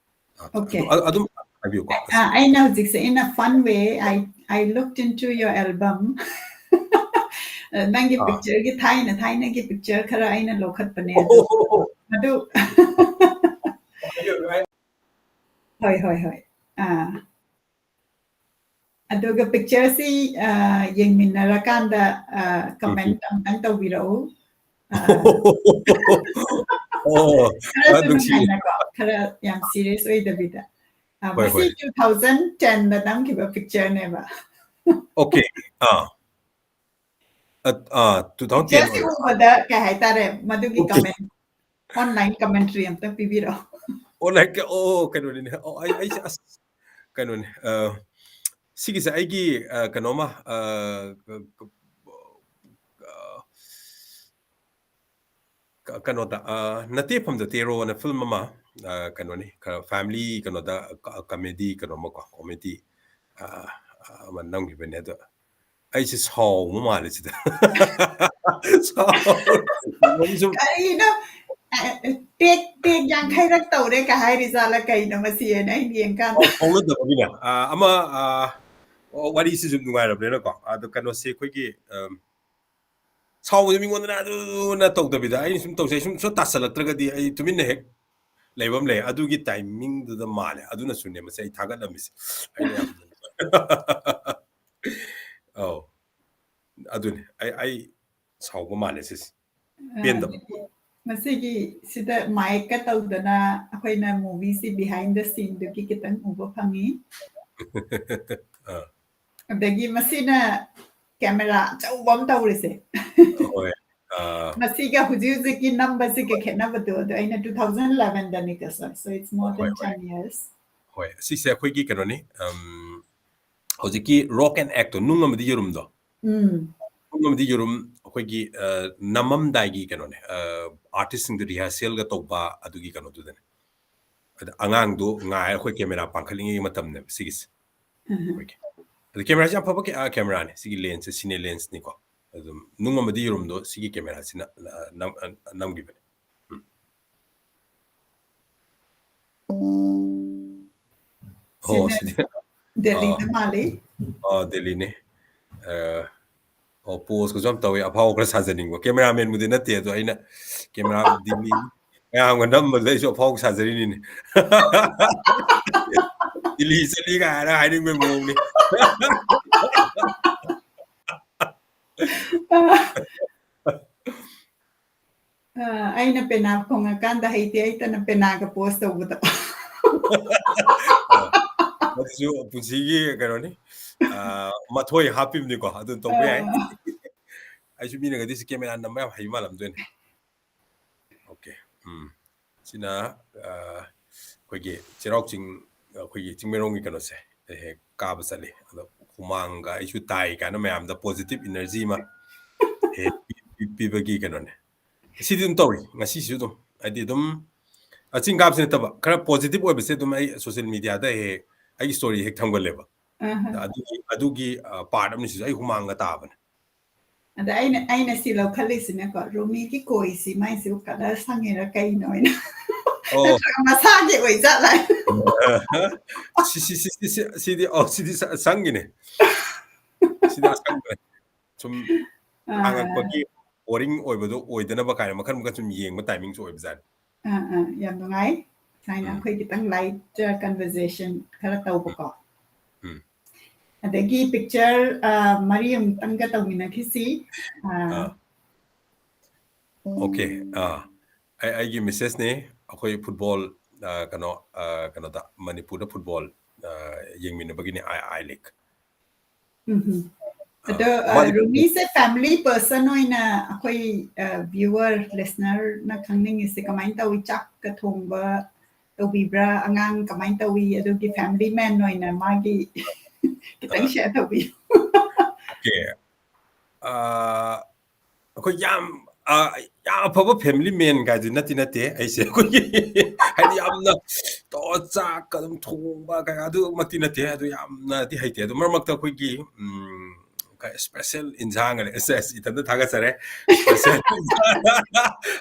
ꯑ, OK. ꯑꯗꯨ, ꯑ-, ꯑꯗꯨꯝ ꯍꯥꯏꯕꯤꯌꯨꯀꯣ꯫ ꯑ, ꯑꯩꯅ ꯍꯧꯖꯤꯛꯁꯦ, in a fun way, I, I looked into your album. ꯑ, ꯅꯪꯒꯤ ꯑꯥ꯫ Picture-ꯒꯤ ꯊꯥꯏꯅ ꯊꯥꯏꯅꯒꯤ picture ꯈꯔ ꯑꯩꯅ ꯂꯧꯈꯠꯄꯅꯦ ꯑꯗꯨ꯫ ꯑꯣ, ꯑꯗꯨ ꯍꯣꯏ, ꯍꯣꯏ, ꯍꯣꯏ꯫ ꯑꯥ꯫ ꯑꯗꯨꯒ picture-ꯁꯤ, ꯑ, ꯌꯦꯡꯃꯤꯟꯅꯔꯀꯥꯟꯗ, ꯑ, comment ꯑꯝꯇꯪ ꯇꯧꯕꯤꯔꯛꯎ꯫ ꯑ, ꯑꯣ, ꯈꯔꯁꯨ ꯌꯥꯝ ꯅꯨꯡꯁꯤꯌꯦ꯫ ꯅꯨꯡꯉꯥꯏꯅꯀꯣ, ꯈꯔ ꯌꯥꯝ serious ꯑꯣꯏꯗꯕꯤꯗ꯫ ꯑ, ꯍꯣꯏ, ꯃꯁꯤ ꯍꯣꯏ꯫ two thousand ten-ꯗ ꯅꯝꯈꯤꯕ picture-ꯅꯦꯕ꯫ Okay, ꯑꯥ꯫ ꯑ, ꯑꯥ, two thousand ten Picture-ꯁꯤ ꯑꯣꯏꯕ꯫ ꯎꯕꯗ ꯀꯩ ꯍꯥꯏꯇꯥꯔꯦ, ꯃꯗꯨꯒꯤ Okay. comment, online commentary ꯑꯝꯇ ꯄꯤꯕꯤꯔꯛꯑꯣ꯫ ꯑꯣ, like, ꯑꯣ, ꯀꯩꯅꯣꯅꯤꯅꯦ꯫ ꯑꯣ, ꯑꯩ, ꯑꯩꯁꯦ ꯑꯁ, ꯀꯩꯅꯣꯅꯦ, ꯑ, ꯁꯤꯒꯤꯁꯦ ꯑꯩꯒꯤ, ꯑ, ꯀꯩꯅꯣꯃ, ꯑ, ꯀ-, ꯀ-, ꯑ, ꯀ-, ꯀꯩꯅꯣꯗ, ꯑ, ꯅꯠꯇꯦ ꯐꯝꯗ ꯇꯦꯔꯣꯅ film ꯑꯃ, ꯑ, ꯀꯩꯅꯣꯅꯤ, ꯈꯔ family ꯀꯩꯅꯣꯗ, ꯀ-, comedy ꯀꯩꯅꯣꯃꯀꯣ, comedy, ꯑ, ꯑ, ꯑꯃ ꯅꯝꯈꯤꯕꯅꯦ꯫ ꯑꯗꯣ ꯑꯩꯁꯦ ꯁꯥꯎꯕ ꯃꯥꯜꯂꯦ ꯁꯤꯗ꯫ ꯁꯥꯎ-, ꯁꯨꯝ ꯀꯔꯤꯅꯣ? ꯑ, take, take ꯌꯥꯡꯈꯩꯔꯛ ꯇꯧꯔꯦ ꯀ ꯍꯥꯏꯔꯤ ꯖꯥꯠꯂ ꯀꯩꯅꯣ ꯃꯁꯤ ꯍꯥꯏꯅ ꯑꯩꯅ ꯌꯦꯡꯀꯥꯟꯗ? ꯑꯣ, ꯐꯥꯎꯅꯗꯕꯒꯤꯅꯦ꯫ ꯑ, ꯑꯃ, ꯑ, ꯑꯣ, ꯋꯥꯔꯤꯁꯤꯁꯨ ꯅꯨꯡꯉꯥꯏꯔꯕꯅꯤꯅꯀꯣ꯫ ꯑꯗꯣ ꯀꯩꯅꯣꯁꯦ ꯑꯩꯈꯣꯏꯒꯤ, ꯑꯝ, ꯁꯥꯎꯕꯁꯦ ꯃꯤꯉꯣꯟꯗꯅ ꯑꯗꯨꯅ ꯇꯧꯗꯕꯤꯗ ꯑꯩꯅ ꯁꯨꯝ ꯇꯧꯁꯦ, ꯁꯨꯝ, ꯁꯨꯝ ꯇꯥꯁꯜꯂꯛꯇ꯭ꯔꯒꯗꯤ ꯑꯩ ꯇꯨꯃꯤꯟꯅ ꯍꯦꯛ ꯂꯩꯕ ꯑꯃ ꯂꯩ꯫ ꯑꯗꯨꯒꯤ timing-ꯗꯨꯗ ꯃꯥꯜꯂꯦ꯫ ꯑꯗꯨꯅꯁꯨꯅꯦ ꯃꯁꯤ ꯑꯩ ꯊꯥꯒꯠꯂꯝꯃꯤꯁꯦ꯫ ꯑꯩꯅ ꯌꯥꯝ ꯑꯧ꯫ ꯑꯗꯨꯅꯤ꯫ ꯑꯩ, ꯑꯩ ꯁꯥꯎꯕ ꯃꯥꯜꯂꯦ ꯁꯤꯁꯦ꯫ ꯑ, ꯄꯦꯟꯗꯕ꯫ ꯃꯁꯤꯒꯤ ꯁꯤꯗ mic-ꯀ ꯇꯧꯗꯅ ꯑꯩꯈꯣꯏꯅ movie-ꯁꯤ behind the scene-ꯗꯒꯤ ꯈꯤꯇꯪ ꯎꯕ ꯐꯪꯉꯤ꯫ ꯑ꯫ ꯑꯗꯒꯤ ꯃꯁꯤꯅ camera ꯑꯆꯧꯕ ꯑꯃ ꯇꯧꯔꯤꯁꯦ꯫ ꯍꯣꯏ꯫ ꯑ꯫ ꯃꯁꯤꯒ ꯍꯧꯖꯤꯛ ꯍꯧꯖꯤꯛꯀꯤ ꯅꯝꯕꯁꯤꯒ ꯈꯦꯠꯅꯕꯗꯣ, ꯑꯗꯣ ꯑꯩꯅ two thousand eleven-ꯗꯅꯤ ꯀꯁ, so it's more than ꯍꯣꯏ, ꯍꯣꯏ꯫ ten years꯫ ꯍꯣꯏ, ꯁꯤꯁꯦ ꯑꯩꯈꯣꯏꯒꯤ ꯀꯩꯅꯣꯅꯤ, ꯑꯝ, ꯍꯧꯖꯤꯛꯀꯤ Rock and Act-ꯇꯣ, ꯅꯨꯡ ꯑꯃꯗꯤ ꯌꯦꯔꯨꯝꯗꯣ꯫ ꯎꯝ꯫ ꯅꯨꯡ ꯑꯃꯗꯤ ꯌꯦꯔꯨꯝ ꯑꯩꯈꯣꯏꯒꯤ, ꯑ, ꯅꯝꯃꯝꯗꯥꯏꯒꯤ ꯀꯩꯅꯣꯅꯦ, ꯑ, artist-ꯁꯤꯡꯗꯣ rehearsal-ꯒ ꯇꯧꯕ ꯑꯗꯨꯒꯤ ꯀꯩꯅꯣꯗꯨꯗꯅꯦ꯫ ꯑꯗ ꯑꯉꯥꯡꯗꯣ ꯉꯥꯏ ꯑꯩꯈꯣꯏ camera ꯄꯥꯡꯈꯠꯂꯤꯉꯩ ꯃꯇꯝꯅꯦꯕ ꯁꯤꯒꯤꯁꯦ꯫ ꯎꯝ꯫ ꯑꯩꯈꯣꯏꯒꯤ꯫ ꯑꯗ camera-ꯁꯦ ꯌꯥꯝ ꯐꯕ ꯀꯦ-, ꯑ, camera-ꯅꯦ꯫ ꯁꯤꯒꯤ lens-ꯁꯦ, Cine lens-ꯅꯤꯀꯣ꯫ ꯑꯗꯨꯝ ꯅꯨꯡ ꯑꯃꯗꯤ ꯌꯦꯔꯨꯝꯗꯣ ꯁꯤꯒꯤ camera-ꯁꯤꯅ, ꯑ, ꯅꯝ-, ꯑ, ꯅꯝꯈꯤꯕꯅꯦ꯫ ꯎꯝ꯫ ꯑꯣ, ꯁꯤꯅ ꯁꯤꯗꯤ꯫ ꯗꯦꯜꯂꯤꯗ ꯑꯥ꯫ ꯃꯥꯜꯂꯤ꯫ ꯑꯥ, ꯗꯦꯜꯂꯤꯅꯦ꯫ ꯑ, ꯑꯣ, ꯄꯣꯁꯀꯁꯨ ꯌꯥꯝ ꯇꯧꯋꯦ, ꯑꯐꯥꯎꯕ ꯈꯔ ꯁꯥꯖꯅꯤꯡꯕ꯫ ꯀꯦꯃꯦꯔꯥꯃꯦꯟꯕꯨꯗꯤ ꯅꯠꯇꯦ, ꯑꯗꯣ ꯑꯩꯅ ꯀꯦꯃꯦꯔꯥ ꯗꯤꯜꯂꯤ ꯃꯌꯥꯝꯒ ꯅꯝꯕꯗ ꯑꯩꯁꯨ ꯑꯐꯥꯎꯕ ꯁꯥꯖꯔꯤꯅꯤꯅꯦ꯫ ꯗꯤꯜꯂꯤ ꯆꯠꯂꯤ ꯀꯥꯏꯅ ꯍꯥꯏꯅꯤꯡꯕꯩ ꯃꯑꯣꯡꯅꯤ꯫ ꯑ, ꯑꯩꯅ ꯄꯦꯅꯥ ꯈꯣꯡꯉꯀꯥꯟꯗ ꯍꯩꯇꯦ ꯍꯩꯇꯅ ꯄꯦꯅꯥꯒ ꯄꯣꯁ ꯇꯧꯕꯗꯣ꯫ ꯑꯗꯨꯁꯨ ꯄꯨꯟꯁꯤꯒꯤ ꯀꯩꯅꯣꯅꯤ, ꯑ, ꯃꯊꯣꯏ ꯍꯥꯞꯄꯤꯕꯅꯤꯀꯣ, ꯑꯗꯨ ꯇꯧꯕ ꯌꯥꯏ꯫ ꯑ꯫ ꯑꯩꯁꯨ ꯃꯤꯅꯒꯗꯤ ꯁꯤ ꯀꯦꯃꯦꯔꯥ ꯅꯝꯕ ꯌꯥꯝ ꯍꯩ ꯃꯥꯜꯂꯝꯗꯣꯏꯅꯦ꯫ ꯑꯣꯀꯦ꯫ ꯎꯝ꯫ ꯁꯤꯅ, ꯑ, ꯑꯩꯈꯣꯏꯒꯤ ꯆꯩꯔꯥꯎ ꯆꯤꯡ, ꯑꯩꯈꯣꯏꯒꯤ ꯆꯤꯡꯃꯩꯔꯣꯡꯒꯤ ꯀꯩꯅꯣꯁꯦ ꯍꯦꯛ ꯀꯥꯕ ꯆꯠꯂꯤ꯫ ꯑꯗꯣ ꯍꯨꯃꯥꯡꯒ ꯑꯩꯁꯨ ꯇꯥꯏ ꯀꯥꯏꯅ ꯃꯌꯥꯝꯗ positive energy ꯑꯃ ꯍꯦꯛ ꯄꯤ-, ꯄꯤ-, ꯄꯤꯕꯒꯤ ꯀꯩꯅꯣꯅꯦ꯫ ꯁꯤꯗꯤ ꯑꯗꯨꯝ ꯇꯧꯔꯤ, ꯉꯁꯤꯁꯨ ꯑꯗꯨꯝ꯫ ꯍꯥꯏꯗꯤ ꯑꯗꯨꯝ, ꯑ, ꯆꯤꯡ ꯀꯥꯕꯁꯤ ꯅꯠꯇꯕ, ꯈꯔ positive ꯑꯣꯏꯕꯁꯦ ꯑꯗꯨꯝ ꯑꯩ social mediaꯗ ꯍꯦꯛ ꯑꯩꯒꯤ story ꯍꯦꯛ ꯊꯝꯒꯜꯂꯦꯕ꯫ ꯑꯍ꯫ ꯑꯗꯨꯒꯤ, ꯑꯗꯨꯒꯤ, ꯑ, part ꯑꯃꯅꯤ ꯁꯤꯁꯨ, ꯑꯩ ꯍꯨꯃꯥꯡꯒ ꯇꯥꯕꯅꯦ꯫ ꯑꯗ ꯑꯩꯅ, ꯑꯩꯅ ꯁꯤ ꯂꯧꯈꯠꯂꯤꯁꯤꯅꯀꯣ, ꯔꯣꯃꯤꯒꯤ ꯀꯣꯏꯁꯤ ꯃꯥꯏꯁꯤꯕꯨ colour ꯁꯪꯉꯤꯔꯥ ꯀꯩꯅꯣ ꯍꯥꯏꯅ꯫ ꯑꯣ꯫ ꯅꯠꯇ꯭ꯔꯒ ꯃꯁꯥꯒꯤ ꯑꯣꯏꯖꯥꯠꯂꯥ? ꯁꯤ, ꯁꯤ, ꯁꯤ, ꯁꯤ, ꯁꯤ, ꯁꯤꯗꯤ, ꯑꯣ, ꯁꯤꯗꯤ ꯁ-, ꯁꯪꯒꯤꯅꯦ꯫ ꯁꯤꯗꯤ ꯑꯁꯪꯕꯅꯦ꯫ ꯁꯨꯝ ꯑꯥ꯫ ꯍꯥꯡꯉꯛꯄꯒꯤ boring ꯑꯣꯏꯕꯗꯣ ꯑꯣꯏꯗꯅꯕ ꯀꯥꯏꯅ ꯃꯈꯜ ꯃꯈꯜ ꯁꯨꯝ ꯌꯦꯡꯕ timingꯁꯨ ꯑꯣꯏꯕꯖꯥꯠꯅꯤ꯫ ꯑꯥ, ꯑꯥ, ꯌꯥꯝ ꯅꯨꯡꯉꯥꯏ꯫ ꯁꯨꯃꯥꯏꯅ ꯎꯝ꯫ ꯑꯩꯈꯣꯏ ꯈꯤꯇꯪ light, ꯑ, conversation ꯈꯔ ꯇꯧꯕꯀꯣ꯫ ꯎꯝ꯫ ꯑꯗꯒꯤ picture, ꯑ, ꯃꯔꯤ ꯑꯃꯨꯛꯇꯪꯒ ꯇꯧꯃꯤꯟꯅꯈꯤꯁꯤ꯫ ꯑ, ꯑꯥ꯫ ꯑꯣꯀꯦ꯫ ꯑꯥ꯫ ꯑꯩ, ꯑꯩꯒꯤ message ꯅꯦ꯫ ꯑꯩꯈꯣꯏ football, ꯑ, ꯀꯩꯅꯣ, ꯑ, ꯀꯩꯅꯣꯗ, ꯃꯅꯤꯄꯨꯔꯗ football, ꯑ, ꯌꯦꯡꯃꯤꯟꯅꯕꯒꯤꯅꯦ, I, I League꯫ ꯎꯝ ꯍꯝ꯫ ꯑ, ꯑꯗꯣ, ꯑ, ꯃꯥꯗꯤ ꯔꯨꯃꯤꯁꯦ family person ꯑꯣꯏꯅ ꯑꯩꯈꯣꯏ, ꯑ, viewer, listenerꯅ ꯈꯪꯅꯤꯡꯉꯤꯁꯦ ꯀꯃꯥꯏꯅ ꯇꯧꯏ? ꯆꯥꯛꯀ ꯊꯣꯡꯕ ꯇꯧꯕꯤꯕ꯭ꯔꯥ? ꯑꯉꯥꯡ ꯀꯃꯥꯏꯅ ꯇꯧꯏ? ꯑꯗꯨꯒꯤ family man ꯑꯣꯏꯅ ꯃꯥꯒꯤ ꯈꯤꯇꯪ ꯑ꯫ Share ꯇꯧꯕꯤꯌꯨ꯫ ꯑꯣꯀꯦ꯫ ꯑ, ꯑꯩꯈꯣꯏ ꯌꯥꯝ, ꯑ, ꯌꯥꯝ ꯑꯐꯕ family man ꯀꯥꯏꯗꯨ ꯅꯠꯇꯤ ꯅꯠꯇꯦ ꯑꯩꯁꯦ꯫ ꯑꯩꯈꯣꯏꯒꯤ ꯍꯥꯏꯗꯤ ꯌꯥꯝꯅ ꯇꯧꯔ ꯆꯥꯛꯀ ꯑꯗꯨꯝ ꯊꯣꯡꯕ ꯀꯩꯀꯥ ꯑꯗꯨꯃꯛꯇꯤ ꯅꯠꯇꯦ꯫ ꯑꯗꯨ ꯌꯥꯝꯅꯗꯤ ꯍꯩꯇꯦ꯫ ꯑꯗꯨ ꯃꯔꯛ ꯃꯔꯛꯇ ꯑꯩꯈꯣꯏꯒꯤ, ꯎꯝ, ꯀ-, special ꯏꯟꯁꯥꯡ ꯑꯅ, ꯑꯁ, ꯑꯁ, ꯏꯊꯟꯇ ꯊꯥꯒꯠꯆꯔꯦ꯫ Special ꯏꯟꯁꯥꯡ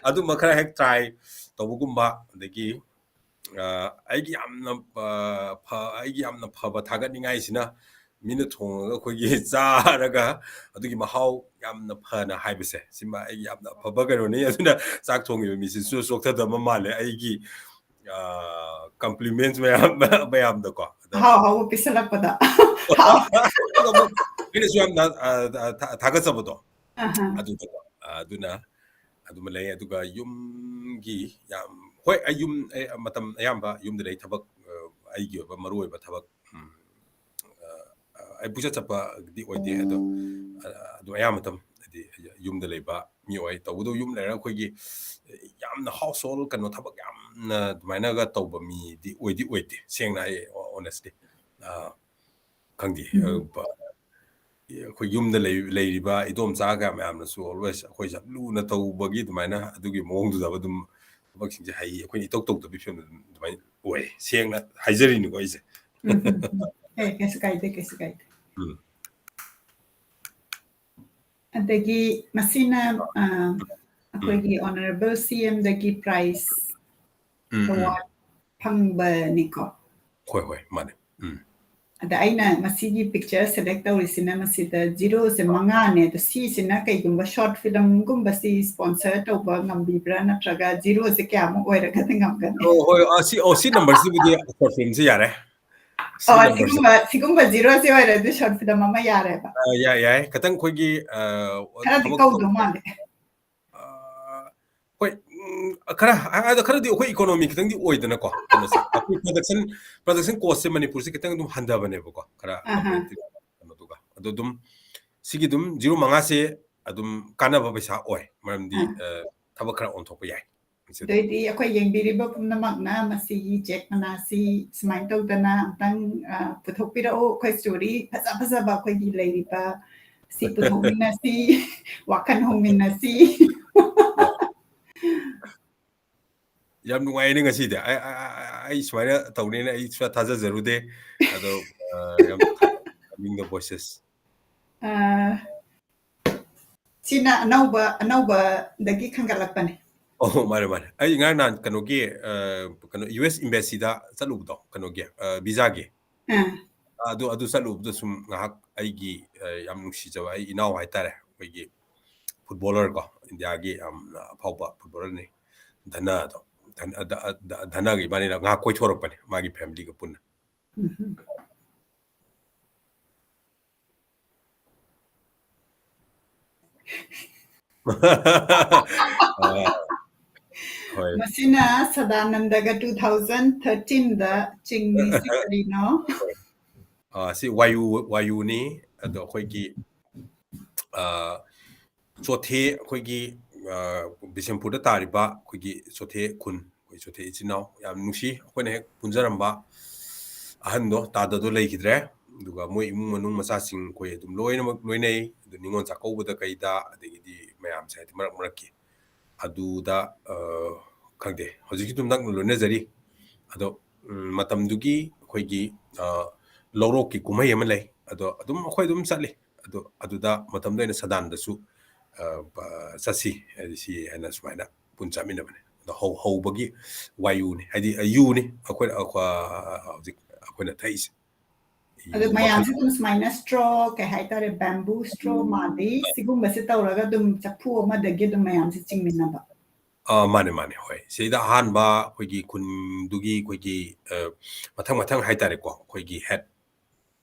ꯑꯗꯨꯝꯕ ꯈꯔ ꯍꯦꯛ try ꯇꯧꯕꯒꯨꯝꯕ, ꯑꯗꯒꯤ, ꯑ, ꯑꯩꯒꯤ ꯌꯥꯝꯅ, ꯑ, ꯐ-, ꯑꯩꯒꯤ ꯌꯥꯝꯅ ꯐꯕ ꯊꯥꯒꯠꯅꯤꯡꯉꯥꯏꯁꯤꯅ ꯃꯤꯅ ꯊꯣꯡꯉꯒ ꯑꯩꯈꯣꯏꯒꯤ ꯆꯥꯔꯒ ꯑꯗꯨꯒꯤ ꯃꯍꯥꯎ ꯌꯥꯝꯅ ꯐꯅ ꯍꯥꯏꯕꯁꯦ, ꯁꯤꯃ ꯑꯩ ꯌꯥꯝꯅ ꯑꯐꯕ ꯀꯩꯅꯣꯅꯤ꯫ ꯑꯗꯨꯅ ꯆꯥꯛ ꯊꯣꯡꯉꯤꯕ ꯃꯤꯁꯤꯁꯨ ꯆꯣꯛꯊꯗꯕ ꯃꯥꯜꯂꯦ꯫ ꯑꯩꯒꯤ compliments ꯃꯌꯥꯝ ꯃꯌꯥꯝꯗꯀꯣ꯫ ꯑꯗ ꯍꯥꯎ ꯍꯥꯎꯕ ꯄꯤꯁꯜꯂꯛꯄꯗ ꯑꯩꯅꯁꯨ ꯌꯥꯝꯅ ꯊꯥꯒꯠꯆꯕꯗꯣ ꯑꯗꯨꯗ ꯑꯗꯨꯅ ꯑꯗꯨꯃ ꯂꯩ꯫ ꯑꯗꯨꯒ ꯌꯨꯝꯒꯤ ꯌꯥꯝ ꯍꯣꯏ, ꯑꯩ ꯌꯨꯝ ꯃꯇꯝ ꯑꯌꯥꯝꯕ ꯌꯨꯝꯗ ꯂꯩ꯫ ꯊꯕꯛ ꯑꯩꯒꯤ ꯑꯣꯏꯕ ꯃꯔꯨ ꯑꯣꯏꯕ ꯊꯕꯛ ꯑꯩ ꯄꯨꯆꯠ ꯆꯠꯄꯗꯤ ꯑꯣꯏꯗꯦ꯫ ꯑꯗꯣ ꯑꯗꯨꯝ ꯑꯌꯥꯝꯕ ꯃꯇꯝ ꯍꯥꯏꯗꯤ ꯌꯨꯝꯗ ꯂꯩꯕ ꯃꯤ ꯑꯣꯏ꯫ ꯇꯧꯕꯗꯣ ꯌꯨꯝ ꯂꯩꯔꯒ ꯑꯩꯈꯣꯏꯒꯤ ꯌꯥꯝꯅ household ꯀꯩꯅꯣ ꯊꯕꯛ ꯌꯥꯝꯅ ꯑꯗꯨꯃꯥꯏꯅꯒ ꯇꯧꯕ ꯃꯤꯗꯤ ꯑꯣꯏꯗꯤ ꯑꯣꯏꯗꯦ, ꯁꯦꯡꯅ ꯑꯩ honestly꯫ ꯈꯪꯗꯦ, ꯑꯩꯈꯣꯏ ꯌꯨꯝꯗ ꯂꯩꯔꯤꯕ ꯏꯗꯣꯝꯆꯥ ꯀꯌꯥ ꯃꯌꯥꯝꯅꯁꯨ always ꯑꯩꯈꯣꯏꯁꯦ ꯌꯥꯝ ꯂꯨꯅ ꯇꯧꯕꯒꯤ ꯑꯗꯨꯃꯥꯏꯅ ꯑꯗꯨꯒꯤ ꯃꯑꯣꯡꯗꯨꯗ ꯑꯗꯨꯝ ꯊꯕꯛꯁꯤꯡꯁꯦ ꯍꯩ, ꯑꯩꯈꯣꯏꯅ ꯏꯇꯧ ꯇꯧꯗꯕꯤ ꯐꯤꯕꯝꯗ ꯑꯗꯨꯝ ꯑꯗꯨꯃꯥꯏꯅ ꯑꯣꯏ꯫ ꯁꯦꯡꯅ ꯍꯥꯏꯖꯔꯤꯅꯤꯀꯣ ꯑꯩꯁꯦ꯫ ꯀꯩꯁꯨ ꯀꯥꯏꯗꯦ, ꯀꯩꯁꯨ ꯀꯥꯏꯗꯦ꯫ ꯎꯝ꯫ ꯑꯗꯒꯤ ꯃꯁꯤꯅ ꯑꯩꯈꯣꯏꯒꯤ honourable C M ꯗꯒꯤ prize award ꯐꯪꯕꯅꯤꯀꯣ꯫ ꯍꯣꯏ ꯍꯣꯏ, ꯃꯥꯅꯦ꯫ ꯎꯝ꯫ ꯑꯗ ꯑꯩꯅ ꯃꯁꯤꯒꯤ picture select ꯇꯧꯔꯤꯁꯤꯅ ꯃꯁꯤꯗ zeroꯁꯦ ꯃꯉꯥꯅꯦ꯫ ꯑꯗꯣ ꯁꯤꯁꯤꯅ ꯀꯩꯒꯨꯝꯕ short filmꯒꯨꯝꯕꯁꯤ sponsor ꯇꯧꯕ ꯉꯝꯕꯤꯕ꯭ꯔꯥ, ꯅꯠꯇ꯭ꯔꯒ zeroꯁꯦ ꯀꯌꯥꯃꯨꯛ ꯑꯣꯏꯔꯒꯗꯤ ꯉꯝꯒꯅꯤ? ꯑꯣ ꯍꯣꯏ, ꯑ, ꯁꯤ, ꯑꯣ, ꯁꯤ numberꯁꯤꯕꯨꯗꯤ short filmꯁꯤ ꯌꯥꯔꯦ꯫ ꯁꯤ ꯑꯣ, numberꯁꯤ꯫ ꯁꯤꯒꯨꯝꯕ ꯁꯤꯒꯨꯝꯕ zeroꯁꯦ ꯑꯣꯏꯔꯗꯤ short film ꯑꯃ ꯌꯥꯔꯦꯕ꯫ ꯑ, ꯌꯥꯏ ꯌꯥꯏ, ꯈꯤꯇꯪ ꯑꯩꯈꯣꯏꯒꯤ ꯑ, ꯈꯔꯗꯤ ꯊꯕꯛ ꯀꯧꯗꯧ ꯃꯥꯜꯂꯦ꯫ ꯑ, ꯍꯣꯏ, ꯎꯝ, ꯈꯔ ꯍꯥꯏꯗ ꯈꯔꯗꯤ ꯑꯩꯈꯣꯏ economy ꯈꯤꯇꯪꯗꯤ ꯑꯣꯏꯗꯅꯀꯣ, ꯀꯩꯅꯣꯁꯦ ꯑꯩꯈꯣꯏ production production costꯁꯦ ꯃꯅꯤꯄꯨꯔꯁꯦ ꯈꯤꯇꯪ ꯑꯗꯨꯝ ꯍꯟꯊꯕꯅꯦꯕꯀꯣ, ꯈꯔ ꯑꯍꯥ꯫ ꯀꯩꯅꯣꯗꯨꯒ꯫ ꯑꯗꯣ ꯑꯗꯨꯝ ꯁꯤꯒꯤ ꯑꯗꯨꯝ zero ꯃꯉꯥꯁꯦ ꯑꯗꯨꯝ ꯀꯥꯟꯅꯕ ꯄꯩꯁꯥ ꯑꯣꯏ, ꯃꯔꯝꯗꯤ ꯑꯥ꯫ ꯑ, ꯊꯕꯛ ꯈꯔ ꯑꯣꯟꯊꯣꯛꯄ ꯌꯥꯏ꯫ ꯑꯗꯨꯑꯣꯏꯗꯤ ꯑꯩꯈꯣꯏ ꯌꯦꯡꯕꯤꯔꯤꯕ ꯄꯨꯝꯅꯃꯛꯅ ꯃꯁꯤꯒꯤ ꯆꯦꯛ ꯃꯅꯥꯁꯤ ꯁꯨꯃꯥꯏꯅ ꯇꯧꯗꯅ ꯑꯝꯇꯪ, ꯑ, ꯄꯨꯊꯣꯛꯄꯤꯔꯛꯎ꯫ ꯑꯩꯈꯣꯏ story ꯐꯖ ꯐꯖꯕ ꯑꯩꯈꯣꯏꯒꯤ ꯂꯩꯔꯤꯕ ꯁꯤ ꯄꯨꯊꯣꯛꯃꯤꯟꯅꯁꯤ, ꯋꯥꯈꯜ ꯍꯣꯡꯃꯤꯟꯅꯁꯤ꯫ ꯌꯥꯝ ꯅꯨꯡꯉꯥꯏꯅꯦ ꯉꯁꯤꯗꯤ꯫ ꯑꯩ, ꯑꯩ, ꯑꯩ, ꯑꯩ ꯁꯨꯃꯥꯏꯅ ꯇꯧꯅꯦꯅ ꯑꯩ ꯁꯨꯡꯊꯥ ꯊꯥꯖꯖꯔꯨꯗꯦ꯫ ꯑꯗꯣ, ꯑ, ꯌꯥꯝ amazing voices꯫ ꯑ, ꯁꯤꯅ ꯑꯅꯧꯕ, ꯑꯅꯧꯕꯗꯒꯤ ꯈꯟꯒꯠꯂꯛꯄꯅꯦ꯫ ꯑꯣ, ꯃꯥꯅꯦ, ꯃꯥꯅꯦ꯫ ꯑꯩ ꯉꯔꯥꯡ ꯅꯍꯥꯟ ꯀꯩꯅꯣꯒꯤ, ꯑ, ꯀꯩꯅꯣ, U S embassyꯗ ꯆꯠꯂꯨꯕꯗꯣ, ꯀꯩꯅꯣꯒꯤ, ꯑ, visaꯒꯤ꯫ ꯑꯥ꯫ ꯑꯗꯨ ꯑꯗꯨ ꯆꯠꯂꯨꯕꯗ ꯁꯨꯝ ꯉꯥꯏꯍꯥꯛ ꯑꯩꯒꯤ ꯑ, ꯌꯥꯝ ꯅꯨꯡꯁꯤꯖꯕ ꯑꯩ ꯏꯅꯥꯎ ꯍꯥꯏꯇꯥꯔꯦ, ꯑꯩꯈꯣꯏꯒꯤ ꯐꯨꯠꯕꯣꯂꯔ ꯀꯣ, ꯏꯟꯗꯤꯌꯥꯒꯤ ꯌꯥꯝꯅ ꯑꯐꯥꯎꯕ ꯐꯨꯠꯕꯣꯂꯔꯅꯤ, ꯙꯅꯗꯣ꯫ ꯙꯟ- ꯑ, ꯙ- ꯑ, ꯙ- ꯙꯅꯒ ꯏꯕꯥꯅꯤꯅ ꯉꯥꯏꯍꯥꯛ ꯀꯣꯏꯊꯣꯔꯛꯄꯅꯦ, ꯃꯥꯒꯤ ꯐꯦꯃꯤꯂꯤꯒ ꯄꯨꯟꯅ꯫ ꯑ, ꯍꯣꯏ꯫ ꯃꯁꯤꯅ ꯁꯗꯥꯅꯟꯗꯒ two thousand thirteen ꯗ ꯆꯤꯡꯂꯤꯁꯤ ꯀꯔꯤꯅꯣ? ꯑ, ꯁꯤ ꯋꯥꯌꯨ, ꯋꯥꯌꯨꯅꯤ꯫ ꯑꯗꯣ ꯑꯩꯈꯣꯏꯒꯤ, ꯑ, ꯆꯣꯊꯦ, ꯑꯩꯈꯣꯏꯒꯤ, ꯑ, ꯕꯤꯁꯦꯝꯄꯨꯔꯗ ꯇꯥꯔꯤꯕ ꯑꯩꯈꯣꯏꯒꯤ ꯆꯣꯊꯦ ꯈꯨꯟ, ꯑꯩꯈꯣꯏ ꯆꯣꯊꯦ ꯏꯆꯤꯟ ꯏꯅꯥꯎ ꯌꯥꯝ ꯅꯨꯡꯁꯤ꯫ ꯑꯩꯈꯣꯏꯅ ꯍꯦꯛ ꯄꯨꯟꯖꯔꯝꯕ ꯑꯍꯟꯗꯣ, ꯇꯥꯗꯗꯣ ꯂꯩꯈꯤꯗ꯭ꯔꯦ꯫ ꯑꯗꯨꯒ ꯃꯣꯏ ꯏꯃꯨꯡ ꯃꯅꯨꯡ ꯃꯆꯥꯁꯤꯡ ꯑꯩꯈꯣꯏ ꯑꯗꯨꯝ ꯂꯣꯏꯅꯃꯛ ꯂꯣꯏꯅꯩ꯫ ꯑꯗꯨ ꯅꯤꯉꯣꯜ ꯆꯥꯛꯀꯧꯕꯗ ꯀꯩꯗ, ꯑꯗꯒꯤꯗꯤ ꯃꯌꯥꯝꯁꯦ ꯍꯥꯏꯗꯤ ꯃꯔꯛ ꯃꯔꯛꯀꯤ ꯑꯗꯨꯗ, ꯑ, ꯈꯪꯗꯦ, ꯍꯧꯖꯤꯛꯁꯨ ꯑꯗꯨꯝ ꯅꯛꯅ ꯂꯣꯏꯅꯖꯔꯤ꯫ ꯑꯗꯣ, ꯎꯝ, ꯃꯇꯝꯗꯨꯒꯤ ꯑꯩꯈꯣꯏꯒꯤ, ꯑ, ꯂꯧꯔꯣꯛꯀꯤ ꯀꯨꯝꯍꯩ ꯑꯃ ꯂꯩ꯫ ꯑꯗꯣ ꯑꯗꯨꯝ ꯑꯩꯈꯣꯏ ꯑꯗꯨꯝ ꯆꯠꯂꯤ꯫ ꯑꯗꯣ ꯑꯗꯨꯗ ꯃꯇꯝꯗ ꯑꯩꯅ ꯁꯗꯥꯟꯗꯁꯨ, ꯑ, ꯄ-, ꯆꯠꯁꯤ, ꯍꯥꯏꯗꯤ ꯁꯤ ꯍꯥꯏꯅ ꯁꯨꯃꯥꯏꯅ ꯄꯨꯟ ꯆꯠꯃꯤꯟꯅꯕꯅꯦ꯫ ꯑꯗꯣ ꯍꯧ-, ꯍꯧꯕꯒꯤ ꯋꯥꯌꯨꯅꯤ, ꯍꯥꯏꯗꯤ, ꯑ, ꯌꯨꯅꯤ ꯑꯩꯈꯣꯏ, ꯑꯩꯈꯣꯏ, ꯍꯧꯖꯤꯛ ꯑꯩꯈꯣꯏꯅ ꯊꯛꯏꯁꯦ꯫ ꯑꯗꯨ ꯃꯌꯥꯝꯁꯨ ꯑꯗꯨꯝ ꯁꯨꯃꯥꯏꯅ straw, ꯀꯩ ꯍꯥꯏꯇꯥꯔꯦ, bamboo straw ꯃꯥꯜꯂꯤ, ꯁꯤꯒꯨꯝꯕꯁꯦ ꯇꯧꯔꯒ ꯑꯗꯨꯝ ꯆꯐꯨ ꯑꯃꯗꯒꯤ ꯑꯗꯨꯝ ꯃꯌꯥꯝꯁꯦ ꯆꯤꯡꯃꯤꯟꯅꯕ꯫ ꯑ, ꯃꯥꯅꯦ, ꯃꯥꯅꯦ, ꯍꯣꯏ꯫ ꯁꯤꯗ ꯑꯍꯥꯟꯕ ꯑꯩꯈꯣꯏꯒꯤ ꯈꯨꯟꯗꯨꯒꯤ ꯑꯩꯈꯣꯏꯒꯤ, ꯑ, ꯃꯊꯪ ꯃꯊꯪ ꯍꯥꯏꯇꯥꯔꯦꯀꯣ, ꯑꯩꯈꯣꯏꯒꯤ head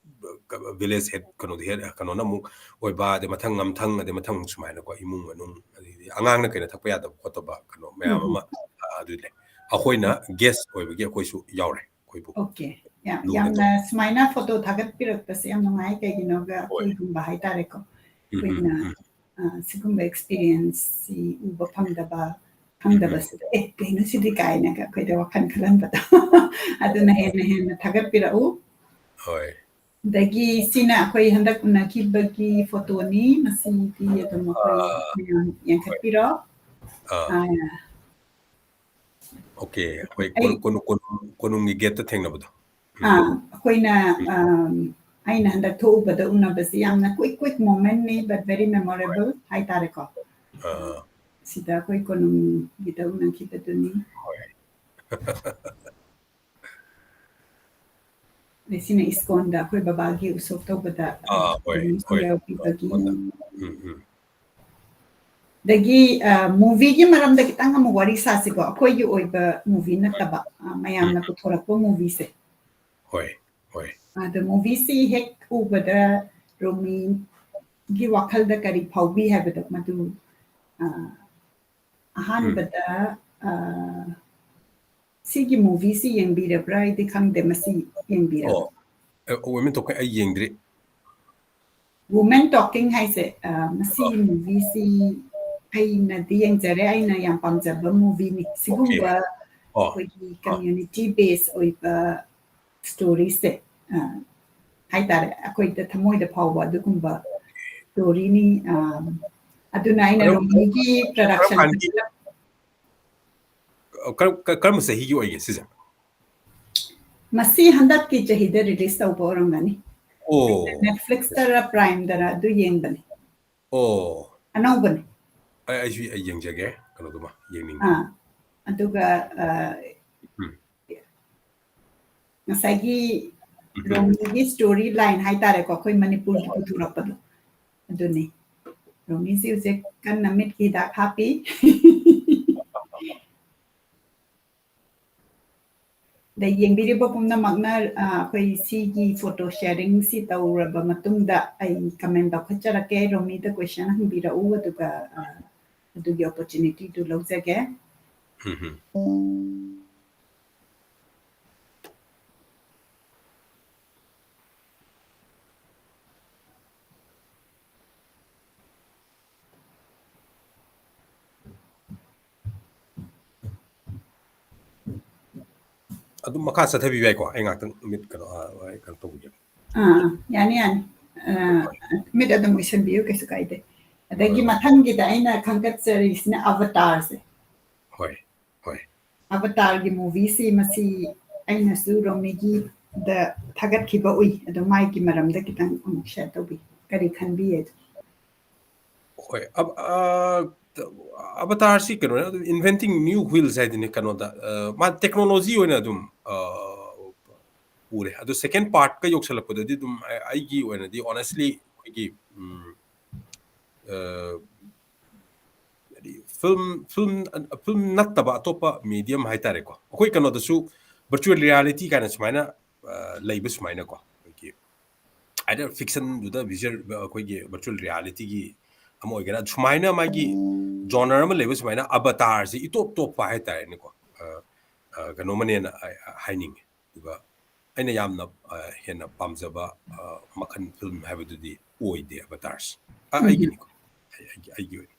village head, ꯀꯩꯅꯣꯗꯤ head, ꯀꯩꯅꯣꯅ ꯑꯃꯨꯛ ꯑꯣꯏꯕ, ꯑꯗꯩ ꯃꯊꯪ ꯉꯝꯊꯪ, ꯑꯗꯩ ꯃꯊꯪ ꯁꯨꯃꯥꯏꯅꯀꯣ, ꯏꯃꯨꯡ ꯃꯅꯨꯡ, ꯑꯗꯩꯗꯤ ꯑꯉꯥꯡꯅ ꯀꯩꯅ ꯊꯛꯄ ꯌꯥꯗꯕ ꯈꯣꯠꯇꯕ ꯀꯩꯅꯣ ꯃꯌꯥꯝ ꯑꯃ, ꯑ, ꯑꯗꯨ ꯂꯩ꯫ ꯑꯩꯈꯣꯏꯅ guest ꯑꯣꯏꯕꯒꯤ ꯑꯩꯈꯣꯏꯁꯨ ꯌꯥꯎꯔꯦ, ꯑꯩꯈꯣꯏꯕꯨ꯫ Okay, ꯌꯥꯝ, ꯌꯥꯝꯅ ꯁꯨꯃꯥꯏꯅ photo ꯊꯥꯒꯠꯄꯤꯔꯛꯄꯁꯦ ꯌꯥꯝ ꯅꯨꯡꯉꯥꯏ꯫ ꯀꯩꯒꯤꯅꯣꯒ ꯑꯩꯈꯣꯏꯒꯨꯝꯕ ꯍꯥꯏꯇꯥꯔꯦꯀꯣ, ꯑꯩꯈꯣꯏꯅ, ꯑ, ꯁꯤꯒꯨꯝꯕ experience ꯁꯤ ꯎꯕ ꯐꯪꯗꯕ, ꯈꯪꯗꯕꯁꯤꯗ, "ꯑꯦ, ꯀꯩꯅꯣ ꯁꯤꯗꯤ?" ꯀꯥꯏꯅꯒ ꯑꯩꯈꯣꯏꯗ ꯋꯥꯈꯜ ꯈꯜꯍꯟꯕꯗꯣ꯫ ꯑꯗꯨꯅ ꯍꯦꯟꯅ ꯍꯦꯟꯅ ꯊꯥꯒꯠꯄꯤꯔꯛꯎ꯫ ꯍꯣꯏ꯫ ꯑꯗꯒꯤ ꯁꯤꯅ ꯑꯩꯈꯣꯏ ꯍꯟꯗꯛ ꯎꯅꯈꯤꯕꯒꯤ photo ꯅꯤ꯫ ꯃꯁꯤꯗꯤ ꯑꯗꯨꯝ ꯑꯩꯈꯣꯏ, ꯑ, ꯃꯌꯥꯝ ꯌꯦꯡꯈꯠꯄꯤꯔꯣ꯫ ꯑ꯫ ꯑ, Okay, ꯑꯩꯈꯣꯏ ꯑꯩ ꯀꯣꯅꯨꯡ, ꯀꯣꯅꯨꯡ, ꯀꯣꯅꯨꯡ, ꯀꯣꯅꯨꯡꯒꯤ gate ꯇ ꯊꯦꯡꯅꯕꯗꯣ꯫ ꯎꯝ꯫ ꯑꯥ, ꯑꯩꯈꯣꯏꯅ, ꯎꯝ꯫ ꯑꯝ, ꯑꯩꯅ ꯍꯟꯗꯛ ꯊꯣꯛꯎꯕꯗ ꯎꯅꯕꯁꯦ ꯌꯥꯝꯅ quick, quick moment ꯅꯤ, but very memorable ꯍꯥꯏꯇꯥꯔꯦꯀꯣ꯫ ꯑꯥ꯫ ꯁꯤꯗ ꯑꯩꯈꯣꯏ ꯀꯣꯅꯨꯡꯒꯤꯗ ꯎꯅꯈꯤꯕꯗꯨꯅꯤ꯫ ꯍꯣꯏ꯫ ꯁꯤꯅ ꯏꯁꯀꯣꯟꯗ ꯑꯩꯈꯣꯏ ꯕꯕꯥꯒꯤ ꯎꯁꯣꯞ ꯇꯧꯕꯗ ꯑꯥ, ꯍꯣꯏ, ꯃꯤꯁꯨ ꯍꯣꯏ. ꯌꯥꯎꯕꯤꯕꯒꯤ꯫ ꯎꯝ, ꯎꯝ. ꯑꯗꯒꯤ ꯃꯨꯚꯤꯒꯤ ꯃꯔꯝꯗ ꯈꯤꯇꯪ ꯑꯃꯨꯛ ꯋꯥꯔꯤ ꯁꯥꯁꯤꯀꯣ, ꯑꯩꯈꯣꯏꯒꯤ ꯑꯣꯏꯕ ꯃꯨꯚꯤ ꯅꯠꯇꯕ, ꯑ, ꯃꯌꯥꯝꯅ ꯄꯨꯊꯣꯔꯛꯄ ꯃꯨꯚꯤꯁꯦ꯫ ꯍꯣꯏ, ꯍꯣꯏ. ꯑꯗ ꯃꯨꯚꯤꯁꯤ ꯍꯦꯛ ꯎꯕꯗ ꯔꯣꯃꯤꯒꯤ ꯋꯥꯈꯜꯗ ꯀꯔꯤ ꯐꯥꯎꯕꯤ ꯍꯥꯏꯕꯗꯣ ꯃꯗꯨ, ꯑ, ꯑꯍꯥꯟꯕꯗ, ꯑ, ꯁꯤꯒꯤ ꯃꯨꯚꯤꯁꯤ ꯌꯦꯡꯕꯤꯔꯕ꯭ꯔꯥ? ꯑꯩꯗꯤ ꯈꯪꯗꯦ, ꯃꯁꯤ ꯌꯦꯡꯕꯤꯔꯕ꯭ꯔꯥ? ꯑꯣ, ꯑꯦ, Women Talking ꯑꯩ ꯌꯦꯡꯗ꯭ꯔꯤ. Women Talking ꯍꯥꯏꯁꯦ, ꯑ, ꯃꯁꯤ ꯃꯨꯚꯤꯁꯤ ꯑꯩꯅꯗꯤ ꯌꯦꯡꯖꯔꯦ, ꯑꯩꯅ ꯌꯥꯝ ꯄꯥꯝꯖꯕ ꯃꯨꯚꯤꯅꯤ꯫ ꯁꯤꯒꯨꯝꯕ ꯑꯣ. ꯑꯩꯈꯣꯏꯒꯤ ꯀꯝꯃ꯭ꯌꯨꯅꯤꯇꯤ ꯕꯦꯁ ꯑꯣꯏꯕ ꯁ꯭ꯇꯣꯔꯤꯁꯦ, ꯑ, ꯍꯥꯏꯇꯥꯔꯦ, ꯑꯩꯈꯣꯏꯗ ꯊꯃꯣꯏꯗ ꯐꯥꯎꯕ ꯑꯗꯨꯒꯨꯝꯕ ꯁ꯭ꯇꯣꯔꯤꯅꯤ꯫ ꯑ, ꯑꯗꯨꯅ ꯑꯩꯅ ꯀꯔꯝ-, ꯔꯣꯃꯤꯒꯤ ꯀꯔꯝ ꯄ꯭ꯔꯗꯛꯁꯟ ꯀꯥꯟꯒꯤ, ꯑ, ꯀꯔꯝ-, ꯀ-, ꯀꯔꯝꯕ ꯆꯍꯤꯒꯤ ꯑꯣꯏꯒꯦ ꯁꯤꯁꯦ? ꯃꯁꯤ ꯍꯟꯗꯛꯀꯤ ꯆꯍꯤꯗ ꯔꯤꯂꯤꯁ ꯇꯧꯕ ꯑꯣꯏꯔꯝꯒꯅꯤ꯫ ꯑꯣ. ꯅꯦꯠꯐ꯭ꯂꯤꯛꯁꯇꯔ ꯄ꯭ꯔꯥꯏꯝꯗꯔ ꯑꯗꯨ ꯌꯦꯡꯕꯅꯤ꯫ ꯑꯣ. ꯑꯅꯧꯕꯅꯤ꯫ ꯑꯩ, ꯑꯩꯁꯨ ꯑꯩ ꯌꯦꯡꯖꯒꯦ, ꯀꯩꯅꯣꯗꯨꯃ ꯌꯦꯡꯅꯤꯡꯉꯦ꯫ ꯑꯥ, ꯑꯗꯨꯒ, ꯑ, ꯎꯝ. ꯉꯁꯥꯏꯒꯤ ꯎꯝ. ꯔꯣꯃꯤꯒꯤ ꯁ꯭ꯇꯣꯔꯤ ꯂꯥꯏꯟ ꯍꯥꯏꯇꯥꯔꯦꯀꯣ, ꯑꯩꯈꯣꯏ ꯃꯅꯤꯄꯨꯔꯒꯤ ꯄꯨꯊꯣꯔꯛꯄꯗꯣ ꯑꯗꯨꯅꯤ꯫ ꯔꯣꯃꯤꯁꯤ ꯍꯧꯖꯤꯛ ꯀꯟꯅ ꯃꯤꯠꯀꯤ ꯍꯤꯗꯥꯛ ꯍꯥꯞꯄꯤ꯫ ꯑꯗꯩ ꯌꯦꯡꯕꯤꯔꯤꯕ ꯄꯨꯝꯅꯃꯛꯅ, ꯑ, ꯑꯩꯈꯣꯏ ꯁꯤꯒꯤ ꯐꯣꯇꯣ ꯁꯦꯌꯔꯤꯡꯁꯤ ꯇꯧꯔꯕ ꯃꯇꯨꯡꯗ ꯑꯩ ꯀꯃꯦꯟ ꯂꯧꯈꯠꯆꯔꯛꯀꯦ, ꯔꯣꯃꯤꯗ ꯀꯣꯏꯁꯟ ꯍꯪꯕꯤꯔꯛꯎ, ꯑꯗꯨꯒ, ꯑ, ꯑꯗꯨꯒꯤ ꯑꯣꯄꯣꯔꯆꯨꯅꯤꯇꯤꯗꯨ ꯂꯧꯖꯒꯦ꯫ ꯎꯝ, ꯎꯝ. ꯑꯗꯨꯝ ꯃꯈꯥ ꯆꯠꯊꯕꯤꯕ ꯌꯥꯏꯀꯣ? ꯑꯩ ꯉꯥꯛꯇꯪ ꯃꯤꯠ ꯀꯩꯅꯣ, ꯑ, ꯑꯩ ꯀꯩꯅꯣ ꯇꯧꯕꯤꯒꯦ꯫ ꯑꯥ, ꯌꯥꯅꯤ, ꯌꯥꯅꯤ꯫ ꯑ, ꯃꯤꯠ ꯑꯗꯨꯝ ꯎꯏꯁꯟꯕꯤꯌꯨ, ꯀꯩꯁꯨ ꯀꯥꯏꯗꯦ꯫ ꯑꯗꯒꯤ ꯍꯣꯏ, ꯍꯣꯏ. ꯃꯊꯪꯒꯤꯗ ꯑꯩꯅ ꯈꯟꯒꯠꯆꯔꯤꯁꯤꯅ ꯑꯕꯇꯥꯔꯁꯦ꯫ ꯍꯣꯏ, ꯍꯣꯏ. ꯑꯕꯇꯥꯔꯒꯤ ꯃꯨꯚꯤꯁꯤ ꯃꯁꯤ ꯑꯩꯅꯁꯨ ꯔꯣꯃꯤꯒꯤꯗ ꯊꯥꯒꯠꯈꯤꯕ ꯎꯏ꯫ ꯑꯗꯣ ꯃꯥꯒꯤ ꯃꯔꯝꯗ ꯈꯤꯇꯪ ꯑꯃꯨꯛ ꯁꯦꯌꯔ ꯇꯧꯕꯤ꯫ ꯀꯔꯤ ꯈꯟꯕꯤ ꯑꯗꯣ? ꯍꯣꯏ, ꯑꯕ-, ꯑ, ꯑꯕꯇꯥꯔꯁꯤ ꯀꯩꯅꯣꯅꯦ, ꯑꯗꯨꯝ inventing new wheels ꯍꯥꯏꯗꯨꯅꯤ ꯀꯩꯅꯣꯗ, ꯑ, ꯃꯥ ꯇꯦꯛꯅꯣꯂꯣꯖꯤ ꯑꯣꯏꯅ ꯑꯗꯨꯝ, ꯑ, ꯎꯔꯦ꯫ ꯑꯗꯣ second part ꯀ ꯌꯧꯁꯜꯂꯛꯄꯗꯗꯤ ꯑꯗꯨꯝ ꯑꯩ-, ꯑꯩꯒꯤ ꯑꯣꯏꯅꯗꯤ honestly ꯑꯩꯈꯣꯏꯒꯤ, ꯎꯝ, ꯑ, ꯍꯥꯏꯗꯤ film, film, film ꯅꯠꯇꯕ ꯑꯇꯣꯞꯄ medium ꯍꯥꯏꯇꯥꯔꯦꯀꯣ꯫ ꯑꯩꯈꯣꯏ ꯀꯩꯅꯣꯗꯁꯨ virtual reality ꯀꯥꯏꯅ ꯁꯨꯃꯥꯏꯅ, ꯑ, ꯂꯩꯕ ꯁꯨꯃꯥꯏꯅꯀꯣ꯫ ꯑꯩꯈꯣꯏꯒꯤ either fiction ꯗꯨꯗ visual, ꯑꯩꯈꯣꯏꯒꯤ virtual reality ꯒꯤ ꯑꯃ ꯑꯣꯏꯒꯦꯔꯥ, ꯁꯨꯃꯥꯏꯅ ꯃꯥꯒꯤ genre ꯑꯃ ꯂꯩꯕ ꯁꯨꯃꯥꯏꯅ Avatar ꯁꯤ ꯏꯇꯣꯞ ꯇꯣꯞꯄ ꯍꯥꯏꯇꯥꯔꯦꯅꯦꯀꯣ꯫ ꯑ, ꯑ, ꯀꯩꯅꯣꯃꯅꯦꯅ ꯑꯩ ꯍꯥꯏꯅꯤꯡꯉꯦ꯫ ꯑꯗꯨꯒ ꯑꯩꯅ ꯌꯥꯝꯅ, ꯑ, ꯍꯦꯟꯅ ꯄꯥꯝꯖꯕ, ꯑ, ꯃꯈꯜ film ꯍꯥꯏꯕꯗꯨꯗꯤ ꯑꯣꯏꯗꯦ Avatar ꯁꯤ꯫ ꯑ, ꯎꯝ꯫ ꯑꯩꯒꯤꯅꯤꯀꯣ꯫ ꯑꯩ-, ꯑꯩꯒꯤ, ꯑꯩꯒꯤ ꯑꯣꯏꯅ꯫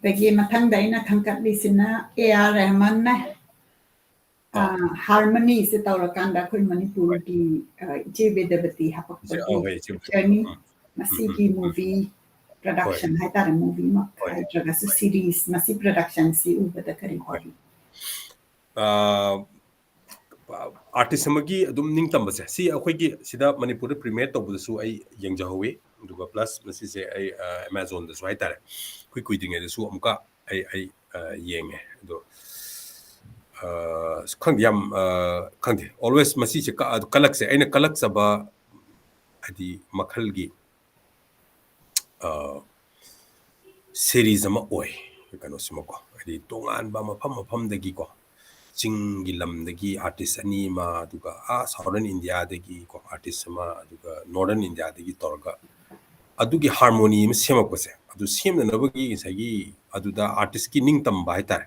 ꯑꯗꯒꯤ ꯃꯊꯪꯗ ꯑꯩꯅ ꯈꯟꯒꯠꯂꯤꯁꯤꯅ ꯑꯦ ꯑꯥꯔ ꯔꯦꯍꯃꯥꯟꯅ, ꯑꯥ꯫ ꯑ, harmony ꯁꯦ ꯇꯧꯔꯀꯥꯟꯗ ꯑꯩꯈꯣꯏ ꯃꯅꯤꯄꯨꯔꯒꯤ, ꯑ, ꯏꯆꯦ ꯕꯤꯗ꯭ꯌꯥꯄꯇꯤ ꯏꯆꯦ, ꯍꯥꯄꯛꯄꯒꯤ ꯑꯣ, ꯍꯣꯏ, ꯏꯆꯦ ꯄꯤꯛꯆꯔꯅꯤ꯫ ꯎꯝ, ꯎꯝ, ꯃꯁꯤꯒꯤ ꯎꯝ, ꯎꯝ, ꯎꯝ꯫ movie ꯍꯣꯏ꯫ Production ꯍꯥꯏꯇꯥꯔꯦ, movie ꯃꯛ ꯍꯣꯏ꯫ ꯍꯥꯏꯗ꯭ꯔꯒꯁꯨ ꯍꯣꯏ꯫ Series, ꯃꯁꯤ production ꯁꯤ ꯎꯕꯗ ꯀꯔꯤ ꯍꯣꯏ꯫ ꯈꯜꯂꯤ? ꯑ, artist ꯑꯃꯒꯤ ꯑꯗꯨꯝ ꯅꯤꯡꯇꯝꯕꯁꯦ, ꯁꯤ ꯑꯩꯈꯣꯏꯒꯤ ꯁꯤꯗ ꯃꯅꯤꯄꯨꯔꯗ premiere ꯇꯧꯕꯗꯁꯨ ꯑꯩ ꯌꯦꯡꯖꯍꯧꯋꯤ꯫ ꯑꯗꯨꯒ plus ꯃꯁꯤꯁꯦ ꯑꯩ, ꯑ, Amazon ꯗꯁꯨ ꯍꯥꯏꯇꯥꯔꯦ, ꯏꯀꯨꯏ ꯀꯨꯏꯗ꯭ꯔꯤꯉꯩꯗꯁꯨ ꯑꯃꯨꯛꯀ ꯑꯩ, ꯑꯩ, ꯑ, ꯌꯦꯡꯉꯦ꯫ ꯑꯗꯣ, ꯑ, ꯑꯁ, ꯈꯪꯗꯦ, ꯌꯥꯝ, ꯑ, ꯈꯪꯗꯦ, always ꯃꯁꯤꯁꯦ ꯀ-, ꯀꯜꯂꯛꯁꯦ, ꯑꯩꯅ ꯀꯜꯂꯛꯆꯕ ꯍꯥꯏꯗꯤ ꯃꯈꯜꯒꯤ, ꯑ, series ꯑꯃ ꯑꯣꯏ꯫ ꯀꯩꯅꯣꯁꯤꯃꯀꯣ, ꯍꯥꯏꯗꯤ ꯇꯣꯉꯥꯟꯕ ꯃꯐꯝ ꯃꯐꯝꯗꯒꯤꯀꯣ, ꯆꯤꯡꯒꯤ ꯂꯝꯗꯒꯤ artist ꯑꯅꯤ ꯑꯃ, ꯑꯗꯨꯒ ꯑꯥ Southern India ꯗꯒꯤꯀꯣ artist ꯑꯃ, ꯑꯗꯨꯒ Northern India ꯗꯒꯤ ꯇꯧꯔꯒ ꯑꯗꯨꯒꯤ harmony ꯑꯃ ꯁꯦꯝꯃꯛꯄꯁꯦ, ꯑꯗꯨ ꯁꯦꯝꯅꯅꯕꯒꯤ ꯉꯁꯥꯏꯒꯤ ꯑꯗꯨꯗ artist ꯀꯤ ꯅꯤꯡꯇꯝꯕ ꯍꯥꯏꯇꯥꯔꯦ꯫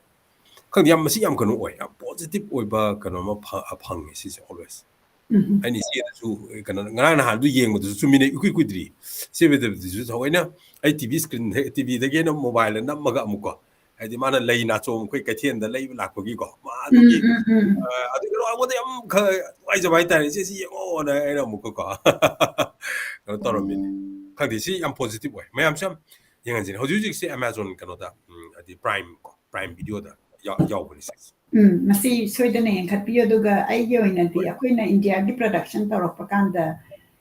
ꯈꯪꯗꯦ, ꯌꯥꯝ, ꯃꯁꯤ ꯌꯥꯝ ꯀꯩꯅꯣ ꯑꯣꯏ, ꯌꯥꯝ positive ꯑꯣꯏꯕ ꯀꯩꯅꯣ ꯑꯃ ꯐ-, ꯐꯪꯉꯦ ꯁꯤꯁꯦ always꯫ ꯎꯝ꯫ ꯑꯩꯅ ꯏꯆꯦꯗꯁꯨ, ꯀꯩꯅꯣ, ꯉꯔꯥꯡ ꯅꯍꯥꯟꯗꯨ ꯌꯦꯡꯕꯗꯨꯁꯨ ꯆꯨꯝꯃꯤꯅꯦ, ꯏꯀꯨꯏ ꯀꯨꯏꯗ꯭ꯔꯤ꯫ ꯏꯆꯦ ꯕꯤꯗ꯭ꯌꯥꯄꯇꯤꯁꯨ ꯊꯑꯣꯏꯅ ꯑꯩ TV screen ꯗ, TV ꯗꯒꯤ ꯑꯩꯅ mobile ꯗ ꯅꯝꯃꯒ ꯑꯃꯨꯛꯀꯣ, ꯍꯥꯏꯗꯤ ꯃꯥꯅ ꯂꯩ ꯅꯥꯆꯣꯝ ꯑꯩꯈꯣꯏ ꯀꯩꯊꯦꯜꯗ ꯂꯩꯕ ꯂꯥꯛꯄꯒꯤꯀꯣ, ꯃꯥ ꯑꯗꯨꯒꯤ, ꯎꯝ, ꯎꯝ, ꯎꯝ꯫ ꯑ, ꯑꯗꯨꯒꯤ ꯑꯩꯉꯣꯟꯗ ꯌꯥꯝ ꯈ-, ꯅꯨꯡꯉꯥꯏꯖꯕ ꯍꯥꯏꯇꯥꯔꯦ, "ꯏꯆꯦ, ꯁꯤ ꯌꯦꯡꯉꯣꯅ" ꯑꯩꯅ ꯑꯃꯨꯛꯀꯀꯣ ꯀꯩꯅꯣ ꯇꯧꯔꯝꯃꯤꯅꯦ꯫ ꯈꯪꯗꯦ, ꯁꯤ ꯌꯥꯝ positive ꯑꯣꯏ, ꯃꯌꯥꯝꯁꯨ ꯌꯥꯝ ꯌꯦꯡꯍꯟꯁꯤꯅꯦ꯫ ꯍꯧꯖꯤꯛ ꯍꯧꯖꯤꯛꯁꯦ Amazon ꯀꯩꯅꯣꯗ, ꯎꯝ, ꯍꯥꯏꯗꯤ Prime ꯀꯣ, Prime Video ꯗ ꯌꯥꯎ-, ꯌꯥꯎꯕꯅꯤ ꯁꯤꯁꯦ꯫ ꯎꯝ, ꯃꯁꯤ ꯁꯣꯏꯗꯅ ꯌꯦꯡꯈꯠꯄꯤꯌꯨ꯫ ꯑꯗꯨꯒ ꯑꯩꯒꯤ ꯑꯣꯏꯅꯗꯤ ꯍꯣꯏ꯫ ꯑꯩꯈꯣꯏꯅ ꯏꯟꯗꯤꯌꯥꯒꯤ production ꯇꯧꯔꯛꯄ ꯀꯥꯟꯗ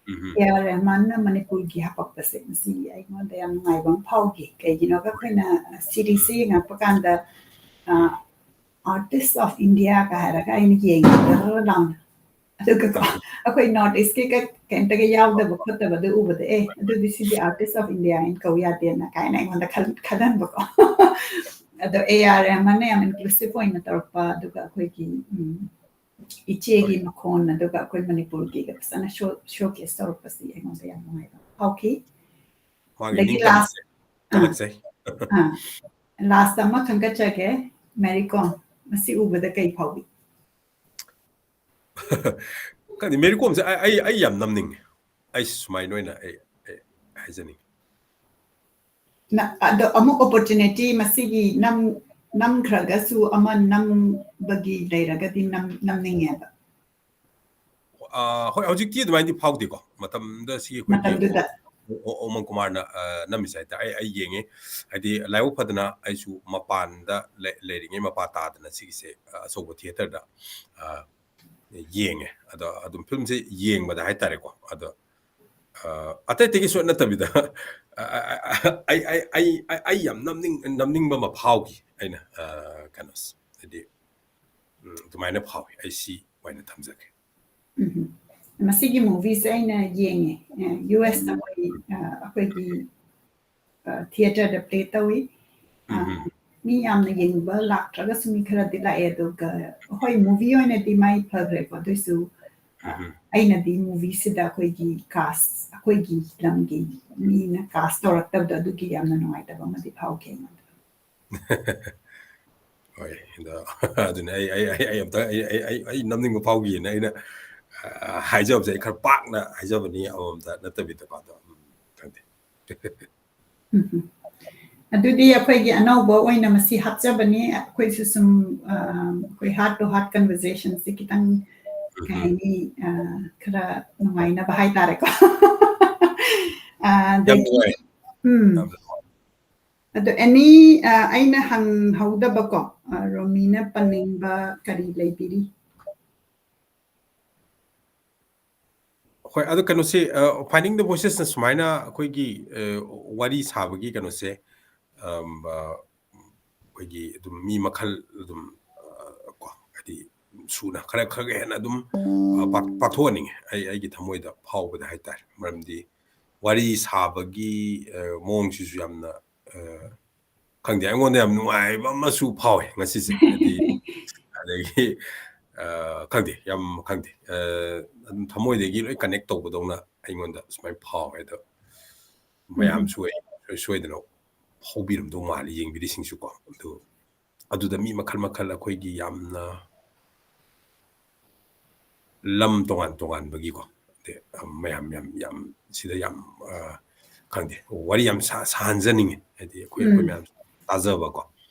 ꯎꯝ, ꯎꯝ꯫ ꯑꯦ ꯑꯥꯔ ꯔꯦꯍꯃꯥꯟꯅ ꯃꯅꯤꯄꯨꯔꯒꯤ ꯍꯥꯄꯛꯄꯁꯦ, ꯃꯁꯤ ꯑꯩꯉꯣꯟꯗ ꯌꯥꯝ ꯅꯨꯡꯉꯥꯏꯕ ꯑꯃ ꯐꯥꯎꯈꯤ꯫ ꯀꯩꯒꯤꯅꯣꯒ ꯑꯩꯈꯣꯏꯅ series ꯁꯦ ꯎꯝ꯫ ꯌꯦꯡꯉꯛꯄ ꯀꯥꯟꯗ, ꯑ, Artist of India ꯀ ꯍꯥꯏꯔꯒ ꯑꯩꯅ ꯌꯦꯡꯉꯦ ꯂꯥꯎꯅ꯫ ꯑꯗꯨꯒꯀꯣ ꯑꯩꯈꯣꯏ North East ꯀꯤ ꯀ- ꯀꯩꯝꯇꯒ ꯌꯥꯎꯗꯕ ꯈꯣꯠꯇꯕꯗꯨ ꯎꯕꯗ, ꯑꯦ, ꯑꯗꯨꯗꯤ ꯁꯤꯗꯤ Artist of India ꯍꯥꯏꯅ ꯀꯧ ꯌꯥꯗꯦꯅ ꯀꯥꯏꯅ ꯑꯩꯉꯣꯟꯗ ꯈꯜ- ꯈꯜꯍꯟꯕꯀꯣ꯫ ꯑꯗꯣ ꯑꯦ ꯑꯥꯔ ꯔꯦꯍꯃꯥꯟꯅ ꯌꯥꯝ inclusive ꯑꯣꯏꯅ ꯇꯧꯔꯛꯄ, ꯑꯗꯨꯒ ꯑꯩꯈꯣꯏꯒꯤ ꯎꯝ, ꯏꯆꯦꯒꯤ ꯍꯣꯏ꯫ ꯃꯈꯣꯟ, ꯑꯗꯨꯒ ꯑꯩꯈꯣꯏ ꯃꯅꯤꯄꯨꯔꯒꯤꯒ ꯐꯖꯅ show showcase ꯇꯧꯔꯛꯄꯁꯤ ꯑꯩꯉꯣꯟꯗ ꯌꯥꯝ ꯅꯨꯡꯉꯥꯏꯕ ꯐꯥꯎꯈꯤ꯫ ꯃꯥꯒꯤ ꯑꯗꯒꯤ ꯅꯤꯡꯇꯝꯕꯁꯦ last ꯑꯥ, ꯀꯜꯂꯛꯆꯩ꯫ ꯑꯥ, last ꯑꯃ ꯈꯟꯒꯠꯆꯒꯦ, ꯃꯦꯔꯤ ꯀꯣꯝ꯫ ꯃꯁꯤ ꯎꯕꯗ ꯀꯩ ꯐꯥꯎꯏ? ꯈꯪꯗꯦ, ꯃꯦꯔꯤ ꯀꯣꯝꯁꯦ ꯑꯩ ꯑꯩ ꯑꯩ ꯌꯥꯝ ꯅꯝꯅꯤꯡꯉꯦ꯫ ꯑꯩ ꯁꯨꯃꯥꯏꯅ ꯑꯣꯏꯅ ꯑꯩ ꯑꯩ ꯍꯥꯏꯖꯅꯤꯡꯉꯤ꯫ ꯅ- ꯑꯗꯣ ꯑꯃꯨꯛ opportunity ꯃꯁꯤꯒꯤ ꯅꯝ ꯅꯝꯈ꯭ꯔꯒꯁꯨ ꯑꯃ ꯅꯝꯕꯒꯤ ꯂꯩꯔꯒꯗꯤ ꯅꯝ ꯅꯝꯅꯤꯡꯉꯦꯕ꯫ ꯑꯥ, ꯍꯣꯏ, ꯍꯧꯖꯤꯛꯇꯤ ꯑꯗꯨꯃꯥꯏꯅꯗꯤ ꯐꯥꯎꯗꯦꯀꯣ꯫ ꯃꯇꯝꯗ ꯁꯤ ꯑꯩꯈꯣꯏꯒꯤ ꯃꯇꯝꯗꯨꯗ꯫ ꯑꯣ- ꯑꯣ- ꯑꯣꯃꯟ ꯀꯨꯃꯥꯔꯅ, ꯑ, ꯅꯝꯃꯤꯁꯦ ꯍꯥꯏꯇꯥꯔꯦ꯫ ꯑꯩ ꯑꯩ ꯌꯦꯡꯉꯦ꯫ ꯍꯥꯏꯗꯤ ꯂꯥꯏꯕꯛ ꯐꯗꯅ ꯑꯩꯁꯨ ꯃꯄꯥꯟꯗ ꯂꯩ- ꯂꯩꯔꯤꯉꯩ ꯃꯄꯥ ꯇꯥꯗꯅ ꯁꯤꯒꯤꯁꯦ, ꯑ, ꯑꯆꯧꯕ theatreꯗ, ꯑ, ꯌꯦꯡꯉꯦ꯫ ꯑꯗꯣ ꯑꯗꯨꯝ ꯐꯤꯂꯝꯁꯦ ꯌꯦꯡꯕꯗ ꯍꯥꯏꯇꯥꯔꯦꯀꯣ꯫ ꯑꯗꯣ, ꯑ, ꯑꯇꯩ ꯑꯇꯩꯒꯤ ꯁꯣꯠ ꯅꯠꯇꯕꯤꯗ, ꯑ, ꯑ, ꯑ, ꯑꯩ ꯑꯩ ꯑꯩ ꯑꯩ ꯑꯩ ꯌꯥꯝ ꯅꯝꯅꯤꯡ ꯅꯝꯅꯤꯡꯕ ꯑꯃ ꯐꯥꯎꯈꯤ꯫ ꯑꯩꯅ, ꯑ, ꯀꯩꯅꯣꯁꯦ, ꯍꯥꯏꯗꯤ, ꯎꯝ, ꯑꯗꯨꯃꯥꯏꯅ ꯐꯥꯎꯏ꯫ ꯑꯩ ꯁꯤ ꯑꯣꯏꯅ ꯊꯝꯖꯒꯦ꯫ ꯎꯝ꯫ ꯃꯁꯤꯒꯤ movieꯁꯦ ꯑꯩꯅ ꯌꯦꯡꯉꯦ꯫ ꯑ, ꯌꯨ ꯑꯦꯁꯇ ꯃꯣꯏ, ꯑ, ꯑꯩꯈꯣꯏꯒꯤ, ꯑ, theatreꯗ play ꯇꯧꯏ꯫ ꯑ, ꯎꯝ꯫ ꯃꯤ ꯌꯥꯝꯅ ꯌꯦꯡꯕ ꯂꯥꯛꯇ꯭ꯔꯒꯁꯨ ꯃꯤ ꯈꯔꯗꯤ ꯂꯥꯛꯑꯦ, ꯑꯗꯨꯒ ꯍꯣꯏ, movie ꯑꯣꯏꯅꯗꯤ ꯃꯥꯏ ꯐꯈ꯭ꯔꯦꯀꯣ, ꯑꯗꯨꯏꯁꯨ, ꯑ, ꯎꯝ꯫ ꯑꯩꯅꯗꯤ movieꯁꯤꯗ ꯑꯩꯈꯣꯏꯒꯤ cast, ꯑꯩꯈꯣꯏꯒꯤ ꯂꯝꯒꯤ ꯃꯤꯅ cast ꯇꯧꯔꯛꯇꯕꯗꯣ, ꯑꯗꯨꯒꯤ ꯌꯥꯝꯅ ꯅꯨꯡꯉꯥꯏꯇꯕ ꯑꯃꯗꯤ ꯐꯥꯎꯈꯤ ꯑꯩꯉꯣꯟꯗ꯫ ꯍꯣꯏ, ꯑꯗꯣ ꯑꯗꯨꯅꯦ ꯑꯩ ꯑꯩ ꯑꯩ ꯑꯩ ꯑꯝꯇ ꯑꯩ ꯑꯩ ꯑꯩ ꯑꯩ ꯅꯝꯅꯤꯡꯕ ꯐꯥꯎꯈꯤꯑꯅ ꯑꯩꯅ, ꯑ, ꯍꯥꯏꯖꯕꯁꯦ꯫ ꯑꯩ ꯈꯔ ꯄꯥꯛꯅ ꯍꯥꯏꯖꯕꯅꯤ, ꯑꯃꯃꯝꯇ ꯅꯠꯇꯕꯤꯗꯀꯣ꯫ ꯑꯗꯣ, ꯎꯝ, ꯈꯪꯗꯦ꯫ ꯎꯝ꯫ ꯑꯗꯨꯗꯤ ꯑꯩꯈꯣꯏꯒꯤ ꯑꯅꯧꯕ ꯑꯣꯏꯅ ꯃꯁꯤ ꯍꯥꯞꯆꯕꯅꯤ꯫ ꯑꯩꯈꯣꯏꯁꯨ ꯁꯨꯝ, ꯑ, ꯑꯩꯈꯣꯏ heart to heart conversationꯁꯦ ꯈꯤꯇꯪ, ꯀꯩ ꯎꯝ꯫ ꯍꯥꯏꯅꯤ, ꯑ, ꯈꯔ ꯅꯨꯡꯉꯥꯏꯅꯕ ꯍꯥꯏꯇꯥꯔꯦꯀꯣ꯫ ꯑ, ꯌꯥꯝ ꯑꯗꯒꯤ, ꯅꯨꯡꯉꯥꯏ꯫ ꯎꯝ꯫ ꯌꯥꯝ ꯅꯨꯡꯉꯥꯏ꯫ ꯑꯗꯣ any, ꯑ, ꯑꯩꯅ ꯍꯪꯍꯧꯗꯕꯀꯣ, ꯑ, ꯔꯣꯃꯤꯅ ꯄꯟꯅꯤꯡꯕ ꯀꯔꯤ ꯂꯩꯕꯤꯔꯤ? ꯍꯣꯏ, ꯑꯗꯣ ꯀꯩꯅꯣꯁꯦ, ꯑ, Finding the Voicesꯅ ꯁꯨꯃꯥꯏꯅ ꯑꯩꯈꯣꯏꯒꯤ, ꯑ, ꯋꯥꯔꯤ ꯁꯥꯕꯒꯤ ꯀꯩꯅꯣꯁꯦ, ꯑꯝ, ꯑ, ꯑꯩꯈꯣꯏꯒꯤ ꯑꯗꯨꯝ ꯃꯤ ꯃꯈꯜ ꯑꯗꯨꯝ ꯍꯥꯏꯗꯤ ꯁꯨꯅ ꯈꯔ ꯈꯔ ꯍꯦꯟꯅ ꯑꯗꯨꯝ ꯑ, ꯄꯥꯛ- ꯄꯥꯛꯊꯣꯛꯍꯟꯅꯤꯡꯉꯦ ꯑꯩ ꯑꯩꯒꯤ ꯊꯃꯣꯏꯗ ꯐꯥꯎꯕꯗ ꯍꯥꯏꯇꯥꯔꯦ꯫ ꯃꯔꯝꯗꯤ ꯋꯥꯔꯤ ꯁꯥꯕꯒꯤ ꯑ, ꯃꯑꯣꯡꯁꯤꯁꯨ ꯌꯥꯝꯅ ꯑ, ꯈꯪꯗꯦ, ꯑꯩꯉꯣꯟꯗ ꯌꯥꯝ ꯅꯨꯡꯉꯥꯏꯕ ꯑꯃꯁꯨ ꯐꯥꯎꯋꯦ ꯉꯁꯤꯁꯦ꯫ ꯍꯥꯏꯗꯤ ꯑꯗꯒꯤ ꯑ, ꯈꯪꯗꯦ, ꯌꯥꯝ ꯈꯪꯗꯦ, ꯑ, ꯑꯗꯨꯝ ꯊꯃꯣꯏꯗꯒꯤ ꯂꯣꯏ ꯀꯅꯦꯛ ꯇꯧꯕꯗꯧꯅ ꯑꯩꯉꯣꯟꯗ ꯁꯨꯃꯥꯏꯅ ꯐꯥꯎꯋꯦ꯫ ꯑꯗꯣ ꯃꯌꯥꯝꯁꯨ ꯑꯩ ꯁꯣꯏ- ꯁꯣꯏꯗꯅ ꯐꯥꯎꯕꯤꯔꯝꯗꯧ ꯃꯥꯜꯂꯤ, ꯌꯦꯡꯕꯤꯔꯤꯁꯤꯡꯁꯨꯀꯣ꯫ ꯑꯗꯨ ꯑꯗꯨꯗ ꯃꯤ ꯃꯈꯜ ꯃꯈꯜ ꯑꯩꯈꯣꯏꯒꯤ ꯌꯥꯝꯅ ꯂꯝ ꯇꯣꯉꯥꯟ ꯇꯣꯉꯥꯟꯕꯒꯤꯀꯣ, ꯑꯗꯩ ꯃꯌꯥꯝ ꯌꯥꯝ ꯌꯥꯝ ꯁꯤꯗ ꯌꯥꯝ ꯑ, ꯈꯪꯗꯦ, ꯋꯥꯔꯤ ꯌꯥꯝ ꯁꯥ- ꯁꯥꯍꯟꯖꯅꯤꯡꯉꯤ꯫ ꯍꯥꯏꯗꯤ ꯑꯩꯈꯣꯏ ꯑꯩꯈꯣꯏ ꯎꯝ ꯃꯌꯥꯝ ꯇꯥꯖꯕꯀꯣ,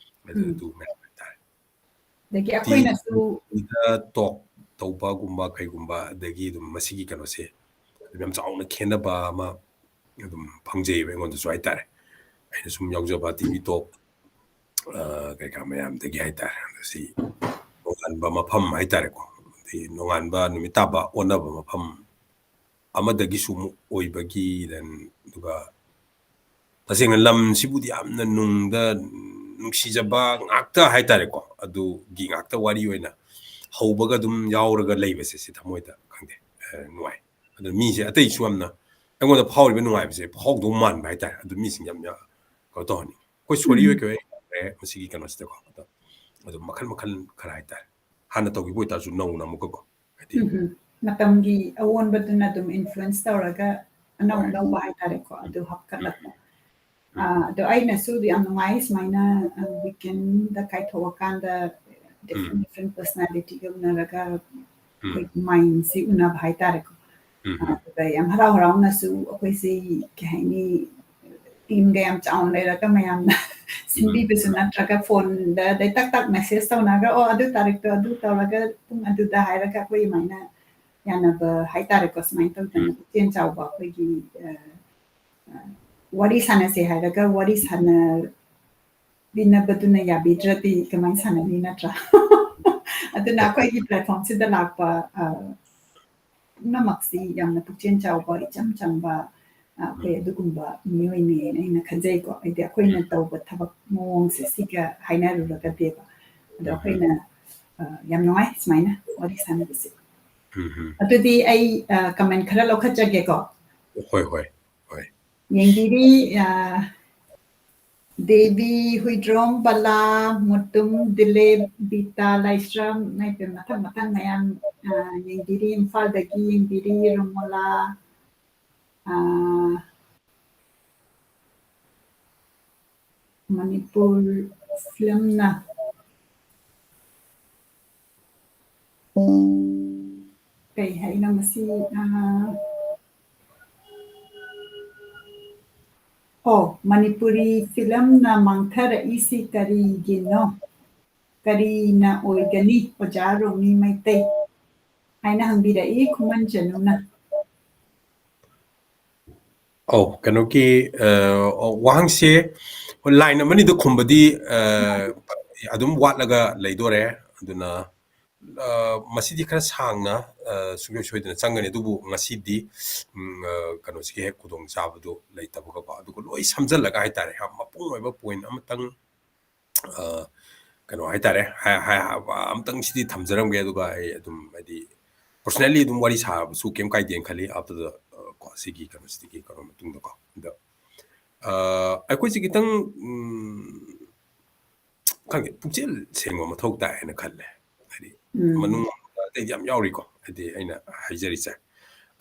ꯑꯗꯨ ꯎꯝ ꯑꯗꯨ ꯃꯌꯥꯝ ꯍꯥꯏꯇꯥꯔꯦ꯫ ꯑꯗꯒꯤ ꯑꯩꯈꯣꯏꯅꯁꯨ ꯇꯤꯚꯤꯗ ꯇꯣꯛ ꯇꯧꯕꯒꯨꯝꯕ ꯀꯩꯒꯨꯝꯕ, ꯑꯗꯒꯤ ꯑꯗꯨꯝ ꯃꯁꯤꯒꯤ ꯀꯩꯅꯣꯁꯦ ꯑꯗꯨꯝ ꯌꯥꯝ ꯆꯥꯎꯅ ꯈꯦꯠꯅꯕ ꯑꯃ ꯑꯗꯨꯝ ꯐꯪꯖꯩꯌꯦꯕ ꯑꯩꯉꯣꯟꯗꯁꯨ ꯍꯥꯏꯇꯥꯔꯦ꯫ ꯑꯩꯅ ꯁꯨꯝ ꯌꯥꯎꯖꯕ ꯇꯤꯚꯤ ꯇꯣꯛ ꯑ, ꯀꯩꯀꯥ ꯃꯌꯥꯝꯗꯒꯤ ꯍꯥꯏꯇꯥꯔꯦ꯫ ꯑꯗꯣ ꯁꯤ ꯅꯣꯡꯉꯥꯟꯕ ꯃꯐꯝ ꯍꯥꯏꯇꯥꯔꯦꯀꯣ, ꯑꯗꯩ ꯅꯣꯡꯉꯥꯟꯕ ꯅꯨꯃꯤꯠ ꯇꯥꯕ ꯑꯣꯟꯅꯕ ꯃꯐꯝ ꯑꯃꯗꯒꯤꯁꯨ ꯑꯃꯨꯛ ꯑꯣꯏꯕꯒꯤ, then ꯑꯗꯨꯒ ꯇꯁꯦꯡꯅ ꯂꯝꯁꯤꯕꯨꯗꯤ ꯌꯥꯝꯅ ꯅꯨꯡꯗ ꯅꯨꯡꯁꯤꯖꯕ ꯉꯥꯛꯇ ꯍꯥꯏꯇꯥꯔꯦꯀꯣ, ꯑꯗꯨꯒꯤ ꯉꯥꯛꯇ ꯋꯥꯔꯤ ꯑꯣꯏꯅ ꯍꯧꯕꯒ ꯑꯗꯨꯝ ꯌꯥꯎꯔꯒ ꯂꯩꯕꯁꯦ ꯁꯤ ꯊꯃꯣꯏꯗ ꯈꯪꯗꯦ, ꯑ, ꯅꯨꯡꯉꯥꯏ꯫ ꯑꯗꯣ ꯃꯤꯁꯦ ꯑꯇꯩꯁꯨ ꯌꯥꯝꯅ ꯑꯩꯉꯣꯟꯗ ꯐꯥꯎꯔꯤꯕ ꯅꯨꯡꯉꯥꯏꯕꯁꯦ ꯐꯥꯎꯗꯧ ꯃꯥꯟꯕ ꯍꯥꯏꯇꯥꯔꯦ꯫ ꯑꯗꯨ ꯃꯤꯁꯤꯡ ꯌꯥꯝ ꯌꯥ- ꯀꯩꯅꯣ ꯇꯧꯍꯟꯅꯤꯡꯉꯤ꯫ ꯑꯩꯈꯣꯏ ꯁꯣꯔꯤ ꯎꯝ ꯑꯣꯏ ꯀꯩ ꯑꯣꯏ ꯌꯥꯝꯈ꯭ꯔꯦ ꯃꯁꯤꯒꯤ ꯀꯩꯅꯣꯁꯤꯗꯀꯣ꯫ ꯑꯗꯣ ꯑꯗꯨꯝ ꯃꯈꯜ ꯃꯈꯜ ꯈꯔ ꯍꯥꯏꯇꯥꯔꯦ꯫ ꯍꯥꯟꯅ ꯇꯧꯈꯤꯕ ꯑꯣꯏꯇꯥꯔꯁꯨ ꯅꯧꯅ ꯑꯃꯨꯛꯀꯀꯣ, ꯍꯥꯏꯗꯤ ꯎꯝ ꯎꯝ꯫ ꯃꯇꯝꯒꯤ ꯑꯑꯣꯟꯕꯗꯨꯅ ꯑꯗꯨꯝ ꯏꯟꯐ꯭ꯂꯨꯌꯦꯟꯁ ꯇꯧꯔꯒ ꯑꯅꯧ ꯍꯣꯏ꯫ ꯑꯅꯧꯕ ꯍꯥꯏꯇꯥꯔꯦꯀꯣ, ꯑꯗꯨ ꯎꯝ ꯍꯥꯞꯀꯠꯂꯛꯄ꯫ ꯎꯝ ꯑꯥ, ꯑꯗꯣ ꯑꯩꯅꯁꯨ ꯌꯥꯝ ꯅꯨꯡꯉꯥꯏ ꯁꯨꯃꯥꯏꯅ ꯋꯤꯀꯦꯟꯗ ꯀꯥꯏꯊꯣꯛꯑꯀꯥꯟꯗ ꯗꯤꯐ꯭ꯔꯦꯟ ꯎꯝ ꯗꯤꯐ꯭ꯔꯦꯟ ꯄꯔꯁꯅꯥꯂꯤꯇꯤꯒ ꯎꯅꯔꯒ ꯎꯝ ꯑꯩꯈꯣꯏꯒꯤ ꯃꯥꯏꯟꯁꯤ ꯎꯅꯕ ꯍꯥꯏꯇꯥꯔꯦꯀꯣ꯫ ꯎꯝ ꯑꯥ, ꯎꯝ ꯑꯗꯨꯒ ꯌꯥꯝ ꯍꯔꯥꯎ ꯍꯔꯥꯎꯅꯁꯨ ꯑꯩꯈꯣꯏꯁꯤ ꯀꯩ ꯍꯥꯏꯅꯤ, ꯇꯤꯝꯒ ꯌꯥꯝ ꯆꯥꯎꯅ ꯂꯩꯔꯒ ꯃꯌꯥꯝꯅ ꯎꯝ ꯁꯤꯟꯕꯤꯕꯁꯨ ꯅꯠꯇ꯭ꯔꯒ ꯐꯣꯟꯗ ꯑꯗꯩ ꯇꯛ ꯇꯛ ꯃꯦꯁꯦꯖ ꯇꯧꯅꯔꯒ, "ꯑꯣ, ꯑꯗꯨ ꯇꯥꯔꯤꯛꯇꯣ ꯑꯗꯨ ꯇꯧꯔꯒ ꯄꯨꯡ ꯑꯗꯨꯗ" ꯍꯥꯏꯔꯒ ꯑꯩꯈꯣꯏ ꯑꯗꯨꯃꯥꯏꯅ ꯌꯥꯅꯕ ꯍꯥꯏꯇꯥꯔꯦꯀꯣ, ꯁꯨꯃꯥꯏꯅ ꯇꯧꯗꯅ ꯎꯝ ꯄꯨꯛꯆꯦꯜ ꯆꯥꯎꯕ ꯑꯩꯈꯣꯏꯒꯤ ꯑ, ꯑ, ꯋꯥꯔꯤ ꯁꯥꯟꯅꯁꯦ ꯍꯥꯏꯔꯒ ꯋꯥꯔꯤ ꯁꯥꯟꯅꯕꯤꯅꯕꯗꯨꯅ ꯌꯥꯕꯤꯗ꯭ꯔꯗꯤ ꯀꯃꯥꯏꯅ ꯁꯥꯟꯅꯅꯤ, ꯅꯠꯇ꯭ꯔꯥ? ꯑꯗꯨꯅ ꯑꯩꯈꯣꯏꯒꯤ ꯄ꯭ꯂꯦꯠꯐꯣꯝꯁꯤꯗ ꯂꯥꯛꯄ ꯑ, ꯄꯨꯝꯅꯃꯛꯁꯤ ꯌꯥꯝꯅ ꯄꯨꯛꯆꯦꯜ ꯆꯥꯎꯕ, ꯏꯆꯝ ꯆꯝꯕ ꯑ, ꯑꯩꯈꯣꯏ ꯎꯝ ꯑꯗꯨꯒꯨꯝꯕ ꯃꯤꯑꯣꯏꯅꯦꯅ ꯑꯩꯅ ꯈꯟꯖꯩꯀꯣ꯫ ꯍꯥꯏꯗꯤ ꯑꯩꯈꯣꯏꯅ ꯎꯝ ꯇꯧꯕ ꯊꯕꯛ ꯃꯑꯣꯡꯁꯦ ꯁꯤꯒ ꯍꯥꯏꯅꯔꯨꯔꯒꯗꯤꯕ꯫ ꯑꯗꯣ ꯎꯝ ꯑꯩꯈꯣꯏꯅ ꯑ, ꯌꯥꯝ ꯅꯨꯡꯉꯥꯏ ꯁꯨꯃꯥꯏꯅ ꯋꯥꯔꯤ ꯁꯥꯟꯅꯕꯁꯦ꯫ ꯎꯝ ꯍꯝ. ꯑꯗꯨꯗꯤ ꯑꯩ, ꯑ, comment ꯈꯔ ꯂꯧꯈꯠꯆꯒꯦꯀꯣ꯫ ꯍꯣꯏ, ꯍꯣꯏ, ꯍꯣꯏ. ꯌꯦꯡꯕꯤꯔꯤ, ꯑ, ꯗꯦꯕꯤ ꯍꯨꯏꯗ꯭ꯔꯣꯝ, ꯕꯂꯥ, ꯃꯨꯇꯨꯝ, ꯗꯤꯂꯤꯞ, ꯕꯤꯇꯥ, ꯂꯥꯏꯁ꯭ꯔꯝ, ꯏꯃꯥꯏ ꯄꯦꯝꯃ, ꯃꯊꯪ ꯃꯊꯪ ꯃꯌꯥꯝ, ꯑ, ꯌꯦꯡꯕꯤꯔꯤ, ꯏꯝꯐꯥꯜꯗꯒꯤ ꯌꯦꯡꯕꯤꯔꯤ, ꯔꯣꯃꯣꯂꯥ, ꯑ, ꯃꯅꯤꯄꯨꯔ ꯐꯤꯂꯝꯅ ꯀꯩ ꯍꯥꯏꯅꯣ ꯃꯁꯤ? ꯑ, ꯑꯣ, ꯃꯅꯤꯄꯨꯔꯤ ꯐꯤꯂꯝꯅ ꯃꯥꯡꯊꯔꯛꯏꯁꯤ ꯀꯔꯤꯒꯤꯅꯣ? ꯀꯔꯤꯅ ꯑꯣꯏꯒꯅꯤ, ꯑꯣꯖꯥ ꯔꯣꯃꯤ ꯃꯩꯇꯩ? ꯍꯥꯏꯅ ꯍꯪꯕꯤꯔꯛꯏ ꯈꯨꯃꯟ ꯆꯅꯨꯅ꯫ ꯑꯧ, ꯀꯩꯅꯣꯒꯤ, ꯑ, ꯑꯧ, ꯋꯥꯍꯪꯁꯦ line ꯑꯃꯅꯤꯗ ꯈꯨꯝꯕꯗꯤ, ꯑ, ꯑꯗꯨꯝ ꯋꯥꯠꯂꯒ ꯂꯩꯗꯣꯔꯦ꯫ ꯑꯗꯨꯅ, ꯑ, ꯃꯁꯤꯗꯤ ꯈꯔ ꯁꯥꯡꯅ, ꯑ, ꯁꯨꯡꯁꯣꯏ ꯁꯣꯏꯗꯅ ꯆꯪꯒꯅꯤ꯫ ꯑꯗꯨꯕꯨ ꯉꯁꯤꯗꯤ, ꯎꯝ, ꯑ, ꯀꯩꯅꯣꯁꯤꯒꯤ ꯍꯦꯛ ꯈꯨꯗꯣꯡꯆꯥꯕꯗꯨ ꯂꯩꯇꯕꯒꯀꯣ꯫ ꯑꯗꯨꯒ ꯂꯣꯏ ꯁꯝꯖꯜꯂꯒ ꯍꯥꯏꯇꯥꯔꯦ, ꯌꯥꯝ ꯃꯄꯨꯡ ꯑꯣꯏꯕ point ꯑꯃꯇꯪ, ꯑ, ꯀꯩꯅꯣ ꯍꯥꯏꯇꯥꯔꯦ, ꯍꯥꯏ-, ꯍꯥꯏ-, ꯑꯝꯇꯪ ꯁꯤꯗꯤ ꯊꯝꯖꯔꯝꯒꯦ꯫ ꯑꯗꯨꯒ ꯑꯩ ꯑꯗꯨꯝ, ꯍꯥꯏꯗꯤ, personally ꯑꯗꯨꯝ ꯋꯥꯔꯤ ꯁꯥꯕꯁꯨ ꯀꯩꯝ ꯀꯥꯏꯗꯦꯅ ꯈꯜꯂꯤ꯫ After the, ꯑ, ꯀꯣ, ꯁꯤꯒꯤ ꯀꯩꯅꯣꯁꯤꯗꯒꯤ ꯀꯩꯅꯣ ꯃꯇꯨꯡꯗꯀꯣ꯫ ꯑꯗꯣ, ꯑ, ꯑꯩꯈꯣꯏꯁꯦ ꯈꯤꯇꯪ, ꯎꯝ, ꯈꯪꯗꯦ, ꯄꯨꯛꯆꯦꯜ ꯁꯦꯡꯕ ꯃꯊꯧ ꯇꯥꯏ ꯍꯥꯏꯅ ꯈꯜꯂꯦ꯫ ꯍꯥꯏꯗꯤ, ꯎꯝ. ꯃꯅꯨꯡ ꯑꯇꯩꯗꯤ ꯌꯥꯝ ꯌꯥꯎꯔꯤꯀꯣ, ꯍꯥꯏꯗꯤ ꯑꯩꯅ ꯍꯥꯏꯖꯔꯤꯁꯦ꯫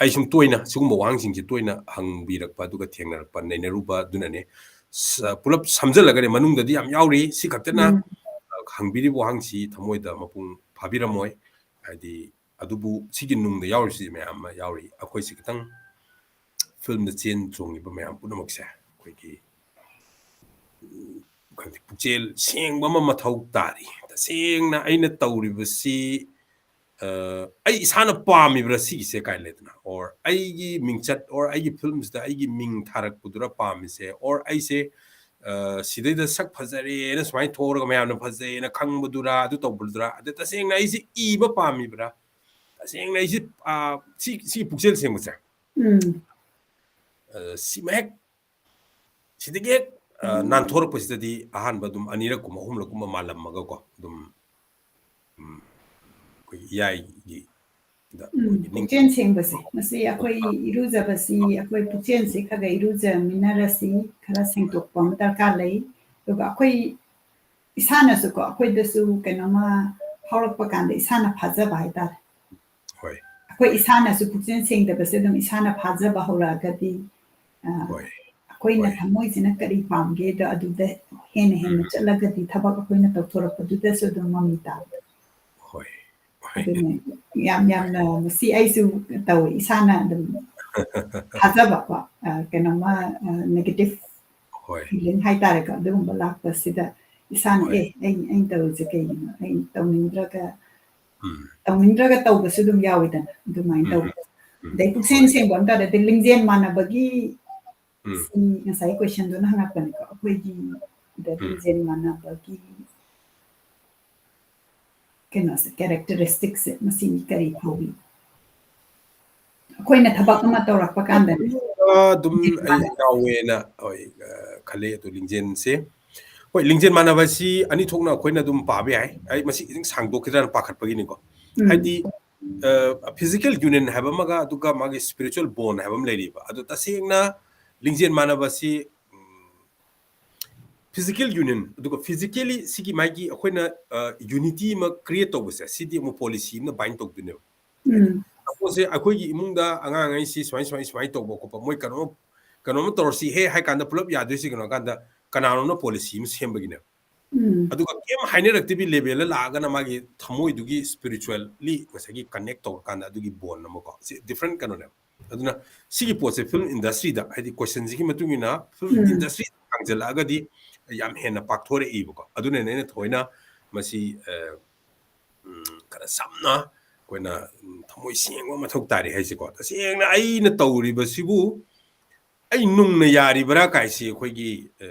ꯑꯩ ꯁꯨꯝ ꯇꯣꯏꯅ ꯁꯤꯒꯨꯝꯕ ꯋꯥꯍꯪꯁꯤꯡꯁꯦ ꯇꯣꯏꯅ ꯍꯪꯕꯤꯔꯛꯄ, ꯑꯗꯨꯒ ꯊꯦꯡꯅꯔꯛꯄ, ꯅꯩꯅꯔꯨꯕ ꯑꯗꯨꯅꯅꯦ꯫ ꯁ-, ꯄꯨꯂꯞ ꯁꯝꯖꯜꯂꯒꯅꯦ, ꯃꯅꯨꯡꯗꯗꯤ ꯌꯥꯝ ꯌꯥꯎꯔꯤ꯫ ꯁꯤ ꯈꯛꯇꯅ, ꯎꯝ. ꯑ, ꯍꯪꯕꯤꯔꯤꯕ ꯋꯥꯍꯪꯁꯤ ꯊꯃꯣꯏꯗ ꯃꯄꯨꯡ ꯐꯥꯕꯤꯔꯝꯃꯣꯏ꯫ ꯍꯥꯏꯗꯤ, ꯑꯗꯨꯕꯨ ꯁꯤꯒꯤ ꯅꯨꯡꯗ ꯌꯥꯎꯔꯤꯁꯤ ꯃꯌꯥꯝ ꯑꯃ ꯌꯥꯎꯔꯤ꯫ ꯑꯩꯈꯣꯏꯁꯤ ꯈꯤꯇꯪ ꯐꯤꯂꯝꯗ ꯆꯦꯟ ꯆꯣꯡꯉꯤꯕ ꯃꯌꯥꯝ ꯄꯨꯝꯅꯃꯛꯁꯦ ꯑꯩꯈꯣꯏꯒꯤ, ꯎꯝ, ꯈꯪꯗꯦ, ꯄꯨꯛꯆꯦꯜ ꯁꯦꯡꯕ ꯑꯃ ꯃꯊꯧ ꯇꯥꯔꯤ꯫ ꯇꯁꯦꯡꯅ ꯑꯩꯅ ꯇꯧꯔꯤꯕꯁꯤ, ꯑ, ꯑꯩ ꯏꯁꯥꯅ ꯄꯥꯝꯃꯤꯕ꯭ꯔꯥ ꯁꯤꯒꯤꯁꯦ ꯀꯥꯏ ꯂꯩꯗꯅ, or ꯑꯩꯒꯤ ꯃꯤꯡꯆꯠ, or ꯑꯩꯒꯤ ꯐꯤꯂꯝꯁꯤꯗ ꯑꯩꯒꯤ ꯃꯤꯡ ꯊꯥꯔꯛꯄꯗꯨꯔ ꯄꯥꯝꯃꯤꯁꯦ, or ꯑꯩꯁꯦ, ꯑ, ꯁꯤꯗꯩꯗ ꯁꯛ ꯐꯖꯔꯦꯅ ꯁꯨꯃꯥꯏꯅ ꯊꯣꯛꯑꯒ ꯃꯌꯥꯝꯅ ꯐꯖꯩꯅ ꯈꯪꯕꯗꯨꯔꯥ, ꯑꯗꯨ ꯇꯧꯕꯗꯨꯔꯥ, ꯑꯗ ꯇꯁꯦꯡꯅ ꯑꯩꯁꯦ ꯏꯕ ꯄꯥꯝꯃꯤꯕ꯭ꯔꯥ? ꯇꯁꯦꯡꯅ ꯑꯩꯁꯦ, ꯑ, ꯁꯤ, ꯁꯤ ꯄꯨꯛꯆꯦꯜ ꯁꯦꯡꯕꯁꯦ꯫ ꯎꯝ. ꯑ, ꯁꯤꯃ ꯍꯦꯛ, ꯁꯤꯗꯒꯤ ꯍꯦꯛ, ꯑ, ꯅꯥꯟꯊꯣꯔꯛꯄꯁꯤꯗꯗꯤ ꯑꯍꯥꯟꯕ ꯑꯗꯨꯝ ꯑꯅꯤꯔꯛ ꯀꯨꯝꯕ, ꯑꯍꯨꯝꯂꯛ ꯀꯨꯝꯕ ꯃꯥꯜꯂꯝꯃꯒꯀꯣ, ꯑꯗꯨꯝ ꯎꯝ, ꯑꯩꯈꯣꯏꯒꯤ ꯏꯌꯥꯏꯒꯤ ꯗ ꯎꯝ, ꯑꯩꯈꯣꯏꯒꯤ ꯅꯤꯡ- ꯄꯨꯛꯆꯦꯟ ꯁꯦꯡꯕꯁꯦ, ꯃꯁꯤ ꯑꯩꯈꯣꯏ ꯏꯔꯨꯖꯕꯁꯤ, ꯑꯩꯈꯣꯏ ꯄꯨꯛꯆꯦꯟꯁꯤ ꯈꯔ ꯈꯔ ꯏꯔꯨꯖꯃꯤꯟꯅꯔꯁꯤ, ꯈꯔ ꯁꯦꯡꯗꯣꯛꯄ ꯑꯃ ꯗꯔꯀꯥꯔ ꯂꯩ꯫ ꯑꯗꯨꯒ ꯑꯩꯈꯣꯏ ꯏꯁꯥꯅꯁꯨꯀꯣ, ꯑꯩꯈꯣꯏꯗꯁꯨ ꯀꯩꯅꯣꯝꯃ ꯐꯥꯎꯔꯛꯄ ꯀꯥꯟꯗ ꯏꯁꯥꯅ ꯐꯥꯖꯕ ꯍꯥꯏꯇꯥꯔꯦ꯫ ꯍꯣꯏ, ꯑꯩꯈꯣꯏ ꯏꯁꯥꯅꯁꯨ ꯄꯨꯛꯆꯦꯟ ꯁꯦꯡꯗꯕꯁꯦ ꯑꯗꯨꯝ ꯏꯁꯥꯅ ꯐꯥꯖꯕ ꯍꯧꯔꯛꯑꯒꯗꯤ, ꯑ, ꯍꯣꯏ, ꯑꯩꯈꯣꯏꯅ ꯍꯣꯏ꯫ ꯊꯃꯣꯏꯁꯤꯅ ꯀꯔꯤ ꯄꯥꯝꯒꯦꯗꯣ ꯑꯗꯨꯗ ꯍꯦꯟꯅ ꯍꯦꯟꯅ ꯎꯝ꯫ ꯆꯠꯂꯒꯗꯤ ꯊꯕꯛ ꯑꯩꯈꯣꯏꯅ ꯇꯧꯊꯣꯔꯛꯄꯗꯨꯗꯁꯨ ꯑꯗꯨꯝ ꯃꯃꯤ ꯇꯥꯕꯗꯣ꯫ ꯍꯣꯏ, ꯍꯣꯏ, ꯑꯗꯨꯅ ꯌꯥꯝ ꯌꯥꯝꯅ ꯃꯁꯤ ꯑꯩꯁꯨ ꯇꯧꯋꯦ, ꯏꯁꯥꯅ ꯑꯗꯨꯝ ꯊꯥꯖꯕꯀꯣ, ꯑ, ꯀꯩꯅꯣꯝꯃ, ꯑ, negative ꯍꯣꯏ꯫ Feeling ꯍꯥꯏꯇꯥꯔꯦꯀꯣ, ꯑꯗꯨꯒꯨꯝꯕ ꯂꯥꯛꯄꯁꯤꯗ ꯏꯁꯥꯅ, ꯍꯣꯏ꯫ "ꯑꯦ, ꯑꯩ, ꯑꯩꯅ ꯇꯧꯔꯤꯁꯦ ꯀꯩꯒꯤꯅꯣ? ꯑꯩ ꯇꯧꯅꯤꯡꯗ꯭ꯔꯒ," ꯎꯝ꯫ ꯇꯧꯅꯤꯡꯗ꯭ꯔꯒ ꯇꯧꯕꯁꯨ ꯑꯗꯨꯝ ꯌꯥꯎꯋꯤꯗꯅ, ꯑꯗꯨꯃꯥꯏꯅ ꯎꯝ, ꯇꯧꯕ꯫ ꯎꯝ, ꯑꯗꯩ ꯄꯨꯛꯆꯦꯟ ꯍꯣꯏ꯫ ꯁꯦꯡꯕ ꯑꯃ ꯇꯥꯔꯗꯤ ꯂꯤꯡꯖꯦꯜ ꯃꯥꯟꯅꯕꯒꯤ ꯎꯝ꯫ ꯁꯤ ꯉꯁꯥꯏ questionꯗꯨꯅ ꯍꯪꯉꯛꯄꯅꯤꯀꯣ, ꯑꯩꯈꯣꯏꯒꯤ ꯗ ꯎꯝ꯫ ꯂꯤꯡꯖꯦꯜ ꯃꯥꯟꯅꯕꯒꯤ ꯀꯩꯅꯣꯁꯦ, characteristicꯁꯦ, ꯃꯁꯤ ꯀꯔꯤ ꯐꯥꯎꯏ? ꯑꯩꯈꯣꯏꯅ ꯊꯕꯛ ꯑꯃ ꯇꯧꯔꯛꯄ ꯀꯥꯟꯗꯅꯦ꯫ ꯑꯗꯨꯝ ꯑꯩ ꯌꯥꯎꯋꯦꯅ, ꯍꯣꯏ, ꯑ, ꯈꯜꯂꯦ꯫ ꯑꯗꯨ ꯂꯤꯡꯖꯦꯜꯁꯦ, ꯍꯣꯏ, ꯂꯤꯡꯖꯦꯜ ꯃꯥꯟꯅꯕꯁꯤ ꯑꯅꯤ ꯊꯣꯛꯅ ꯑꯩꯈꯣꯏꯅ ꯑꯗꯨꯝ ꯄꯥꯕ ꯌꯥꯏ꯫ ꯑꯩ ꯃꯁꯤ ꯈꯤꯇꯪ ꯁꯥꯡꯗꯣꯛꯈꯤꯗ꯭ꯔꯥꯅ ꯄꯥꯈꯠꯄꯒꯤꯅꯤꯀꯣ꯫ ꯎꯝ꯫ ꯍꯥꯏꯗꯤ, ꯑ, physical union ꯍꯥꯏꯕ ꯑꯃꯒ, ꯑꯗꯨꯒ ꯃꯥꯒꯤ spiritual bond ꯍꯥꯏꯕ ꯑꯃ ꯂꯩꯔꯤꯕ꯫ ꯑꯗꯣ ꯇꯁꯦꯡꯅ ꯂꯤꯡꯖꯦꯜ ꯃꯥꯟꯅꯕꯁꯤ, ꯎꯝ, physical union, ꯑꯗꯨꯒ physically ꯁꯤꯒꯤ ꯃꯥꯒꯤ ꯑꯩꯈꯣꯏꯅ, ꯑ, unity ꯑꯃ create ꯇꯧꯕꯁꯦ, ꯁꯤꯗꯤ ꯑꯃꯨꯛ policy ꯑꯃꯅ bind ꯇꯧꯗꯣꯏꯅꯦꯕ꯫ ꯎꯝ꯫ Suppose ꯑꯩꯈꯣꯏꯒꯤ ꯏꯃꯨꯡꯗ ꯑꯉꯥꯡꯉꯩꯁꯤ ꯁꯨꯃꯥꯏ, ꯁꯨꯃꯥꯏ, ꯁꯨꯃꯥꯏ ꯇꯧꯕ ꯈꯣꯠꯄ, ꯃꯣꯏ ꯀꯩꯅꯣꯝ, ꯀꯩꯅꯣꯝ ꯇꯧꯔꯁꯤ ꯍꯦ ꯍꯥꯏ ꯀꯥꯟꯗ ꯄꯨꯂꯞ ꯌꯥꯗꯣꯏꯁꯤ ꯀꯩꯅꯣ ꯍꯥꯏ ꯀꯥꯟꯗ ꯀꯅꯥꯅꯣꯝꯅ policy ꯑꯃ ꯁꯦꯝꯕꯒꯤꯅꯦꯕ꯫ ꯎꯝ꯫ ꯑꯗꯨꯒ ꯀꯩꯝ ꯍꯥꯏꯅꯔꯛꯇꯕꯤ levelꯗ ꯂꯥꯛꯑꯒꯅ ꯃꯥꯒꯤ ꯊꯃꯣꯏꯗꯨꯒꯤ spiritually ꯉꯁꯥꯏꯒꯤ connect ꯇꯧꯔꯀꯥꯟꯗ ꯑꯗꯨꯒꯤ bond ꯑꯃꯀꯣ, ꯁꯤ different ꯀꯩꯅꯣꯅꯦꯕ꯫ ꯑꯗꯨꯅ ꯁꯤꯒꯤ ꯄꯣꯠꯁꯦ film industryꯗ, ꯍꯥꯏꯗꯤ questionꯁꯤꯒꯤ ꯃꯇꯨꯡ ꯏꯟꯅ film ꯎꯝ꯫ industryꯗ ꯊꯥꯡꯖꯜꯂꯛꯑꯒꯗꯤ ꯌꯥꯝ ꯍꯦꯟꯅ ꯄꯥꯛꯊꯣꯔꯛꯏꯕꯀꯣ꯫ ꯑꯗꯨꯅꯅꯦ ꯑꯩꯅ ꯊꯑꯣꯏꯅ ꯃꯁꯤ, ꯑ, ꯎꯝ, ꯈꯔ ꯁꯝꯅ ꯑꯩꯈꯣꯏꯅ, ꯎꯝ, ꯊꯃꯣꯏ ꯁꯦꯡꯕ ꯃꯊꯧ ꯇꯥꯔꯤ ꯍꯥꯏꯁꯦꯀꯣ꯫ ꯇꯁꯦꯡꯅ ꯑꯩꯅ ꯇꯧꯔꯤꯕꯁꯤꯕꯨ ꯑꯩ ꯅꯨꯡꯅ ꯌꯥꯔꯤꯕ꯭ꯔꯥ ꯀꯥꯏꯁꯤ ꯑꯩꯈꯣꯏꯒꯤ, ꯑ,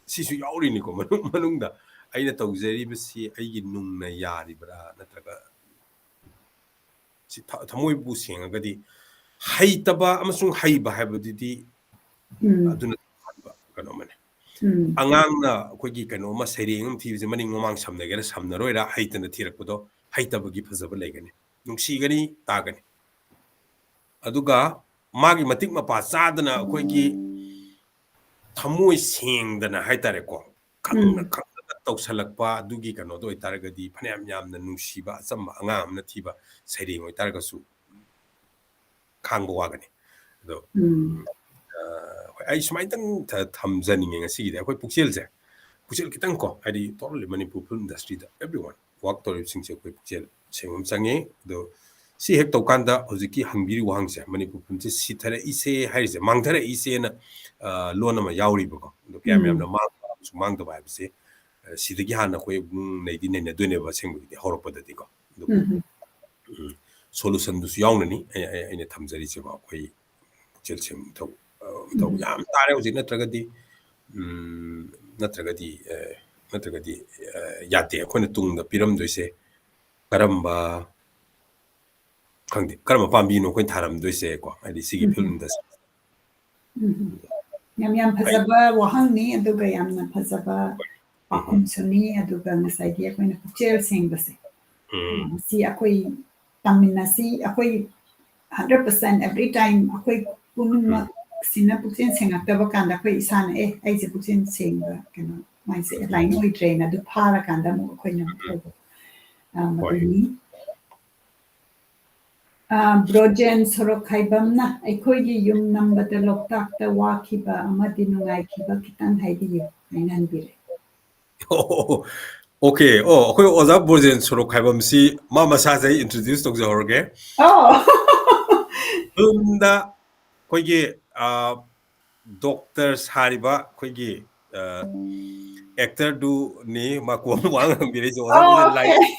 ꯁꯤꯁꯨ ꯌꯥꯎꯔꯤꯅꯤꯀꯣ ꯃꯅꯨꯡ-, ꯃꯅꯨꯡꯗ꯫ ꯑꯩꯅ ꯇꯧꯖꯔꯤꯕꯁꯤ ꯑꯩꯒꯤ ꯅꯨꯡꯅ ꯌꯥꯔꯤꯕ꯭ꯔꯥ ꯅꯠꯇ꯭ꯔꯒ ꯁꯤ ꯊ-, ꯊꯃꯣꯏꯕꯨ ꯁꯦꯡꯉꯒꯗꯤ ꯍꯩꯇꯕ ꯑꯃꯁꯨꯡ ꯍꯩꯕ ꯍꯥꯏꯕꯗꯨꯗꯤ ꯎꯝ꯫ ꯑꯗꯨꯅ ꯇꯣꯉꯥꯟꯕ ꯀꯩꯅꯣ ꯑꯃꯅꯤ꯫ ꯎꯝ꯫ ꯑꯉꯥꯡꯅ ꯑꯩꯈꯣꯏꯒꯤ ꯀꯩꯅꯣꯝꯃ, ꯁꯩꯔꯦꯡ ꯑꯃ ꯊꯤꯕꯁꯦ ꯃꯅꯤꯡ ꯃꯃꯥꯡ ꯁꯝꯅꯒꯦꯔꯥ ꯁꯝꯅꯔꯣꯏꯔꯥ ꯍꯩꯇꯅ ꯊꯤꯔꯛꯄꯗꯣ ꯍꯩꯇꯕꯒꯤ ꯐꯖꯕ ꯂꯩꯒꯅꯤ, ꯅꯨꯡꯁꯤꯒꯅꯤ, ꯇꯥꯒꯅꯤ꯫ ꯑꯗꯨꯒ ꯃꯥꯒꯤ ꯃꯇꯤꯛ ꯃꯄꯥ ꯆꯥꯗꯅ ꯑꯩꯈꯣꯏꯒꯤ ꯊꯃꯣꯏ ꯁꯦꯡꯗꯅ ꯍꯥꯏꯇꯥꯔꯦꯀꯣ, ꯈꯪꯅ ꯎꯝ꯫ ꯈꯪꯅ ꯇꯧꯁꯜꯂꯛꯄ ꯑꯗꯨꯒꯤ ꯀꯩꯅꯣꯗꯣ ꯑꯣꯏꯇꯥꯔꯒꯗꯤ ꯐꯅꯌꯥꯝ ꯌꯥꯝꯅ ꯅꯨꯡꯁꯤꯕ ꯑꯆꯝꯕ ꯑꯉꯥꯡ ꯑꯃꯅ ꯊꯤꯕ ꯁꯩꯔꯦꯡ ꯑꯣꯏꯇꯥꯔꯒꯁꯨ ꯈꯥꯡꯕ ꯋꯥꯒꯅꯤ꯫ ꯑꯗꯣ ꯎꯝ꯫ ꯑ, ꯍꯣꯏ, ꯑꯩ ꯁꯨꯃꯥꯏꯅꯇꯪ ꯊ-, ꯊꯝꯖꯅꯤꯡꯉꯦ ꯉꯁꯤꯒꯤꯗꯤ꯫ ꯑꯩꯈꯣꯏ ꯄꯨꯛꯆꯦꯜꯁꯦ, ꯄꯨꯛꯆꯦꯜ ꯈꯤꯇꯪ ꯀꯣ, ꯍꯥꯏꯗꯤ totally Manipur film industryꯗ everyone work ꯇꯧꯔꯤꯕꯁꯤꯡꯁꯦ ꯑꯩꯈꯣꯏ ꯄꯨꯛꯆꯦꯜ ꯁꯦꯡꯕ ꯑꯃ ꯆꯪꯉꯤ꯫ ꯑꯗꯣ ꯁꯤ ꯍꯦꯛ ꯇꯧꯀꯥꯟꯗ ꯍꯧꯖꯤꯛꯀꯤ ꯍꯪꯕꯤꯔꯤꯕ ꯋꯥꯍꯪꯁꯦ, ꯃꯅꯤꯄꯨꯔ filmꯁꯦ ꯁꯤꯊꯔꯛꯏꯁꯦ ꯍꯥꯏꯔꯤꯁꯦ, ꯃꯥꯡꯊꯔꯛꯏꯁꯦꯅ, ꯑ, ꯂꯣꯟ ꯑꯃ ꯌꯥꯎꯔꯤꯕꯀꯣ꯫ ꯑꯗꯣ ꯀꯌꯥꯝ ꯎꯝ꯫ ꯌꯥꯝꯅ ꯃꯥꯡꯕ ꯑꯃꯁꯨꯡ ꯃꯥꯡꯗꯕ ꯍꯥꯏꯕꯁꯦ, ꯑ, ꯁꯤꯗꯒꯤ ꯍꯥꯟꯅ ꯑꯩꯈꯣꯏ ꯑꯃꯨꯛ ꯅꯩꯗꯤ ꯅꯩꯅꯗꯣꯏꯅꯦꯕ ꯑꯁꯦꯡꯕꯒꯤꯗꯤ ꯍꯧꯔꯛꯄꯗꯗꯤꯀꯣ꯫ ꯑꯗꯨꯕꯨ, ꯎꯝ꯫ ꯎꯝ, solutionꯗꯨꯁꯨ ꯌꯥꯎꯅꯅꯤ ꯑꯩ, ꯑꯩ, ꯑꯩꯅ ꯊꯝꯖꯔꯤꯁꯦꯀꯣ꯫ ꯑꯩꯈꯣꯏ ꯄꯨꯛꯆꯦꯜ ꯁꯦꯡꯕ ꯃꯊꯧ, ꯑ, ꯃꯊꯧ ꯎꯝ꯫ ꯌꯥꯝ ꯇꯥꯔꯦ ꯍꯧꯖꯤꯛ, ꯅꯠꯇ꯭ꯔꯒꯗꯤ, ꯎꯝ, ꯅꯠꯇ꯭ꯔꯒꯗꯤ, ꯑ, ꯅꯠꯇ꯭ꯔꯒꯗꯤ, ꯑ, ꯌꯥꯗꯦ꯫ ꯑꯩꯈꯣꯏꯅ ꯇꯨꯡꯗ ꯄꯤꯔꯝꯗꯣꯏꯁꯦ ꯀꯔꯝꯕ, ꯈꯪꯗꯦ, ꯀꯔꯝꯕ ꯄꯥꯝꯕꯤꯅꯣ ꯑꯩꯈꯣꯏꯅ ꯊꯥꯔꯝꯗꯣꯏꯁꯦꯀꯣ, ꯍꯥꯏꯗꯤ ꯁꯤꯒꯤ ꯎꯝ꯫ film industry꯫ ꯎꯝ꯫ ꯌꯥꯝ, ꯌꯥꯝ ꯑꯩ ꯐꯖꯕ ꯋꯥꯍꯪꯅꯤ, ꯑꯗꯨꯒ ꯌꯥꯝꯅ ꯐꯖꯕ ꯎꯝ꯫ ꯄꯥꯎꯈꯨꯝꯁꯨꯅꯤ, ꯑꯗꯨꯒ ꯉꯁꯥꯏꯒꯤ ꯑꯩꯈꯣꯏꯅ ꯄꯨꯛꯆꯦꯜ ꯁꯦꯡꯕꯁꯦ, ꯎꯝ꯫ ꯃꯁꯤ ꯑꯩꯈꯣꯏ ꯇꯝꯃꯤꯟꯅꯁꯤ, ꯑꯩꯈꯣꯏ hundred percent every time ꯑꯩꯈꯣꯏ ꯄꯨꯝꯅꯃꯛꯁꯤꯅ ꯄꯨꯛꯆꯦꯜ ꯁꯦꯡꯉꯛꯇꯕ ꯀꯥꯟꯗ ꯑꯩꯈꯣꯏ ꯏꯁꯥꯅ, "ꯑꯦ, ꯑꯩꯁꯦ ꯄꯨꯛꯆꯦꯜ ꯁꯦꯡꯕ, ꯀꯩꯅꯣ, ꯃꯥꯏꯁꯦ align ꯑꯣꯏꯗ꯭ꯔꯦꯅ" ꯑꯗꯨ ꯐꯥꯔꯀꯥꯟꯗ ꯑꯃꯨꯛ ꯑꯩꯈꯣꯏꯅ ꯑꯃꯨꯛ ꯇꯧꯕ, ꯑ, ꯍꯣꯏ꯫ ꯃꯗꯨꯅꯤ꯫ ꯑ, ꯕ꯭ꯔꯣꯖꯦꯟ ꯁꯣꯔꯣꯛꯈꯥꯏꯕꯝꯅ "ꯑꯩꯈꯣꯏꯒꯤ ꯌꯨꯝ ꯅꯝꯕꯗ ꯂꯣꯛꯇꯥꯛꯇ ꯋꯥꯈꯤꯕ ꯑꯃꯗꯤ ꯅꯨꯡꯉꯥꯏꯈꯤꯕ ꯈꯤꯇꯪ ꯍꯥꯏꯕꯤꯌꯨ" ꯍꯥꯏꯅ ꯍꯟꯕꯤꯔꯦ꯫ ꯑꯣ, okay꯫ ꯑꯣ, ꯑꯩꯈꯣꯏ ꯑꯣꯖꯥ ꯕ꯭ꯔꯣꯖꯦꯟ ꯁꯣꯔꯣꯛꯈꯥꯏꯕꯝꯁꯤ ꯃꯥ ꯃꯁꯥꯁꯦ ꯑꯩ introduce ꯇꯧꯖꯍꯧꯔꯒꯦ꯫ ꯑꯣ꯫ Filmꯗ ꯑꯩꯈꯣꯏꯒꯤ, ꯑ, doctor ꯁꯥꯔꯤꯕ ꯑꯩꯈꯣꯏꯒꯤ, ꯑ, actorꯗꯨꯅꯤ ꯃꯥ ꯀꯣꯟꯅ ꯋꯥ ꯉꯥꯡꯕꯤꯔꯛꯏꯁꯦ꯫ ꯑꯣꯖꯥ ꯑꯣ, ꯕ꯭ꯔꯣꯖꯦꯟ live, okay꯫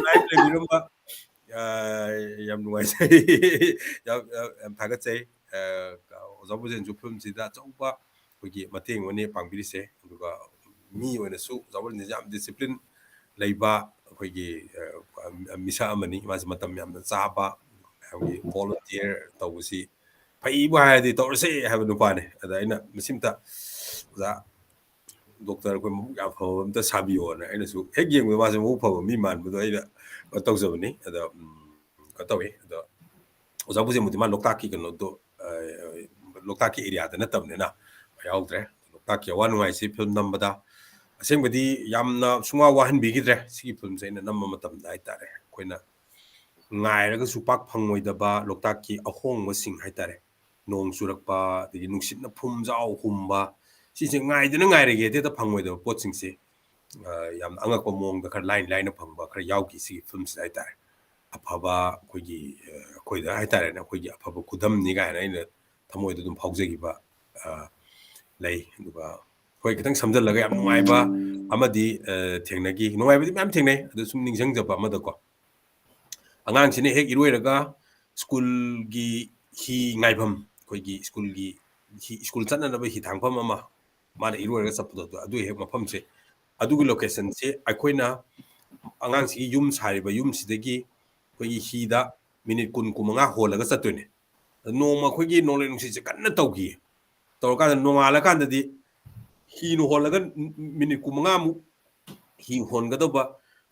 Live ꯂꯩꯕꯤꯔꯝꯕ, ꯑ, ꯌꯥꯝ ꯅꯨꯡꯉꯥꯏꯖꯩ꯫ ꯌꯥꯝ, ꯌꯥꯝ, ꯌꯥꯝ ꯊꯥꯒꯠꯆꯩ꯫ ꯑ, ꯑꯣꯖꯥ ꯕ꯭ꯔꯣꯖꯦꯟꯁꯨ filmꯁꯤꯗ ꯑꯆꯧꯕ ꯑꯩꯈꯣꯏꯒꯤ ꯃꯇꯦꯡ ꯑꯃꯅꯤ ꯄꯥꯡꯕꯤꯔꯤꯁꯦ꯫ ꯑꯗꯨꯒ ꯃꯤ ꯑꯣꯏꯅꯁꯨ ꯑꯣꯖꯥ ꯕ꯭ꯔꯣꯖꯦꯟꯁꯦ ꯌꯥꯝ discipline ꯂꯩꯕ, ꯑꯩꯈꯣꯏꯒꯤ, ꯑ, ꯃꯤꯁꯛ ꯑꯃꯅꯤ꯫ ꯃꯥꯁꯦ ꯃꯇꯝ ꯌꯥꯝꯅ ꯆꯥꯕ, ꯃꯌꯥꯝꯒꯤ volunteer ꯇꯧꯕꯁꯤ ꯐꯩꯕꯨ ꯍꯥꯏꯔꯗꯤ ꯇꯧꯔꯁꯦ ꯍꯥꯏꯕ ꯅꯨꯄꯥꯅꯤ꯫ ꯑꯗ ꯑꯩꯅ ꯃꯁꯤꯝꯇ ꯑꯣꯖꯥ ꯗꯣꯛꯇꯔ ꯑꯩꯈꯣꯏ ꯃꯕꯨꯛ ꯌꯥꯝ ꯐꯕ ꯑꯝꯇ ꯁꯥꯕꯤꯌꯣꯅ ꯑꯩꯅꯁꯨ ꯍꯦꯛ ꯌꯦꯡꯕꯗ ꯃꯥꯁꯦ ꯃꯕꯨꯛ ꯐꯕ ꯃꯤ ꯃꯥꯟꯕꯗꯣ ꯑꯩꯅ ꯀꯩꯅꯣ ꯇꯧꯖꯕꯅꯤ꯫ ꯑꯗꯣ ꯎꯝ, ꯀꯩꯅꯣ ꯇꯧꯋꯤ꯫ ꯑꯗꯣ ꯑꯣꯖꯥ ꯄꯨꯖꯦꯃꯨꯗꯤ ꯃꯥ ꯂꯣꯛꯇꯥꯛꯀꯤ ꯀꯩꯅꯣꯗꯣ, ꯑ, ꯂꯣꯛꯇꯥꯛꯀꯤ ꯑꯦꯔꯤꯌꯥꯗ ꯅꯠꯇꯕꯅꯤꯅ ꯌꯥꯎꯗ꯭ꯔꯦ꯫ ꯂꯣꯛꯇꯥꯛꯀꯤ ꯑꯋꯥ ꯅꯨꯡꯉꯥꯏꯁꯤ ꯐꯤꯂꯝ ꯅꯝꯕꯗ ꯑꯁꯦꯡꯕꯗꯤ ꯌꯥꯝꯅ ꯁꯨꯡꯋꯥ ꯋꯥꯍꯟꯕꯤꯈꯤꯗ꯭ꯔꯦ꯫ ꯁꯤꯒꯤ ꯐꯤꯂꯝꯁꯦ ꯑꯩꯅ ꯅꯝꯕ ꯃꯇꯝꯗ ꯍꯥꯏꯇꯥꯔꯦ, ꯑꯩꯈꯣꯏꯅ ꯉꯥꯏꯔꯒꯁꯨ ꯄꯥꯛ ꯐꯪꯉꯣꯏꯗꯕ ꯂꯣꯛꯇꯥꯛꯀꯤ ꯑꯍꯣꯡꯕꯁꯤꯡ ꯍꯥꯏꯇꯥꯔꯦ, ꯅꯣꯡ ꯆꯨꯔꯛꯄ, ꯑꯗꯒꯤ ꯅꯨꯡꯁꯤꯠꯅ ꯐꯨꯝꯖꯥꯎ ꯍꯨꯝꯕ, ꯁꯤꯁꯦ ꯉꯥꯏꯗꯅ ꯉꯥꯏꯔꯒꯦ ꯍꯦꯛꯇ ꯐꯪꯉꯣꯏꯗꯕ ꯄꯣꯠꯁꯤꯡꯁꯦ, ꯑ, ꯌꯥꯝꯅ ꯑꯉꯛꯄ ꯃꯑꯣꯡꯗ ꯈꯔ ꯂꯥꯏꯅ ꯂꯥꯏꯅ ꯐꯪꯕ ꯈꯔ ꯌꯥꯎꯈꯤ ꯁꯤꯒꯤ ꯐꯤꯂꯝꯁꯤꯗ ꯍꯥꯏꯇꯥꯔꯦ꯫ ꯑꯐꯕ ꯑꯩꯈꯣꯏꯒꯤ, ꯑ, ꯑꯩꯈꯣꯏꯗ ꯍꯥꯏꯇꯥꯔꯦꯅꯦ, ꯑꯩꯈꯣꯏꯒꯤ ꯑꯐꯕ ꯈꯨꯗꯝꯅꯤ ꯀꯥꯏꯅ ꯑꯩꯅ ꯊꯃꯣꯏꯗ ꯑꯗꯨꯝ ꯐꯥꯎꯖꯈꯤꯕ, ꯑ, ꯂꯩ꯫ ꯑꯗꯨꯒ ꯑꯩꯈꯣꯏ ꯈꯤꯇꯪ ꯁꯝꯖꯜꯂꯒ ꯌꯥꯝ ꯅꯨꯡꯉꯥꯏꯕ ꯑꯃꯗꯤ, ꯑ, ꯊꯦꯡꯅꯈꯤ꯫ ꯅꯨꯡꯉꯥꯏꯕꯗꯤ ꯃꯌꯥꯝ ꯊꯦꯡꯅꯩ, ꯑꯗꯨ ꯁꯨꯝ ꯅꯤꯡꯁꯤꯡꯖꯕ ꯑꯃꯗꯀꯣ, ꯑꯉꯥꯡꯁꯤꯅ ꯍꯦꯛ ꯏꯔꯣꯏꯔꯒ ꯁ꯭ꯀꯨꯜꯒꯤ ꯍꯤ ꯉꯥꯏꯐꯝ, ꯑꯩꯈꯣꯏꯒꯤ ꯁ꯭ꯀꯨꯜꯒꯤ ꯍꯤ, ꯁ꯭ꯀꯨꯜ ꯆꯠꯅꯅꯕ ꯍꯤ ꯊꯥꯡꯐꯝ ꯑꯃ, ꯃꯥꯅ ꯏꯔꯣꯏꯔꯒ ꯆꯠꯄꯗꯣ, ꯑꯗꯨ, ꯑꯗꯨ ꯍꯦꯛ ꯃꯐꯝꯁꯦ, ꯑꯗꯨꯒꯤ ꯂꯣꯀꯦꯁꯟꯁꯦ ꯑꯩꯈꯣꯏꯅ ꯑꯉꯥꯡꯁꯤꯒꯤ ꯌꯨꯝ ꯁꯥꯔꯤꯕ ꯌꯨꯝꯁꯤꯗꯒꯤ ꯑꯩꯈꯣꯏꯒꯤ ꯍꯤꯗ ꯃꯤꯅꯤꯠ ꯀꯨꯟ, ꯀꯨꯟꯃꯉꯥ ꯍꯣꯜꯂꯒ ꯆꯠꯇꯣꯏꯅꯦ꯫ ꯅꯣꯡꯃ ꯑꯩꯈꯣꯏꯒꯤ ꯅꯣꯡꯂꯩ ꯅꯨꯡꯁꯤꯠꯁꯦ ꯀꯟꯅ ꯇꯧꯈꯤ꯫ ꯇꯧꯔꯀꯥꯟꯗ ꯅꯣꯡꯉꯥꯜꯂꯀꯥꯟꯗꯗꯤ ꯍꯤꯅ ꯍꯣꯜꯂꯒ ꯃꯤꯅꯤꯠ ꯀꯨꯟꯃꯉꯥꯃꯨꯛ ꯍꯤ ꯍꯣꯟꯒꯗꯧꯕ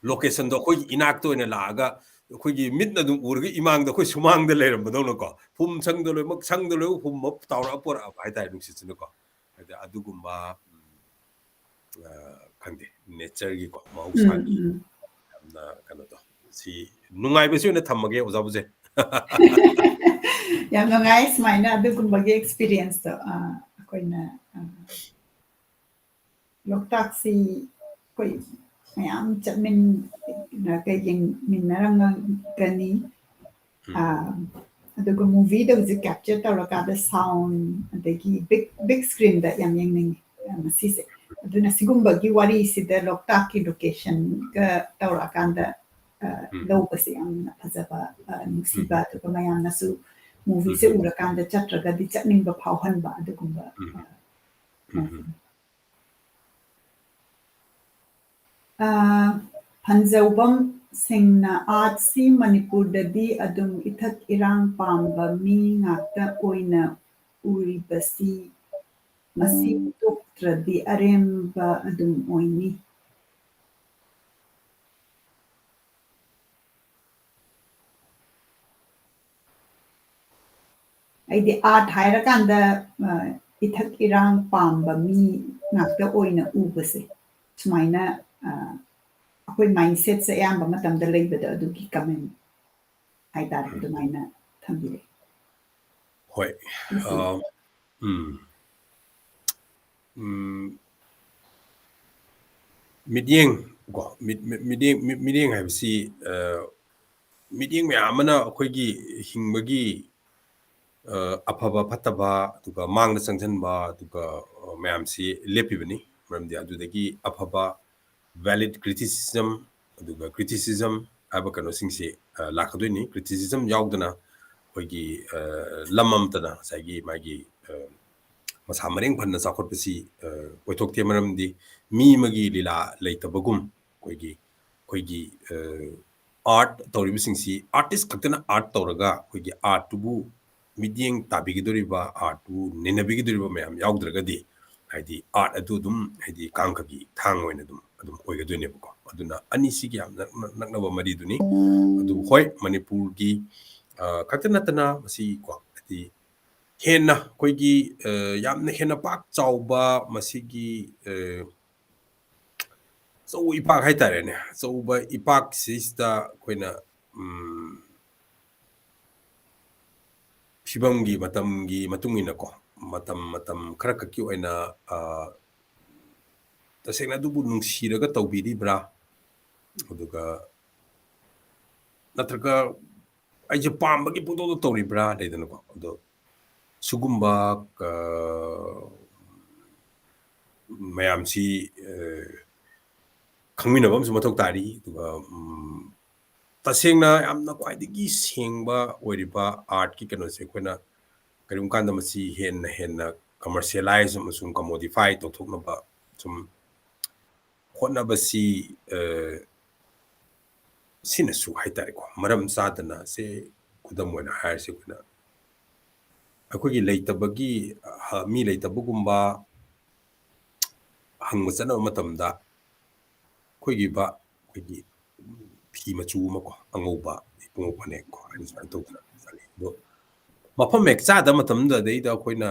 ꯂꯣꯀꯦꯁꯟꯗꯣ ꯑꯩꯈꯣꯏꯒꯤ ꯏꯅꯥꯛꯇ ꯑꯣꯏꯅ ꯂꯥꯛꯑꯒ ꯑꯩꯈꯣꯏꯒꯤ ꯃꯤꯠꯅ ꯑꯗꯨꯝ ꯎꯔꯒ ꯏꯃꯥꯡꯗ ꯑꯩꯈꯣꯏ ꯁꯨꯃꯥꯡꯗ ꯂꯩꯔꯝꯕꯗꯧꯅꯀꯣ, ꯐꯨꯝ ꯁꯪꯗ ꯂꯣꯏꯅꯃꯛ, ꯁꯪꯗ ꯂꯣꯏꯅꯃꯛ ꯐꯨꯝ ꯇꯥꯎꯔꯒ ꯄꯣꯔꯛꯑꯕ ꯍꯥꯏꯇꯥꯔꯦ ꯅꯨꯡꯁꯤꯠꯁꯤꯅꯀꯣ꯫ ꯍꯥꯏꯗꯤ ꯑꯗꯨꯒꯨꯝꯕ, ꯎꯝ, ꯑ, ꯈꯪꯗꯦ, ꯅꯦꯆꯔꯒꯤꯀꯣ, ꯃꯍꯧꯁꯥꯒꯤ ꯎꯝ, ꯎꯝ꯫ ꯌꯥꯝꯅ ꯀꯩꯅꯣꯗꯣ, ꯁꯤ ꯅꯨꯡꯉꯥꯏꯕꯁꯤ ꯑꯣꯏꯅ ꯊꯝꯃꯒꯦ, ꯑꯣꯖꯥ ꯕꯨꯖꯦ꯫ ꯌꯥꯝ ꯅꯨꯡꯉꯥꯏ ꯁꯨꯃꯥꯏꯅ ꯑꯗꯨꯒꯨꯝꯕꯒꯤ ꯑꯦꯛꯁꯄꯤꯔꯤꯌꯦꯟꯁꯇꯣ, ꯑ, ꯑꯩꯈꯣꯏꯅ, ꯑ, ꯂꯣꯛꯇꯥꯛꯁꯤ ꯑꯩꯈꯣꯏ ꯃꯌꯥꯝ ꯆꯠꯃꯤꯟꯅꯔꯒ ꯌꯦꯡꯃꯤꯟꯅꯔꯝꯒꯅꯤ꯫ ꯎꯝ꯫ ꯑ, ꯑꯗꯨꯒ movieꯗ ꯍꯧꯖꯤꯛ capture ꯇꯧꯔꯀꯥꯟꯗ sound, ꯑꯗꯒꯤ big, big screenꯗ ꯌꯥꯝ ꯌꯦꯡꯅꯤꯡꯉꯤ, ꯑ, ꯃꯁꯤꯁꯦ꯫ ꯑꯗꯨꯅ ꯁꯤꯒꯨꯝꯕꯒꯤ ꯋꯥꯔꯤꯁꯤꯗ ꯂꯣꯛꯇꯥꯛꯀꯤ locationꯒ ꯇꯧꯔꯛꯑꯀꯥꯟꯗ, ꯑ, ꯎꯝ꯫ ꯂꯧꯕꯁꯦ ꯌꯥꯝꯅ ꯐꯖꯕ, ꯑ, ꯅꯨꯡꯁꯤꯕ, ꯎꯝ꯫ ꯑꯗꯨꯒ ꯃꯌꯥꯝꯅꯁꯨ movieꯁꯦ ꯎꯝ꯫ ꯎꯔꯀꯥꯟꯗ ꯆꯠꯇ꯭ꯔꯒꯗꯤ ꯆꯠꯅꯤꯡꯕ ꯐꯥꯎꯍꯟꯕ ꯑꯗꯨꯒꯨꯝꯕ, ꯎꯝ꯫ ꯑ, ꯎꯝ꯫ ꯑ, ꯐꯟꯖꯧꯕꯝ ꯁꯤꯡꯅ, "Artꯁꯤ ꯃꯅꯤꯄꯨꯔꯗꯗꯤ ꯑꯗꯨꯝ ꯏꯊꯛ ꯏꯔꯥꯡ ꯄꯥꯝꯕ ꯃꯤ ꯉꯥꯛꯇ ꯑꯣꯏꯅ ꯎꯔꯤꯕꯁꯤ, ꯃꯁꯤ ꯇꯣꯛ-, ꯅꯠꯇ꯭ꯔꯗꯤ ꯑꯔꯦꯝꯕ ꯑꯗꯨꯝ ꯑꯣꯏꯅꯤ꯫ ꯑꯩꯗꯤ art ꯍꯥꯏꯔꯀꯥꯟꯗ, ꯑ, ꯏꯊꯛ ꯏꯔꯥꯡ ꯄꯥꯝꯕ ꯃꯤ ꯉꯥꯛꯇ ꯑꯣꯏꯅ ꯎꯕꯁꯦ, ꯁꯨꯃꯥꯏꯅ, ꯑ, ꯑꯩꯈꯣꯏ mindsetꯁꯦ ꯑꯌꯥꯝꯕ ꯃꯇꯝꯗ ꯂꯩꯕꯗꯣ, ꯑꯗꯨꯒꯤ comment ꯍꯥꯏꯇꯥꯔꯦ, ꯎꯝ꯫ ꯑꯗꯨꯃꯥꯏꯅ ꯊꯝꯕꯤꯔꯛꯑꯦ꯫ ꯍꯣꯏ꯫ ꯃꯁꯤ ꯑ, ꯎꯝ꯫ ꯎꯝ꯫ ꯃꯤꯠꯌꯦꯡ ꯀꯣ, ꯃꯤꯠ-, ꯃꯤꯠ-, ꯃꯤꯠꯌꯦꯡ, ꯃꯤꯠ-, ꯃꯤꯠꯌꯦꯡ ꯍꯥꯏꯕꯁꯤ, ꯑ, ꯃꯤꯠꯌꯦꯡ ꯃꯌꯥꯝ ꯑꯃꯅ ꯑꯩꯈꯣꯏꯒꯤ ꯍꯤꯡꯕꯒꯤ, ꯑ, ꯑꯐꯕ ꯐꯠꯇꯕ, ꯑꯗꯨꯒ ꯃꯥꯡꯗ ꯆꯪꯁꯤꯟꯕ, ꯑꯗꯨꯒ, ꯑ, ꯃꯌꯥꯝꯁꯤ ꯂꯦꯞꯄꯤꯕꯅꯤ꯫ ꯃꯔꯝꯗꯤ ꯑꯗꯨꯗꯒꯤ ꯑꯐꯕ valid criticism, ꯑꯗꯨꯒ criticism ꯍꯥꯏꯕ ꯀꯩꯅꯣꯁꯤꯡꯁꯤ, ꯑ, ꯂꯥꯛꯀꯗꯣꯏꯅꯤ꯫ Criticism ꯌꯥꯎꯗꯅ ꯑꯩꯈꯣꯏꯒꯤ, ꯑ, ꯂꯝ ꯑꯃꯠꯇꯅ ꯉꯁꯥꯏꯒꯤ ꯃꯥꯒꯤ, ꯑ, ꯃꯁꯥ ꯃꯔꯦꯡ ꯐꯅ ꯆꯥꯎꯈꯠꯄꯁꯤ, ꯑ, ꯑꯣꯏꯊꯣꯛꯇꯦ꯫ ꯃꯔꯝꯗꯤ ꯃꯤ ꯑꯃꯒꯤ ꯂꯤꯂꯥ ꯂꯩꯇꯕꯒꯨꯝ ꯑꯩꯈꯣꯏꯒꯤ, ꯑꯩꯈꯣꯏꯒꯤ, ꯑ, art ꯇꯧꯔꯤꯕꯁꯤꯡꯁꯤ, artist ꯈꯛꯇꯅ art ꯇꯧꯔꯒ ꯑꯩꯈꯣꯏꯒꯤ artꯇꯨꯕꯨ ꯃꯤꯠꯌꯦꯡ ꯇꯥꯕꯤꯒꯗꯧꯔꯤꯕ, artꯇꯨ ꯅꯩꯅꯕꯤꯒꯗꯧꯔꯤꯕ ꯃꯌꯥꯝ ꯌꯥꯎꯗ꯭ꯔꯒꯗꯤ, ꯍꯥꯏꯗꯤ art ꯑꯗꯨ ꯑꯗꯨꯝ, ꯍꯥꯏꯗꯤ ꯀꯥꯡꯈꯒꯤ ꯊꯥꯡ ꯑꯣꯏꯅ ꯑꯗꯨꯝ, ꯑꯗꯨꯝ ꯑꯣꯏꯒꯗꯣꯏꯅꯦꯕꯀꯣ꯫ ꯑꯗꯨꯅ ꯑꯅꯤꯁꯤꯒꯤ ꯌꯥꯝ ꯅꯛꯅ-, ꯅꯛꯅꯕ ꯃꯔꯤꯗꯨꯅꯤ꯫ ꯑꯗꯨ ꯍꯣꯏ, ꯃꯅꯤꯄꯨꯔꯒꯤ, ꯑ, ꯈꯛꯇ ꯅꯠꯇꯅ ꯃꯁꯤ ꯀꯣ, ꯍꯥꯏꯗꯤ ꯍꯦꯟꯅ ꯑꯩꯈꯣꯏꯒꯤ, ꯑ, ꯌꯥꯝꯅ ꯍꯦꯟꯅ ꯄꯥꯛ ꯆꯥꯎꯕ ꯃꯁꯤꯒꯤ, ꯑ, ꯑꯆꯧꯕ ꯏꯄꯥꯛ ꯍꯥꯏꯇꯥꯔꯦꯅꯦ꯫ ꯑꯆꯧꯕ ꯏꯄꯥꯛꯁꯤꯗ ꯑꯩꯈꯣꯏꯅ, ꯎꯝ, ꯐꯤꯕꯝꯒꯤ, ꯃꯇꯝꯒꯤ ꯃꯇꯨꯡ ꯏꯟꯅꯀꯣ, ꯃꯇꯝ, ꯃꯇꯝ ꯈꯔ ꯈꯛꯀꯤ ꯑꯣꯏꯅ, ꯑ, ꯇꯁꯦꯡꯅ ꯑꯗꯨꯕꯨ ꯅꯨꯡꯁꯤꯔꯒ ꯇꯧꯕꯤꯔꯤꯕ꯭ꯔꯥ? ꯑꯗꯨꯒ ꯅꯠꯇ꯭ꯔꯒ ꯑꯩꯁꯦ ꯄꯥꯝꯕꯒꯤ ꯄꯨꯡꯇꯧꯗ ꯇꯧꯔꯤꯕ꯭ꯔꯥ? ꯂꯩꯗꯅꯀꯣ꯫ ꯑꯗꯣ ꯁꯤꯒꯨꯝꯕ, ꯑ, ꯃꯌꯥꯝꯁꯤ, ꯑ, ꯈꯪꯃꯤꯟꯅꯕ ꯑꯃꯁꯨ ꯃꯊꯧ ꯇꯥꯔꯤ꯫ ꯑꯗꯨꯒ, ꯎꯝ, ꯇꯁꯦꯡꯅ ꯌꯥꯝꯅ ꯈ꯭ꯋꯥꯏꯗꯒꯤ ꯁꯦꯡꯕ ꯑꯣꯏꯔꯤꯕ artꯀꯤ ꯀꯩꯅꯣꯁꯦ ꯑꯩꯈꯣꯏꯅ ꯀꯔꯤꯒꯨꯝꯕ ꯀꯥꯟꯗ ꯃꯁꯤ ꯍꯦꯟꯅ ꯍꯦꯟꯅ commercialize ꯑꯃꯁꯨꯡ commodify ꯇꯧꯊꯣꯛꯅꯕ ꯁꯨꯝ ꯍꯣꯠꯅꯕꯁꯤ, ꯑ, ꯁꯤꯅꯁꯨ ꯍꯥꯏꯇꯥꯔꯦꯀꯣ, ꯃꯔꯝ ꯆꯥꯗꯅ ꯁꯦ, ꯈꯨꯗꯝ ꯑꯣꯏꯅ ꯍꯥꯏꯔꯁꯤ ꯑꯩꯈꯣꯏꯅ, ꯑꯩꯈꯣꯏꯒꯤ ꯂꯩꯇꯕꯒꯤ, ꯑ, ꯃꯤ ꯂꯩꯇꯕꯒꯨꯝꯕ, ꯍꯪꯕ ꯆꯠꯅꯕ ꯃꯇꯝꯗ ꯑꯩꯈꯣꯏꯒꯤ ꯕ ꯑꯩꯈꯣꯏꯒꯤ ꯐꯤ ꯃꯆꯨ ꯑꯃꯀꯣ, ꯑꯉꯧꯕ, ꯄꯨꯡꯉꯧ ꯐꯅꯦꯛꯀꯣ, ꯑꯩꯅ ꯁꯨꯃꯥꯏꯅ ꯇꯧꯗꯅ ꯆꯠꯂꯤ꯫ ꯑꯗꯣ ꯃꯐꯝ ꯍꯦꯛ ꯆꯥꯗꯕ ꯃꯇꯝꯗꯨꯗꯩꯗ ꯑꯩꯈꯣꯏꯅ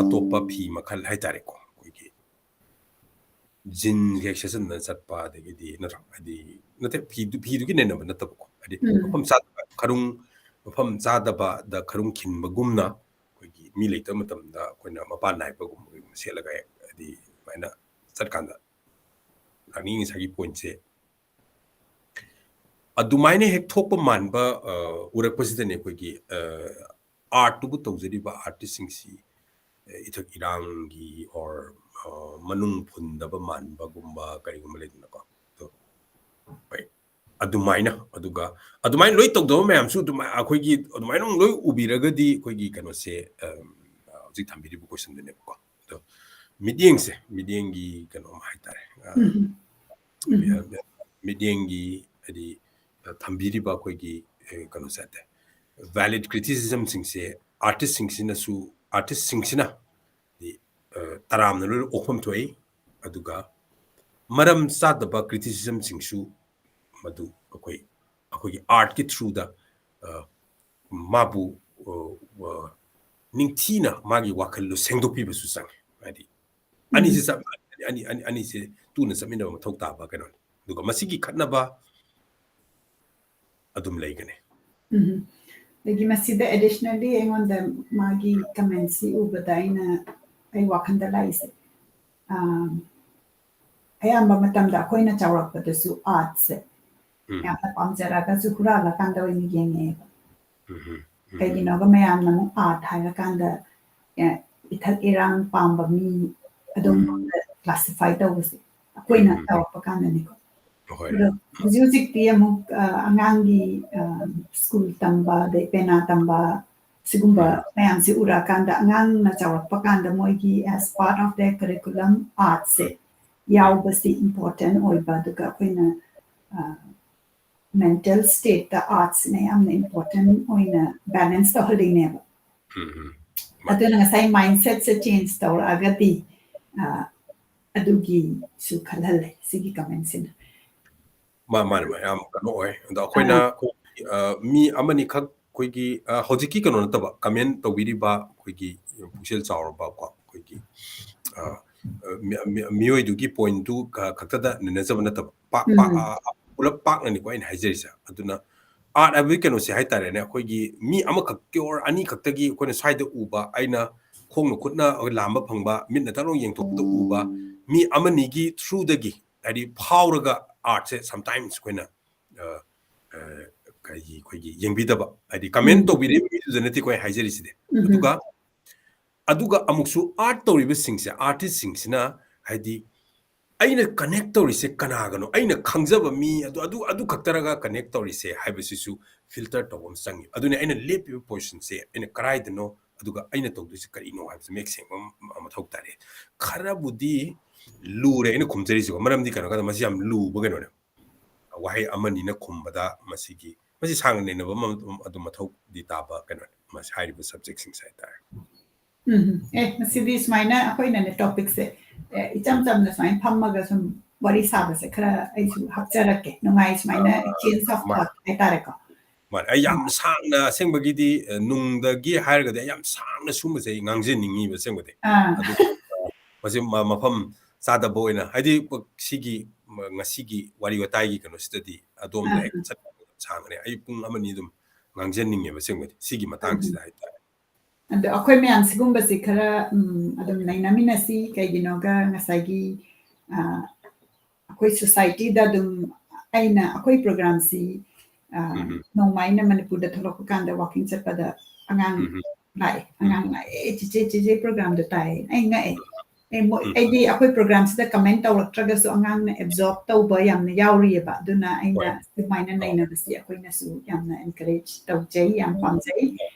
ꯑꯇꯣꯞꯄ ꯐꯤ ꯃꯈꯜ ꯍꯥꯏꯇꯥꯔꯦꯀꯣ, ꯑꯩꯈꯣꯏꯒꯤ ꯖꯤꯟ ꯍꯦꯛ ꯁꯦꯠꯆꯟꯗꯅ ꯆꯠꯄ, ꯑꯗꯒꯤꯗꯤ, ꯅꯠꯇ꯭ꯔꯥ? ꯍꯥꯏꯗꯤ, ꯅꯠꯇꯦ, ꯐꯤꯗꯨ ꯐꯤꯗꯨꯒꯤ ꯅꯩꯅꯕ ꯅꯠꯇꯕꯀꯣ, ꯍꯥꯏꯗꯤ ꯃꯐꯝ ꯆꯥꯗꯕ ꯈꯔꯨꯡ, ꯃꯐꯝ ꯆꯥꯗꯕꯗ ꯈꯔꯨꯡ ꯈꯤꯟꯕꯒꯨꯝꯅ ꯑꯩꯈꯣꯏꯒꯤ ꯃꯤ ꯂꯩꯇꯕ ꯃꯇꯝꯗ ꯑꯩꯈꯣꯏꯅ ꯃꯄꯥꯟ ꯅꯥꯏꯕꯒꯨꯝꯕ ꯀꯩꯒꯨꯝꯕ ꯁꯦꯠꯂꯒ ꯍꯦꯛ, ꯍꯥꯏꯗꯤ, ꯑꯗꯨꯃꯥꯏꯅ ꯆꯠꯀꯥꯟꯗ ꯂꯥꯛꯅꯤꯡꯉꯤ ꯉꯁꯥꯏꯒꯤ ꯄꯣꯏꯟꯠꯁꯦ꯫ ꯑꯗꯨꯃꯥꯏꯅ ꯍꯦꯛ ꯊꯣꯛꯄ ꯃꯥꯟꯕ ꯎꯔꯛꯄꯁꯤꯗꯅꯦ ꯑꯩꯈꯣꯏꯒꯤ ꯑꯥꯔꯠꯇꯨꯕꯨ ꯇꯧꯖꯔꯤꯕ ꯑꯥꯔꯇꯤꯁꯁꯤꯡꯁꯤ ꯏꯊꯛ ꯏꯔꯥꯡꯒꯤ ꯑꯣꯔ ꯃꯅꯨꯡ ꯐꯨꯟꯗꯕ ꯃꯥꯟꯕꯒꯨꯝꯕ ꯀꯔꯤꯒꯨꯝꯕ ꯂꯩꯗꯅꯀꯣ꯫ ꯑꯗꯣ ꯍꯣꯏ, ꯑꯗꯨꯃꯥꯏꯅ, ꯑꯗꯨꯒ ꯑꯗꯨꯃꯥꯏꯅ ꯂꯣꯏ ꯇꯧꯗꯕ ꯃꯌꯥꯝꯁꯨ ꯑꯗꯨꯃꯥꯏ-, ꯑꯩꯈꯣꯏꯒꯤ ꯑꯗꯨꯃꯥꯏꯅ ꯂꯣꯏ ꯎꯕꯤꯔꯒꯗꯤ ꯑꯩꯈꯣꯏꯒꯤ ꯀꯩꯅꯣꯁꯦ, ꯍꯧꯖꯤꯛ ꯊꯝꯕꯤꯔꯤꯕ ꯀꯣꯏꯁꯟꯗꯨꯅꯦꯕꯀꯣ꯫ ꯑꯗꯣ ꯃꯤꯠꯌꯦꯡꯁꯦ, ꯃꯤꯠꯌꯦꯡꯒꯤ ꯀꯩꯅꯣꯝ ꯍꯥꯏꯇꯥꯔꯦ꯫ ꯃꯤꯠꯌꯦꯡꯒꯤ ꯍꯥꯏꯗꯤ ꯊꯝꯕꯤꯔꯤꯕ ꯑꯩꯈꯣꯏꯒꯤ ꯀꯩꯅꯣꯁꯦ ꯍꯥꯏꯇꯥꯔꯦ, ꯚꯦꯂꯤꯠ ꯀ꯭ꯔꯤꯇꯤꯁꯤꯖꯝꯁꯤꯡꯁꯦ ꯑꯥꯔꯇꯤꯁꯁꯤꯡꯁꯤꯅꯁꯨ, ꯑꯥꯔꯇꯤꯁꯁꯤꯡꯁꯤꯅ ꯍꯥꯏꯗꯤ ꯇꯔꯥꯝꯅ ꯂꯣꯏꯅ ꯑꯣꯛꯐꯝ ꯊꯣꯛꯏ꯫ ꯑꯗꯨꯒ ꯃꯔꯝ ꯆꯥꯗꯕ ꯀ꯭ꯔꯤꯇꯤꯁꯤꯖꯝꯁꯤꯡꯁꯨ ꯃꯗꯨ ꯑꯩꯈꯣꯏ, ꯑꯩꯈꯣꯏꯒꯤ ꯑꯥꯔꯠꯀꯤ ꯊ꯭ꯔꯨꯗ ꯃꯥꯕꯨ ꯅꯤꯡꯊꯤꯅ ꯃꯥꯒꯤ ꯋꯥꯈꯜꯗꯨ ꯁꯦꯡꯗꯣꯛꯄꯤꯕꯁꯨ ꯆꯪꯉꯤ꯫ ꯍꯥꯏꯗꯤ ꯑꯅꯤꯁꯤ ꯆꯞ, ꯑꯅꯤ, ꯑꯅꯤ, ꯑꯅꯤꯁꯤ ꯇꯨꯅ ꯆꯠꯃꯤꯟꯅꯕ ꯃꯊꯧ ꯇꯥꯕ ꯀꯩꯅꯣꯅꯤ꯫ ꯑꯗꯨꯒ ꯃꯁꯤꯒꯤ ꯈꯠꯅꯕ ꯑꯗꯨꯝ ꯂꯩꯒꯅꯤ꯫ ꯎꯝ꯫ ꯑꯗꯒꯤ ꯃꯁꯤꯗ ꯑꯦꯗꯤꯁꯅꯦꯜꯂꯤ ꯑꯩꯉꯣꯟꯗ ꯃꯥꯒꯤ ꯀꯃꯦꯟꯁꯤ ꯎꯕꯗ ꯑꯩꯅ, ꯑꯩ ꯋꯥꯈꯜꯗ ꯂꯥꯛꯏꯁꯦ, ꯑꯌꯥꯝꯕ ꯃꯇꯝꯗ ꯑꯩꯈꯣꯏꯅ ꯆꯥꯎꯔꯛꯄꯗꯁꯨ ꯑꯥꯔꯠꯁꯦ ꯌꯥꯝꯅ ꯄꯥꯝꯖꯔꯒꯁꯨ ꯍꯨꯔꯥꯜꯂꯀꯥꯟꯗ ꯑꯣꯏꯅ ꯌꯦꯡꯉꯛꯑꯦꯕ꯫ ꯀꯩꯒꯤꯅꯣꯒ ꯃꯌꯥꯝꯅ ꯑꯃꯨꯛ ꯑꯥꯔꯠ ꯍꯥꯏꯔꯀꯥꯟꯗ ꯏꯊꯛ ꯏꯔꯥꯡ ꯄꯥꯝꯕ ꯃꯤ ꯑꯗꯨꯝ ꯀ꯭ꯂꯥꯁꯤꯐꯥꯏ ꯇꯧꯕꯁꯦ ꯑꯩꯈꯣꯏꯅ ꯆꯥꯎꯔꯛꯄ ꯀꯥꯟꯗꯅꯤꯀꯣ꯫ ꯑꯗꯣ ꯍꯧꯖꯤꯛ ꯍꯧꯖꯤꯛꯇꯤ ꯑꯃꯨꯛ ꯑꯉꯥꯡꯒꯤ ꯁ꯭ꯀꯨꯜ ꯇꯝꯕ, ꯑꯗꯩ ꯄꯦꯅꯥ ꯇꯝꯕ, ꯁꯤꯒꯨꯝꯕ ꯃꯌꯥꯝꯁꯦ ꯎꯔꯛꯑꯀꯥꯟꯗ ꯑꯉꯥꯡꯅ ꯆꯥꯎꯔꯛꯄ ꯀꯥꯟꯗ ꯃꯣꯏꯒꯤ as part of their curriculum ꯑꯥꯔꯠꯁꯦ ꯌꯥꯎꯕꯁꯤ ꯏꯝꯄꯣꯔꯇꯦꯟ ꯑꯣꯏꯕ, ꯑꯗꯨꯒ ꯑꯩꯈꯣꯏꯅ ꯃꯦꯟꯇꯦꯜ ꯁ꯭ꯇꯦꯠꯇ ꯑꯥꯔꯠꯁꯤꯅ ꯌꯥꯝꯅ ꯏꯝꯄꯣꯔꯇꯦꯟ ꯑꯣꯏꯅ ꯕꯦꯂꯦꯟꯁ ꯇꯧꯍꯜꯂꯤꯅꯦꯕ꯫ ꯑꯗꯨꯅ ꯉꯁꯥꯏ ꯃꯥꯏꯟꯁꯦꯠꯁꯦ ꯆꯦꯟꯖ ꯇꯧꯔꯛꯑꯒꯗꯤ ꯑ, ꯑꯗꯨꯒꯤꯁꯨ ꯈꯜꯍꯜꯂꯦ ꯁꯤꯒꯤ comment ꯁꯤꯅ꯫ ꯃꯥ ꯃꯥꯅꯦ ꯃꯥ ꯌꯥꯝ ꯀꯩꯅꯣ ꯑꯣꯏ꯫ ꯑꯗꯣ ꯑꯩꯈꯣꯏꯅ ꯑꯩꯈꯣꯏ, ꯑ, ꯃꯤ ꯑꯃꯅꯤꯈꯛ ꯑꯩꯈꯣꯏꯒꯤ, ꯑ, ꯍꯧꯖꯤꯛꯀꯤ ꯀꯩꯅꯣ ꯅꯠꯇꯕ comment ꯇꯧꯕꯤꯔꯤꯕ ꯑꯩꯈꯣꯏꯒꯤ ꯄꯨꯛꯆꯦꯜ ꯆꯥꯎꯔꯕ ꯀꯣ ꯑꯩꯈꯣꯏꯒꯤ, ꯑ, ꯑ, ꯃꯤ- ꯃꯤ- ꯃꯤꯑꯣꯏꯗꯨꯒꯤ point ꯇꯨ ꯈ- ꯈꯛꯇꯗ ꯅꯩꯅꯖꯕ ꯅꯠꯇꯕ ꯄꯥꯛ ꯄꯥꯛ, ꯎꯝ꯫ ꯑ, ꯑ, ꯄꯨꯂꯞ ꯄꯥꯛꯅꯅꯤꯀꯣ ꯑꯩꯅ ꯍꯥꯏꯖꯔꯤꯁꯦ꯫ ꯑꯗꯨꯅ art ꯍꯥꯏꯕꯒꯤ ꯀꯩꯅꯣꯁꯦ ꯍꯥꯏꯇꯥꯔꯦꯅꯦ, ꯑꯩꯈꯣꯏꯒꯤ ꯃꯤ ꯑꯃꯈꯛꯀꯤ or ꯑꯅꯤꯈꯛꯇꯒꯤ ꯑꯩꯈꯣꯏꯅ ꯁ꯭ꯋꯥꯏꯗ ꯎꯕ, ꯑꯩꯅ ꯈꯣꯡꯅ ꯈꯨꯠꯅ ꯂꯥꯝꯕ ꯐꯪꯕ, ꯃꯤꯠꯅ ꯇꯛꯂꯥꯎ ꯌꯦꯡꯊꯣꯛꯄꯗ ꯎꯕ ꯃꯤ ꯑꯃꯅꯤꯒꯤ through ꯗꯒꯤ, ꯍꯥꯏꯗꯤ ꯐꯥꯎꯔꯒ art ꯁꯦ sometimes ꯑꯩꯈꯣꯏꯅ, ꯑ, ꯑ, ꯀꯩꯒꯤ ꯑꯩꯈꯣꯏꯒꯤ ꯌꯦꯡꯕꯤꯗꯕ, ꯍꯥꯏꯗꯤ comment ꯎꯝ꯫ ꯇꯧꯕꯤꯔꯤꯕ ꯃꯤꯗꯨꯗ ꯅꯠꯇꯦꯀꯣ ꯑꯩ ꯍꯥꯏꯖꯔꯤꯁꯤꯗꯤ꯫ ꯎꯝ꯫ ꯑꯗꯨꯒ ꯑꯗꯨꯒ ꯑꯃꯨꯛꯁꯨ art ꯇꯧꯔꯤꯕꯁꯤꯡꯁꯦ, artist ꯁꯤꯡꯁꯤꯅ ꯍꯥꯏꯗꯤ ꯑꯩꯅ connect ꯇꯧꯔꯤꯁꯦ ꯀꯅꯥꯒꯅꯣ, ꯑꯩꯅ ꯈꯪꯖꯕ ꯃꯤ ꯑꯗꯨ ꯑꯗꯨ ꯑꯗꯨ ꯈꯛꯇꯔꯒ connect ꯇꯧꯔꯤꯁꯦ ꯍꯥꯏꯕꯁꯤꯁꯨ filter ꯇꯧꯕ ꯑꯃ ꯆꯪꯉꯤ꯫ ꯑꯗꯨꯅ ꯑꯩꯅ ꯂꯦꯞꯄꯤꯕ position ꯁꯦ ꯑꯩꯅ ꯀꯗꯥꯏꯗꯅꯣ, ꯑꯗꯨꯒ ꯑꯩꯅ ꯇꯧꯗꯣꯏꯁꯦ ꯀꯔꯤꯅꯣ ꯍꯥꯏꯕꯁꯦ ꯃꯌꯦꯛ ꯁꯦꯡꯕ ꯑꯃ ꯃꯊꯧ ꯇꯥꯔꯦ꯫ ꯈꯔꯕꯨꯗꯤ ꯂꯨꯔꯦ ꯑꯩꯅ ꯈꯨꯝꯖꯔꯤꯁꯤꯀꯣ, ꯃꯔꯝꯗꯤ ꯀꯩꯅꯣ ꯍꯥꯏ ꯀꯥꯟꯗ ꯃꯁꯤ ꯌꯥꯝ ꯂꯨꯕ ꯀꯩꯅꯣꯅꯦ꯫ ꯋꯥꯍꯩ ꯑꯃꯅꯤꯅ ꯈꯨꯝꯕꯗ ꯃꯁꯤꯒꯤ, ꯃꯁꯤ ꯁꯥꯡꯅ ꯅꯩꯅꯕ ꯑꯃ ꯑꯗꯨꯝ ꯃꯊꯧꯗꯤ ꯇꯥꯕ ꯀꯩꯅꯣꯅꯦ, ꯃꯁꯤ ꯍꯥꯏꯔꯤꯕ subject ꯁꯤꯡꯁꯦ ꯍꯥꯏꯇꯥꯔꯦ꯫ ꯎꯝ, ꯑꯦ, ꯉꯁꯤꯗꯤ ꯁꯨꯃꯥꯏꯅ ꯑꯩꯈꯣꯏꯅꯅꯦ topic ꯁꯦ, ꯑꯦ, ꯏꯆꯝ ꯆꯝꯅ ꯁꯨꯃꯥꯏꯅ ꯐꯝꯃꯒ ꯁꯨꯝ ꯋꯥꯔꯤ ꯁꯥꯕꯁꯦ ꯈꯔ ꯑꯩꯁꯨ ꯍꯥꯞꯆꯔꯛꯀꯦ꯫ ꯅꯨꯡꯉꯥꯏ ꯁꯨꯃꯥꯏꯅ ꯑꯥ, change of ꯃꯥ- thought ꯍꯥꯏꯇꯥꯔꯦꯀꯣ꯫ ꯃꯥꯅꯦ꯫ ꯑꯩ ꯌꯥꯝ ꯁꯥꯡꯅ ꯑꯁꯦꯡꯕꯒꯤꯗꯤ, ꯑ, ꯅꯨꯡꯗꯒꯤ ꯍꯥꯏꯔꯒꯗꯤ ꯑꯩ ꯌꯥꯝ ꯁꯥꯡꯅ ꯁꯨꯝꯕꯁꯦ ꯑꯩ ꯉꯥꯡꯖꯅꯤꯡꯉꯤꯕ ꯑꯁꯦꯡꯕꯗꯤ꯫ ꯑꯥ꯫ ꯑꯗꯨ, ꯑ, ꯃꯁꯤ ꯃ-, ꯃꯐꯝ ꯆꯥꯗꯕ ꯑꯣꯏꯅ ꯍꯥꯏꯗꯤ ꯁꯤꯒꯤ ꯃ-, ꯉꯁꯤꯒꯤ ꯋꯥꯔꯤ ꯋꯥꯇꯥꯏꯒꯤ ꯀꯩꯅꯣꯁꯤꯗꯗꯤ ꯑꯗꯣꯝꯗ ꯑꯥ, ꯍꯦꯛ ꯑꯥ꯫ ꯆꯠꯄ ꯁꯥꯡꯈ꯭ꯔꯦ꯫ ꯑꯩ ꯄꯨꯡ ꯑꯃ ꯑꯅꯤ ꯑꯗꯨꯝ ꯉꯥꯡꯖꯅꯤꯡꯉꯦꯕ ꯑꯁꯦꯡꯕꯗꯤ ꯁꯤꯒꯤ ꯎꯝ꯫ ꯃꯇꯥꯡꯁꯤꯗ ꯍꯥꯏꯇꯥꯔꯦ꯫ ꯑꯗꯣ ꯑꯩꯈꯣꯏ ꯃꯌꯥꯝ ꯁꯤꯒꯨꯝꯕꯁꯤ ꯈꯔ, ꯎꯝ, ꯑꯗꯨꯝ ꯅꯩꯅꯃꯤꯟꯅꯁꯤ꯫ ꯀꯩꯒꯤꯅꯣꯒ ꯉꯁꯥꯏꯒꯤ, ꯑ, ꯑꯩꯈꯣꯏ society ꯗ ꯑꯗꯨꯝ ꯑꯩꯅ ꯑꯩꯈꯣꯏ program ꯁꯤ, ꯑ, ꯎꯝ, ꯎꯝ꯫ ꯅꯣꯡꯃ ꯑꯩꯅ ꯃꯅꯤꯄꯨꯔꯗ ꯊꯣꯛꯂꯛꯄ ꯀꯥꯟꯗ walking ꯆꯠꯄꯗ ꯑꯉꯥꯡ ꯎꯝ, ꯎꯝ꯫ ꯂꯥꯛꯑꯦ꯫ ꯎꯝ꯫ ꯑꯉꯥꯡ ꯂꯥꯛꯑꯦ, "ꯑꯦ, ꯆꯤꯆꯦ, ꯆꯤꯆꯦ program ꯗꯣ ꯇꯥꯏꯌꯦ"꯫ ꯑꯩ ꯉꯛꯑꯦ꯫ ꯑꯦ, ꯃꯣꯏ, ꯎꯝ꯫ ꯑꯩꯗꯤ ꯑꯩꯈꯣꯏ program ꯁꯤꯗ comment ꯇꯧꯔꯛꯇ꯭ꯔꯒꯁꯨ ꯑꯉꯥꯡꯅ absorb ꯇꯧꯕ ꯌꯥꯝꯅ ꯌꯥꯎꯔꯤꯑꯕ꯫ ꯑꯗꯨꯅ ꯑꯩꯅ ꯍꯣꯏ꯫ ꯑꯗꯨꯃꯥꯏꯅ ꯑꯥ꯫ ꯅꯩꯅꯕꯁꯤ ꯑꯩꯈꯣꯏꯅꯁꯨ ꯌꯥꯝꯅ encourage ꯇꯧꯖꯩ, ꯌꯥꯝ ꯄꯥꯝꯖꯩ꯫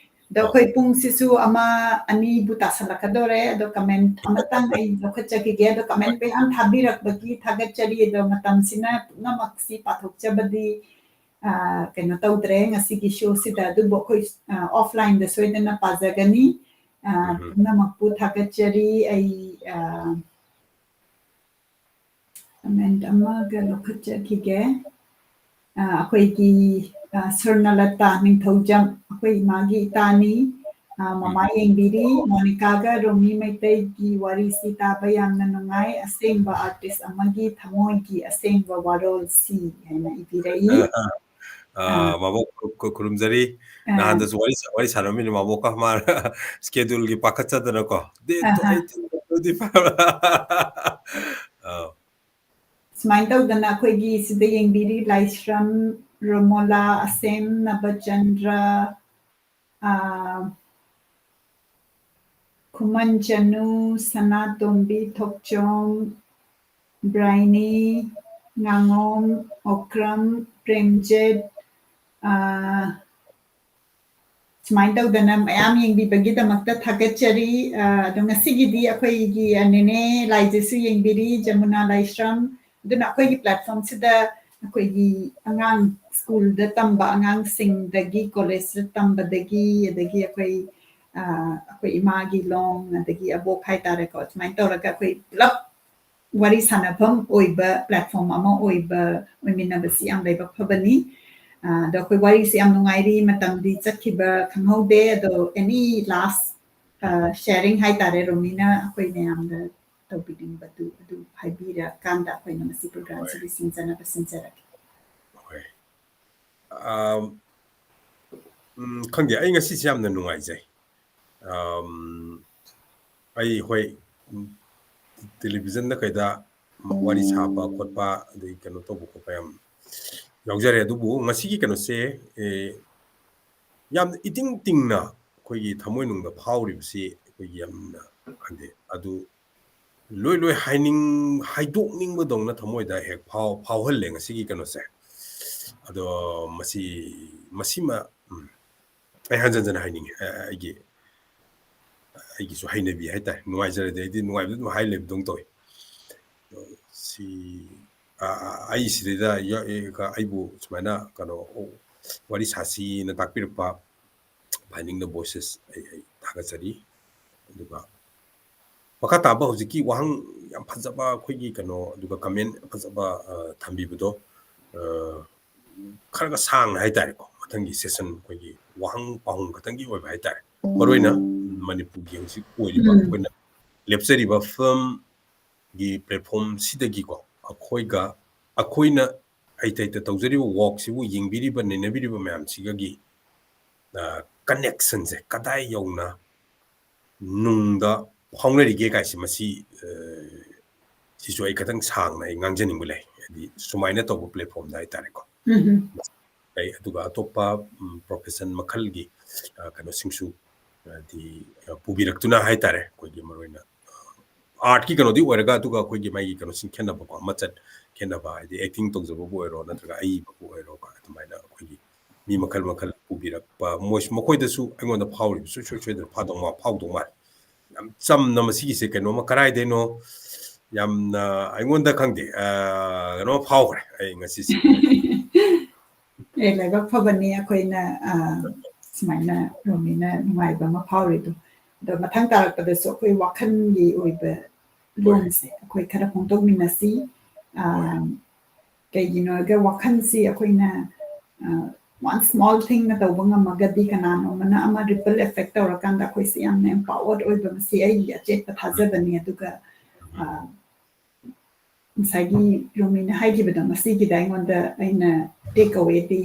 ꯑꯗꯣ ꯑꯥ꯫ ꯑꯩꯈꯣꯏ ꯄꯨꯡꯁꯤꯁꯨ ꯑꯃ ꯑꯅꯤꯕꯨ ꯇꯥꯁꯜꯂꯛꯀꯗꯧꯔꯦ꯫ ꯑꯗꯣ comment ꯑꯃꯇꯪ ꯑꯩ ꯂꯧꯈꯠꯆꯈꯤꯒꯦ꯫ ꯑꯗꯣ comment ꯃꯌꯥꯝ ꯊꯥꯕꯤꯔꯛꯄꯒꯤ ꯊꯥꯒꯠꯆꯔꯤ꯫ ꯑꯗꯣ ꯃꯇꯝꯁꯤꯅ ꯄꯨꯝꯅꯃꯛꯁꯤ ꯄꯥꯊꯣꯛꯆꯕꯗꯤ, ꯑ, ꯀꯩꯅꯣ ꯇꯧꯗ꯭ꯔꯦ ꯉꯁꯤꯒꯤ show ꯁꯤꯗ꯫ ꯑꯗꯨꯕꯨ ꯑꯩꯈꯣꯏ, ꯑ, offline ꯗ ꯁꯣꯏꯗꯅ ꯄꯥꯖꯒꯅꯤ꯫ ꯑ, ꯎꯝ꯫ ꯄꯨꯝꯅꯃꯛꯄꯨ ꯊꯥꯒꯠꯆꯔꯤ꯫ ꯑꯩ, ꯑ, Comment ꯑꯃꯒ ꯂꯧꯈꯠꯆꯈꯤꯒꯦ꯫ ꯑ, ꯑꯩꯈꯣꯏꯒꯤ, ꯑ, ꯁ꯭ꯋꯔꯅꯂꯇꯥ ꯅꯤꯡꯊꯧꯖꯝ, ꯑꯩꯈꯣꯏ ꯏꯃꯥꯒꯤ ꯏꯇꯥꯅꯤ꯫ ꯑ, ꯃꯃꯥ ꯎꯝ꯫ ꯌꯦꯡꯕꯤꯔꯤ, "ꯃꯣꯅꯤꯀꯥꯒ ꯔꯣꯃꯤ ꯃꯩꯇꯩꯒꯤ ꯋꯥꯔꯤꯁꯤ ꯇꯥꯕ ꯌꯥꯝꯅ ꯅꯨꯡꯉꯥꯏ꯫ ꯑꯁꯦꯡꯕ artist ꯑꯃꯒꯤ ꯊꯃꯣꯏꯒꯤ ꯑꯁꯦꯡꯕ ꯋꯥꯔꯣꯜꯁꯤ" ꯍꯥꯏꯅ ꯏꯕꯤꯔꯛꯏ꯫ ꯑ, ꯑ, ꯑ, ꯑ꯫ ꯃꯥꯃꯣ ꯈꯨ-, ꯈꯨ-, ꯈꯨꯔꯨꯝꯖꯔꯤ꯫ ꯑ꯫ ꯅꯍꯥꯟꯗꯁꯨ ꯋꯥꯔꯤ ꯁꯥ-, ꯋꯥꯔꯤ ꯁꯥꯔꯝꯃꯤꯅꯤ ꯃꯥꯃꯣꯀ, ꯃꯥ scheduleꯒꯤ ꯄꯥꯈꯠꯆꯗꯅꯀꯣ꯫ Date ꯑꯍ꯫ twenty, twenty five꯫ ꯑ꯫ ꯁꯨꯃꯥꯏꯅ ꯇꯧꯗꯅ ꯑꯩꯈꯣꯏꯒꯤ ꯁꯤꯗ ꯌꯦꯡꯕꯤꯔꯤ, ꯂꯥꯏꯁ꯭ꯔꯝ, ꯔꯣꯃꯣꯂꯥ, ꯑꯁꯦꯝ, ꯅꯕꯆꯟꯗ꯭ꯔ, ꯑ, ꯈꯨꯃꯟ ꯆꯅꯨ, ꯁꯅꯥꯇꯣꯝꯕꯤ, ꯊꯣꯛꯆꯣꯝ, ꯕ꯭ꯔꯥꯏꯅꯤ, ꯉꯥꯉꯣꯝ, ꯑꯣꯀ꯭ꯔꯝ, ꯄ꯭ꯔꯦꯝꯖꯤꯠ, ꯑ, ꯁꯨꯃꯥꯏꯅ ꯇꯧꯗꯅ ꯃꯌꯥꯝ ꯌꯦꯡꯕꯤꯕꯒꯤꯗꯃꯛꯇ ꯊꯥꯒꯠꯆꯔꯤ꯫ ꯑ, ꯑꯗꯣ ꯉꯁꯤꯒꯤꯗꯤ ꯑꯩꯈꯣꯏꯒꯤ, ꯑ, ꯅꯦꯅꯦ ꯂꯥꯏꯖꯁꯨ ꯌꯦꯡꯕꯤꯔꯤ, ꯖꯃꯨꯅꯥ ꯂꯥꯏꯁ꯭ꯔꯝ꯫ ꯑꯗꯨꯅ ꯑꯩꯈꯣꯏꯒꯤ platformꯁꯤꯗ ꯑꯩꯈꯣꯏꯒꯤ ꯑꯉꯥꯡ schoolꯗ ꯇꯝꯕ ꯑꯉꯥꯡꯁꯤꯡꯗꯒꯤ, collegeꯇ ꯇꯝꯕꯗꯒꯤ, ꯑꯗꯒꯤ ꯑꯩꯈꯣꯏ, ꯑ, ꯑꯩꯈꯣꯏ ꯏꯃꯥꯒꯤ ꯂꯣꯡ, ꯑꯗꯒꯤ ꯑꯕꯣꯛ ꯍꯥꯏꯇꯥꯔꯦꯀꯣ, ꯁꯨꯃꯥꯏꯅ ꯇꯧꯔꯒ ꯑꯩꯈꯣꯏ ꯄꯨꯂꯞ ꯋꯥꯔꯤ ꯁꯥꯟꯅꯐꯝ ꯑꯣꯏꯕ platform ꯑꯃ ꯑꯣꯏꯕ, ꯑꯣꯏꯃꯤꯟꯅꯕꯁꯤ ꯌꯥꯝ ꯂꯥꯏꯕꯛ ꯐꯕꯅꯤ꯫ ꯑ, ꯑꯗꯣ ꯑꯩꯈꯣꯏ ꯋꯥꯔꯤꯁꯤ ꯌꯥꯝ ꯅꯨꯡꯉꯥꯏꯔꯤ, ꯃꯇꯝꯗꯤ ꯆꯠꯈꯤꯕ ꯈꯪꯍꯧꯗꯦ꯫ ꯑꯗꯣ any last, ꯑ, sharing ꯍꯥꯏꯇꯥꯔꯦ, ꯔꯣꯃꯤꯅ ꯑꯩꯈꯣꯏ ꯃꯌꯥꯝꯗ ꯇꯧꯕꯤꯅꯤꯡꯕꯗꯨ ꯑꯗꯨ ꯍꯥꯏꯕꯤꯔꯀꯥꯟꯗ ꯑꯩꯈꯣꯏꯅ ꯃꯁꯤ programꯁꯤ ꯍꯣꯏ꯫ ꯂꯣꯏꯁꯤꯟꯖꯅꯕ ꯁꯤꯟꯖꯔꯒꯦ꯫ ꯍꯣꯏ꯫ ꯑꯝ, ꯎꯝ, ꯈꯪꯗꯦ, ꯑꯩ ꯉꯁꯤꯁꯦ ꯌꯥꯝꯅ ꯅꯨꯡꯉꯥꯏꯖꯩ꯫ ꯑꯝ, ꯑꯩ, ꯍꯣꯏ, ꯎꯝ, televisionꯗ ꯀꯩꯗ ꯋꯥꯔꯤ ꯁꯥꯕ ꯈꯣꯠꯄ, ꯑꯗꯩ ꯀꯩꯅꯣ ꯇꯧꯕ ꯈꯣꯠꯄ ꯌꯥꯝ ꯌꯥꯎꯖꯔꯦ, ꯑꯗꯨꯕꯨ ꯉꯁꯤꯒꯤ ꯀꯩꯅꯣꯁꯦ, ꯑꯦ, ꯌꯥꯝꯅ ꯏꯇꯤꯡ ꯇꯤꯡꯅ ꯑꯩꯈꯣꯏꯒꯤ ꯊꯃꯣꯏꯅꯨꯡꯗ ꯐꯥꯎꯔꯤꯕꯁꯤ ꯑꯩꯈꯣꯏꯒꯤ ꯌꯥꯝꯅ, ꯈꯪꯗꯦ, ꯑꯗꯨ ꯂꯣꯏ ꯂꯣꯏ ꯍꯥꯏꯅꯤꯡ-, ꯍꯥꯏꯗꯣꯛꯅꯤꯡꯕꯗꯧꯅ ꯊꯃꯣꯏꯗ ꯍꯦꯛ ꯐꯥꯎ-, ꯐꯥꯎꯍꯜꯂꯦ ꯉꯁꯤꯒꯤ ꯀꯩꯅꯣꯁꯦ꯫ ꯑꯗꯣ ꯃꯁꯤ, ꯃꯁꯤꯃ, ꯎꯝ, ꯑꯩ ꯍꯟꯖꯟ ꯍꯟꯖꯟ ꯍꯥꯏꯅꯤꯡꯉꯤ, ꯑ-, ꯑꯩꯒꯤ, ꯑꯩꯒꯤꯁꯨ ꯍꯩꯅꯕꯤ ꯍꯥꯏꯇꯥꯔꯦ꯫ ꯅꯨꯡꯉꯥꯏꯖꯔꯗꯤ ꯑꯩꯗꯤ ꯅꯨꯡꯉꯥꯏꯕꯗ ꯑꯗꯨꯝ ꯍꯥꯏ ꯂꯩꯕꯗꯧꯅ ꯇꯧꯋꯤ꯫ ꯑꯗꯣ ꯁꯤ, ꯑ-, ꯑ-, ꯑꯩ ꯁꯤꯗꯩꯗ ꯌ-, ꯑꯦ-, ꯀ-, ꯑꯩꯕꯨ ꯁꯨꯃꯥꯏꯅ ꯀꯩꯅꯣ, ꯑꯣ, ꯋꯥꯔꯤ ꯁꯥꯁꯤꯅ ꯇꯥꯛꯄꯤꯔꯛꯄ Finding the Voices ꯑꯩ, ꯑꯩ ꯊꯥꯒꯠꯆꯔꯤ꯫ ꯑꯗꯨꯒ ꯃꯈꯥ ꯇꯥꯕ ꯍꯧꯖꯤꯛꯀꯤ ꯋꯥꯍꯪ ꯌꯥꯝ ꯐꯖꯕ ꯑꯩꯈꯣꯏꯒꯤ ꯀꯩꯅꯣ, ꯑꯗꯨꯒ comment ꯐꯖꯕ, ꯑ, ꯊꯝꯕꯤꯕꯗꯣ, ꯑ, ꯈꯔꯒ ꯁꯥꯡꯅ ꯍꯥꯏꯇꯥꯔꯦꯀꯣ, ꯃꯊꯪꯒꯤ session ꯑꯩꯈꯣꯏꯒꯤ ꯋꯥꯍꯪ ꯄꯥꯎꯍꯪ ꯈꯛꯇꯪꯒꯤ ꯑꯣꯏꯕ ꯍꯥꯏꯇꯥꯔꯦ꯫ ꯃꯔꯨꯑꯣꯏꯅ ꯃꯅꯤꯄꯨꯔꯒꯤ ꯍꯧꯖꯤꯛ ꯑꯣꯏꯔꯤꯕ ꯎꯝ꯫ ꯑꯩꯈꯣꯏꯅ ꯂꯦꯞꯆꯔꯤꯕ filmꯒꯤ platformꯁꯤꯗꯒꯤꯀꯣ, ꯑꯩꯈꯣꯏꯒ, ꯑꯩꯈꯣꯏꯅ ꯍꯩꯇ ꯍꯩꯇ ꯇꯧꯖꯔꯤꯕ workꯁꯤꯕꯨ ꯌꯦꯡꯕꯤꯔꯤꯕ, ꯅꯩꯅꯕꯤꯔꯤꯕ ꯃꯌꯥꯝꯁꯤꯒꯒꯤ, ꯑ, connectionꯁꯦ ꯀꯗꯥꯏ ꯌꯧꯅ ꯅꯨꯡꯗ ꯐꯥꯎꯅꯔꯤꯒꯦ ꯀꯥꯏꯁꯦ, ꯃꯁꯤ, ꯑ, ꯁꯤꯁꯨ ꯑꯩ ꯈꯤꯇꯪ ꯁꯥꯡꯅ ꯑꯩ ꯉꯥꯡꯖꯅꯤꯡꯕ ꯂꯩ꯫ ꯍꯥꯏꯗꯤ ꯁꯨꯃꯥꯏꯅ ꯇꯧꯕ platformꯗ ꯍꯥꯏꯇꯥꯔꯦꯀꯣ꯫ ꯎꯝ꯫ ꯑꯩ ꯑꯗꯨꯒ ꯑꯇꯣꯞꯄ, ꯎꯝ, profession ꯃꯈꯜꯒꯤ, ꯑ, ꯀꯩꯅꯣꯁꯤꯡꯁꯨ, ꯍꯥꯏꯗꯤ, ꯑ, ꯄꯨꯕꯤꯔꯛꯇꯨꯅ ꯍꯥꯏꯇꯥꯔꯦ, ꯑꯩꯈꯣꯏꯒꯤ ꯃꯔꯨꯑꯣꯏꯅ, ꯑ, artꯀꯤ ꯀꯩꯅꯣꯗꯤ ꯑꯣꯏꯔꯒ, ꯑꯗꯨꯒ ꯑꯩꯈꯣꯏꯒꯤ ꯃꯥꯒꯤ ꯀꯩꯅꯣꯁꯤꯡ ꯈꯦꯠꯅꯕꯀꯣ, ꯃꯆꯠ ꯈꯦꯠꯅꯕ, ꯍꯥꯏꯗꯤ acting ꯇꯧꯖꯕꯕꯨ ꯑꯣꯏꯔꯣ ꯅꯠꯇ꯭ꯔꯒ ꯑꯏꯕꯕꯨ ꯑꯣꯏꯔꯣ, ꯑꯗꯨꯃꯥꯏꯅ ꯑꯩꯈꯣꯏꯒꯤ ꯃꯤ ꯃꯈꯜ ꯃꯈꯜ ꯄꯨꯕꯤꯔꯛꯄ, ꯃꯣꯏꯁꯨ, ꯃꯈꯣꯏꯗꯁꯨ ꯑꯩꯉꯣꯟꯗ ꯐꯥꯎꯔꯤꯕ ꯁꯨꯡꯁꯣꯏ ꯁꯣꯏꯗꯅ ꯐꯥꯎꯗꯧ ꯃꯥ-, ꯐꯥꯎꯗꯧ ꯃꯥꯜꯂꯦ꯫ ꯌꯥꯝ ꯆꯝꯅ ꯃꯁꯤꯒꯤꯁꯦ ꯀꯩꯅꯣꯝꯃ ꯀꯗꯥꯏꯗꯩꯅꯣ ꯌꯥꯝꯅ ꯑꯩꯉꯣꯟꯗ ꯈꯪꯗꯦ, ꯑ, ꯀꯩꯅꯣꯝꯃ ꯐꯥꯎꯈ꯭ꯔꯦ ꯑꯩ ꯉꯁꯤꯁꯦ꯫ ꯑꯦ, ꯂꯥꯏꯕꯛ ꯐꯕꯅꯤ ꯑꯩꯈꯣꯏꯅ, ꯑ, ꯁꯨꯃꯥꯏꯅ ꯔꯣꯃꯤꯅ ꯅꯨꯡꯉꯥꯏꯕ ꯑꯃ ꯐꯥꯎꯔꯤꯗꯣ꯫ ꯑꯗꯣ ꯃꯊꯪ ꯇꯥꯔꯛꯄꯗꯁꯨ ꯑꯩꯈꯣꯏ ꯋꯥꯈꯜꯒꯤ ꯑꯣꯏꯕ ꯍꯣꯏ꯫ ꯂꯣꯟꯁꯦ ꯑꯩꯈꯣꯏ ꯈꯔ ꯐꯣꯡꯗꯣꯛꯃꯤꯟꯅꯁꯤ꯫ ꯑ, ꯍꯣꯏ꯫ ꯀꯩꯒꯤꯅꯣ ꯍꯥꯏꯔꯒ ꯋꯥꯈꯜꯁꯤ ꯑꯩꯈꯣꯏꯅ, ꯑ, one small thingꯅ ꯇꯧꯕ ꯉꯝꯃꯒꯗꯤ ꯀꯅꯥꯅꯣꯝꯃꯅ ꯑꯃ ripple effect ꯇꯧꯔꯀꯥꯟꯗ ꯑꯩꯈꯣꯏꯁꯦ ꯌꯥꯝꯅ empowered ꯑꯣꯏꯕ, ꯃꯁꯤ ꯑꯩꯒꯤ ꯑꯆꯦꯠꯄ ꯊꯥꯖꯕꯅꯤ꯫ ꯑꯗꯨꯒ, ꯑ, ꯉꯁꯥꯏꯒꯤ ꯔꯣꯃꯤꯅ ꯍꯥꯏꯈꯤꯕꯗꯣ, ꯃꯁꯤꯒꯤꯗ ꯑꯩꯉꯣꯟꯗ ꯑꯩꯅ take awayꯗꯤ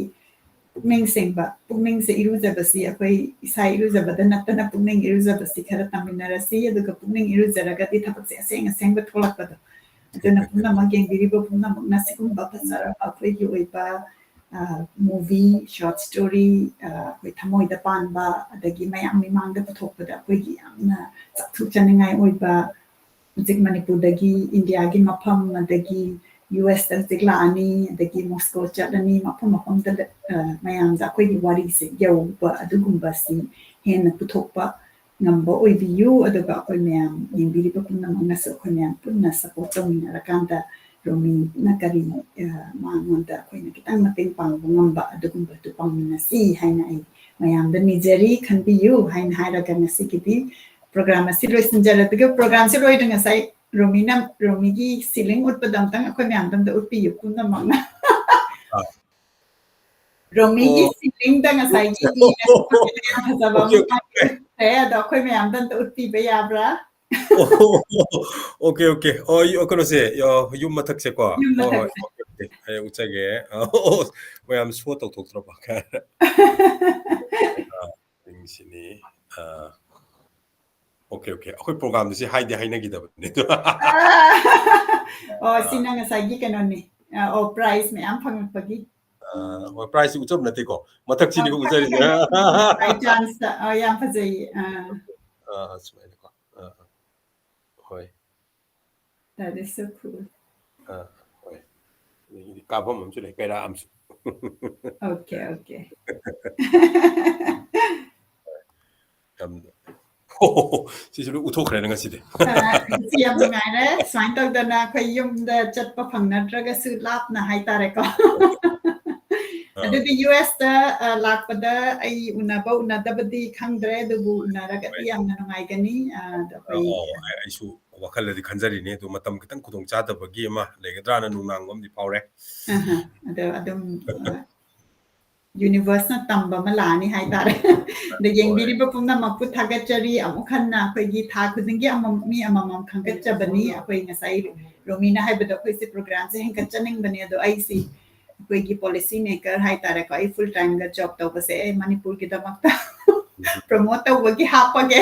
ꯄꯨꯛꯅꯤꯡ ꯁꯦꯡꯕ, ꯄꯨꯛꯅꯤꯡꯁꯦ ꯏꯔꯨꯖꯕꯁꯤ ꯑꯩꯈꯣꯏ ꯏꯁꯥ ꯏꯔꯨꯖꯕꯗ ꯅꯠꯇꯅ ꯄꯨꯛꯅꯤꯡ ꯏꯔꯨꯖꯕꯁꯤ ꯈꯔ ꯇꯝꯃꯤꯟꯅꯔꯁꯤ, ꯑꯗꯨꯒ ꯄꯨꯛꯅꯤꯡ ꯏꯔꯨꯖꯔꯒꯗꯤ ꯊꯕꯛꯁꯦ ꯑꯁꯦꯡ ꯑꯁꯦꯡꯕ ꯊꯣꯛꯂꯛꯄꯗꯣ꯫ ꯑꯗꯨꯅ ꯄꯨꯝꯅꯃꯛ ꯌꯦꯡꯕꯤꯔꯤꯕ ꯄꯨꯝꯅꯃꯛꯅ ꯁꯤꯒꯨꯝꯕ ꯐꯖꯔꯕ ꯑꯩꯈꯣꯏꯒꯤ ꯑꯣꯏꯕ, ꯑ, movie, short story, ꯑ, ꯑꯩꯈꯣꯏ ꯊꯃꯣꯏꯗ ꯄꯥꯟꯕ, ꯑꯗꯒꯤ ꯃꯌꯥꯝ ꯃꯤꯃꯥꯡꯗ ꯄꯨꯊꯣꯛꯄꯗ ꯑꯩꯈꯣꯏꯒꯤ ꯌꯥꯝꯅ ꯆꯥꯛꯊꯣꯛꯆꯅꯤꯡꯉꯥꯏ ꯑꯣꯏꯕ, ꯍꯧꯖꯤꯛ ꯃꯅꯤꯄꯨꯔꯗꯒꯤ ꯏꯟꯗꯤꯌꯥꯒꯤ ꯃꯐꯝ, ꯑꯗꯒꯤ ꯌꯨ ꯑꯦꯁꯇ ꯍꯧꯖꯤꯛ ꯂꯥꯛꯑꯅꯤ, ꯑꯗꯒꯤ ꯃꯣꯁꯀꯣ ꯆꯠꯂꯅꯤ, ꯃꯐꯝ ꯃꯐꯝꯗ, ꯑ, ꯃꯌꯥꯝꯗ ꯑꯩꯈꯣꯏꯒꯤ ꯋꯥꯔꯤꯁꯦ ꯌꯧꯕ ꯑꯗꯨꯒꯨꯝꯕꯁꯤ ꯍꯦꯟꯅ ꯄꯨꯊꯣꯛꯄ ꯉꯝꯕ ꯑꯣꯏꯕꯤꯌꯨ꯫ ꯑꯗꯨꯒ ꯑꯩꯈꯣꯏ ꯃꯌꯥꯝ ꯌꯦꯡꯕꯤꯔꯤꯕ ꯄꯨꯝꯅꯃꯛꯅꯁꯨ ꯑꯩꯈꯣꯏ ꯃꯌꯥꯝ ꯄꯨꯟꯅ support ꯇꯧꯃꯤꯟꯅꯔꯀꯥꯟꯗ ꯔꯣꯃꯤꯅ ꯀꯔꯤ, ꯑ, ꯃꯉꯣꯟꯗ ꯑꯩꯈꯣꯏꯅ ꯈꯤꯇꯪ ꯃꯇꯦꯡ ꯄꯥꯡꯕ ꯉꯝꯕ ꯑꯗꯨꯒꯨꯝꯕꯗꯨ ꯄꯥꯡꯃꯤꯟꯅꯁꯤ ꯍꯥꯏꯅ ꯑꯩ ꯃꯌꯥꯝꯗ ꯅꯤꯖꯔꯤ, ꯈꯟꯕꯤꯌꯨ ꯍꯥꯏꯅ ꯍꯥꯏꯔꯒ ꯉꯁꯤꯒꯤꯗꯤ program ꯑꯁꯤ ꯂꯣꯏꯁꯤꯟꯖꯔꯦ꯫ ꯑꯗꯨꯒ programꯁꯤ ꯂꯣꯏꯔ ꯉꯁꯥꯏ ꯔꯣꯃꯤꯅ, ꯔꯣꯃꯤꯒꯤ ceiling ꯎꯠꯄꯗꯣ ꯑꯝꯇꯪ ꯑꯩꯈꯣꯏ ꯃꯌꯥꯝꯗ ꯑꯝꯇ ꯎꯠꯄꯤꯌꯨ ꯄꯨꯝꯅꯃꯛꯅ꯫ ꯑꯥ꯫ ꯔꯣꯃꯤꯒꯤ ꯑꯣ꯫ ceiling ꯗ ꯉꯁꯥꯏꯒꯤ ꯏ ꯌꯥꯝ ꯐꯖꯕ Okay, ꯑꯃ okay. ꯂꯩꯔꯦ, ꯑꯗꯣ ꯑꯩꯈꯣꯏ ꯃꯌꯥꯝꯗ ꯑꯝꯇ ꯎꯠꯄꯤꯕ ꯌꯥꯕ꯭ꯔꯥ? Okay, okay. ꯑꯣ, ꯌꯨ-, ꯀꯩꯅꯣꯁꯦ, ꯑ, ꯌꯨꯝ ꯃꯊꯛꯁꯦꯀꯣ? ꯌꯨꯝ ꯍꯣꯏ, ꯍꯣꯏ. ꯃꯊꯛꯁꯦ꯫ Okay, okay. ꯑꯩ ꯎꯠꯆꯒꯦ꯫ ꯑ, ꯑꯣ, ꯃꯌꯥꯝ show ꯇꯧꯊꯣꯛꯇ꯭ꯔꯕ? ꯑ, ꯁꯤꯅꯤ꯫ ꯑ, okay, okay. ꯑꯩꯈꯣꯏ program ꯁꯤ ꯍꯥꯏꯗꯤ ꯍꯥꯏꯅꯈꯤꯗꯕꯅꯦ꯫ ꯑꯗꯣ ꯑꯣ, ꯁꯤꯅ ꯉꯁꯥꯏꯒꯤ ꯀꯩꯅꯣꯅꯤ꯫ ꯑ, ꯑꯣ, prize ꯃꯌꯥꯝ ꯐꯪꯉꯛꯄꯒꯤ꯫ ꯑ, ꯍꯣꯏ, prize ꯁꯤ ꯎꯠꯆꯕ ꯅꯠꯇꯦꯀꯣ꯫ ꯃꯊꯛꯁꯤꯅꯤꯀꯣ ꯎꯠꯆꯔꯤꯁꯦ꯫ By chance ꯇ꯫ ꯑ, ꯌꯥꯝ ꯐꯖꯩꯌꯦ꯫ ꯑ꯫ ꯑ, ꯁꯨꯃꯥꯏꯅꯀꯣ꯫ ꯑ, ꯑ. ꯍꯣꯏ꯫ That is so cool. ꯑ, ꯍꯣꯏ꯫ ꯑꯗꯒꯤꯗꯤ ꯀꯥꯞꯐꯝ ꯑꯃꯁꯨ ꯂꯩ, ꯀꯩꯔꯥꯛ ꯑꯃꯁꯨ꯫ Okay, okay. ꯌꯥꯝ, ꯁꯤꯁꯨ ꯂꯣꯏ ꯎꯠꯊꯣꯛꯈ꯭ꯔꯦꯅꯦ ꯉꯁꯤꯗꯤ꯫ ꯑ, ꯉꯁꯤ ꯌꯥꯝ ꯅꯨꯡꯉꯥꯏꯔꯦ꯫ ꯁꯨꯃꯥꯏꯅ ꯇꯧꯗꯅ ꯑꯩꯈꯣꯏ ꯌꯨꯝꯗ ꯆꯠꯄ ꯐꯪꯅꯗ꯭ꯔꯒꯁꯨ ꯂꯥꯞꯅ ꯍꯥꯏꯇꯥꯔꯦꯀꯣ꯫ ꯑ. ꯑꯗꯨꯗꯤ ꯌꯨ ꯑꯦꯁ ꯇ, ꯑ, ꯂꯥꯛꯄꯗ ꯑꯩ ꯎꯅꯕ ꯎꯅꯗꯕꯗꯤ ꯈꯪꯗ꯭ꯔꯦ, ꯑꯗꯨꯕꯨ ꯎꯅꯔꯒꯗꯤ ꯍꯣꯏ꯫ ꯌꯥꯝꯅ ꯅꯨꯡꯉꯥꯏꯒꯅꯤ꯫ ꯑ, ꯑꯗꯣ ꯑꯩꯈꯣꯏ ꯑꯧ, ꯑꯩ-, ꯑꯩꯁꯨ ꯋꯥꯈꯜꯗꯗꯤ ꯈꯟꯖꯔꯤꯅꯦ, ꯑꯗꯣ ꯃꯇꯝ ꯈꯤꯇꯪ ꯈꯨꯗꯣꯡ ꯆꯥꯗꯕꯒꯤ ꯑꯃ ꯂꯩꯒꯗ꯭ꯔꯥꯅ ꯅꯨꯡꯅꯥꯡꯕ ꯑꯃꯗꯤ ꯐꯥꯎꯔꯦ꯫ ꯑꯍ, ꯑꯗꯣ ꯑꯗꯨꯝ, ꯑ, universe ꯅ ꯇꯝꯕ ꯑꯃ ꯂꯥꯛꯑꯅꯤ ꯍꯥꯏꯇꯥꯔꯦ꯫ ꯑꯗ ꯍꯣꯏ꯫ ꯌꯦꯡꯕꯤꯔꯤꯕ ꯄꯨꯝꯅꯃꯛꯄꯨ ꯊꯥꯒꯠꯆꯔꯤ꯫ ꯑꯃꯨꯛ ꯍꯟꯅ ꯑꯩꯈꯣꯏꯒꯤ ꯊꯥ ꯈꯨꯗꯤꯡꯒꯤ ꯑꯃꯃꯝ, ꯃꯤ ꯑꯃꯃꯝ ꯈꯟꯒꯠꯆꯕꯅꯤ꯫ ꯑꯩꯈꯣꯏ ꯉꯁꯥꯏ ꯔꯣꯃꯤꯅ ꯍꯥꯏꯕꯗꯣ ꯑꯩꯈꯣꯏꯁꯦ program ꯁꯦ ꯍꯦꯟꯒꯠꯆꯅꯤꯡꯕꯅꯦ, ꯑꯗꯣ ꯑꯩꯁꯤ ꯑꯩꯈꯣꯏꯒꯤ policy maker ꯍꯥꯏꯇꯥꯔꯦꯀꯣ, ꯑꯩ full time ꯒ job ꯇꯧꯕꯁꯦ ꯑꯩ ꯃꯅꯤꯄꯨꯔꯒꯤꯗꯃꯛꯇ promote ꯇꯧꯕꯒꯤ ꯍꯥꯞꯄꯒꯦ,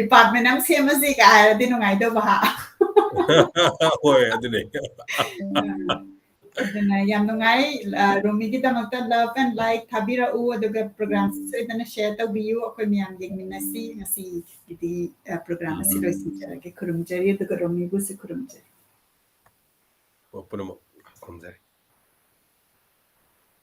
department ꯑꯃ ꯁꯦꯝꯃꯁꯤ ꯀꯥꯏ ꯍꯥꯏꯔꯗꯤ ꯅꯨꯡꯉꯥꯏꯗꯧꯕ ꯍꯥ꯫ ꯍꯣꯏ, ꯑꯗꯨꯅꯦ꯫ ꯑꯗꯨꯅ ꯌꯥꯝ ꯅꯨꯡꯉꯥꯏ꯫ ꯑ, ꯔꯣꯃꯤꯒꯤꯗꯃꯛꯇ love and like ꯊꯥꯕꯤꯔꯛꯎ, ꯑꯗꯨꯒ program ꯁꯤ ꯁꯣꯏꯗꯅ share ꯇꯧꯕꯤꯌꯨ꯫ ꯑꯩꯈꯣꯏ ꯃꯌꯥꯝ ꯌꯦꯡꯃꯤꯟꯅꯁꯤ꯫ ꯉꯁꯤꯒꯤꯗꯤ, ꯑ, program ꯑꯁꯤ ꯎꯝ꯫ ꯂꯣꯏꯁꯤꯟꯖꯔꯒꯦ꯫ ꯈꯨꯔꯨꯝꯖꯔꯤ, ꯑꯗꯨꯒ ꯔꯣꯃꯤꯕꯨꯁꯨ ꯈꯨꯔꯨꯝꯖꯔꯤ꯫ ꯑꯣ, ꯄꯨꯝꯅꯃꯛ ꯈꯨꯔꯨꯝꯖꯔꯤ꯫